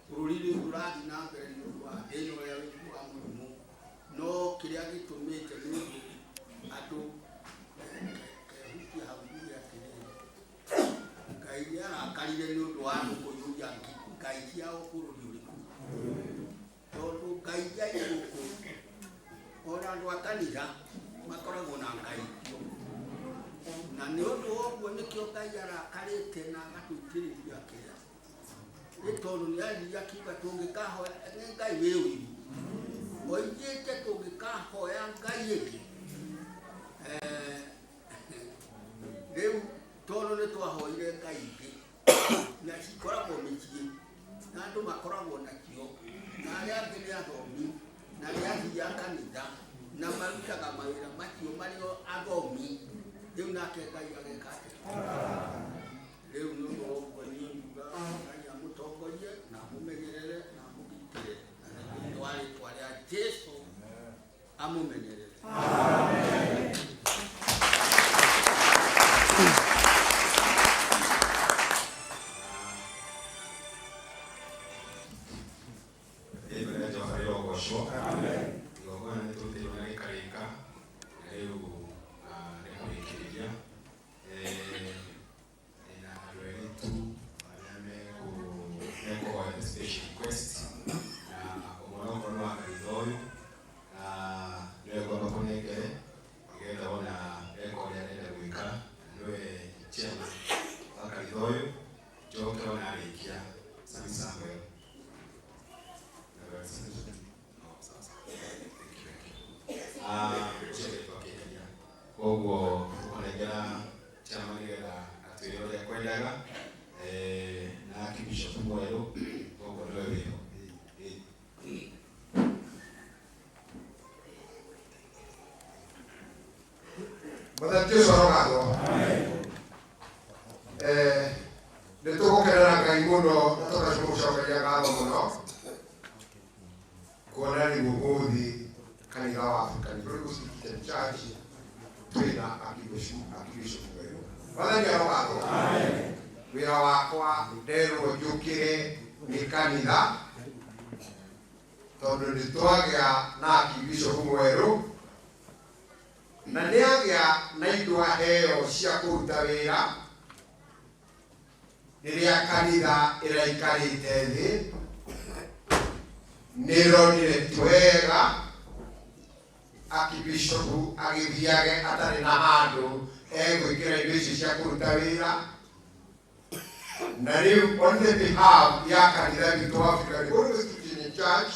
bũrũri rĩu ndũrathiĩ na mbere nĩ ũndũ wa thĩna ũrĩa wĩkuo wa mũrimũ no kĩrĩa gĩtũmĩte nĩ ũndũ andũ kehutia hau njuge atĩrĩrĩ Ngai nĩ arakarire nĩ ũndũ wa andũ kũiyũria ngai ciao bũrũri ũrĩkũ tondũ ngai iria i gũkũ ona andũ a kanitha makoragwo na ngai icio na nĩ ũndũ wa ũguo nĩkĩo Ngai arakarĩte na agatũitĩrĩria kĩrĩa nĩ tondũ nĩ aririe akiuga tũngĩkahoya nĩ Ngai wĩ ũiru oigĩte tũngĩkahoya Ngai ĩngĩ rĩu tondũ nĩ twahoire Ngai ingĩ na cikoragwo mĩciĩ na andũ makoragwo nacio na arĩa angĩ nĩ athomi na arĩa athii a kanitha na marutaga mawĩra macio marĩ o athomi rĩu nake Ngai ageka atĩa. Rĩu nĩ ũndũ wa ũguo niĩ nguga Ngai amũtongorie na amũmenyerere na amũgitĩre na nĩ thĩinĩ wa rĩtwa rĩa Jesũ amũmenyerere. Rĩtwa rĩa Jehova rĩrogocwo. Igongona nĩ tũrutĩirwo na rĩkarĩka na rĩu nĩ kũrĩkĩrĩria. Ndĩna andũ erĩ tu arĩa mekũhoya special request na ũmwe okorwo nĩ wa kanitha ũyũ na nĩwe ngwamba kũnengere nĩgetha wona eka ũrĩa arenda gwĩka na nĩwe chairman wa kanitha ũyũ njoke ona arĩkia Sami Samuel. Koguo tũkũnengera chairman nĩgetha atwĩre ũrĩa kwendaga na archbishop mwerũ koguo nĩwe wĩho. Mwathani Jesũ arogathwo. Nĩ tũgũkenera Ngai mũno na tũgacũmũcokeria ngatho mũno kuona rĩu ũmũthĩ kanitha wa African Holy Ghost Christian Church twĩna archbishop mwerũ. Mwathani arogathwo. Wĩra wakwa nderwo njũkĩre nĩ kanitha tondũ nĩ twagĩa na archbishop mwerũ na nĩ agĩa na indo aheo cia kũruta wĩra rĩrĩa kanitha ĩraikarĩte thĩ nĩ ĩronire ti wega archbishop agĩthiage atarĩ na handũ egwĩkĩra indo icio cia kũruta wĩra Na rĩu on the behalf ya kanitha witũ wa African Holy Ghost Christian Church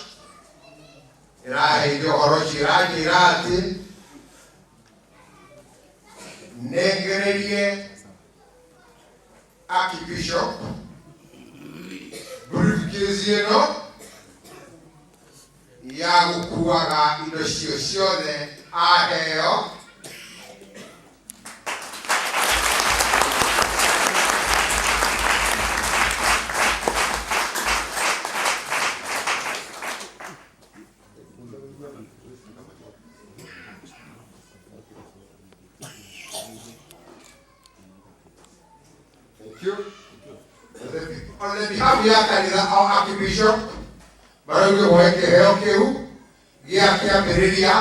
ĩraheire ũhoro ũcio, ĩranjĩra atĩ nengererie Archbishop briefcase ĩno ya gũkuaga indo cio ciothe aheo. Thank you. On the behalf ya kanitha o Archbishop marauge woe kĩheo kĩu gĩa kĩambĩrĩria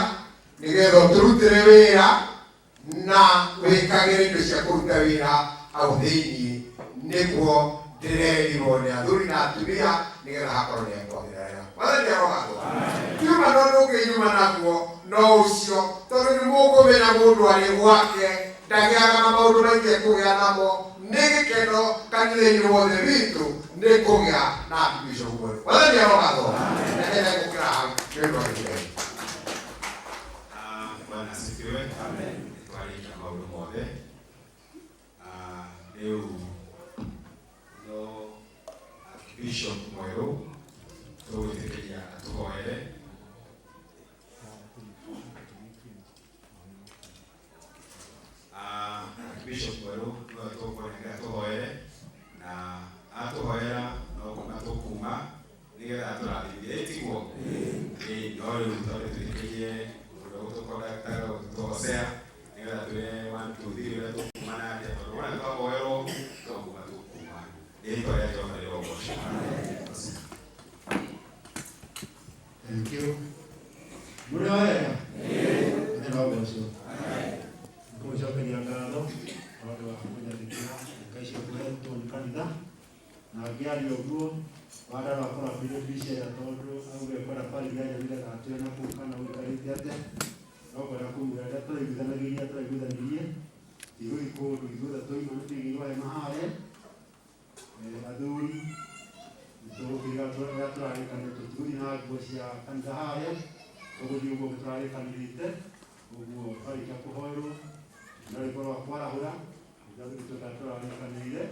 nĩgetha ũtũrutĩre wĩra na wĩkagĩre indo cia kũruta wĩra hau thĩiniĩ, nĩguo ndĩrerirwo nĩ athuri na atumia nĩgetha hakorwo nĩ ekwagĩrĩra. Mwathani arogathwo. Kiuma no ndũngĩnyuma naguo no ũcio, tondũ nĩ mũkũmenya mũndũ arĩ gwake ndagĩaga na maũndũ maingĩ ekũgĩa namo, nĩ gĩkeno kanitha-inĩ wothe witũ nĩ kũgĩa na Archbishop mwerũ. Mwathani arogathwo. Reke gũkĩra hau nĩ ũndũ wa ihinda. Bwana asifiwe. Amen. Twarĩkia maũndũ mothe. Rĩu no Archbishop mwerũ tũgwĩtĩkĩria atũhoere. Archbishop mwerũ nĩwe tũkũnengera atũhoere, na atũhoera no kuma tũkuma nĩgetha atũrathimithie, ĩ tiguo? Ĩ, no rĩu twambe twĩtĩkĩrie mũndũ ũgũtũkondaktaga gũtũhocea nĩgetha twĩre 1 2 3 ũrĩa tũkuma na atĩa, tondũ wona twahoerwo no kuma tũkuma. Rĩĩtwa rĩa Jehova rĩrogocwo. Thank you. Mũrĩ o wega? Nĩ rogocwo. Ngũcokeria ngatho tondũ wa kũnjathĩkĩra ngai icio kũhetwo nĩ kanitha, na ngĩaria ũguo wandara wakora mbire mbicera tondũ auge kwenda kwarĩria nĩgetha atwĩre na kũu kana ũikarĩte atĩa, no kwenda kũmwĩra rĩrĩa tũraiguithanagĩria tũraiguithanirie tigũthiĩ kũndũ ithuothe tũima nĩ tũigĩirwo hema harĩa. Athuri nĩtũgũkĩiga ũrĩa tũrarĩkanĩire, tũtigũthiĩ na nguo cia kanitha harĩa, tũgũthiĩ ũguo tũrarĩkanĩrĩte ũguo twarĩkia kũhoerwo na rwĩmbo rwa kwarahũra nĩtũrĩa tũrarĩkanĩire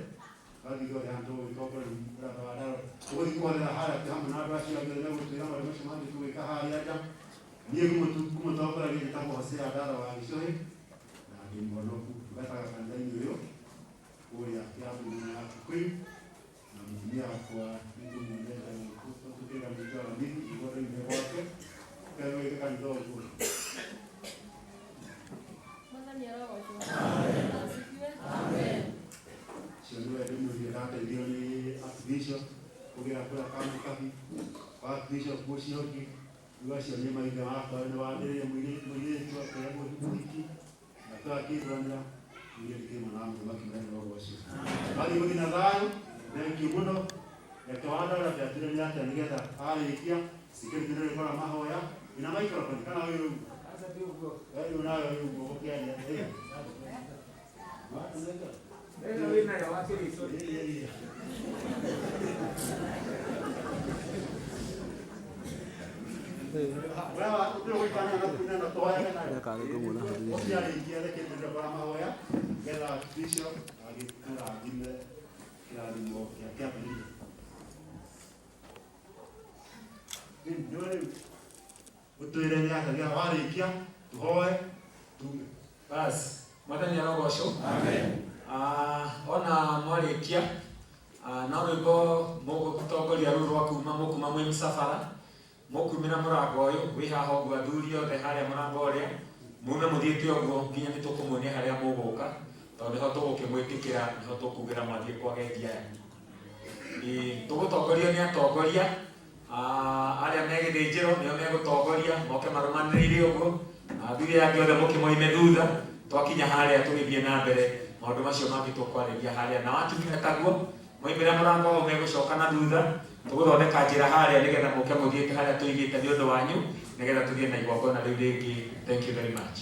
twathiĩ othe handũ tũgũgĩtongoria mũratha wa ndaro tũgũthiĩ kũhorera harĩa twĩ hamwe na andũ acio angĩ megũtwĩra maũndũ macio mangĩ tũgwĩka harĩa nja. Niĩ ngũmũtongoragia njĩtagwo Hosea Ndara wa Gĩcũhĩ na ndĩ mũhonoku ngataga kanitha-inĩ ũyũ kũrĩa Kĩambu mwena ya Kikuyu, na mũtumia wakwa nĩngũmuonete gũkũ tũkĩganĩte Aramithi nĩguo ndoimire gwake kegwĩke kanitha ũguo. Mwathani arogocwo. Asifiwe. Ũcio nĩwe ndĩmwĩrire ndateithio nĩ Archbishop kũgĩra kũrĩa Kamukabi kwa Archbishop Mũcioki. Rĩu acio nĩ maithe makwa nĩ wambĩrĩria mũirĩtu akĩoya mũhiki na twakĩiguanĩra niĩ ndikĩrĩ mwana wa mũthamaki mũnene ũguo ũcio. Twathiĩ gũthiĩ na thayũ, thengiũ mũno. Reke wandora atwĩre nĩ atĩa nĩgetha arĩkia security nĩ rwĩmbo rwa mahoya ina microphone kana ũyũ rĩu? Rĩu nawe rĩu ũgũkĩaria. Ũciarĩkia reke twĩre rwa mahoya nĩgetha Bishop agĩtũrathime kĩrathimo kĩa kĩambĩrĩria. Rĩu rĩu ũtwĩre nĩ atĩa nĩgetha warĩkia tũhoe tume. Bas, Mwathani arogocwo. Ona mwarĩkia no rwĩmbo mũgũtongoria rũu rwa kuma mũkuma mwĩ mũcabara mũkumĩra mũrango ũyũ wĩ haha ũguo, athuri othe harĩa mũrango ũrĩa mume mũthiĩte ũguo nginya nĩ tũkũmuonia harĩa mũgũka, tondũ nĩho tũgũkĩmwĩtĩkĩra, nĩho tũkugĩra mwathiĩ kwa agendi aya. Tũgũtongorio nĩ atongoria arĩa me gĩthĩnjĩro nĩo megũtongoria moke marũmanĩrĩire ũguo, na athuri aya angĩ othe mũkĩmoime thutha. Twakinya harĩa tũgĩthiĩ na mbere maũndũ macio mangĩ tũkwarĩria harĩa, na atumia taguo moimĩra mũrango hau megũcoka na thutha, tũgũthondeka njĩra harĩa nĩgetha mũke mũthiĩte harĩa tũigĩte nĩ ũndũ wanyu, nĩgetha tũthiĩ na igongona rĩu rĩngĩ. Thank you very much.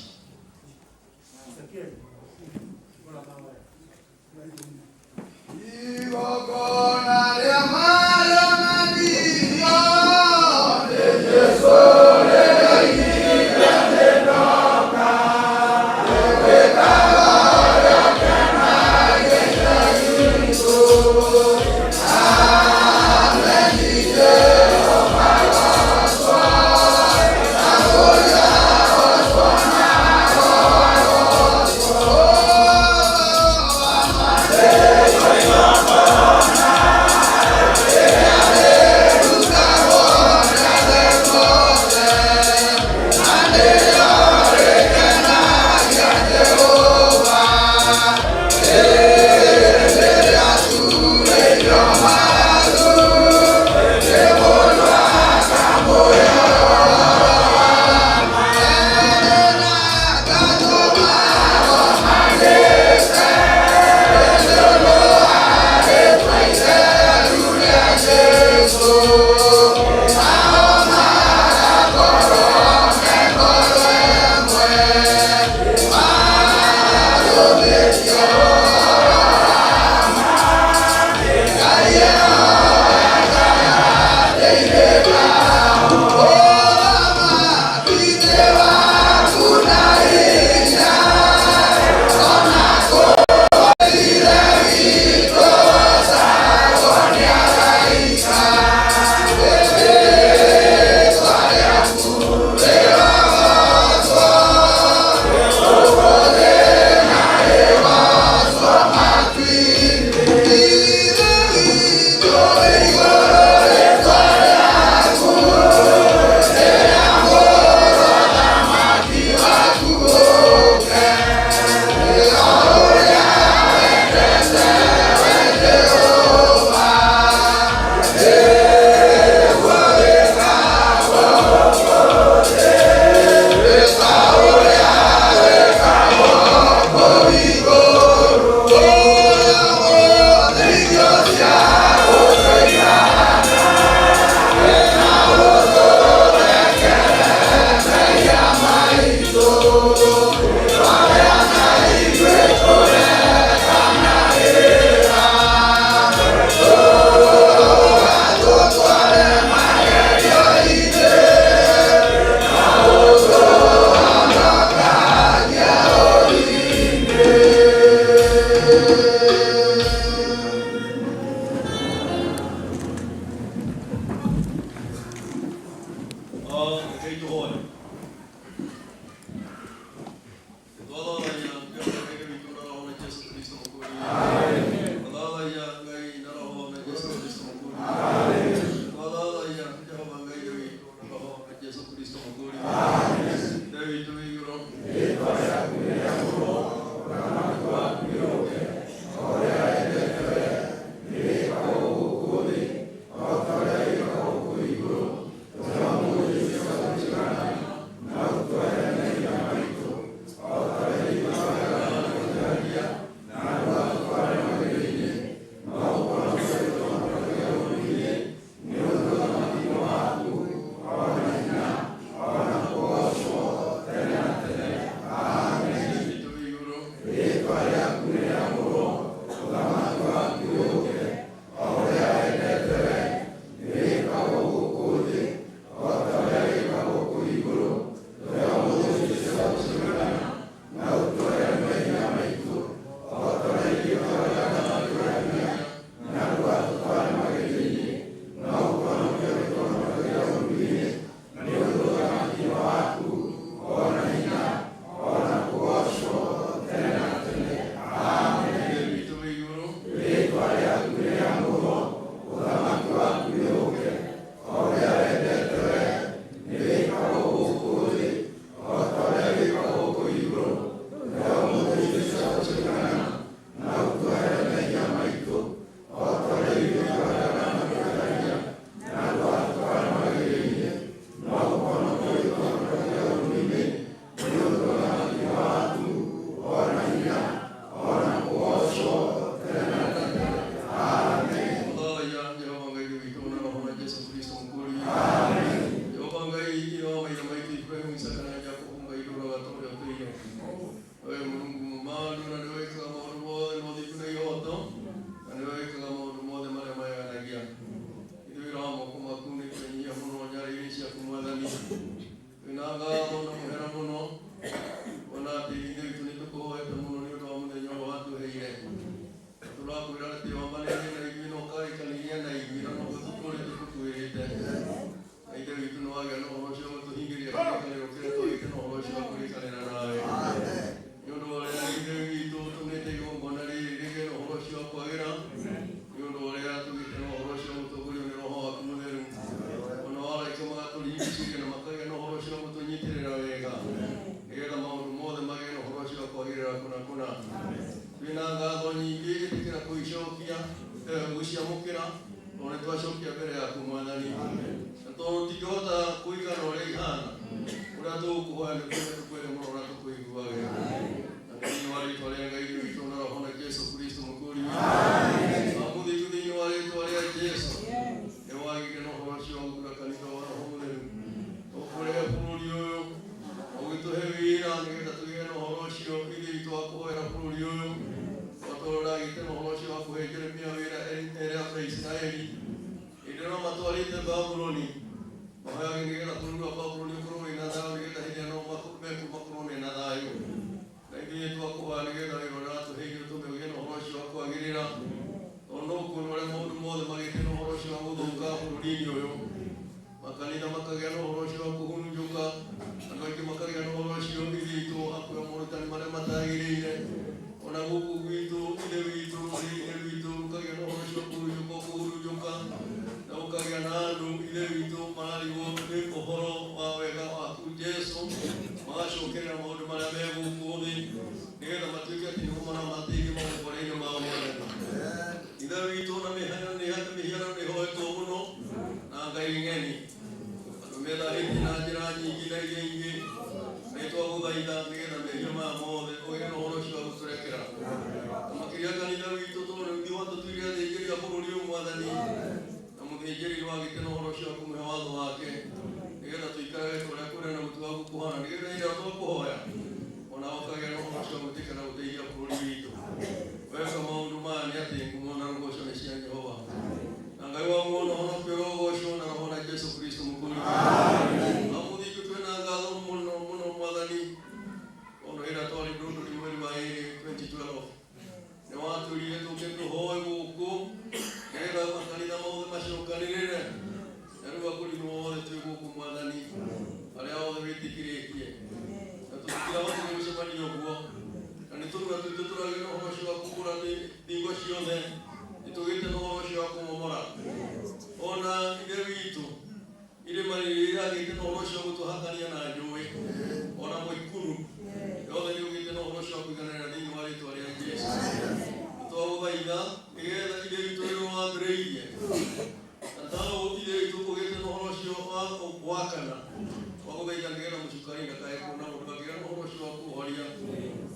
Igongona Tũrakwĩra atĩ wambanĩrie na ithuĩ na ũkarĩkanĩria na ithuĩ na noguo tũtũrĩte tũkwĩrĩte. Na Ithe witũ nĩ wagĩa na ũhoro ũcio wa gũtũhingĩria kĩrĩkanĩro kĩrĩa twagĩte na ũhoro ũcio wa kũrĩkanĩra nawe. Nĩ ũndũ wa ũrĩa Ithe witũ ũtũmĩte igongona rĩrĩ rĩgĩe na ũhoro ũcio wa kwagĩra, nĩ ũndũ wa ũrĩa tũgĩte na ũhoro ũcio wa gũtongorio nĩ Roho waku Mũtheru. Ona araika magatũrigicĩria na makagĩa na ũhoro ũcio wa gũtũnyitĩrĩra wega, nĩgetha maũndũ mothe magĩe na ũhoro ũcio wa kwagĩrĩra kũna kũna. Twĩna ngatho nyingĩ ĩtĩkĩra kũicokia gũciamũkĩra tondũ nĩ twacokia mbere yaku Mwathani. Na tondũ tũtingĩhota kũigana ũrĩa ihana, ũrĩa tũgũkũhoya nĩ kwenda tũkwende mũno na tũkũiguage. Na nĩ thĩinĩ wa rĩtwa rĩa Ngai witũ na Roho na Jesũ Kristo Mũkũũri witũ. Amũthingu thĩinĩ wa rĩtwa rĩa Jesũ nĩ wagĩire na ũhoro ũcio wa gũtura kanitha wa Roho Mũtheru. Ũkũrehe bũrũri ũyũ ũgĩtũhe wĩra nĩgetha tũgĩe na ũhoro ũcio ithe witũ wa kũhoera bũrũri ũyũ. O ta ũrĩa ũragĩte na ũhoro ũcio wa kũhe Jeremia wĩra ere andũ a Isiraeli hĩndĩ ĩrĩa matwarĩte Babuloni, mahoyage nĩgetha bũrũri wa Babuloni ũkorwo wĩna thayũ, nĩgetha hĩndĩ ĩrĩa nao mekũ makorwo mena thayũ. Na ithuĩ twakũhoya nĩgetha wĩra ũrĩa watũheire ũtũme ũgĩe na ũhoro ũcio wa kwagĩrĩra, tondũ no kuona ũrĩa maũndũ mothe magĩte na ũhoro ũcio wa gũthũka bũrũri-inĩ ũyũ. Makanitha makagĩa na ũhoro ũcio wa kũhurunjũka, andũ aingĩ makagĩa na ũhoro ũcio Ithe witũ wa kuoya morutani marĩa matagĩrĩire. Ona gũkũ gwitũ Ithe witũ rũrĩrĩ-inĩ rwitũ rũkagĩa na ũhoro ũcio wa kũhurunjũka kũhurunjũka, na gũkagĩa na andũ Ithe witũ mararigwo nĩ ũhoro wa wega waku Jesũ, magacokerera maũndũ marĩa me gũkũ thĩ nĩgetha matuĩke atĩ nĩmo maramateithia magongona-inĩ mao Mwathani. Ithe witũ na mĩhianano nĩ ĩhoetwo mũno na ngai ng'eni, andũ methahĩtie na njĩra nyingĩ na iria ingĩ, na nĩtwagũthaitha nĩgetha mehia maya mothe ũgĩe na ũhoro ũcio wa gũtũrekera. Na makĩria kanitha witũ tondũ nĩ ithuĩ watũtuire athĩnjĩri a bũrũri ũyũ Mwathani, na mũthĩnjĩri nĩwagĩte na ũhoro ũcio wa kũmũhe watho wake nĩgetha tũikarage ta ũrĩa kwĩrana gũtũ waku kũhana, nĩgetha hĩndĩ ĩrĩa twakũhoya ona ũkagĩa na ũhoro ũcio wa gwĩtĩka na gũteithia bũrũri witũ. Weka maũndũ maya nĩ atĩ ngumo na rũgoco nĩ cia Jehova. Na Ngai wa muoyo na ũhonokio ũrogocwo na Roho na Jesũ Kristo Mũkũũri witũ. Amũthingu twĩna ngatho mũno mũno Mwathani, tondũ hĩndĩ ĩrĩa twarĩ Ndũndũri mweri wa 2 2012 nĩ watwĩrire tũke tũhoe gũkũ nĩgetha makanitha mothe macokanĩrĩre. Na rĩu akũrinwo othe twĩ gũkũ Mwathani, arĩa othe wĩtĩkĩrĩtie, na tũtirahotire gũcemania ũguo, na nĩ tũnua twitũ tũragĩa na ũhoro ũcio wa kũgũra thingo ciothe, nĩtũgĩte na ũhoro ũcio wa kũmomora. Ona Ithe witũ irĩma rĩrĩ rĩragĩte na ũhoro ũcio wa gũtũhakania na njũĩ, ona mũikuru yothe nĩũgĩte na ũhoro ũcio wa kũiganĩra thĩinĩ wa rĩtwa rĩa Jesũ. Nĩtwagũthaitha nĩgetha Ithe witũ rĩrĩa wambĩrĩirie, na taũ Ithe witũ ũgĩte na ũhoro ũcio wa gwakana, twagũthaitha nĩgetha mũcukani ndakae kuona mũndũ akĩgĩa na ũhoro ũcio wa kũũhoria,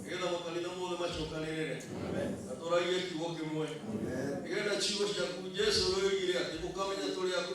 nĩgetha makanitha mothe macokanĩrĩre na tũragie kiugo kĩmwe, nĩgetha ciugo ciaku Jesũ ũrĩa oigire atĩ ũkamenya tũrĩ aku.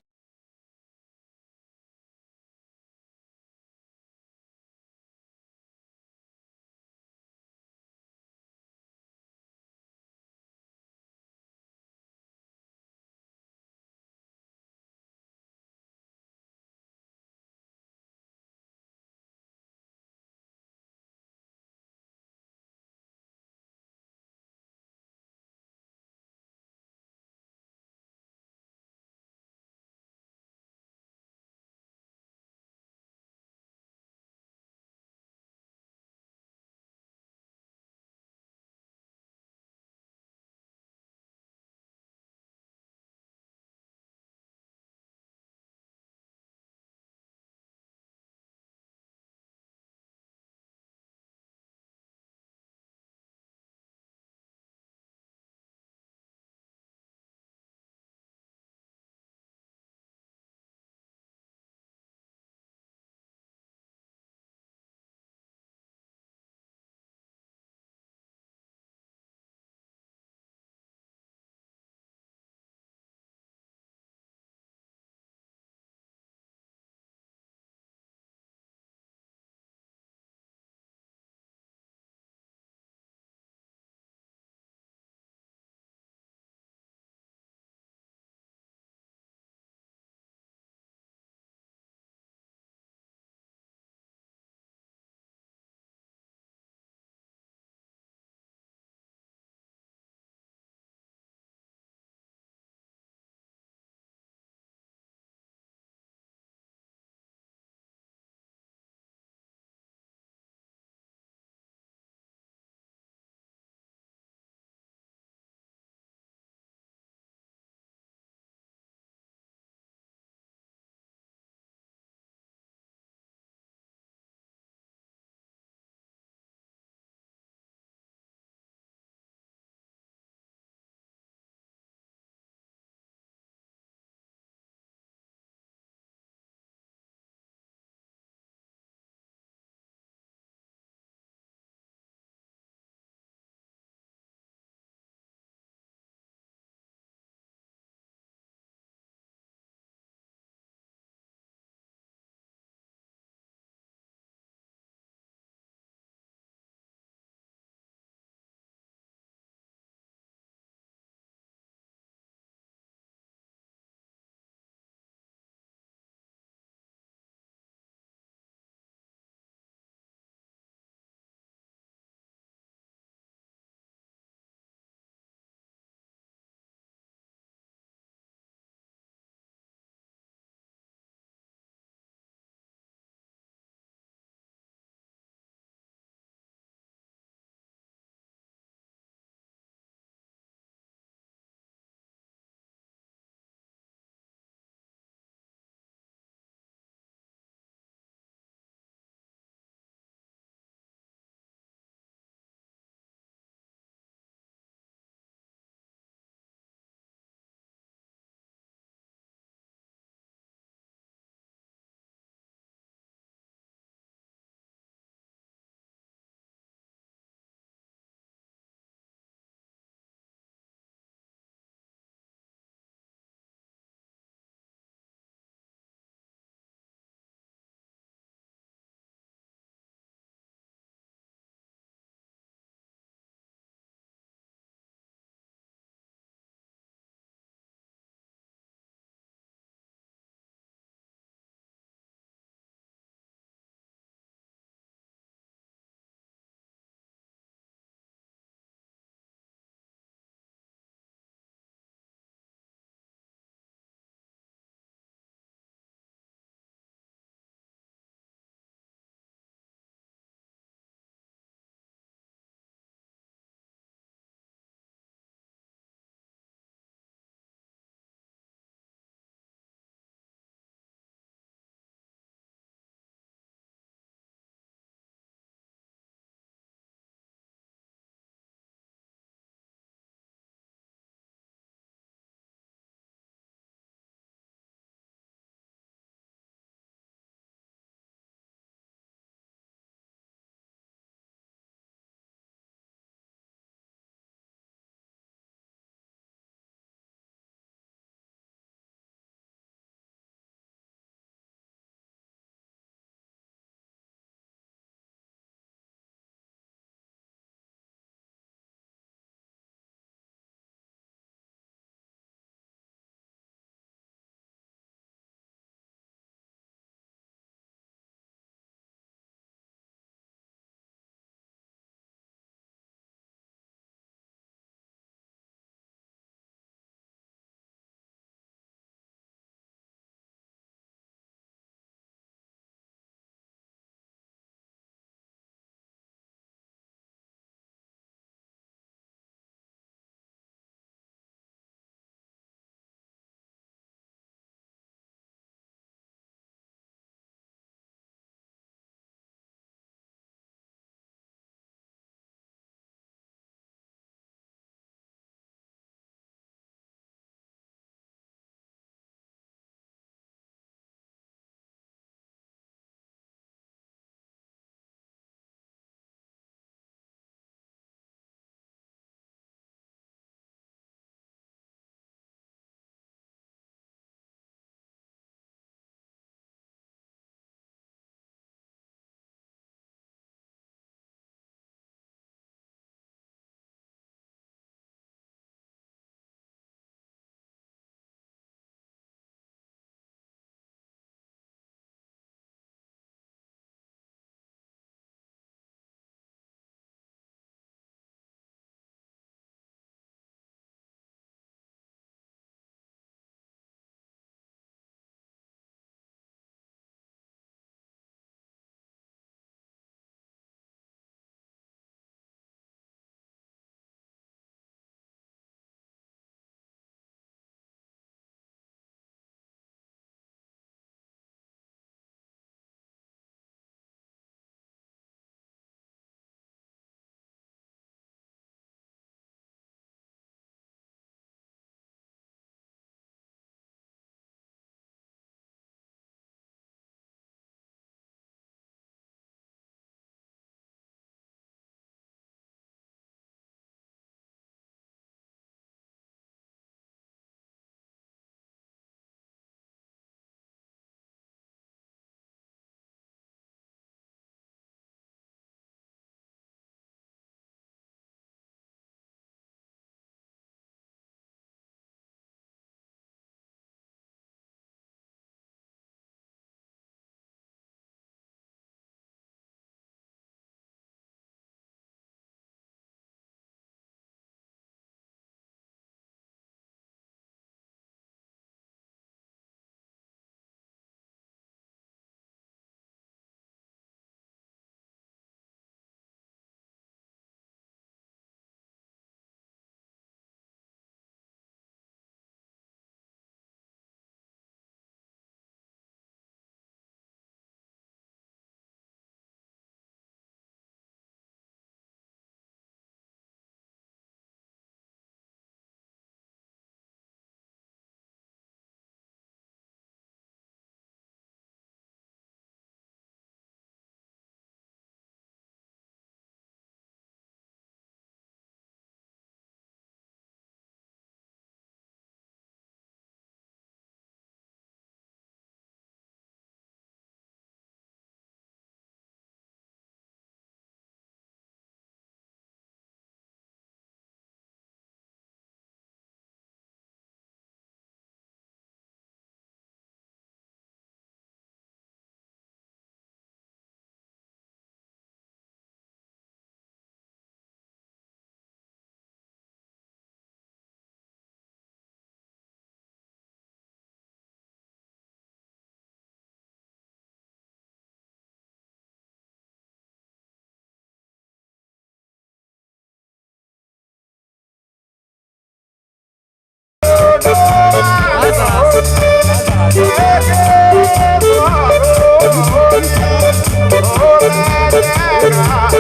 Yeah.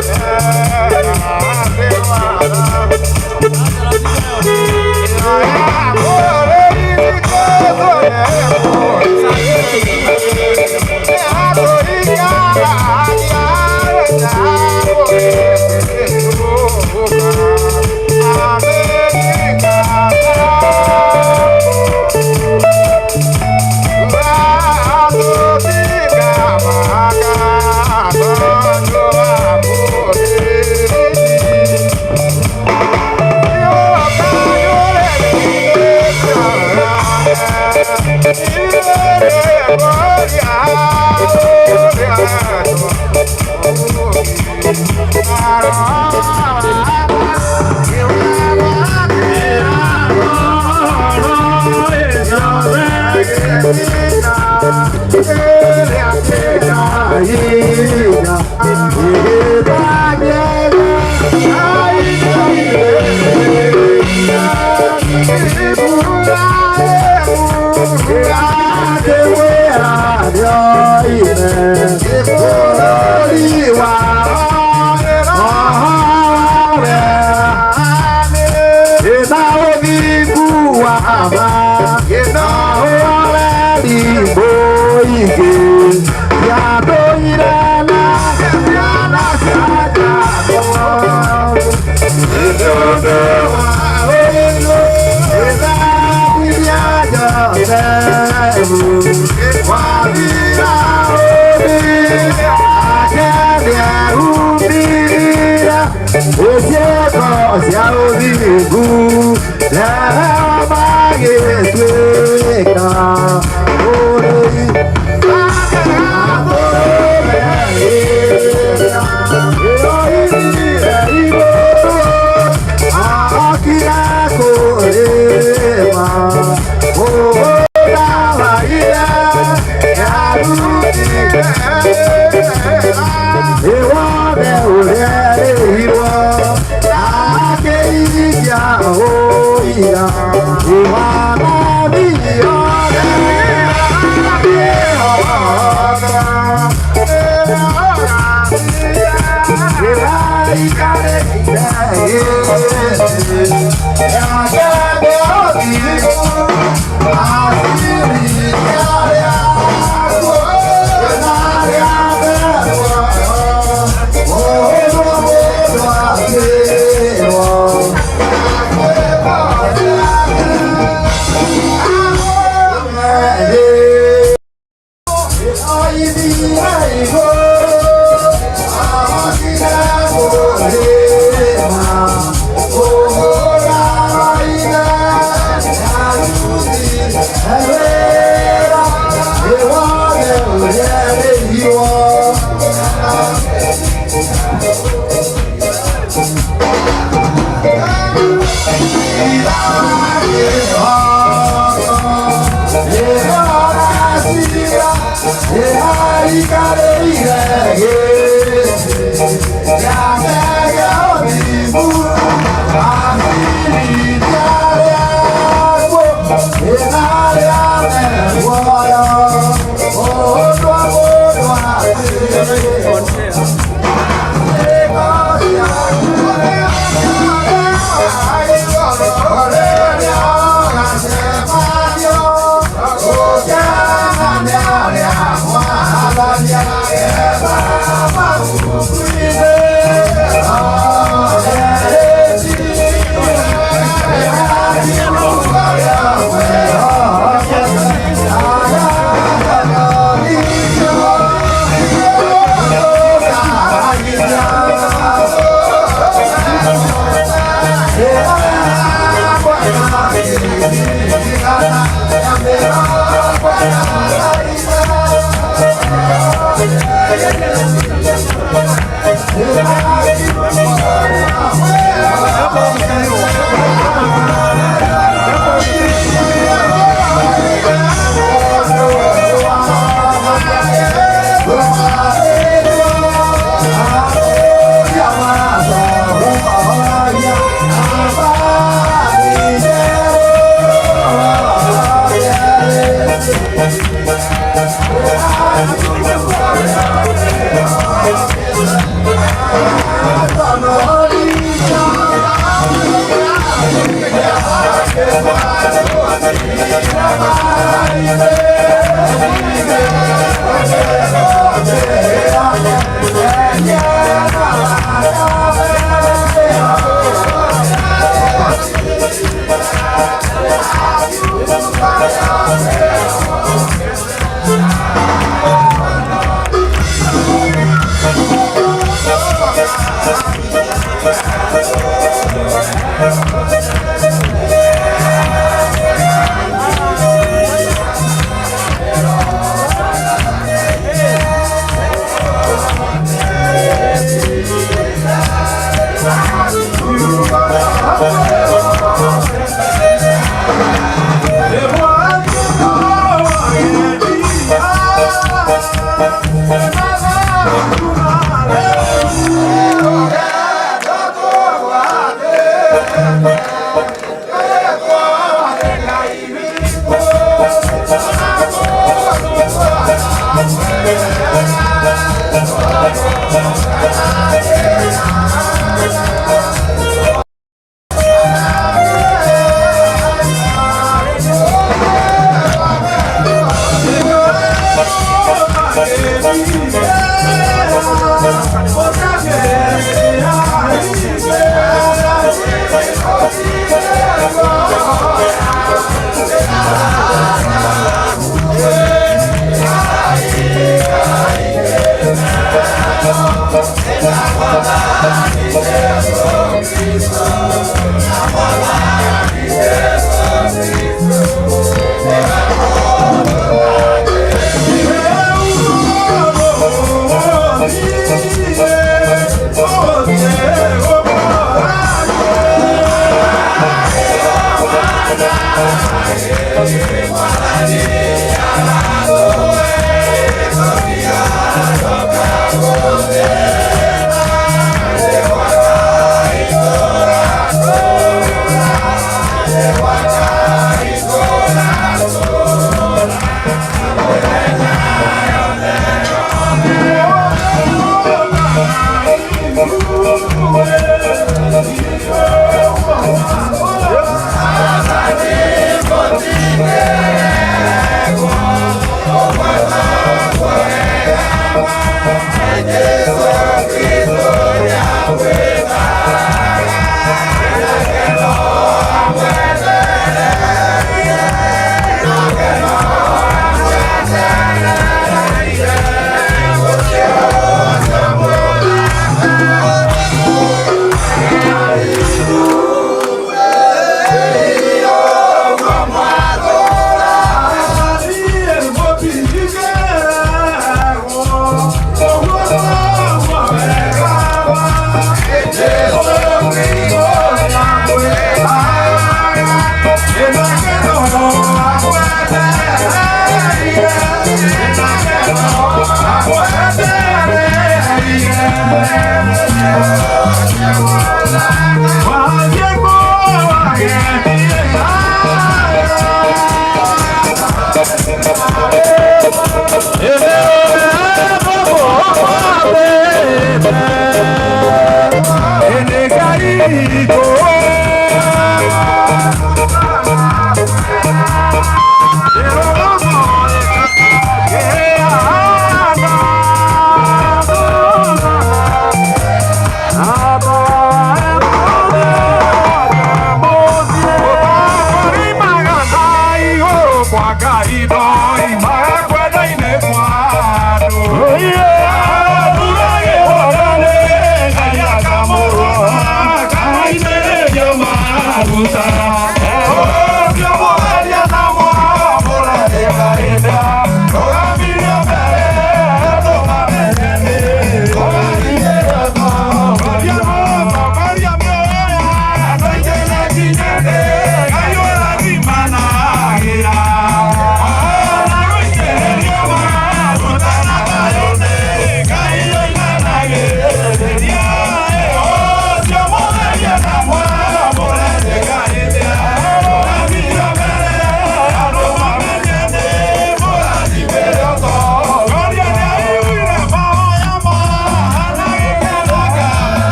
Amen.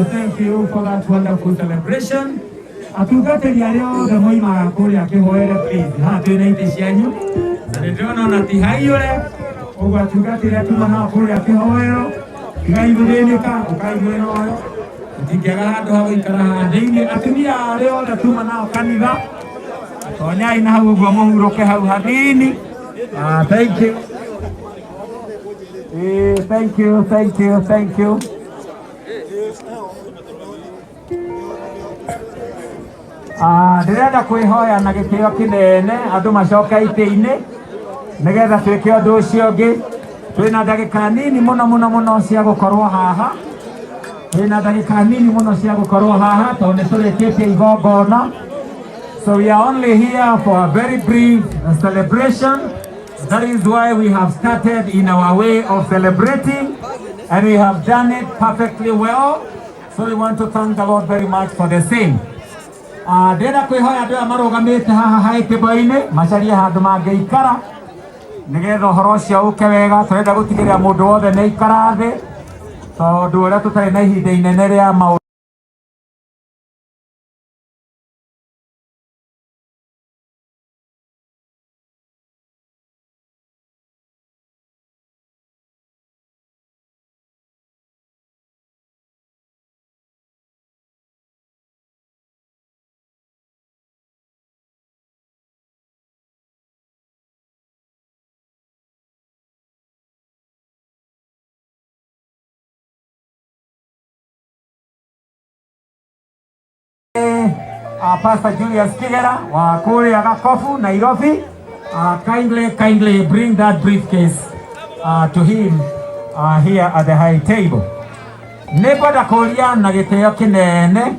you, thank you for that wonderful celebration. Atungatĩri arĩa othe moimaga kũrĩa kĩhoere please, haha twĩna itĩ cianyu na nĩ ndĩrona ona ti haiyũre, ũguo atungatĩri arĩa tuma nao kũrĩa kĩhoero tigai gũthĩnĩka, ũkai mwena ũyũ, tũtingĩaga handũ ha gũikara haha thĩinĩ. Atumia arĩa othe tuma nao kanitha, tonyai na hau ũguo mũhurũke hau hanini. Thank you. Thank you, thank you, thank you. Ndĩrenda kwĩhoya na gĩtĩo kĩnene andũ macoke itĩ-inĩ nĩgetha twĩke ũndũ ũcio ũngĩ. Twĩna ndagĩka nini mũno mũno mũno cia gũkorwo haha, twĩna ndagĩka nini mũno cia gũkorwo haha tondũ nĩ tũrĩkĩtie igongona. So we are only here for a very brief celebration. That is why we have started in our way of celebrating, and we have done it perfectly well. So we want to thank the Lord very much for the same. Ndĩrenda kwĩhoya andũ aya marũgamĩte haha high table-inĩ macarie handũ mangĩikara nĩgetha ũhoro ũcio ũke wega. Tũrenda gũtigĩrĩra mũndũ wothe nĩ aikara thĩ tondũ ũrĩa tũtarĩ na ihinda inene rĩa maũndũ. Pastor Julius Kigera wa kũrĩa Gakobu, Nairobi. Kindly bring that briefcase to him here at the high table. Nĩ ngwenda kũria na gĩtĩo kĩnene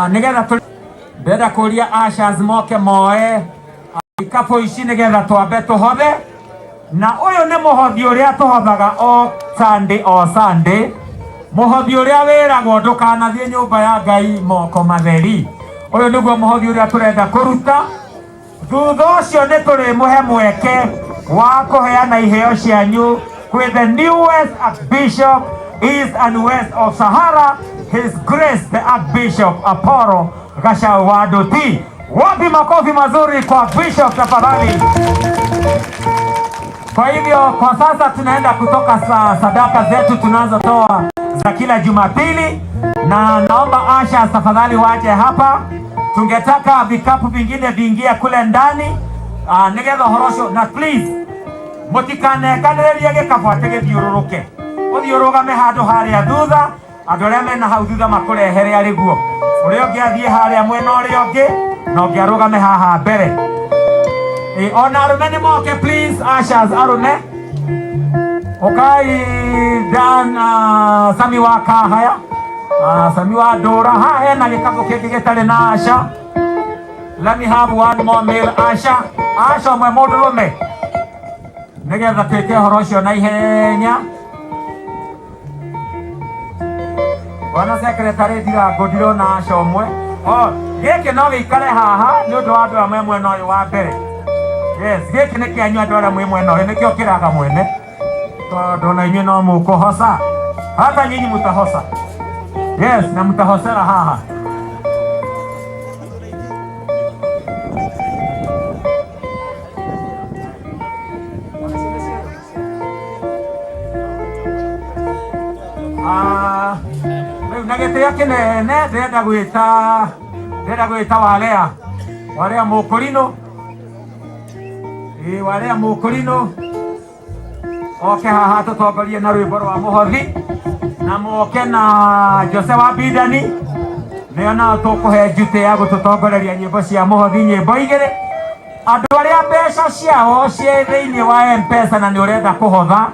nĩgetha ndĩrenda kũria ushers moke moe ikabu ici nĩgetha twambe tũhothe, na ũyũ nĩ mũhothi ũrĩa tũhothaga o Sunday o Sunday, mũhothi ũrĩa wĩragwo ndũkanathiĩ nyũmba ya Ngai moko matheri. Ũyũ nĩguo mũhothi ũrĩa tũrenda kũruta. Thutha ũcio nĩ tũrĩmũhe mweke wa kũheana iheo cianyu kwĩ the newest Archbishop East and West of Sahara, His Grace the Archbishop Apollo Gachau wa Nduti. Wapi makofi mazuri kwa Bishop tafadhali. Kwa hivyo kwa sasa tunaenda kutoka sadaka zetu tunazotoa za kila Jumapili, na naomba Asha tafadhali waje hapa. Tungetaka vikapu vingine viingie kule ndani nigetha ũhoro ũcio, na please mũtikanekanĩrĩrie gĩkabu atĩ gĩthiũrũrũke, ũthiĩ ũrũgame handũ harĩa thutha, andũ arĩa mena hau thutha makũrehere arĩ guo, ũrĩa ũngĩ athiĩ harĩa mwena ũrĩa ũngĩ na ũngĩ arũgame haha mbere. Ona arũme nĩ moke please, ushers arũme ukai Dan Sami wa Kahaya, Sami wa Ndũra. Haha hena gĩkabu kĩngĩ gĩtarĩ na Asha. Let me have one more male Asha. Asha ũmwe mũndũrũme nĩgetha twĩke ũhoro ũcio na ihenya. Bwana secretary Ndirango ndirona Asha ũmwe. Oh, gĩkĩ no gĩikare haha nĩ ũndũ wa andũ arĩa me mwena ũyũ wa mbere. Yes, gĩkĩ nĩ kĩanyu andũ arĩa mwĩ mwena ũyũ, nĩkĩo kĩraga mwene tondũ na inyuĩ no mũkũhoca, hata nyinyi mutahoca. Yes, na mutahocera haha. Rĩu na gĩtĩo kĩnene ndĩrenda gwĩta Walea Mũkũrinũ. Walea Mũkũrinũ oke haha tũtongorie na rwĩmbo rwa mũhothi, na moke na Jose wa Bidani, nĩo nao tũkũhe njutĩ ya gũtũtongoreria nyĩmbo cia mũhothi, nyĩmbo igĩrĩ. Andũ arĩa mbeca ciao ciĩ thĩinĩ wa M-Pesa na nĩ ũrenda kũhotha,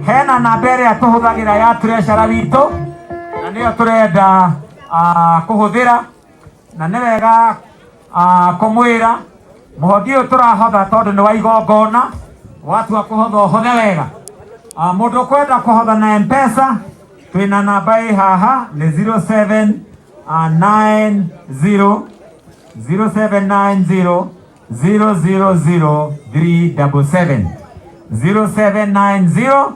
hena namba ĩrĩa tũhũthagĩra ya treasurer witũ, na nĩyo tũrenda kũhũthĩra, na nĩ wega kũmwĩra mũhothi ũyũ tũrahotha tondũ nĩ wa igongona, watua kũhotha ũhothe wega. Mũndũ ũkwenda kũhotha na M-Pesa twĩna namba ĩ haha nĩ 0790 0790 000 377 0790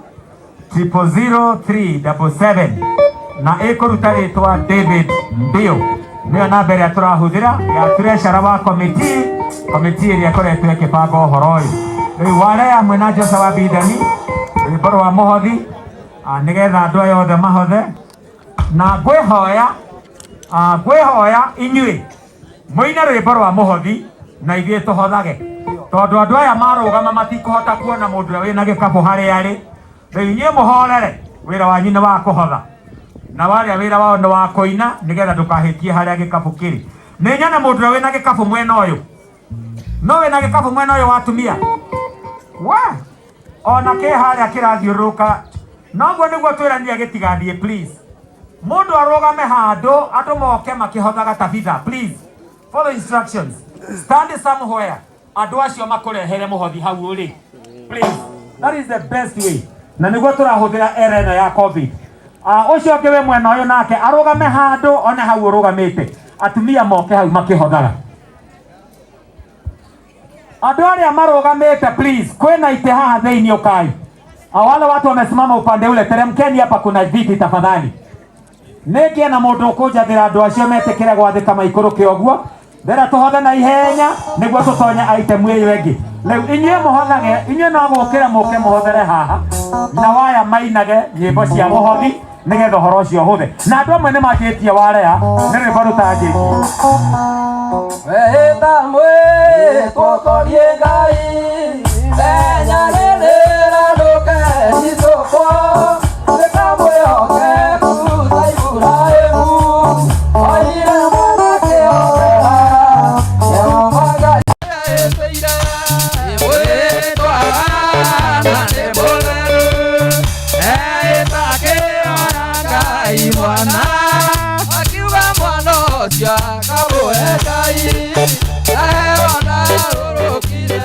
000 377. Na ĩkũruta rĩtwa David Mbio nĩyo namba ĩrĩa tũrahũthĩra ya treasurer wa committee, committee ĩrĩa ĩkoretwo ĩkĩbanga ũhoro ũyũ. Rĩu Warea mwĩna Joseph wa Bidani rwĩmbo rwa mũhothi nĩgetha andũ aya othe mahothe. Na ngwĩhoya ngwĩhoya inyuĩ mũine rwĩmbo rwa mũhothi na ithuĩ tũhothage, tondũ andũ aya marũgama matikũhota kuona mũndũ ũrĩa wĩna gĩkabũ harĩa arĩ. Rĩu inyuĩ mũhorere, wĩra wanyu nĩ wa kũhotha na warĩa wĩra wao nĩ wa kũina, nĩgetha ndũkahĩtie harĩa gĩkabũ kĩrĩ. Nĩ nyone mũndũ ũrĩa wĩna gĩkabũ mwena ũyũ, no wĩna gĩkabũ mwena ũyũ wa atumia we ona kĩ harĩa kĩrathiũrũrũka, noguo nĩguo twĩranire gĩtigathiĩ. Please, mũndũ arũgame handũ andũ moke makĩhothaga tabitha. Please follow instructions, stand somewhere, andũ acio makũrehere mũhothi hau ũrĩ. Please, that is the best way, na nĩguo tũrahũthĩra era ĩno ya COVID. Ũcio ũngĩ wĩ mwena ũyũ nake arũgame handũ one hau ũrũgamĩte, atumia moke hau makĩhothaga. Andũ arĩa marũgamĩte, please, kwĩna itĩ haha thĩinĩ, ũkai. Wale watu wamesimama upande ule, teremkeni hapa, kuna viti tafadhali. Nĩngĩe na mũndũ ũkũnjathĩra andũ acio metĩkĩre gwathĩka maikũrũke ũguo, ndĩra tũhothe na ihenya nĩguo tũtonye item ĩyo ĩngĩ. Rĩu inyuĩ mũhothage, inyuĩ no gũkĩra mũke mũhothere haha na waya mainage nyĩmbo cia mũhothi nĩgetha ũhoro ũcio ũhũthe. Na andũ amwe nĩ manjĩtie Warea nĩ rwĩmbo rũtanjĩtie. Wĩta mwĩtũkorie Ngai ithenya rĩrĩra ndũkehithũkwo nĩkamwĩhokeku ta Iburahĩmu oire mwanake othera Jehova Ngai ĩtĩire mwĩtwa na nĩ mũtheru eĩtakĩoya Ngai mwana akiuga mwana ũcio akamũhe Ngai aheo ndarũrũkire.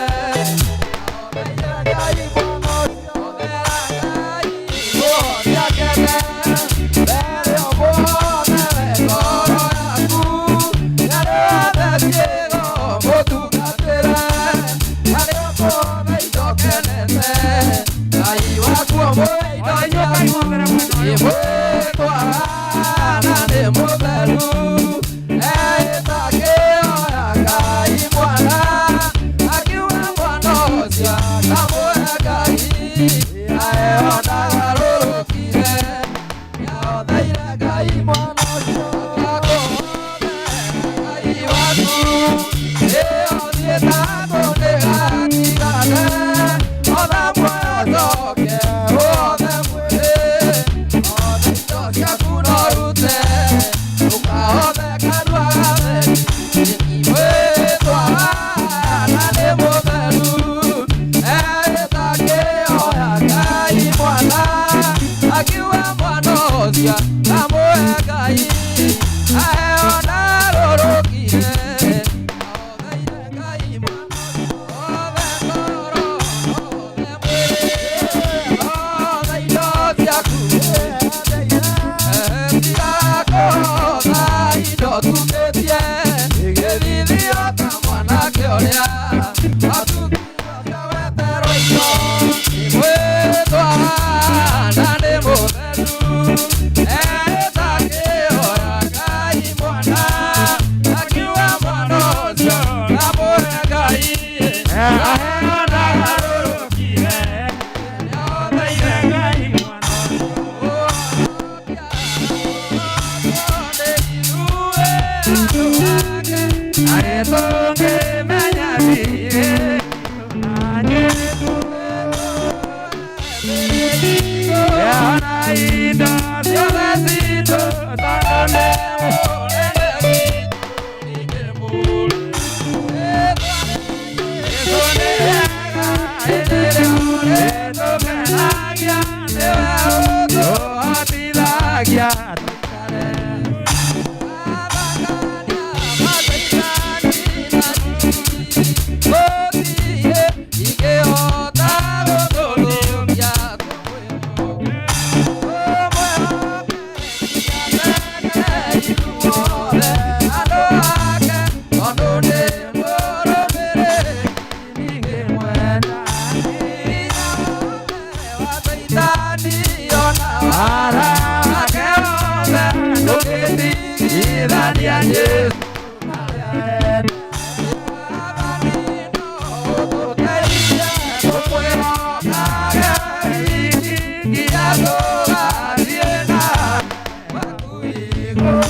Amen.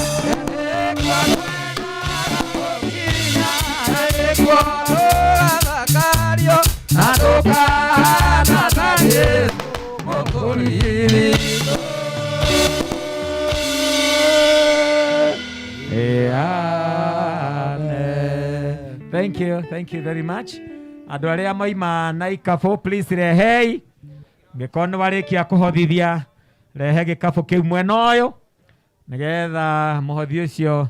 Thank you, thank you very much. Andũ arĩa moima na ikabũ please rehei ngĩkorwo nĩ warĩkia kũhothithia rehe gĩkabũ kĩu mwena ũyũ nĩgetha mũhothi ũcio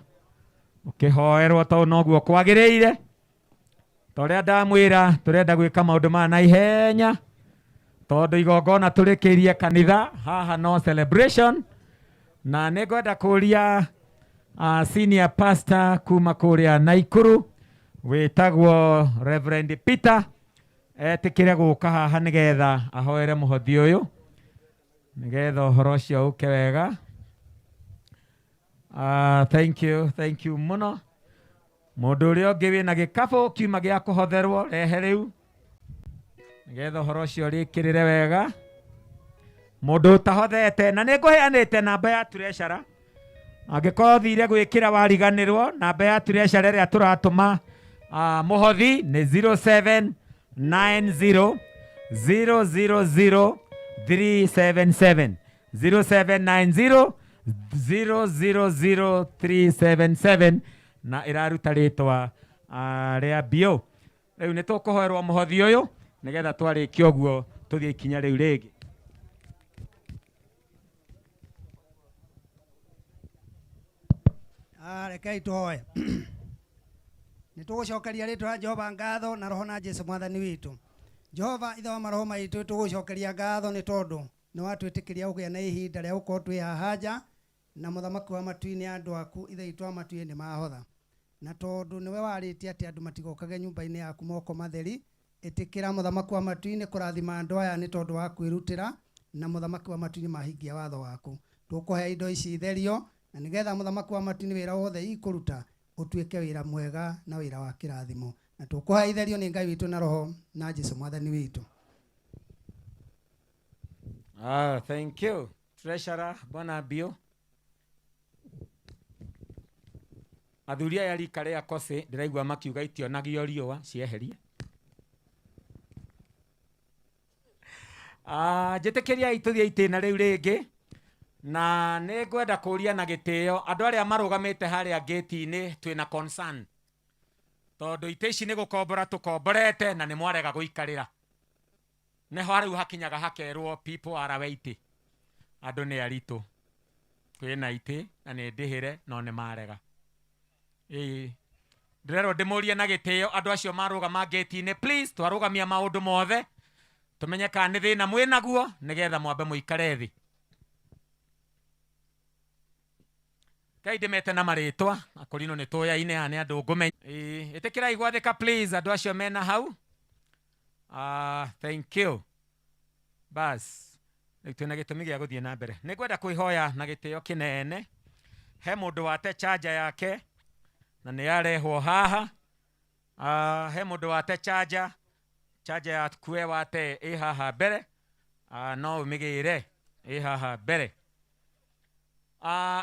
ũkĩhoerwo tondũ noguo kwagĩrĩire. Ta ũrĩa ndamwĩra tũrenda gwĩka maũndũ maya na ihenya tondũ igongona tũrĩkĩrie kanitha haha no celebration, na nĩ ngwenda kũria senior pastor kuma kũrĩa Naikuru wĩtagwo Reverend Peter etĩkĩre gũka haha nĩgetha ahoere mũhothi ũyũ nĩgetha ũhoro ũcio ũke wega. Thank you, thank you mũno. Mũndũ ũrĩa ũngĩ wĩna gĩkabũ kiuma gĩa kũhotherwo rehe rĩu nĩgetha ũhoro ũcio ũrĩkĩrĩre wega. Mũndũ ũtahothete, na nĩ ngũheanĩte namba ya treasurer, angĩkorwo thire gwĩkĩra wariganĩrwo, namba ya treasurer ĩrĩa tũratũma mũhothi nĩ 0790 000 377, 0790 000 377, na ĩraruta rĩtwa rĩa bio. Rĩu nĩ tũkũhoerwo mũhothi ũyũ nĩgetha twarĩkia ũguo tũthiĩ ikinya rĩu rĩngĩ. Rekei tũhoe. Nĩ tũgũcokeria rĩtwa rĩa Jehova ngatho na roho na Jesũ mwathani witũ. Jehova ithe wa maroho maitũ, tũgũcokeria ngatho nĩ tondũ nĩ watwĩtĩkĩria kũgĩa na ihinda rĩa gũkorwo twĩ haha nja na mũthamaki wa matu-inĩ andũ aku ithe witũ wa matu-inĩ nĩ mahotha. Na tondũ nĩwe warĩtie atĩ andũ matigokage nyũmba-inĩ yaku moko matheri, ĩtĩkĩra mũthamaki wa matu-inĩ kũrathima andũ aya nĩ tondũ wa kwĩrutĩra, na mũthamaki wa matu-inĩ mahingia watho waku. Tũkũhe indo ici itherio, na nĩgetha mũthamaki wa matu-inĩ wĩra wothe ikũruta ũtuĩke wĩra mwega na wĩra wa kĩrathimo. Na tũkũhe itherio nĩ Ngai witũ na roho na Jesũ mwathani witũ. Thank you. Treasurer, Bwana Bio. Athuri aya rika rĩa Kose ndĩraigua makiuga itionagio riũa cieherie. Njĩtĩkĩriai tũthiĩ itĩna rĩu rĩngĩ, na nĩ ngwenda kũria na gĩtĩo andũ arĩa marũgamĩte harĩa gate-inĩ twĩna concern, tondũ itĩ ici nĩ gũkombora tũkomborete na nĩ mwarega gũikarĩra. Nĩho rĩu hakinyaga hakerwo people are waiting, andũ nĩ aritũ, kwĩna itĩ na nĩ ndĩhĩre no nĩ marega. Ĩĩ, ndĩrerwo ndĩmũrie na gĩtĩo andũ acio marũgama gate-inĩ, please twarũgamia maũndũ mothe tũmenye kana nĩ thĩna mwĩnaguo nĩgetha mwambe mũikare thĩ. Ngai ndĩmete na marĩtwa akũrinwo nĩ tũyaine haha nĩ andũ ngũmenya. Ĩĩ, ĩtĩkĩrai gwathĩka please andũ acio mena hau. Thank you. Bas, rĩu twĩna gĩtũmi gĩa gũthiĩ na mbere. Nĩ ngwenda kwĩhoya na gĩtĩo kĩnene. He mũndũ wate charger yake na nĩ yarehwo haha. He mũndũ wate charger, charger yaku we wate ĩ haha mbere. No ũmĩgĩre ĩ haha mbere.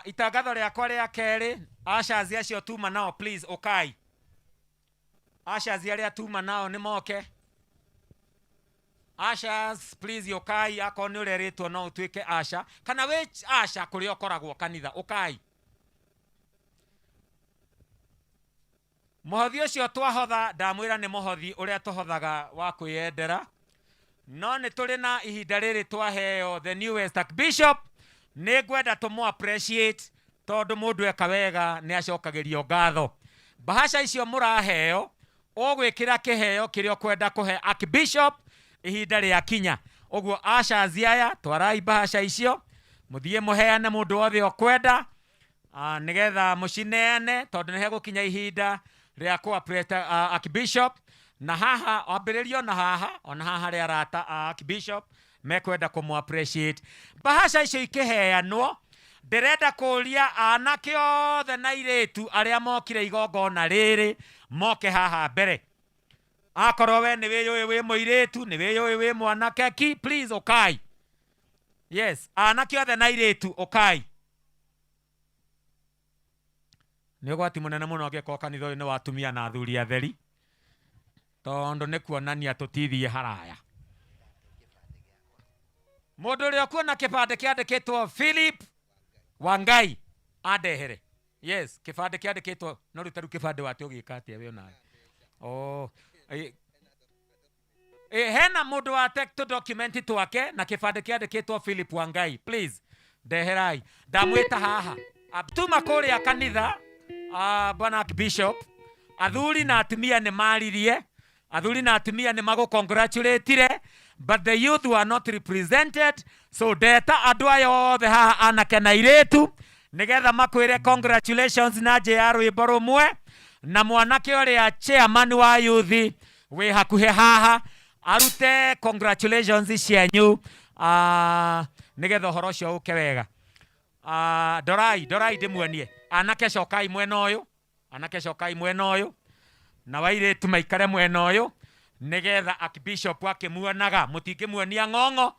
Itangatho rĩakwa rĩa kerĩ, ushers acio tuma nao please ũkai. Ushers arĩa tuma nao nĩ moke. Ushers please ũkai, akorwo nĩ ũrerĩtwo no ũtuĩke usher kana wĩ usher kũrĩa ũkoragwo kanitha, ũkai. Mũhothi ũcio twahotha ndamwĩra nĩ mũhothi ũrĩa tũhothaga wa kwĩyendera, no nĩ tũrĩ na ihinda rĩrĩ twaheo the newest archbishop, nĩ ngwenda tũmũ appreciate tondũ mũndũ eka wega nĩ acokagĩrio ngatho. Bahasha icio mũraheo ũgwĩkĩra kĩheo kĩrĩa ũkwenda kũhe archbishop ihinda rĩa kinya. Ũguo ushers aya twarai bahasha icio mũthiĩ mũheane mũndũ wothe ũkwenda, nĩgetha mũcineane tondũ nĩ hegũkinya ihinda rĩa kũ appreciate archbishop. Na haha ambĩrĩrio na haha ona haha harĩa arata a archbishop mekwenda kũmũ appreciate. Bahasha icio ikĩheanwo ndĩrenda kũria anake othe na airĩtu arĩa mokire igongona rĩrĩ moke haha mbere. Akorwo we nĩ wĩyũĩ wĩ mũirĩtu, nĩ wĩyũĩ wĩ mwanake, ki please ũkai. Yes, anake othe na airĩtu ũkai. Nĩ ũgwati mũnene mũno angĩkorwo kanitha ũyũ nĩ wa atumia na athuri atheri, tondũ nĩ kuonania tũtithiĩ haraya. Mũndũ ũrĩa ũkuona kĩbandĩ kĩandĩkĩtwo Philip Wangai andehere. Yes, kĩbandĩ kĩandĩkĩtwo no rĩu tarĩu kĩbandĩ wate ũgĩka atĩa we onawe? Oh, hena mũndũ wate tũ document twake na kĩbandĩ kĩandĩkĩtwo Philip Wangai, please ndeherai. Ndamwĩta haha tuma kũrĩa kanitha, bwana Archbishop, athuri na atumia nĩ maririe, athuri na atumia nĩ magũ-congratulate-ire, but the youth were not represented. So ndeta andũ aya othe haha, anake na airĩtu, nĩgetha makwĩre congratulations na njĩ ya rwĩmbo rũmwe, na mwanake ũrĩa chairman wa youth wĩ hakuhĩ haha arute congratulations cianyu, nĩgetha ũhoro ũcio ũke wega. Ndorai, ndorai ndĩmuonie. Anake cokai mwena ũyũ, anake cokai mwena ũyũ, na wairĩtu maikare mwena ũyũ, nĩgetha Archbishop akĩmuonaga. Mũtingĩmuonia ng'ong'o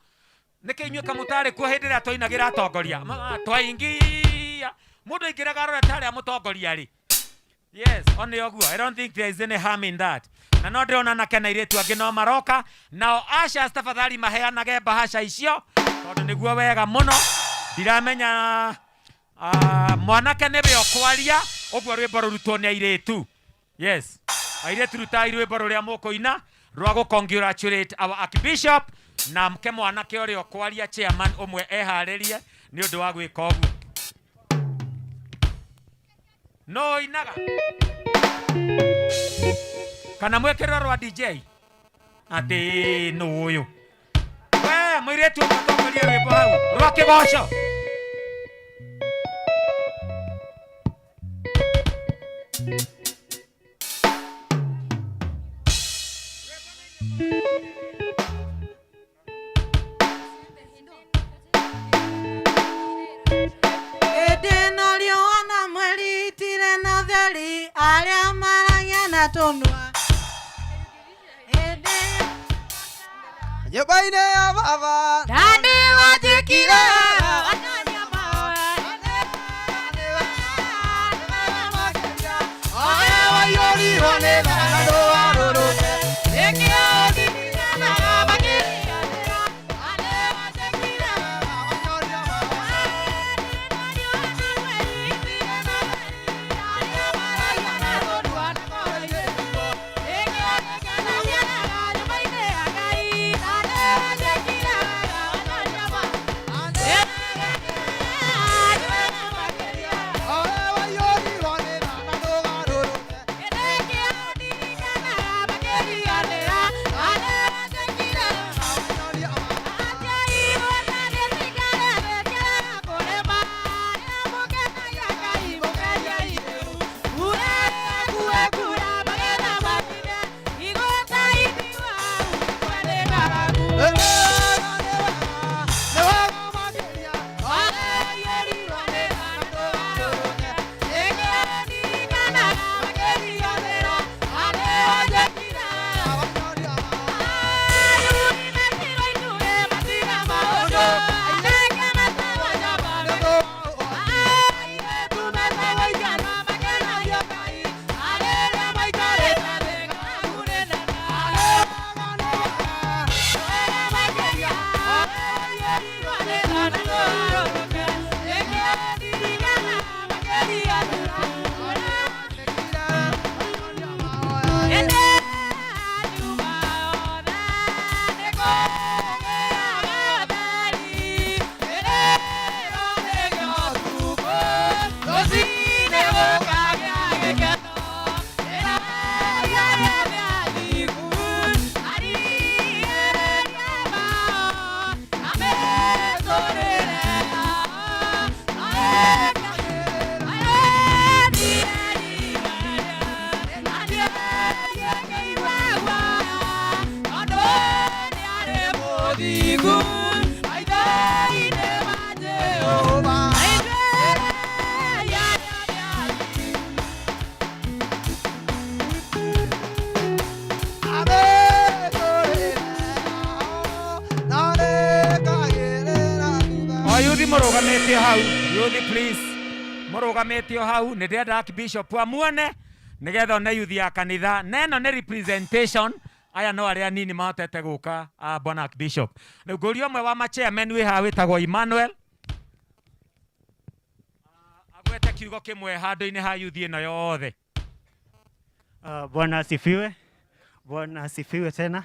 nĩkĩ inyuĩ kamũtarĩ kuo hĩndĩ ĩrĩa twainagĩra atongoria? Twaingia mũndũ aingĩraga arorete harĩa mũtongoria rĩ. Yes, one ũguo. I don't think there is any harm in that. Na no ndĩrona anake na airĩtu angĩ no maroka. Nao ushers tafadhali maheanage bahasha icio tondũ nĩguo wega mũno. Ndiramenya, mwanake nĩwe ũkwaria ũguo rwĩmbo rũrutwo nĩ airĩtu. Yes, airĩtu rutai rwĩmbo rũrĩa mũkũina rwa gũ congratulate our Archbishop, na mke mwanake ũrĩa ũkwaria chairman ũmwe eharĩrie nĩ ũndũ wa gwĩka ũguo. No inaga kana mwĩkĩrĩro rwa DJ atĩ nũ ũyũ we mũirĩtu ũmwe atongorie rwĩmbo hau rwa kĩgoco. Ĩndĩ no riũa na mweri itirĩ na ũtheri, arĩa maragia na tũnua. Ĩndĩ nyũmba-inĩ ya baba na nĩ wanjĩkire. Waiyũrirwo nĩ tha na ndũgarũrũke. Nĩkĩo ndirikanaga makĩriganĩra. Nĩ wanjĩkire. Waiyũrirwo nĩ tha na ndũgarũrũke. O yuthi mũrũgamĩte hau, yuthi please. Mũrũgamĩte o hau, nĩ ndĩrenda Archbishop amuone nĩgetha one yuthi ya kanitha. Na ĩno nĩ representation, aya no arĩa anini mahotete gũka, bwana Archbishop. Rĩu ngũria ũmwe wa ma-chairman wĩ haha wĩtagwo Emmanuel agwete kiugo kĩmwe handũ-inĩ ha yuthi ĩno yothe. Bwana asifiwe. Bwana asifiwe tena.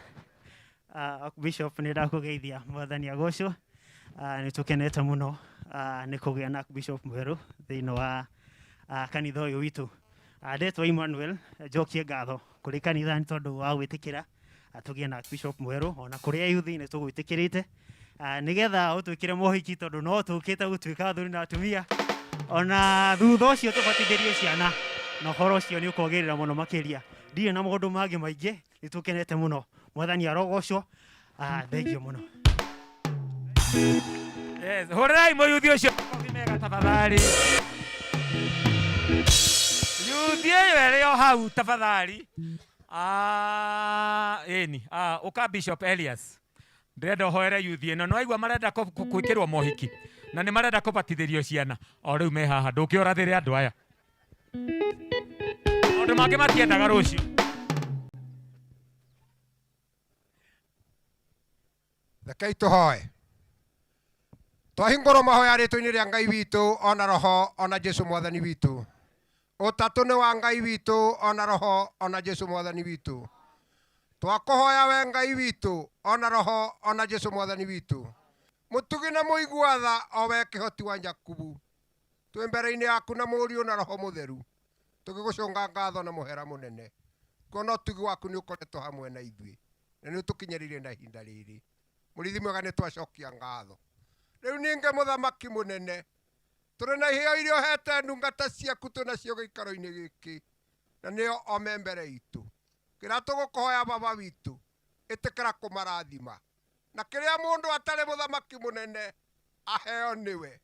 Bishop nĩ ndakũgeithia, Mwathani agocwo. Nĩ tũkenete mũno nĩ kũgĩa na Bishop mwerũ thĩinĩ wa kanitha ũyũ witũ. Ndetwo Emmanuel, njokie ngatho kũrĩ kanitha nĩ tondũ wa gwĩtĩkĩra tũgĩe na Bishop mwerũ, ona kũrĩ ayuthi nĩ tũgwĩtĩkĩrĩte nĩgetha ũtwĩkĩre mohiki, tondũ no tũkĩte gũtuĩka athuri na atumia, ona thutha ũcio tũbatithĩrie ciana, na ũhoro ũcio nĩ ũkwagĩrĩra mũno makĩria. Ndirĩ na maũndũ mangĩ maingĩ, nĩ tũkenete mũno, Mwathani arogocwo. Thengiũ mũno. Yes, hũrĩrai mũyuthi ũcio makobi mega tafadhali. Yuthi ĩyo ĩrĩ o hau tafadhali. Ĩni, ũka Bishop Elias. Ndĩrenda ũhoere yuthi ĩno. Nĩwaigua marenda gwĩkĩrwo mohiki na nĩ marenda kũbatithĩrio ciana. O rĩu me haha, ndũngĩũrathĩre andũ aya. Maũndũ mangĩ matiendaga rũciũ. Rekei tũhoe. Twahingũrwo mahoya rĩtwa-inĩ rĩa Ngai witũ ona roho ona Jesu mwathani witũ. Ũtatũ nĩ wa Ngai witũ ona roho ona Jesu mwathani witũ. Twakũhoya we Ngai witũ ona roho ona Jesu mwathani witũ. Mũtugi na mũigua tha o we kĩhoti wa Jakubu. Twĩ mbere-inĩ yaku na mũriũ na roho mũtheru. Tũgĩgũcũnga ngatho na mũhera mũnene. Kuona ũtugi waku nĩ ũkoretwo hamwe na ithuĩ. Na nĩ ũtũkinyĩrĩire na ihinda rĩrĩ. Mũrĩithi mwega nĩ twacokia ngatho. Rĩu ningĩ mũthamaki mũnene, tũrĩ na iheo iria ũhete ndungata ciaku twĩ nacio gĩikaro-inĩ gĩkĩ, na nĩo o me mbere itũ. Kĩrĩa tũgũkũhoya baba witũ, ĩtĩkĩra kũmarathima. Na kĩrĩa mũndũ atarĩ mũthamaki mũnene, aheo nĩwe.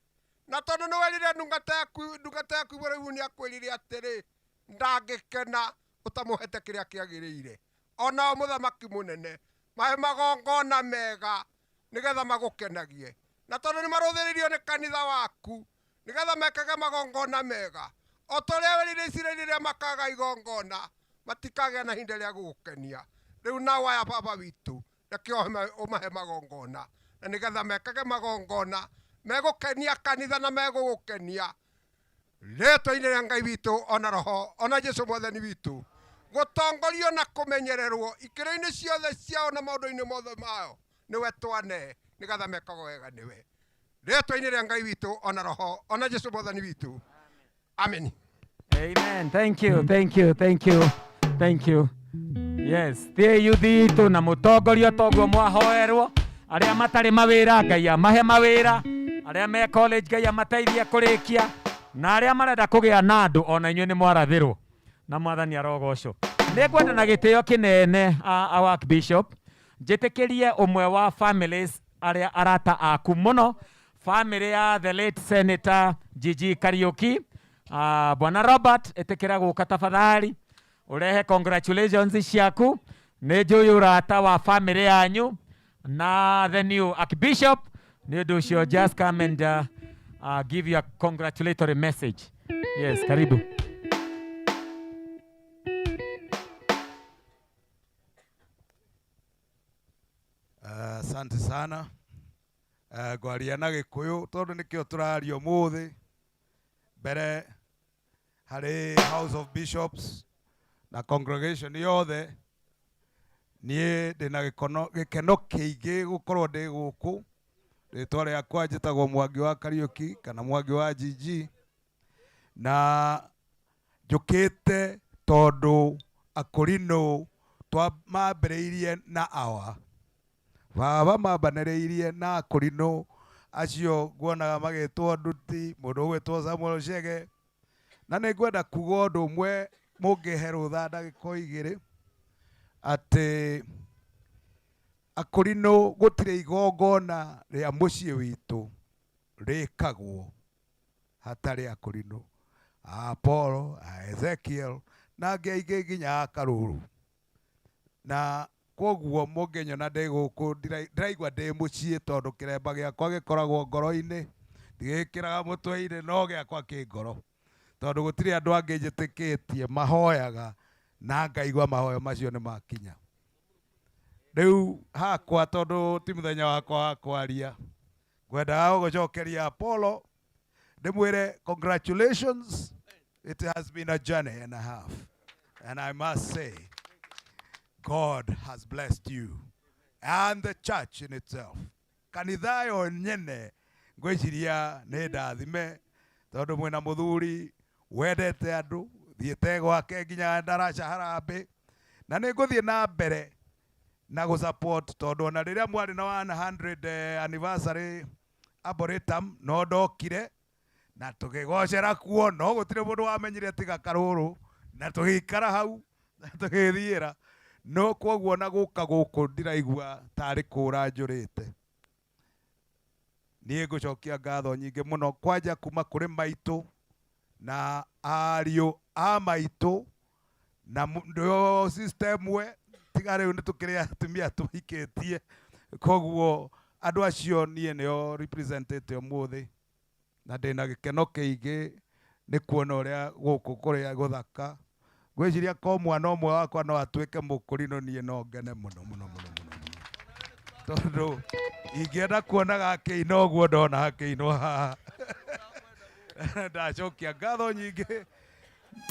Na tondũ nĩ werire ndungata yaku, ndungata yaku Iburahĩmu nĩ akwĩrire atĩrĩ, ndangĩkena ũtamũhete kĩrĩa kĩagĩrĩire. Onao mũthamaki mũnene, mahe magongona mega nĩgetha magũkenagie. Na tondũ nĩ marũthĩrĩirio nĩ kanitha waku nĩgetha mekage magongona mega, o ta ũrĩa werire Isiraeli rĩrĩa makaga igongona, matikagĩa na ihinda rĩa gũgũkenia. Rĩu nao aya baba witũ, reke ũmahe magongona, na nĩgetha mekage magongona megũkenia kanitha na megũgũkenia. Rĩtwa-inĩ rĩa Ngai witũ ona roho ona Jesu mwathani witũ, gũtongorio na kũmenyererwo ikĩro-inĩ ciothe ciao na maũndũ-inĩ mothe mao nĩwe twane, nĩgetha mekagwo wega nĩwe. Rĩtwa-inĩ rĩa Ngai witũ ona roho ona Jesu mwathani witũ. Amen. Amen. Thank you, thank you, thank you, thank you. Yes, thiĩ yuthi itũ na mũtongorio toguo mwahoerwo. Arĩa matarĩ mawĩra Ngai amahe mawĩra, arĩa me college Ngai amateithie kũrĩkia, na arĩa marenda kũgĩa na andũ ona inyuĩ nĩ mwarathĩrwo na mwathani arogocwo. Nĩ ngwenda na gĩtĩo kĩnene, our Archbishop, njĩtĩkĩrie ũmwe wa families arĩa arata aku mũno, family ya the late Senator Gigi Kariuki. Bwana Robert, ĩtĩkĩra gũka tafadhali ũrehe congratulations ciaku. Nĩ njũĩ ũrata wa family yanyu na the new Archbishop. Nĩ ũndũ ũcio just come and give your congratulatory message. Yes, karibu. Asante sana. Ngwaria na Gĩkũyũ tondũ nĩkĩo tũraria ũmũthĩ. Mbere harĩ House of Bishops na congregation yothe, niĩ ndĩna gĩkeno kĩingĩ gũkorwo ndĩ gũkũ. Rĩtwa rĩakwa njĩtagwo Mwangi wa Kariũki kana Mwangi wa GG, na njũkĩte tondũ akũrinũ twamambĩrĩirie na awa baba mambanĩrĩirie na akũrinũ acio nguonaga magĩtwo Nduti, mũndũ ũgwĩtwo Samuel Chege. Na nĩ ngwenda kuga ũndũ ũmwe mũngĩhe rũtha ndagĩka igĩrĩ, atĩ akũrinũ gũtirĩ igongona rĩa mũciĩ witũ rĩkagwo hatarĩ akũrinũ a Apollo, a Ezekiel na angĩ aingĩ nginya a Karũrũ. Na koguo mũngĩnyona ndĩ gũkũ ndĩraigua ndĩ mũciĩ tondũ kĩremba gĩakwa gĩkoragwo ngoro-inĩ, ndigĩkĩraga mũtwe-inĩ no gĩakwa kĩ ngoro. Tondũ gũtirĩ andũ angĩ njĩtĩkĩtie mahoyaga na ngaigua mahoya macio nĩ makinya. Rĩu hakwa tondũ ti mũthenya wakwa wa kwaria, ngwendaga gũgũcokeria Apollo ndĩmwĩre congratulations, it has been a journey and a half, and I must say God has blessed you and the church in itself. Kanitha yo nyene ngwĩciria nĩ ndathime tondũ mwĩna mũthuri wendete andũ, thiĩte gwake nginya ndaraca harambĩ, na nĩ ngũthiĩ na mbere na gũ support tondũ ona rĩrĩa mwarĩ na 100 anniversary Arboretum no ndokire na tũkĩgocera kuo, no gũtirĩ mũndũ wamenyire tiga Karũrũ, na tũgĩikara hau na tũgĩthiĩra. No kwoguo na gũka gũkũ ndiraigua tarĩ kũra njũrĩte. Niĩ ngũcokia ngatho nyingĩ mũno kwanja kuma kũrĩ maitũ na ariũ a maitũ na ndio system we tiga rĩu nĩ tũkĩrĩ atumia tũhikĩtie, koguo andũ acio niĩ nĩo representĩte ũmũthĩ, na ndĩna gĩkeno kĩingĩ nĩ kuona ũrĩa gũkũ kũrĩa gũthaka. Ngwĩciria ko mwana ũmwe wakwa no atuĩke mũkũrinũ, niĩ no ngene mũno mũno mũno mũno tondũ ingĩenda kuona gakĩina ũguo ndona hakĩinwo haha. Ndacokia ngatho nyingĩ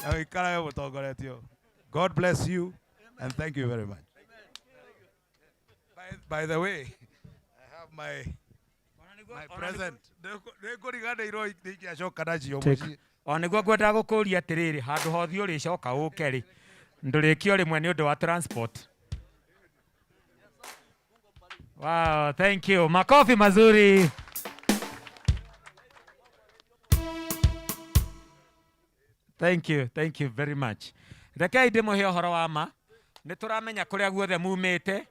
na ũikarage mũtongoretio. God bless you and thank you very much. By the way, I have my present. Nĩngũriganĩirwo ingĩacoka nacio mũciĩ. O nĩguo ngwendaga gũkũria atĩrĩrĩ, handũ hothe ũrĩcoka ũke rĩ, ndũrĩkio rĩmwe nĩ ũndũ wa transport. Wow, thank you. Makofi mazuri. Thank you, thank you very much. Rekei ndĩmũhe ũhoro wa ma. Nĩ tũramenya kũrĩa guothe mumĩte.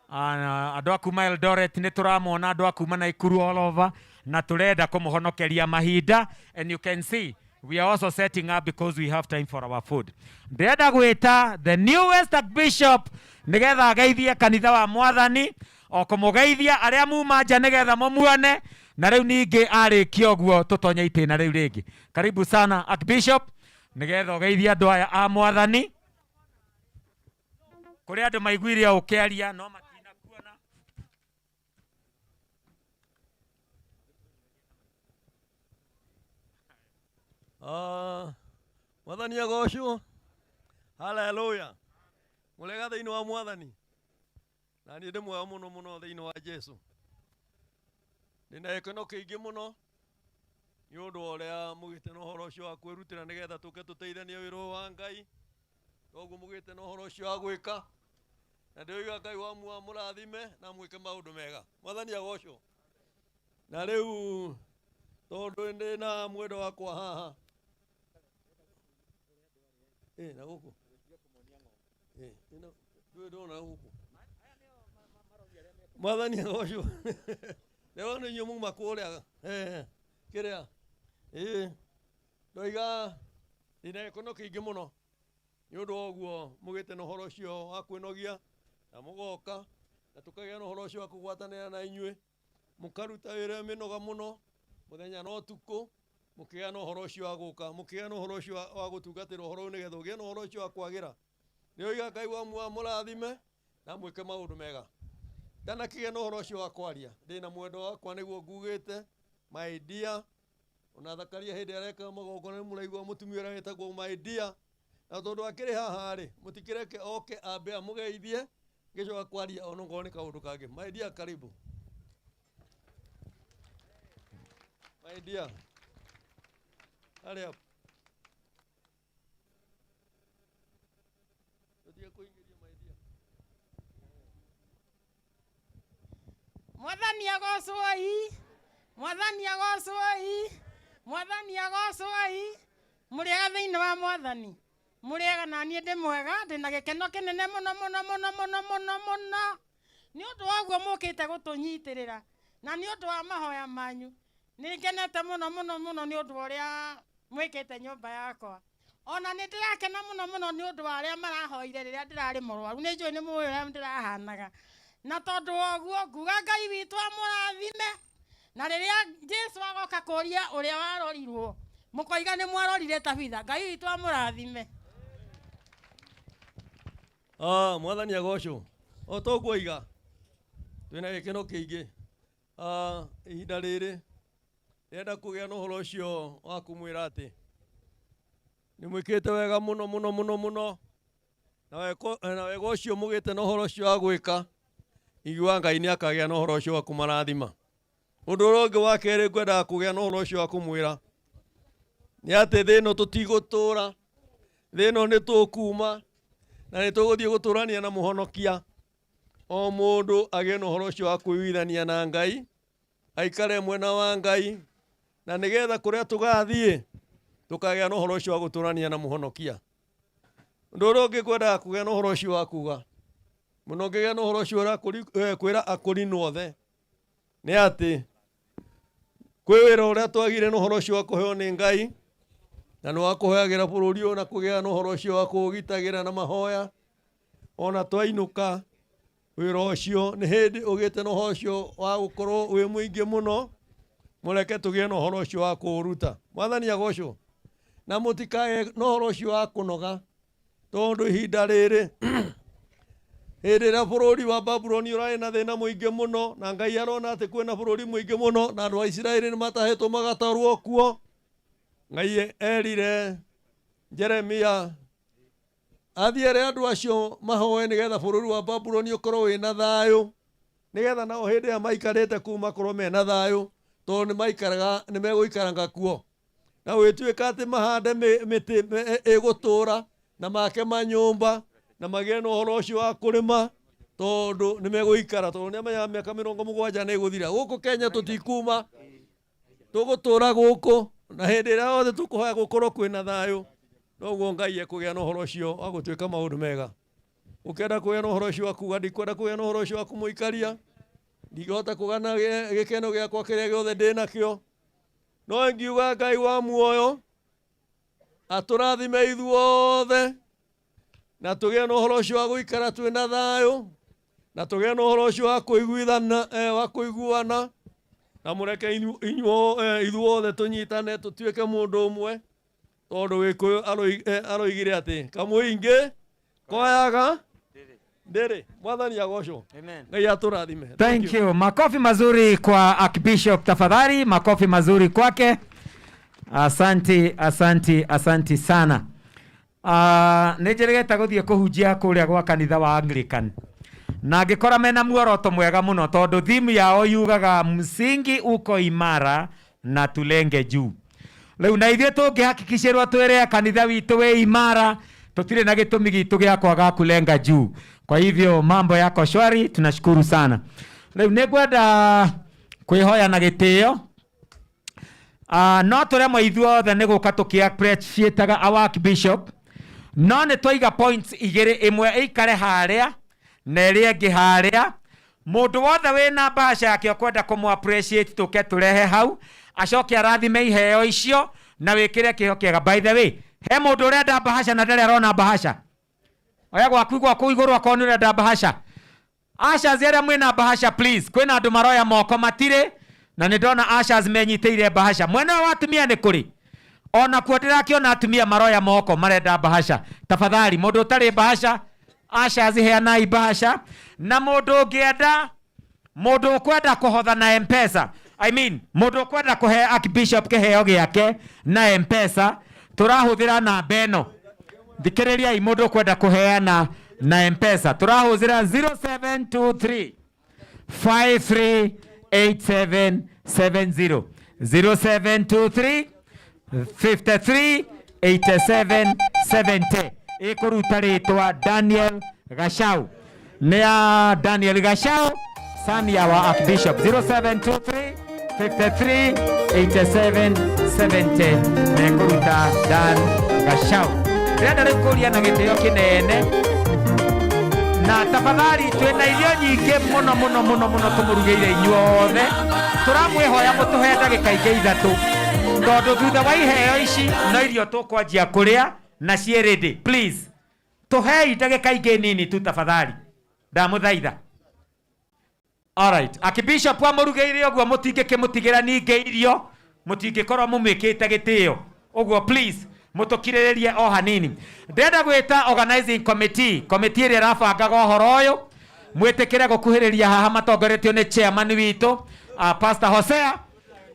Andũ a kuma Eldoret nĩ tũramona, andũ a kuma Nakuru all over, na tũrenda kũmũhonokeria mahinda. And you can see we are also setting up because we have time for our food. Ndĩrenda gwĩta the newest bishop nĩgetha ageithie kanitha wa Mwathani, o kũmũgeithia arĩa muma nja nĩgetha mũmuone, na rĩu ningĩ arĩkia ũguo tũtonye itĩna rĩu rĩngĩ. Karibu sana Archbishop nĩgetha ũgeithie andũ aya a Mwathani. Kũrĩ andũ maiguire o ũkĩaria no matinakuona. Mwathani agocwo. Haleluya. Mũrĩega thĩinĩ wa Mwathani. Na niĩ ndĩ mwega mũno mũno thĩinĩ wa Jesũ. Ndĩna gĩkeno kĩingĩ mũno nĩ ũndũ wa ũrĩa mũgĩte na ũhoro ũcio wa kwĩrutĩra nĩgetha tũke tũteithanie wĩra ũyũ wa Ngai. Toguo mũgĩte na ũhoro ũcio wa gwĩka. Na ndĩroiga Ngai wa muoyo amũrathime na mwĩke maũndũ mega. Mwathani agocwo. Na rĩu tondũ ndĩ na mwendwa wakwa haha. Na gũkũ. Ĩno, ndũĩ ndona gũkũ. Mwathani agocwo. Rĩu nĩ inyuĩ muma kũrĩa, kĩrĩa. Ndoiga ndĩna gĩkeno kĩingĩ mũno nĩ ũndũ wa ũguo mũgĩte na ũhoro ũcio wa kwĩnogia na mũgoka na tũkagĩa na ũhoro ũcio wa kũgwatanĩra na inyuĩ, mũkaruta wĩra mĩnoga mũno mũthenya na ũtukũ, mũkĩgĩa na ũhoro ũcio wa gũka, mũkĩgĩa na ũhoro ũcio wa gũtungatĩra ũhoro ũyũ nĩgetha ũgĩe na ũhoro ũcio wa kwagĩra. Nĩoiga Ngai wa muoyo amũrathime na mwĩke maũndũ mega. Ndanakĩgĩa na ũhoro ũcio wa kwaria, ndĩna mwendwa wakwa nĩguo ngugĩte, my dear. Ona Zakaria hĩndĩ areka magongona nĩ mũraigua mũtumia ũrĩa wĩtagwo my dear. Na tondũ akĩrĩ haha rĩ, mũtikĩreke oke ambe amũgeithie, ngĩcoka kwaria ona okorwo nĩ kaũndũ kangĩ. My dear, karibu. My dear. Hurry up. Tũtige kũingĩria my dear. Mwathani agocwo-ĩ, Mwathani agocwo-ĩ, Mwathani agocwo-ĩ. Mũrĩega thĩinĩ wa Mwathani. Mũrĩega na niĩ ndĩ mwega, ndĩna gĩkeno kĩnene mũno mũno mũno mũno mũno mũno. Nĩ ũndũ wa ũguo mũkĩte gũtũnyitĩrĩra na nĩ ũndũ wa mahoya manyu. Nĩ ngenete mũno mũno mũno nĩ ũndũ wa ũrĩa mwĩkĩte nyũmba yakwa. Ona nĩ ndĩrakena mũno mũno nĩ ũndũ wa arĩa marahoire rĩrĩa ndĩrarĩ mũrwaru. Nĩ njũĩ nĩ mũĩ ũrĩa ndĩrahanaga. Na tondũ wa ũguo nguga Ngai witũ amũrathime. Na rĩrĩa Jesũ agoka kũria ũrĩa warorirwo, Mũkoiga nĩ mwarorire Tabitha. Ngai witũ amũrathime. Ah, mwathani agocwo. O toguo iga twĩna gĩkeno kĩingĩ. Ah, ihinda rĩrĩ ndĩrenda kũgĩa na ũhoro ũcio wa kũmwĩra atĩ nĩ mwĩkĩte wega mũno mũno mũno mũno na wega ũcio mũgĩte na ũhoro ũcio wa gwĩka igua Ngai nĩ akagĩa na ũhoro ũcio wa kũmarathima. Ũndũ ũrĩa ũngĩ wa kerĩ ngwendaga kũgĩa na ũhoro ũcio wa kũmwĩra nĩ atĩ thĩ ĩno tũtigũtũra, thĩ ĩno nĩ tũkuma na nĩ tũgũthiĩ gũtũrania na mũhonokia. O mũndũ agĩe na ũhoro ũcio wa kwĩiguithania na Ngai, aikare mwena wa Ngai, na nĩgetha kũrĩa tũgathiĩ tũkagĩa na ũhoro ũcio wa gũtũrania na mũhonokia. Ũndũ ũrĩa ũngĩ ngwendaga kũgĩa na ũhoro ũcio wa kuga mũno ngĩgĩa na ũhoro ũcio kwĩra akũrinũ othe nĩ atĩ kwĩ wĩra ũrĩa twagire na ũhoro ũcio wa kũheo nĩ Ngai, na nĩ wa kũhoyagĩra bũrũri ũyũ na kũgĩa na ũhoro ũcio wa kũũgitagĩra na mahoya. Ona twainũka wĩra ũcio nĩ hĩndĩ ũgĩte na ũhoro ũcio wa gũkorwo wĩ mũingĩ mũno, mũreke tũgĩe na ũhoro ũcio wa kũũruta. Mwathani agocwo. Na mũtikae na ũhoro ũcio wa kũnoga, tondũ ihinda rĩrĩ hĩndĩ ĩrĩa bũrũri wa Babuloni ũrarĩ na thĩna mũingĩ mũno, na Ngai arona atĩ kwĩna bũrũri mũingĩ mũno na andũ a Isiraeli nĩ matahĩtwo magatwarwo kuo, Ngai erire Jeremia athiĩ ere andũ acio mahoe nĩgetha bũrũri wa Babuloni ũkorwo wĩna thayũ, nĩgetha nao hĩndĩ ĩrĩa maikarĩte kũu makorwo mena thayũ, tondũ nĩ megũikaranga kuo. Na gwĩtuĩka atĩ mahande mĩtĩ ĩgũtũra na make manyũmba na magĩe na ũhoro ũcio wa kũrĩma, tondũ nĩ megũikara, tondũ nĩ amenyaga mĩaka 70 nĩ ĩgũthira. Gũkũ Kenya tũtikuma, tũgũtũra gũkũ, na hĩndĩ ĩrĩa yothe tũkũhoya gũkorwo kwĩna thayũ, noguo Ngai ekũgĩa na ũhoro ũcio wa gũtuĩka maũndũ mega. Ũkĩenda kũgĩa na ũhoro ũcio wa kuga, ndikwenda kũgĩa na ũhoro ũcio wa kũmũikaria, ndingĩhota kũgana gĩkeno gĩakwa kĩrĩa gĩothe ndĩnakĩo, no ngiuga Ngai wa muoyo atũrathime ithuothe na tũgĩe na ũhoro ũcio wa gũikara twĩna thayũ, na tũgĩe na ũhoro ũcio wa kũiguithana, wa kũiguana, na mũreke ithuothe tũnyitane tũtuĩke mũndũ ũmwe, tondũ Gĩkũyũ aroigire atĩ kamũingĩ koyaga ndĩrĩ. Mwathani agocwo. Ngai atũrathime. Thank you. Makofi mazuri kwa Archbishop tafadhali, makofi mazuri kwake. Asanti, asanti, asanti sana. Nĩ njĩrĩgĩte gũthiĩ kũhunjia kũrĩa gwa kanitha wa Anglican, na ngĩkora mena muoroto mwega mũno, tondũ theme yao yugaga msingi uko imara na tulenge juu. Rĩu na ithuĩ tũngĩhakikicĩrwo twĩre kanitha witũ wĩ imara, tũtirĩ na gĩtũmi gitũ gĩa kwaga kulenga juu. Kwa hivyo mambo yako shwari, tunashukuru sana. Rĩu nĩ ngwenda kwĩhoya na gĩtĩo. No tũremwo ithuothe nĩ gũka tũkĩ-appreciate-aga our Archbishop, no nĩ twaiga points igĩrĩ, ĩmwe ĩikare harĩa na ĩrĩa ĩngĩ harĩa. Mũndũ wothe wĩna bahasha yake ũkwenda kũmũ appreciate tũke tũrehe hau, acoke arathime iheo icio na wĩkĩre kĩheo kĩega. By the way, he mũndũ ũrenda bahasha na ndarĩ arona bahasha? Oya gwaku gwaku igũrũ akorwo nĩ ũrenda bahasha. Ushers arĩa mwĩna bahasha please, kwĩna andũ maroya moko matirĩ, na nĩ ndona ushers menyitĩire bahasha. Mwena ũyũ wa atumia nĩ kũrĩ? Ona kuo ndĩrakĩona atumia maroya moko marenda bahasha. Tafadhali mũndũ ũtarĩ bahasha, ushers heanai bahasha. Na mũndũ ũngĩenda, mũndũ ũkwenda kũhotha na M-Pesa, I mean mũndũ ũkwenda kũhe Archbishop kĩheo gĩake na M-Pesa, tũrahũthĩra namba ĩno. Thikĩrĩriai, mũndũ ũkwenda kũheana na M-Pesa tũrahũthĩra 0723 538770, 0723 53 87 70. Ĩkũruta rĩtwa Daniel Gachau. Nĩ ya Daniel Gachau, son ya wa Archbishop. 0723 53 87 70, na ĩkũruta Dan Gachau. Ndĩrenda rĩu kũria na gĩtĩo kĩnene, na tafadhali twĩna irio nyingĩ mũno mũno mũno mũno tũmũrugĩire inyuothe. Tũramwĩhoya mũtũhe ndagĩka ingĩ 3, tondũ thutha wa iheo ici no irio tũkwanjia kũrĩa na ciĩ ready. Please tũhei ndagĩka ingĩ nini tu tafadhali, ndamũthaitha. Alright, Archbishop amũrugĩire ũguo, mũtingĩkĩmũtigĩra ningĩ irio, mũtingĩkorwo mũmwĩkĩte gĩtĩo. Ũguo please mũtũkirĩrĩrie o hanini. Ndĩrenda gwĩta organizing committee, committee ĩrĩa ĩrabangaga ũhoro ũyũ, mwĩtĩkĩre gũkuhĩrĩria haha matongoretio nĩ chairman witũ, Pastor Hosea.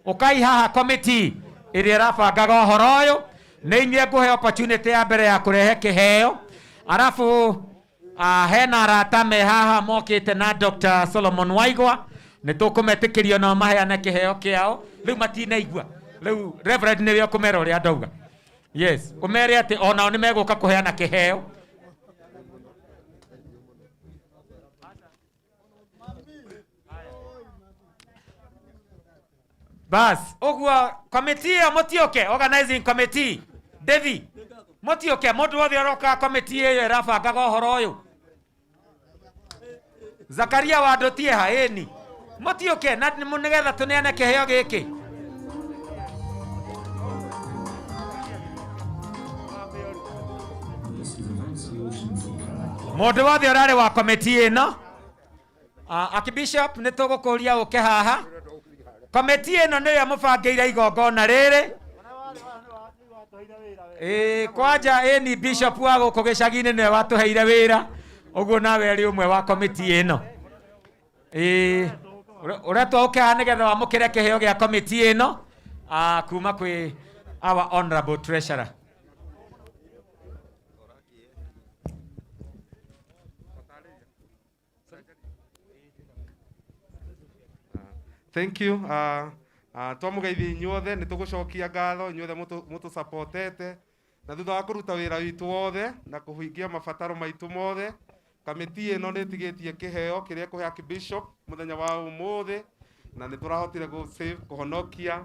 Ũkai haha committee ĩrĩa ĩrabangaga ũhoro ũyũ, nĩ inyuĩ ngũhe opportunity ya mbere ya kũrehe kĩheo. Arabu hena arata me haha mokĩte na Dr. Solomon Waigwa, nĩ tũkũmetĩkĩria nao maheane kĩheo kĩao. Rĩu matinaigua, rĩu Reverend nĩwe ũkũmera ũrĩa ndauga. Yes, ũmere atĩ onao nĩ megũka kũheana kĩheo. Bas, ũguo committee ĩyo mũtiũke, organizing committee, Devi, mũtiũke, mũndũ wothe ũroka committee ĩyo ĩrabangaga ũhoro ũyũ. Zakaria wa Ndũtieha, ĩni, mũtiũke na nĩgetha tũneane kĩheo gĩkĩ. Mũndũ wothe ũrarĩ wa committee ĩno, Archbishop, nĩ tũgũkũria ũke haha. Committee ĩno nĩyo mũbangĩire igongona rĩrĩ. Ĩĩ, kwanja ĩni bishop wa gũkũ gĩcagi-inĩ nĩwe watũheire wĩra, ũguo nawe ũrĩ ũmwe wa committee ĩno. Ĩĩ, ũretwo ũke haha nĩgetha wamũkĩre kĩheo gĩa committee ĩno, kuma kwĩ our honorable treasurer. Thank you. Twamũgeithia inyuothe, nĩ tũgũcokia ngatho inyuothe mũtũsupportete, na thutha wa kũruta wĩra witũ wothe na kũhingia mabataro maitũ mothe, kamĩtĩ ĩno nĩ ĩtigĩtie kĩheo kĩrĩa ĩkũhe Archbishop mũthenya wa ũmũthĩ, na nĩ tũrahotire gũ save, kũhonokia,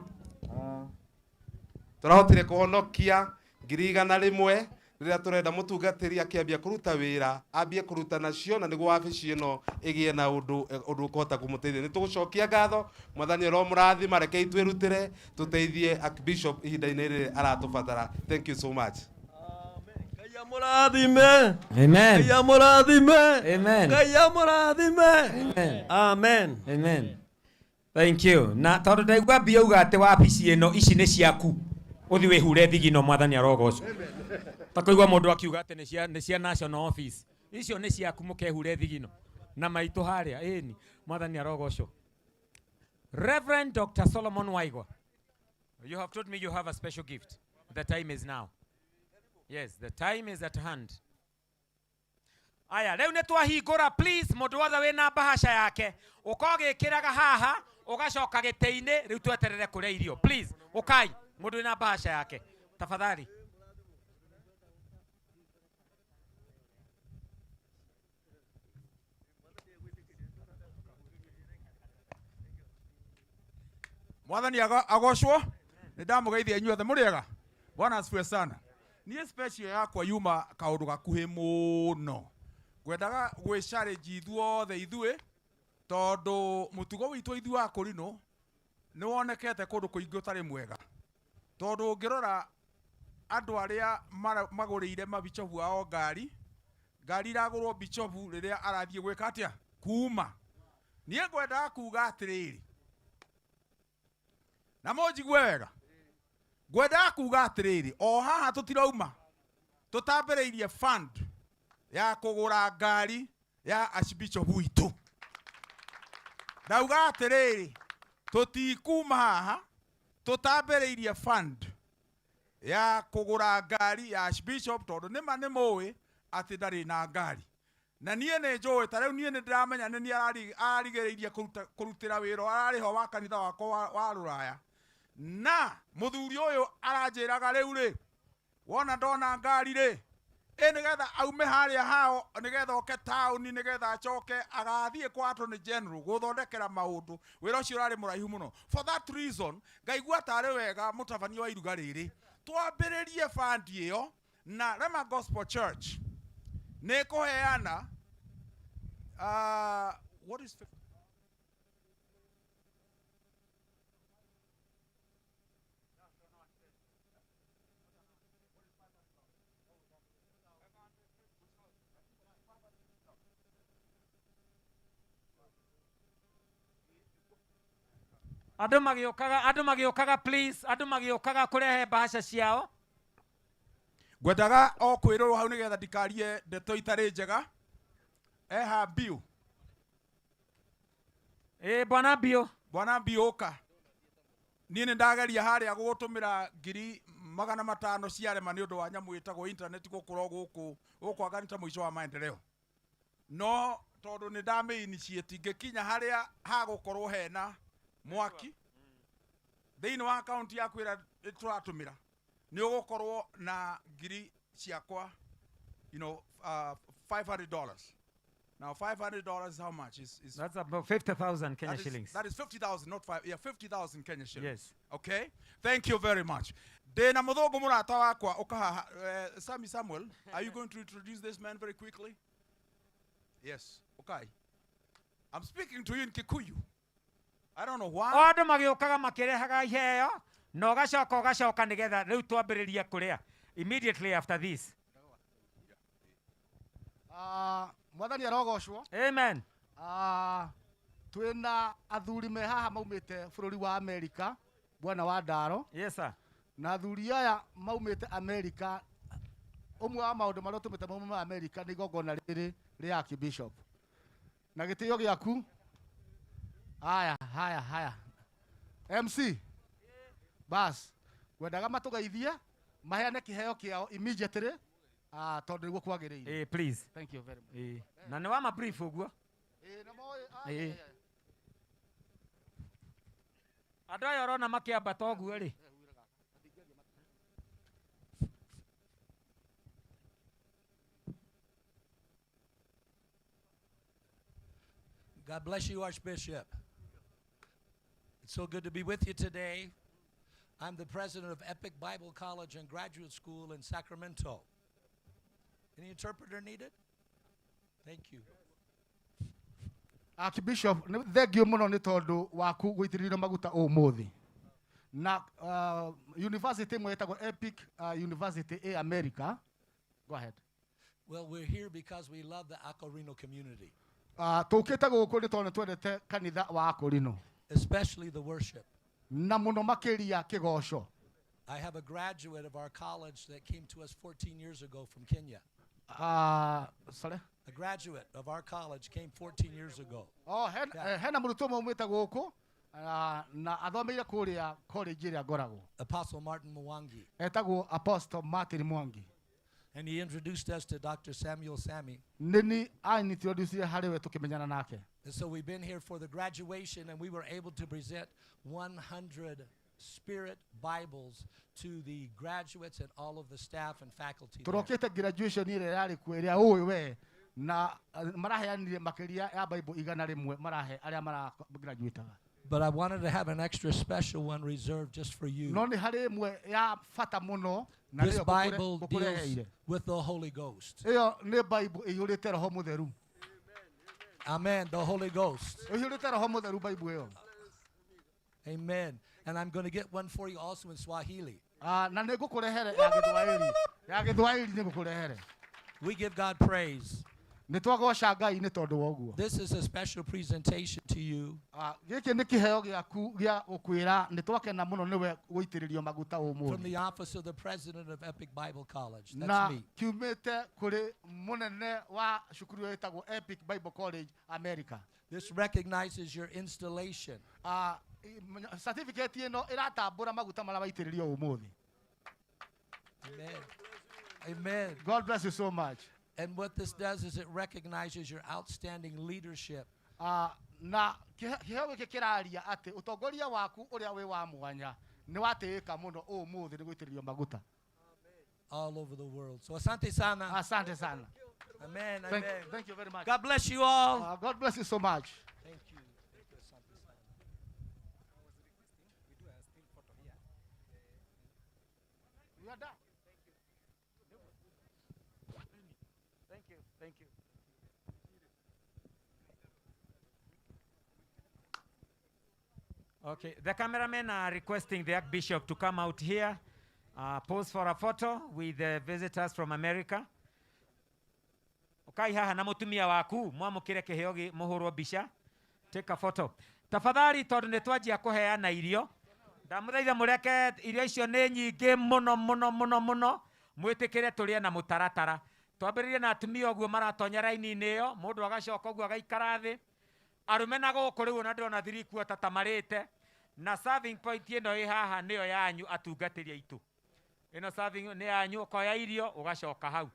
tũrahotire kũhonokia 100,000 rĩrĩa tũrenda mũtungatĩri akĩambia kũruta wĩra ambie kũruta nacio, na nĩguo wabici ĩno ĩgĩe na ũndũ ũkũhota kũmũteithia. Nĩ tũgũcokia ngatho, Mwathani aromũrathima, rekei twĩrutĩre tũteithie Archbishop ihinda-inĩ rĩrĩ aratũbatara. Thank you so much. Ngai amũrathime. Amen. Ngai amũrathime. Amen. Ngai amũrathime. Amen. Amen. Amen. Thank you. Na tondu ndaigua mbia uga atĩ wabici ĩno ici nĩ ciaku, ũthiĩ wĩhure thigino, Mwathani arogocwo. Ta kũigua mũndũ akiuga atĩ nĩ cia national office, icio nĩ ciaku, mũkehure thigino na maitũ harĩa. Ĩni, Mwathani arogocwo. Reverend Dr. Solomon Waigwa, you have told me you have a special gift. The time is now. Yes, the time is at hand. Aya, rĩu nĩ twahingũra, please, mũndũ wothe wĩna bahasha yake ũka ũgĩkĩraga haha, ũgacoka gĩtĩ-inĩ, rĩu tweterere kũrĩa irio. Please, ũkai, mũndũ wĩna bahasha yake, tafadhali. Mwathani agocwo, nĩ ndamũgeithia inyuothe, mũrĩega? Bwana asifiwe sana. Niĩ special yakwa yuma kaũndũ gakuhĩ mũno, ngwendaga gwĩ challenge ithuothe ithuĩ, tondũ mũtugo witũ ithuĩ a kũrinũ nĩ wonekete kũndũ kũingĩ ũtarĩ mwega, tondũ ũngĩrora andũ arĩa magũrĩire mabicobu ao ngari, ngari iragũrwo bicobu rĩrĩa arathiĩ gwĩka atĩa kuma. Niĩ ngwendaga kuga atĩrĩrĩ, na mũnjigue wega, ngwendaga kuga atĩrĩrĩ, o haha tũtirauma tũtambĩrĩirie fund ya kũgũra ngari ya archbishop witũ. Ndauga atĩrĩrĩ, tũtikuma haha tũtambĩrĩirie fund ya kũgũra ngari ya archbishop, tondũ nĩma nĩ mũĩ atĩ ndarĩ na ngari. Na niĩ nĩ njũĩ, ta rĩu niĩ nĩ ndĩramenya nĩ niĩ ararigĩrĩirie kũrutĩra wĩra ararĩho wa kanitha wakwa wa rũraya. Na mũthuri ũyũ aranjĩraga rĩu rĩ, wona ndona ngari rĩ, ĩ nĩgetha aume harĩa hao, nĩgetha oke taũni, nĩgetha acoke agathiĩ kwa Attorney General gũthondekera maũndũ, wĩra ũcio ũrarĩ mũraihu mũno. For that reason, ngaigua tarĩ wega mũtabania wa iruga rĩrĩ twambĩrĩrie fund ĩyo, na Rema Gospel Church nĩ ĩkũheana, what is Andũ magĩũkaga, andũ magĩũkaga, please, andũ magĩũkaga kũrehe bahasha ciao. Ngwendaga o kwĩrwo hau nĩgetha ndikarie ndeto itarĩ njega. Eha mbiũ. Ĩ bwana mbiũ. Bwana mbiũ ũka. Niĩ nĩ ndageria harĩa gũgũtũmĩra 500,000 ciarema nĩ ũndũ wa nyamũ ĩtagwo internet gũkorwo gũkũ gũkũ anga nĩ ta mũico wa maendeleo. No tondũ nĩ ndamĩ initiate ngĩkinya harĩa hagũkorwo hena mwaki thĩinĩ wa akaunti yaku ĩrĩa tũratũmĩra nĩ ũgũkorwo na ngiri ciakwa, $500. Now $500 is how much? Is That's about 50,000 Kenya shillings. That is 50,000, not five. Yeah, 50,000 Kenya shillings. Yes. Okay. Thank you very much. Ndĩna mũthũngũ mũrata wakwa ũkahaha. Sammy Samuel, are you going to introduce this man very quickly? Yes. Okay. I'm speaking to you in Kikuyu. I don't know why. O andũ magĩũkaga makĩrehaga iheo na ũgacoka ũgacoka nĩgetha rĩu twambĩrĩrie kũrĩa immediately after this. Mwathani arogocwo. Amen. Twĩna athuri me haha maumĩte bũrũri wa Amerika, bwana wa Ndaro. Yes sir. Na athuri aya maumĩte Amerika, ũmwe wa maũndũ marĩa ũtũmĩte maume Amerika nĩ igongona rĩrĩ rĩa Archbishop. Na gĩtĩo gĩaku. Haya, haya, haya. MC. Bas, ngwendaga matũgeithie, maheane kĩheo kĩao immediately. Tondũ nĩguo kwagĩrĩire. Please. Thank you very much. Na nĩ wa ma brief ũguo? Nĩ moĩ, Andũ aya ũrona makĩambata ũguo rĩ. God bless you, Archbishop. It's so good to be with you today. I'm the president of Epic Bible College and Graduate School in Sacramento. Any interpreter needed? Thank you. Archbishop, thank you muno nĩ tondũ waku gũitĩrĩrio maguta ũmũthĩ. Na university ĩmwe ĩtagwo Epic University ĩ America. Go ahead. Well, we're here because we love the Akorino community. Tũkĩte gũkũ nĩ tondũ nĩ twendete kanitha wa Akorino. Especially the worship. Na mũno makĩria kĩgoco. I have a graduate of our college that came to us 14 years ago from Kenya. Sorry? A graduate of our college came 14 years ago. Oh, Yeah. hena mũrutwo ũmwe umĩte gũkũ, na athomeire kũrĩa college ĩrĩa ngoragwo. Apostle Martin Mwangi. Etagwo Apostle Martin Mwangi. And he introduced us to Dr. Samuel Sammy. Nĩ ni introducire harĩ we tũkĩmenyana nake. And so we've been here for the graduation, and we were able to present 100 Spirit Bibles to the graduates and all of the staff and faculty there. Tũrokĩte graduation ĩrĩa yarĩ kuo ĩrĩa ũĩ we, na maraheanire makĩria ya Bible 100 marahe arĩa mara graduateaga. But I wanted to have an extra special one reserved just for you. No nĩ harĩ ĩmwe ya bata mũno, na This nĩyo Bible deals ngũkũreheire. with the Holy Ghost. Ĩyo nĩ Bible ĩiyũrĩte Roho Mũtheru. Amen, the Holy Ghost. Ĩiyũrĩte Roho Mũtheru Bible ĩyo. Amen. And I'm going to get one for you also in Swahili. Na nĩ ngũkũrehere ya Gĩthwaĩri. Ya Gĩthwaĩri nĩ ngũkũrehere. We give God praise. Nĩ twagoca Ngai nĩ tondũ wa ũguo. This is a special presentation to you. Gĩkĩ nĩ kĩheo gĩaku gĩa gũkwĩra nĩ twakena mũno nĩwe gũitĩrĩrio maguta ũmũthĩ. From the office of the president of Epic Bible College. That's Na me. kiumĩte kũrĩ mũnene wa cukuru ĩyo ĩtagwo Epic Bible College America. This recognizes your installation. Certificate ĩno ĩratambũra maguta marĩa waitĩrĩrio ũmũthĩ. Amen. Amen. God bless you so much. And what this does is it recognizes your outstanding leadership. Na kĩheo gĩkĩ kĩraria atĩ ũtongoria waku ũrĩa wĩ wa mwanya nĩ watĩĩka mũno ũmũthĩ nĩ gũitĩrĩrio maguta. All over the world. So asante sana. Asante sana. Amen. Thank amen. you very much. God bless you all. God bless you so much. Thank you. Thank you. Asante sana. We are done. Thank you. Thank you. Okay, the cameramen are requesting the Archbishop to come out here, pose for a photo with the visitors from America. Ukai haha na mutumia waku, mwamukire kiheo gi muhurwo mbica. Take a photo. Tafadhali tondu nĩ twanjia kũheana irio, ndamũthaitha mũreke irio icio nĩ nyingĩ mũno mũno mũno mũno, mwĩtĩkĩre tũrĩe na mũtaratara. Twambĩrĩrie na atumia ũguo maratonya raini-inĩ ĩyo, mũndũ agacoka ũguo agaikara thĩ. Arũme na gũkũ rĩu ona ndĩrona 3/4 ta marĩte, na serving point ĩno ĩ haha nĩyo yanyu atungatĩri aitũ. Ĩno serving nĩ yanyu, ũkoya irio ũgacoka hau.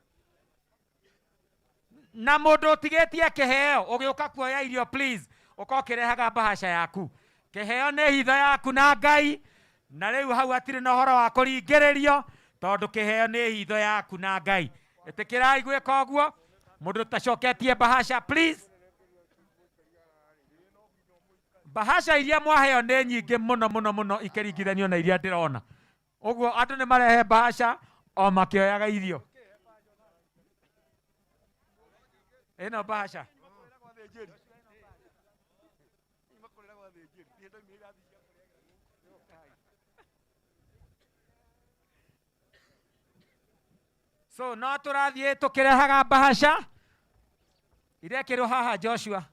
Na mũndũ ũtigĩtie kĩheo ũgĩũka kuoya irio, please ũkorwo ũkĩrehaga bahasha yaku. Kĩheo nĩ hitho yaku na Ngai, na rĩu hau hatirĩ na ũhoro wa kũringĩrĩrio tondũ kĩheo nĩ hitho yaku na Ngai. Ĩtĩkĩrai gwĩka ũguo. Mũndũ ũtacoketie bahasha, please. Bahasha iria mwaheo nĩ nyingĩ mũno mũno mũno ikĩringithanio na iria ndĩrona. Ũguo andũ nĩ marehe bahasha o makĩoyaga irio. Ĩno bahasha. So no tũrathiĩ tũkĩrehaga bahasha irekĩrwo haha Joshua.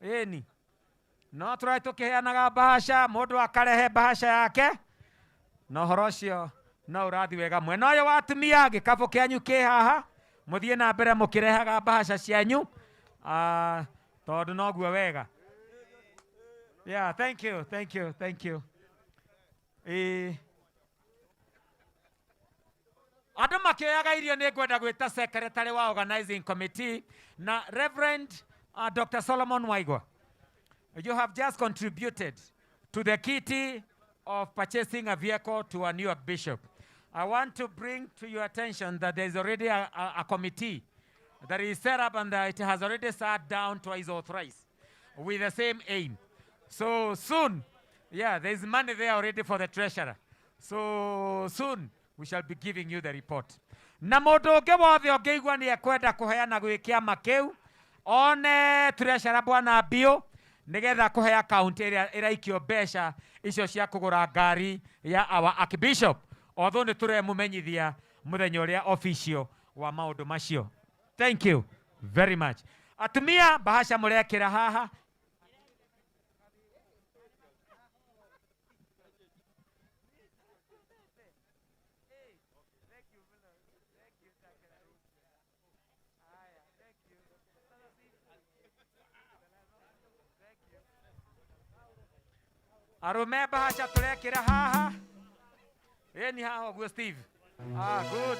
Ĩni. No tũrathiĩ tũkĩheanaga bahasha, mũndũ akarehe bahasha yake, na ũhoro ũcio no ũrathiĩ wega. Mwena ũyũ wa atumia, gĩkabũ kĩanyu kĩ haha, mũthiĩ na mbere mũkĩrehaga bahasha cianyu, tondũ noguo wega. Yeah, thank you, thank you, thank you. Andũ makĩoyaga irio nĩ ngwenda gwĩta secretary wa organizing committee na Reverend Dr. Solomon Waigwa. You have just contributed to the kitty of purchasing a vehicle to a new bishop. I want to bring to your attention that there is already a committee that is set up and that it has already sat down twice or thrice with the same aim. So soon, yeah, there is money there already for the treasurer. So soon, we shall be giving you the report. Na mũndũ ũngĩ wothe ũngĩigua nĩ ekwenda kũheana gwĩ kĩama kĩu, one treasurer bwana Biũ, nĩgetha kũhe account ĩrĩa ĩraikio mbeca icio cia kũgũra ngari ya our archbishop. Although nĩ tũremũmenyithia mũthenya ũrĩa official wa maũndũ macio. Thank you very much. Atumia, bahasha mũrekĩra haha. Arũme bahasha tũrekĩra haha. Ĩni haha ũguo Steve. Good.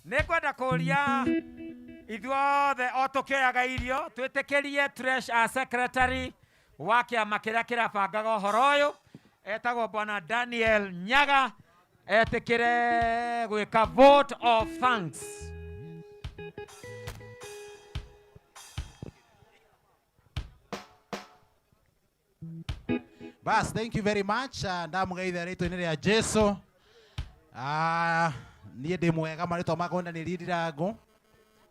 Nĩ ngwenda kũria ithuothe o tũkĩoyaga irio twĩtĩkĩrie secretary wa kĩama kĩrĩa kĩrabangaga ũhoro ũyũ etagwo Bwana Daniel Nyaga etĩkĩre gwĩka vote of thanks. Bas, thank you very much. Ndamũgeithia rĩtwa-inĩ rĩa Jesu. Niĩ ndĩ mwega, marĩtwa makwa nĩ Ndirango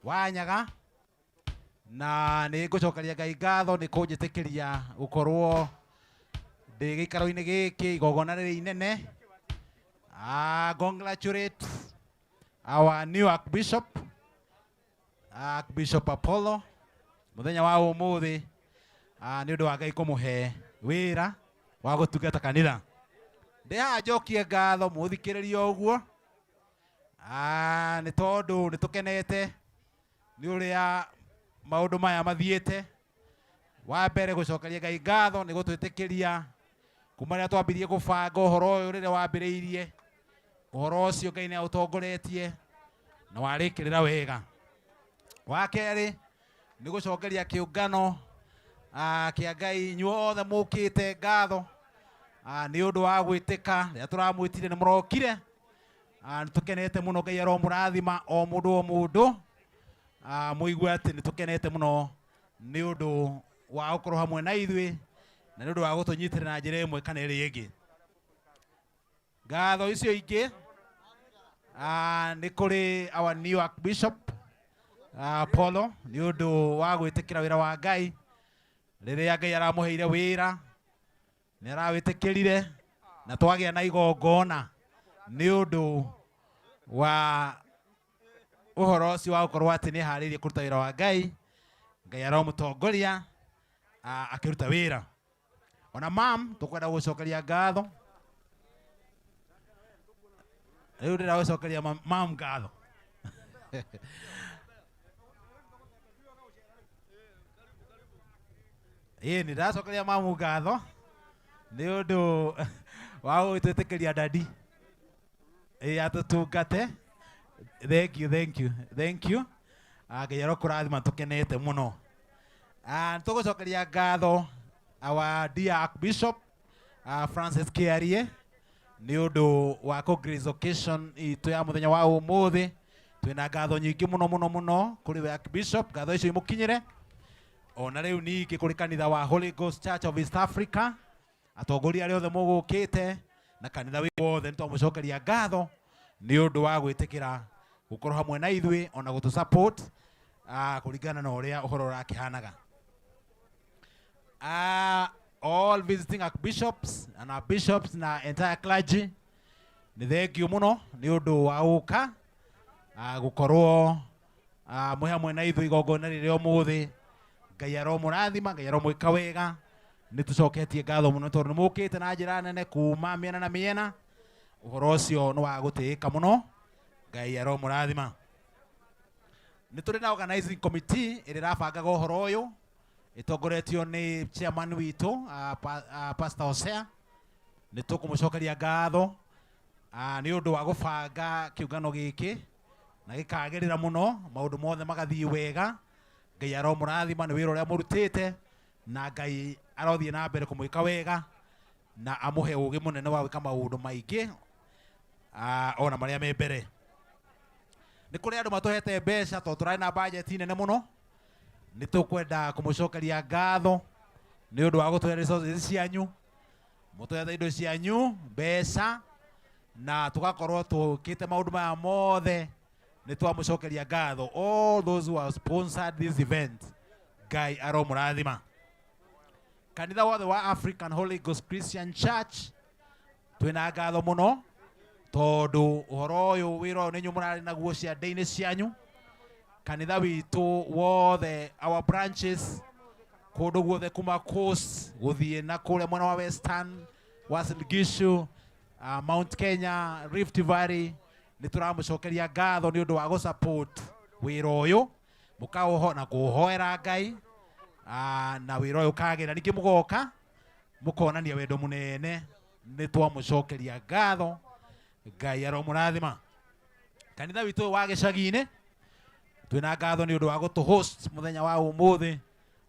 wa Nyaga, na nĩ ngũcokeria Ngai ngatho nĩ kũnjĩtĩkĩria gũkorwo ndĩ gĩikaro-inĩ gĩkĩ igongona rĩrĩ inene. Congratulate our new Archbishop, Archbishop Apollo, mũthenya wa ũmũthĩ, nĩ ũndũ wa Ngai kũmũhe wĩra wa gũtungata kanitha. Ndĩ haha njokie ngatho mũthikĩrĩrie ũguo, nĩ tondũ nĩ tũkenete nĩ ũrĩa maũndũ maya mathiĩte. Wa mbere gũcokeria Ngai ngatho nĩ gũtwĩtĩkĩria kuma rĩrĩa twambirie gũbanga ũhoro ũyũ, rĩrĩa wambĩrĩirie ũhoro ũcio Ngai nĩ aũtongoretie na warĩkĩrĩra wega. Wa kerĩ nĩ gũcokeria kĩũngano kĩa Ngai inyuothe mũkĩte ngatho, nĩ ũndũ wa gwĩtĩka rĩrĩa tũramwĩtire nĩ mũrokire. Nĩ tũkenete mũno, Ngai aromũrathima o mũndũ o mũndũ. Mũigue atĩ nĩ tũkenete mũno nĩ ũndũ wa gũkorwo hamwe na ithuĩ na nĩ ũndũ wa gũtũnyitĩrĩra na njĩra ĩmwe kana ĩrĩa ĩngĩ. Ngatho icio ingĩ, nĩ kũrĩ our new Archbishop, Apollo nĩ ũndũ wa gwĩtĩkĩra wĩra wa Ngai. Rĩrĩa Ngai aramũheire wĩra nĩ arawĩtĩkĩrire na twagĩa na igongona nĩ ũndũ Wa ũhoro ũcio wa gũkorwo atĩ nĩ harĩirie kũruta wĩra wa Ngai. Ngai aromũtongoria akĩruta wĩra. Ona mam tũkwenda gũcokeria ngatho. Rĩu ndĩragũcokeria mam ngatho. Ĩĩ nĩ ndĩracokeria mamu ngatho nĩ ũndũ wa gũgĩtwĩtĩkĩria dadi ĩĩ atũtungate. Thank you, thank you, thank you. Ngai arokũrathima, tũkenete mũno. Nĩ tũgũcokeria ngatho our dear Archbishop Francis Kiarie nĩ ũndũ wa kũ grace occasion itũ ya mũthenya wa ũmũthĩ. Twĩna ngatho nyingĩ mũno mũno mũno kũrĩ we Archbishop, ngatho icio imũkinyĩre. Ona rĩu ningĩ kũrĩ kanitha wa Holy Ghost Church of East Africa, atongoria arĩa othe mũgũkĩte na kanitha wĩ wothe, nĩ twamũcokeria ngatho nĩ ũndũ wa gwĩtĩkĩra gũkorwo hamwe na ithuĩ ona gũtũ support kũringana na ũrĩa ũhoro ũrakĩhanaga. All visiting archbishops and our bishops na entire clergy, nĩ thengiũ mũno nĩ ũndũ wa gũka gũkorwo mwĩ hamwe na ithuĩ igongona rĩrĩa ũmũthĩ. Ngai aromũrathima, Ngai aromwĩka wega. Nĩ tũcoketie ngatho mũno tondũ nĩ mũkĩte na njĩra nene kuma mĩena na mĩena. Ũhoro ũcio nĩ wa gũtĩĩka mũno. Ngai aromũrathima. Nĩ tũrĩ na organizing committee ĩrĩa ĩrabangaga ũhoro ũyũ, ĩtongoretio nĩ chairman witũ Pastor Hosea. Nĩ tũkũmũcokeria ngatho nĩ ũndũ wa gũbanga kĩũngano gĩkĩ na gĩkagĩrĩra mũno, maũndũ mothe magathiĩ wega. Ngai aromũrathima nĩ wĩra ũrĩa mũrutĩte, na Ngai arothiĩ na mbere kũmwĩka wega na amũhe ũgĩ mũnene wa gwĩka maũndũ maingĩ ona marĩa me mbere. Nĩ kũrĩ andũ matũhete mbeca tondũ tũrarĩ na budget nene mũno. Nĩ tũkwenda kũmũcokeria ngatho nĩ ũndũ wa gũtũhe resources cianyu, mũtũhete indo cianyu, mbeca, na tũgakorwo tũkĩte maũndũ maya mothe. Nĩ twamũcokeria ngatho all those who have sponsored this event. Ngai aromũrathima. Kanitha wothe wa African Holy Ghost Christian Church, twĩna ngatho mũno tondũ ũhoro ũyũ, wĩra ũyũ nĩ inyuĩ mũrarĩ naguo ciande-inĩ cianyu. Kanitha witũ wothe, our branches kũndũ guothe kuma coast gũthiĩ na kũrĩa mwena wa Western, Uasin Gishu, Mount Kenya, Rift Valley, nĩ tũramũcokeria ngatho nĩ ũndũ wa gũ-support wĩra ũyũ, mũkaũho na kũũhoera Ngai na wĩra ũyũ ũkagĩra. Ningĩ mũgoka mũkonania wendo mũnene, nĩ twamũcokeria ngatho. Ngai aromũrathima. Kanitha witũ ũyũ wa gĩcagi-inĩ, twĩna ngatho nĩ ũndũ wa gũtũ host mũthenya wa ũmũthĩ,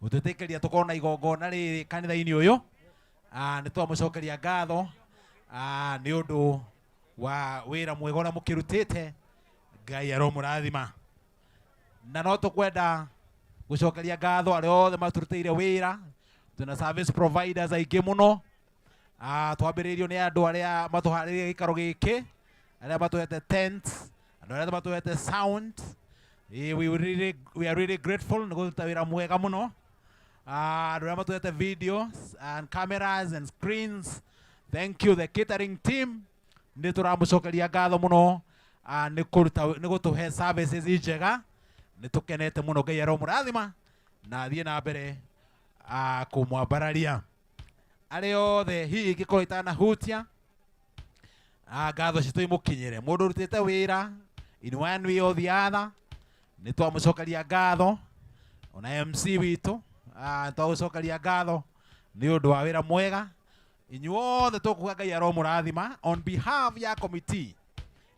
gũtwĩtĩkĩria tũkorwo na igongona rĩrĩ kanitha-inĩ ũyũ. Nĩ twamũcokeria ngatho nĩ ũndũ wa wĩra mwega ũrĩa mũkĩrutĩte. Ngai aromũrathima. Na no tũkwenda gũcokeria ngatho arĩa othe matũrutĩire wĩra. Twĩna service providers aingĩ mũno. Twambĩrĩirio nĩ andũ arĩa matũharĩrĩirie gĩikaro gĩkĩ, arĩa matũhete tents, andũ arĩa matũhete sound. We are really grateful nĩ kũruta wĩra mwega mũno. Andũ arĩa matũhete videos and cameras and screens, thank you. The catering team, nĩ tũramũcokeria ngatho mũno nĩ kũruta, nĩ gũtũhe services njega. Nĩ tũkenete mũno. Ngai aromũrathima na athiĩ na mbere kũmwambararia. Arĩa othe hihi ingĩkorwo itanahutia, ngatho citũ imũkinyĩre. Mũndũ ũrutĩte wĩra in one way or the other, nĩ twamũcokeria ngatho. Ona MC witũ, nĩ twagũcokeria ngatho nĩ ũndũ wa wĩra mwega. Inyuothe tũkuga Ngai aromũrathima. On behalf ya committee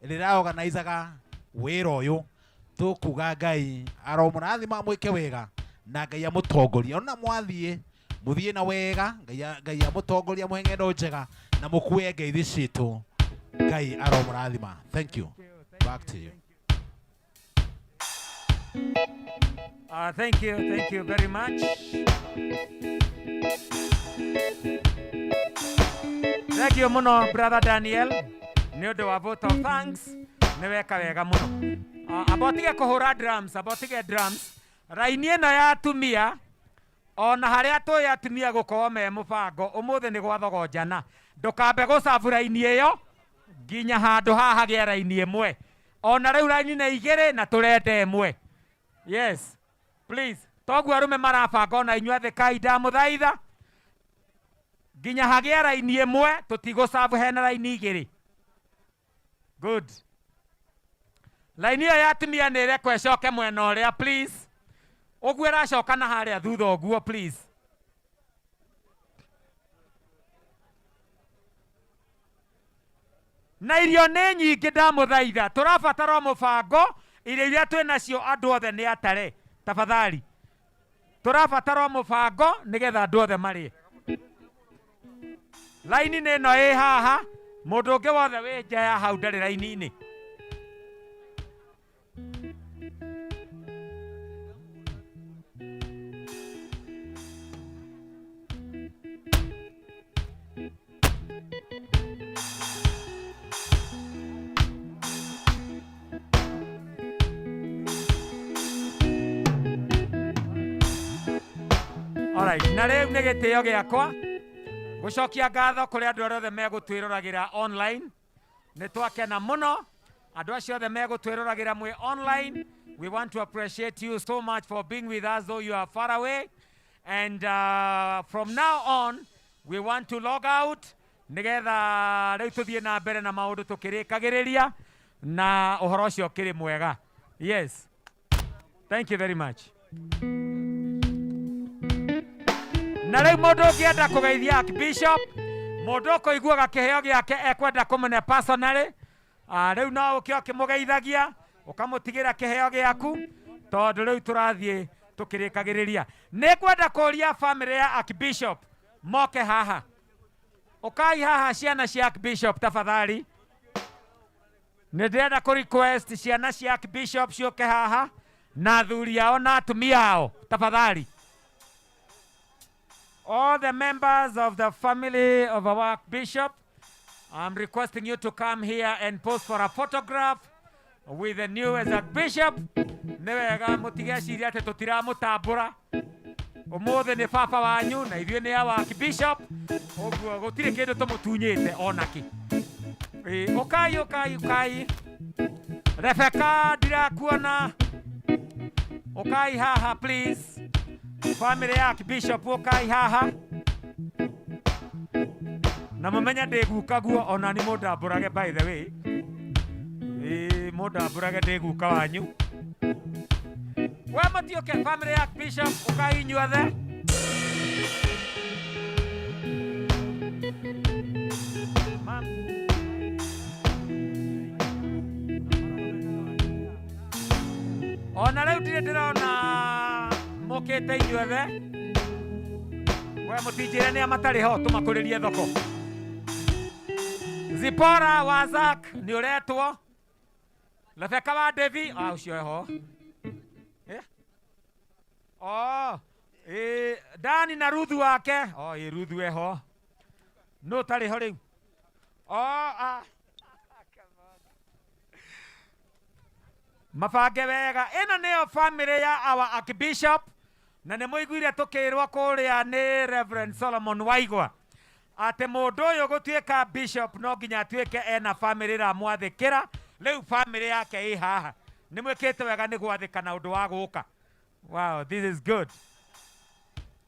ĩrĩa ĩraorganizaga wĩra ũyũ, tũkuga Ngai aromũrathima, mwĩke wega na Ngai amũtongorie. Ona mwathiĩ, mũthiĩ na wega, Ngai amũtongorie, amũhe ng'endo njega na mũkue ngeithi citũ. Ngai aromũrathima. Thank you. Back to you. Thank you, thank you very much. Thank you muno, Brother Daniel, nĩ ũndũ wa vote of thanks, nĩ weka wega mũno. Amba ũtige kũhũra drums, amba ũtige drums. Raini ĩno ya atumia, ona harĩa tũĩ atumia gũkorwo me mũbango, ũmũthĩ nĩ gwathogonjana. Ndũkambe gũcabu raini ĩyo nginya handũ haha hagĩe raini ĩmwe. Ona rĩu raini nĩ igĩrĩ na tũrenda ĩmwe. Yes, please. Toguo arũme marabanga ona inyuĩ athĩkai ndamũthaitha. Nginya hagĩe raini ĩmwe tũtigũcabu hena raini igĩrĩ. Good. Raini ĩyo ya atumia nĩ ĩrekwo ĩcoke mwena ũrĩa please. Ũguo ĩracoka na harĩa thutha ũguo please. Na irio nĩ nyingĩ ndamũthaitha, tũrabatara o mũbango, irio iria twĩ nacio andũ othe nĩ atare, tafadhali. Tũrabatara o mũbango nĩgetha andũ othe marĩe. Raini nĩ ĩno ĩ haha, mũndũ ũngĩ wothe wĩ nja ya hau ndarĩ raini-inĩ. Alright, na rĩu nĩ gĩtĩo gĩakwa gũcokia ngatho kũrĩ andũ arĩa othe megũtwĩroragĩra online. Nĩ twakena mũno andũ acio othe megũtwĩroragĩra mwĩ online. We want to appreciate you so much for being with us though you are far away. And from now on we want to log out nigetha rĩu tũthiĩ na mbere na maũndũ tũkĩrĩkagĩrĩria na ũhoro ũcio ũkĩrĩ mwega. Yes, thank you very much. Na rĩu mũndũ ũngĩenda kũgeithia Archbishop, mũndũ ũkũiguaga kĩheo gĩake ekwenda kũmũne personally, rĩu no ũke ũkĩmũgeithagia ũkamũtigĩra kĩheo gĩaku tondũ rĩu tũrathiĩ tũkĩrĩkagĩrĩria. Nĩ ngwenda kũria family ya Archbishop moke haha. Ũkai haha ciana cia Archbishop tafadhali. Nĩ ndĩrenda kũ request ciana cia Archbishop ciũke haha na athuri ao na atumia ao tafadhali. All the members of the family of our Archbishop, I'm requesting you to come here and pose for a photograph with the newest Archbishop. Nĩ wega mũtigecirie atĩ tũtiramũtambũra. Ũmũthĩ nĩ baba wanyu na ithuĩ nĩ our Archbishop, ũguo gũtirĩ kĩndũ tũmũtunyĩte onakĩ. Ũkai ũkai ũkai. Rebecca ndirakuona. Ũkai haha please. Family ya Archbishop ũkai haha. Na mũmenye ndĩ guka guo ona nĩ mũndambũrage by the way. Mũndambũrage ndĩ guka wanyu. We mũtiũke family ya Archbishop ũkai inyuothe. Ona rĩu ndirĩ ndĩrona mũkĩte inyuothe. We mũtinjĩre nĩa matarĩ ho tũmakũrĩrie thoko. Zipora wa Zak nĩ ũretwo. Rebecca wa Devi, ũcio eho. Oh, Dani na Ruthu wake. Oh, Ruthu eho. No ũtarĩ ho rĩu. Oh, Mabange wega. Ĩno nĩyo family ya our Archbishop na nĩ mũiguire tũkĩrwo kũrĩa nĩ Reverend Solomon Waigwa atĩ mũndũ ũyũ gũtuĩka bishop no nginya atuĩke ena family ĩramwathĩkĩra. Rĩu family yake ĩ haha. Nĩ mwĩkĩte wega nĩ gwathĩka na ũndũ wa gũka. Wow, this is good.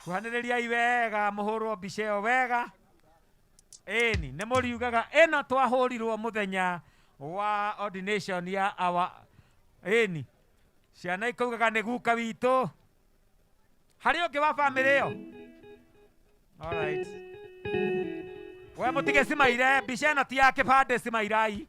Kuhanĩrĩriai wega, mũhũrwo mbica ĩyo wega. Ĩni, nĩ mũriugaga ĩno twahũrirwo mũthenya wa ordination ya our ĩni. Ciana ikaugaga nĩ guka witũ. Harĩ ũngĩ wa family ĩyo? All right. We mũtige cimaire, mbica ĩno ti ya kĩbandĩ cimairai.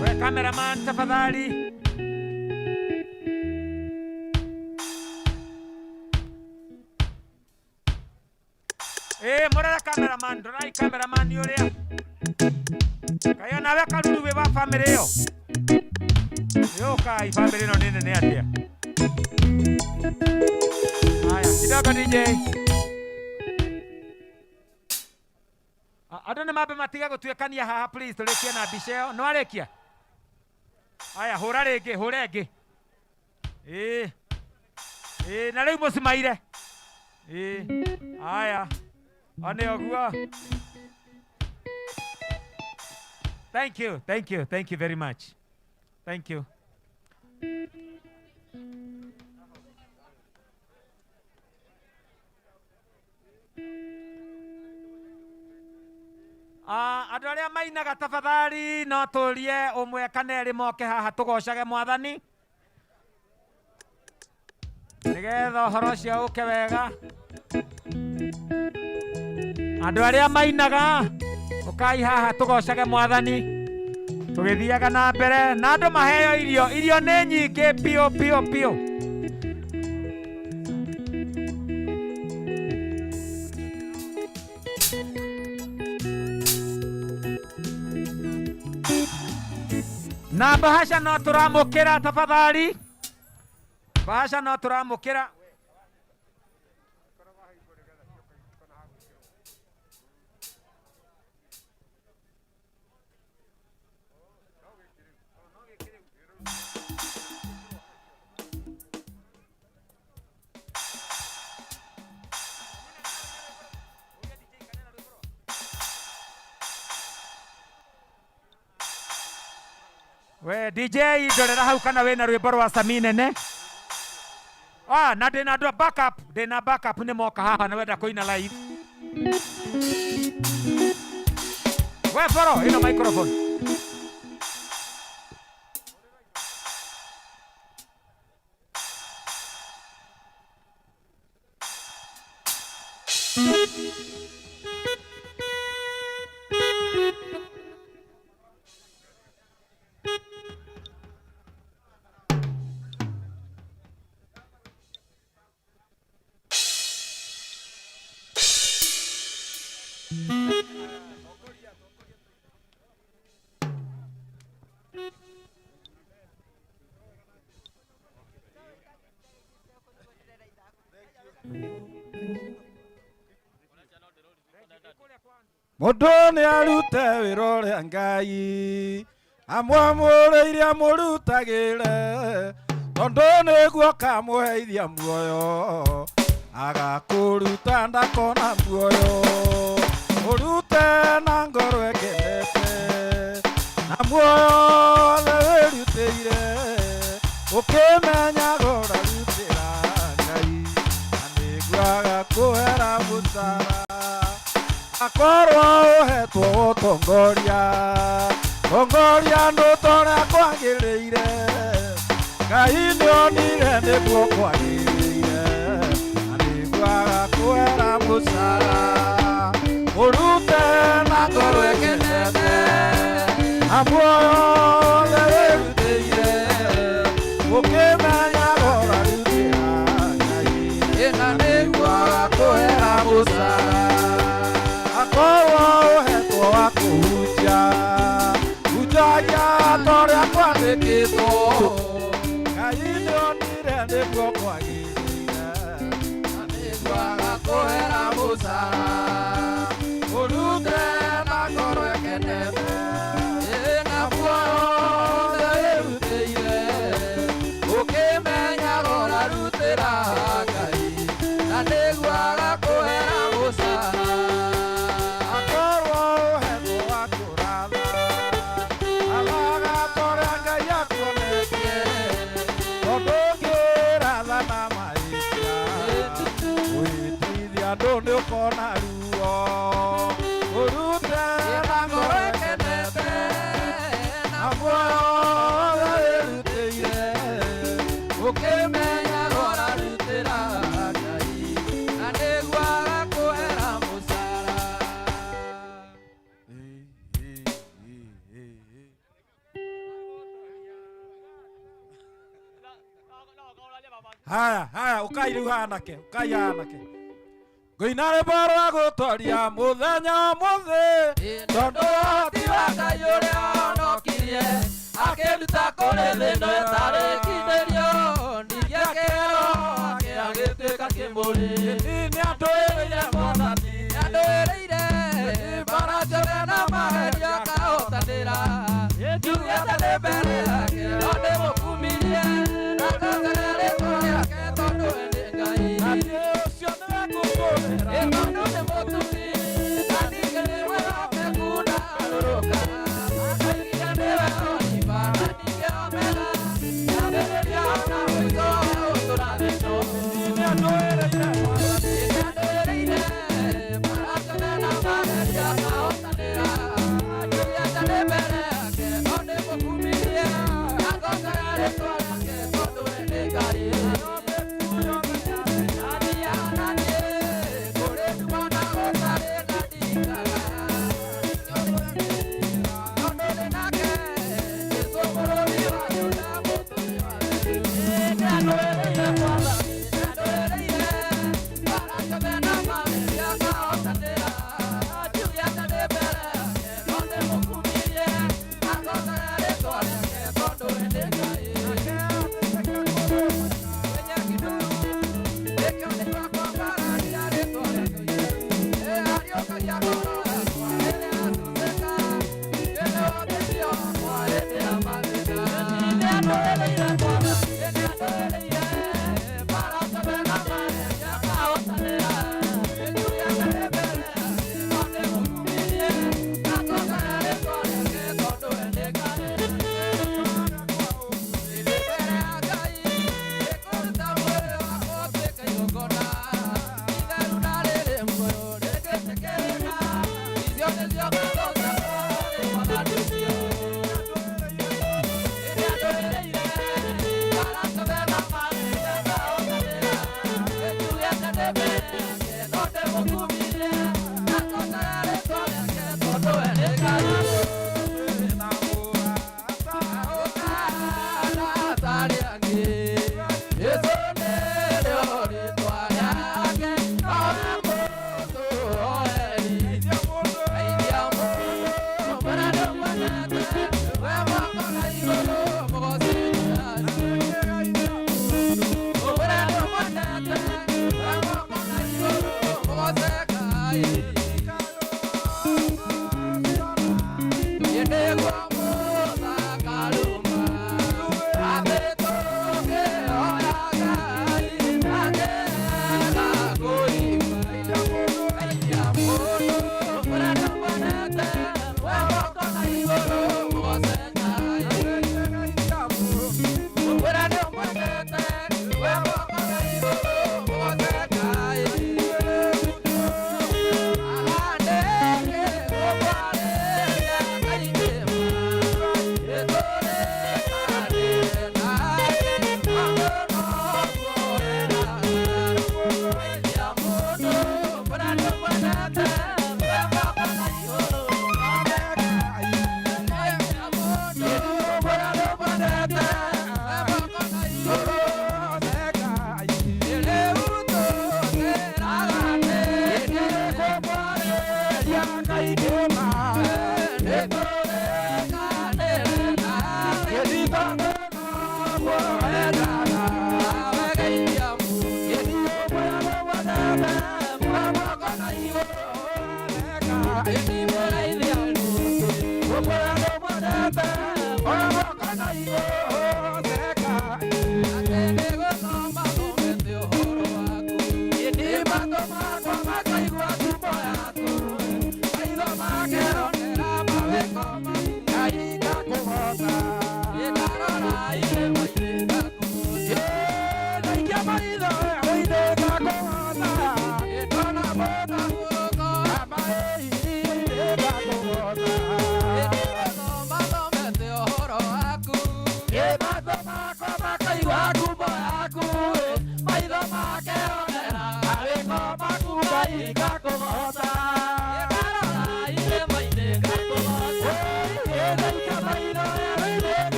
We cameraman tafadhali. Murora cameraman, ndorai cameraman uria. Kayo nawe karuru we wa family iyo. Yo kai family no nene ne atia. Haya, kidogo DJ. Andũ nĩ mambe matige gũtuĩkania haha please, tũrĩkie na mbica ĩyo. Nĩ warĩkia? Aya, hũra rĩngĩ, hũra ĩngĩ. Ĩĩ. Ĩĩ, na rĩu mũcimaire. Ĩĩ. Aya. One ũguo. Thank you, thank you, thank you very much. Thank you. Ah, andũ arĩa mainaga tafadhali no tũrie ũmwe kana erĩ moke haha tũgocage mwathani nĩgetha ũhoro ũcio ũke wega. Andũ arĩa mainaga ũkai haha tũgocage mwathani tũgĩthiaga na mbere na andũ maheo irio, irio nĩ nyingĩ biũ biũ biũ. Na bahasha no tũramũkĩra tafadhali, bahasha no tũramũkĩra. We DJ ndorera hau kana wĩna rwĩmbo rwa Sami nene. Ah, na ndĩna andũ a backup, ndĩna backup nĩ moka haha na wenda kũina live. We boro, ĩno microphone. Mũndũ nĩ arute wĩra ũrĩa Ngai amwamũrĩire amũrutagĩre, tondũ nĩguo kamũheithia muoyo, agakũruta ndakona muoyo. Ũrute na ngoro ĩkenete, na muoyo wothe wĩrutĩire, ũkĩmenyaga ũrarutĩra Ngai, na nĩguo agakũhera mũcara. Akorwo ũhetwo ũtongoria, tongoria andũ ta ũrĩa kwagĩrĩire, Ngai nĩonire nĩguo kwagĩrĩire, na nĩguo agakũhera mũcara. Ũrute na ngoro ĩkenete, na muoyo wothe wĩrutĩire, ũkĩmenyaga ũrarutĩra Ngai, na nĩguo agakũhera mũcara. Akorwo ũhetwo wa kũhunjia, hunjagia ta ũrĩa kwandĩkĩtwo, Ngai nĩonire nĩguo kwagĩrĩire, na nĩguo agakũhera mũcara. Ũrute na ngoro ĩkenete, na muoyo wothe wĩrutĩire, ũkĩmenyaga ũrarutĩra Ngai, na nĩguo agakũhera mũcara. Akorwo ũhetwo wa kũratha, athaga ta ũrĩa Ngai akuonetie, tondũ ũngĩratha na mahĩtia, ũhĩtithia andũ nĩũkona ruo. Ũrute na ngoro ĩkenete, na muoyo wothe wĩrutĩire, ũkĩmenyaga ũrarutĩra Ngai, na nĩguo agakũhera mũcara. Haya, haya, ukai rĩu hanake, ukai hanake. Ngũina rwĩmbo rwa gũtoria mũthenya ũmũthĩ, tondũ ũhoti wa Ngai ũrĩa honokirie, akĩnduta kũrĩ thĩna ĩtarĩ kindĩrio, ningĩ akĩheo ake agĩtuĩka kĩmũrĩ. Nĩandũĩrĩire Mwathani, nĩandũĩrĩire mbara ciothe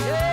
Yeah.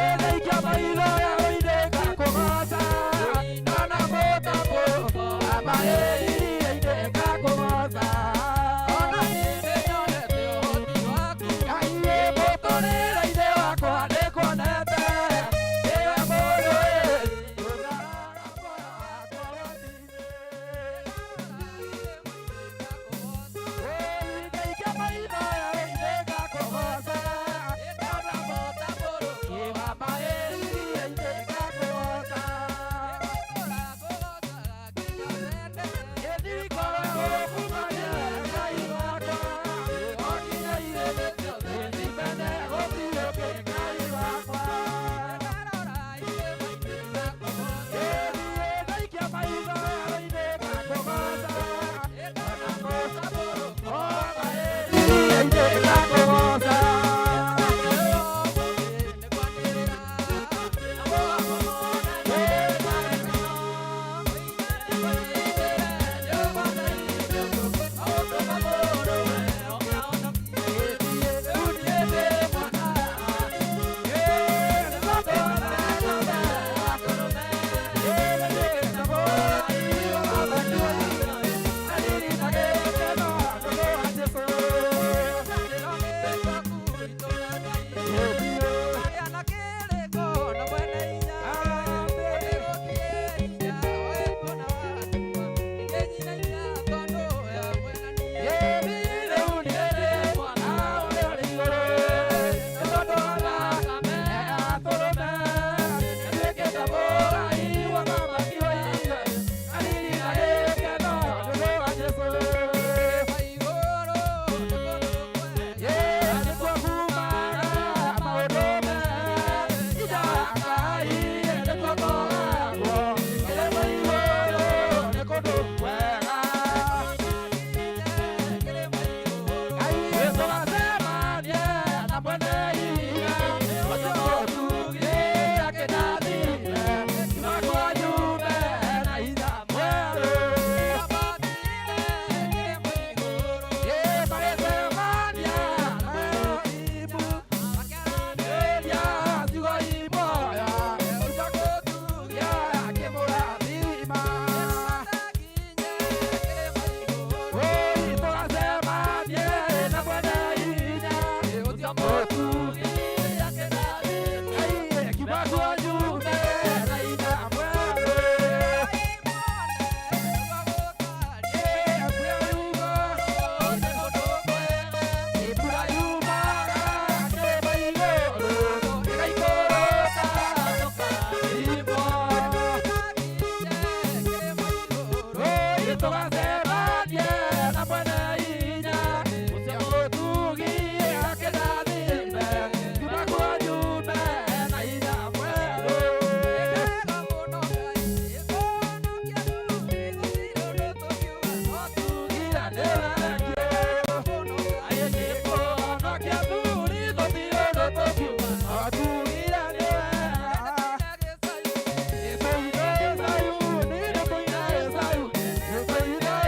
Tũgacemanie na mwene hinya ũcio mũtugi akĩrathime nginya kuo nyume na hinya mwerũ. Thank you.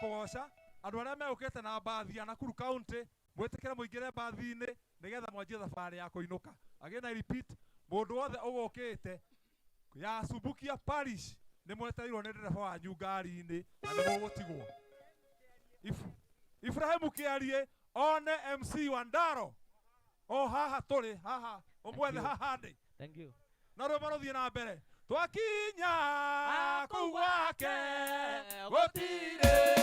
Kũgoca andũ arĩa megũkĩte na mbathi ya Nakuru County mwĩtĩkĩre mũingĩre mbathi-inĩ nĩgetha mwanjie thabarĩ ya kũinũka. Again I repeat, mũndũ wothe ũgũkĩte ya Subukia Parish nĩ mwetereirwo nĩ ndereba wanyu ngari-inĩ na nĩ mũgũtigwo. Ibrahimu Kĩarie one MC Wandaro o haha tũrĩ haha ũmwethe haha ndĩ. Thank you. Na rwĩmbo rũthiĩ na mbere twakinya kũu gwake gũtirĩ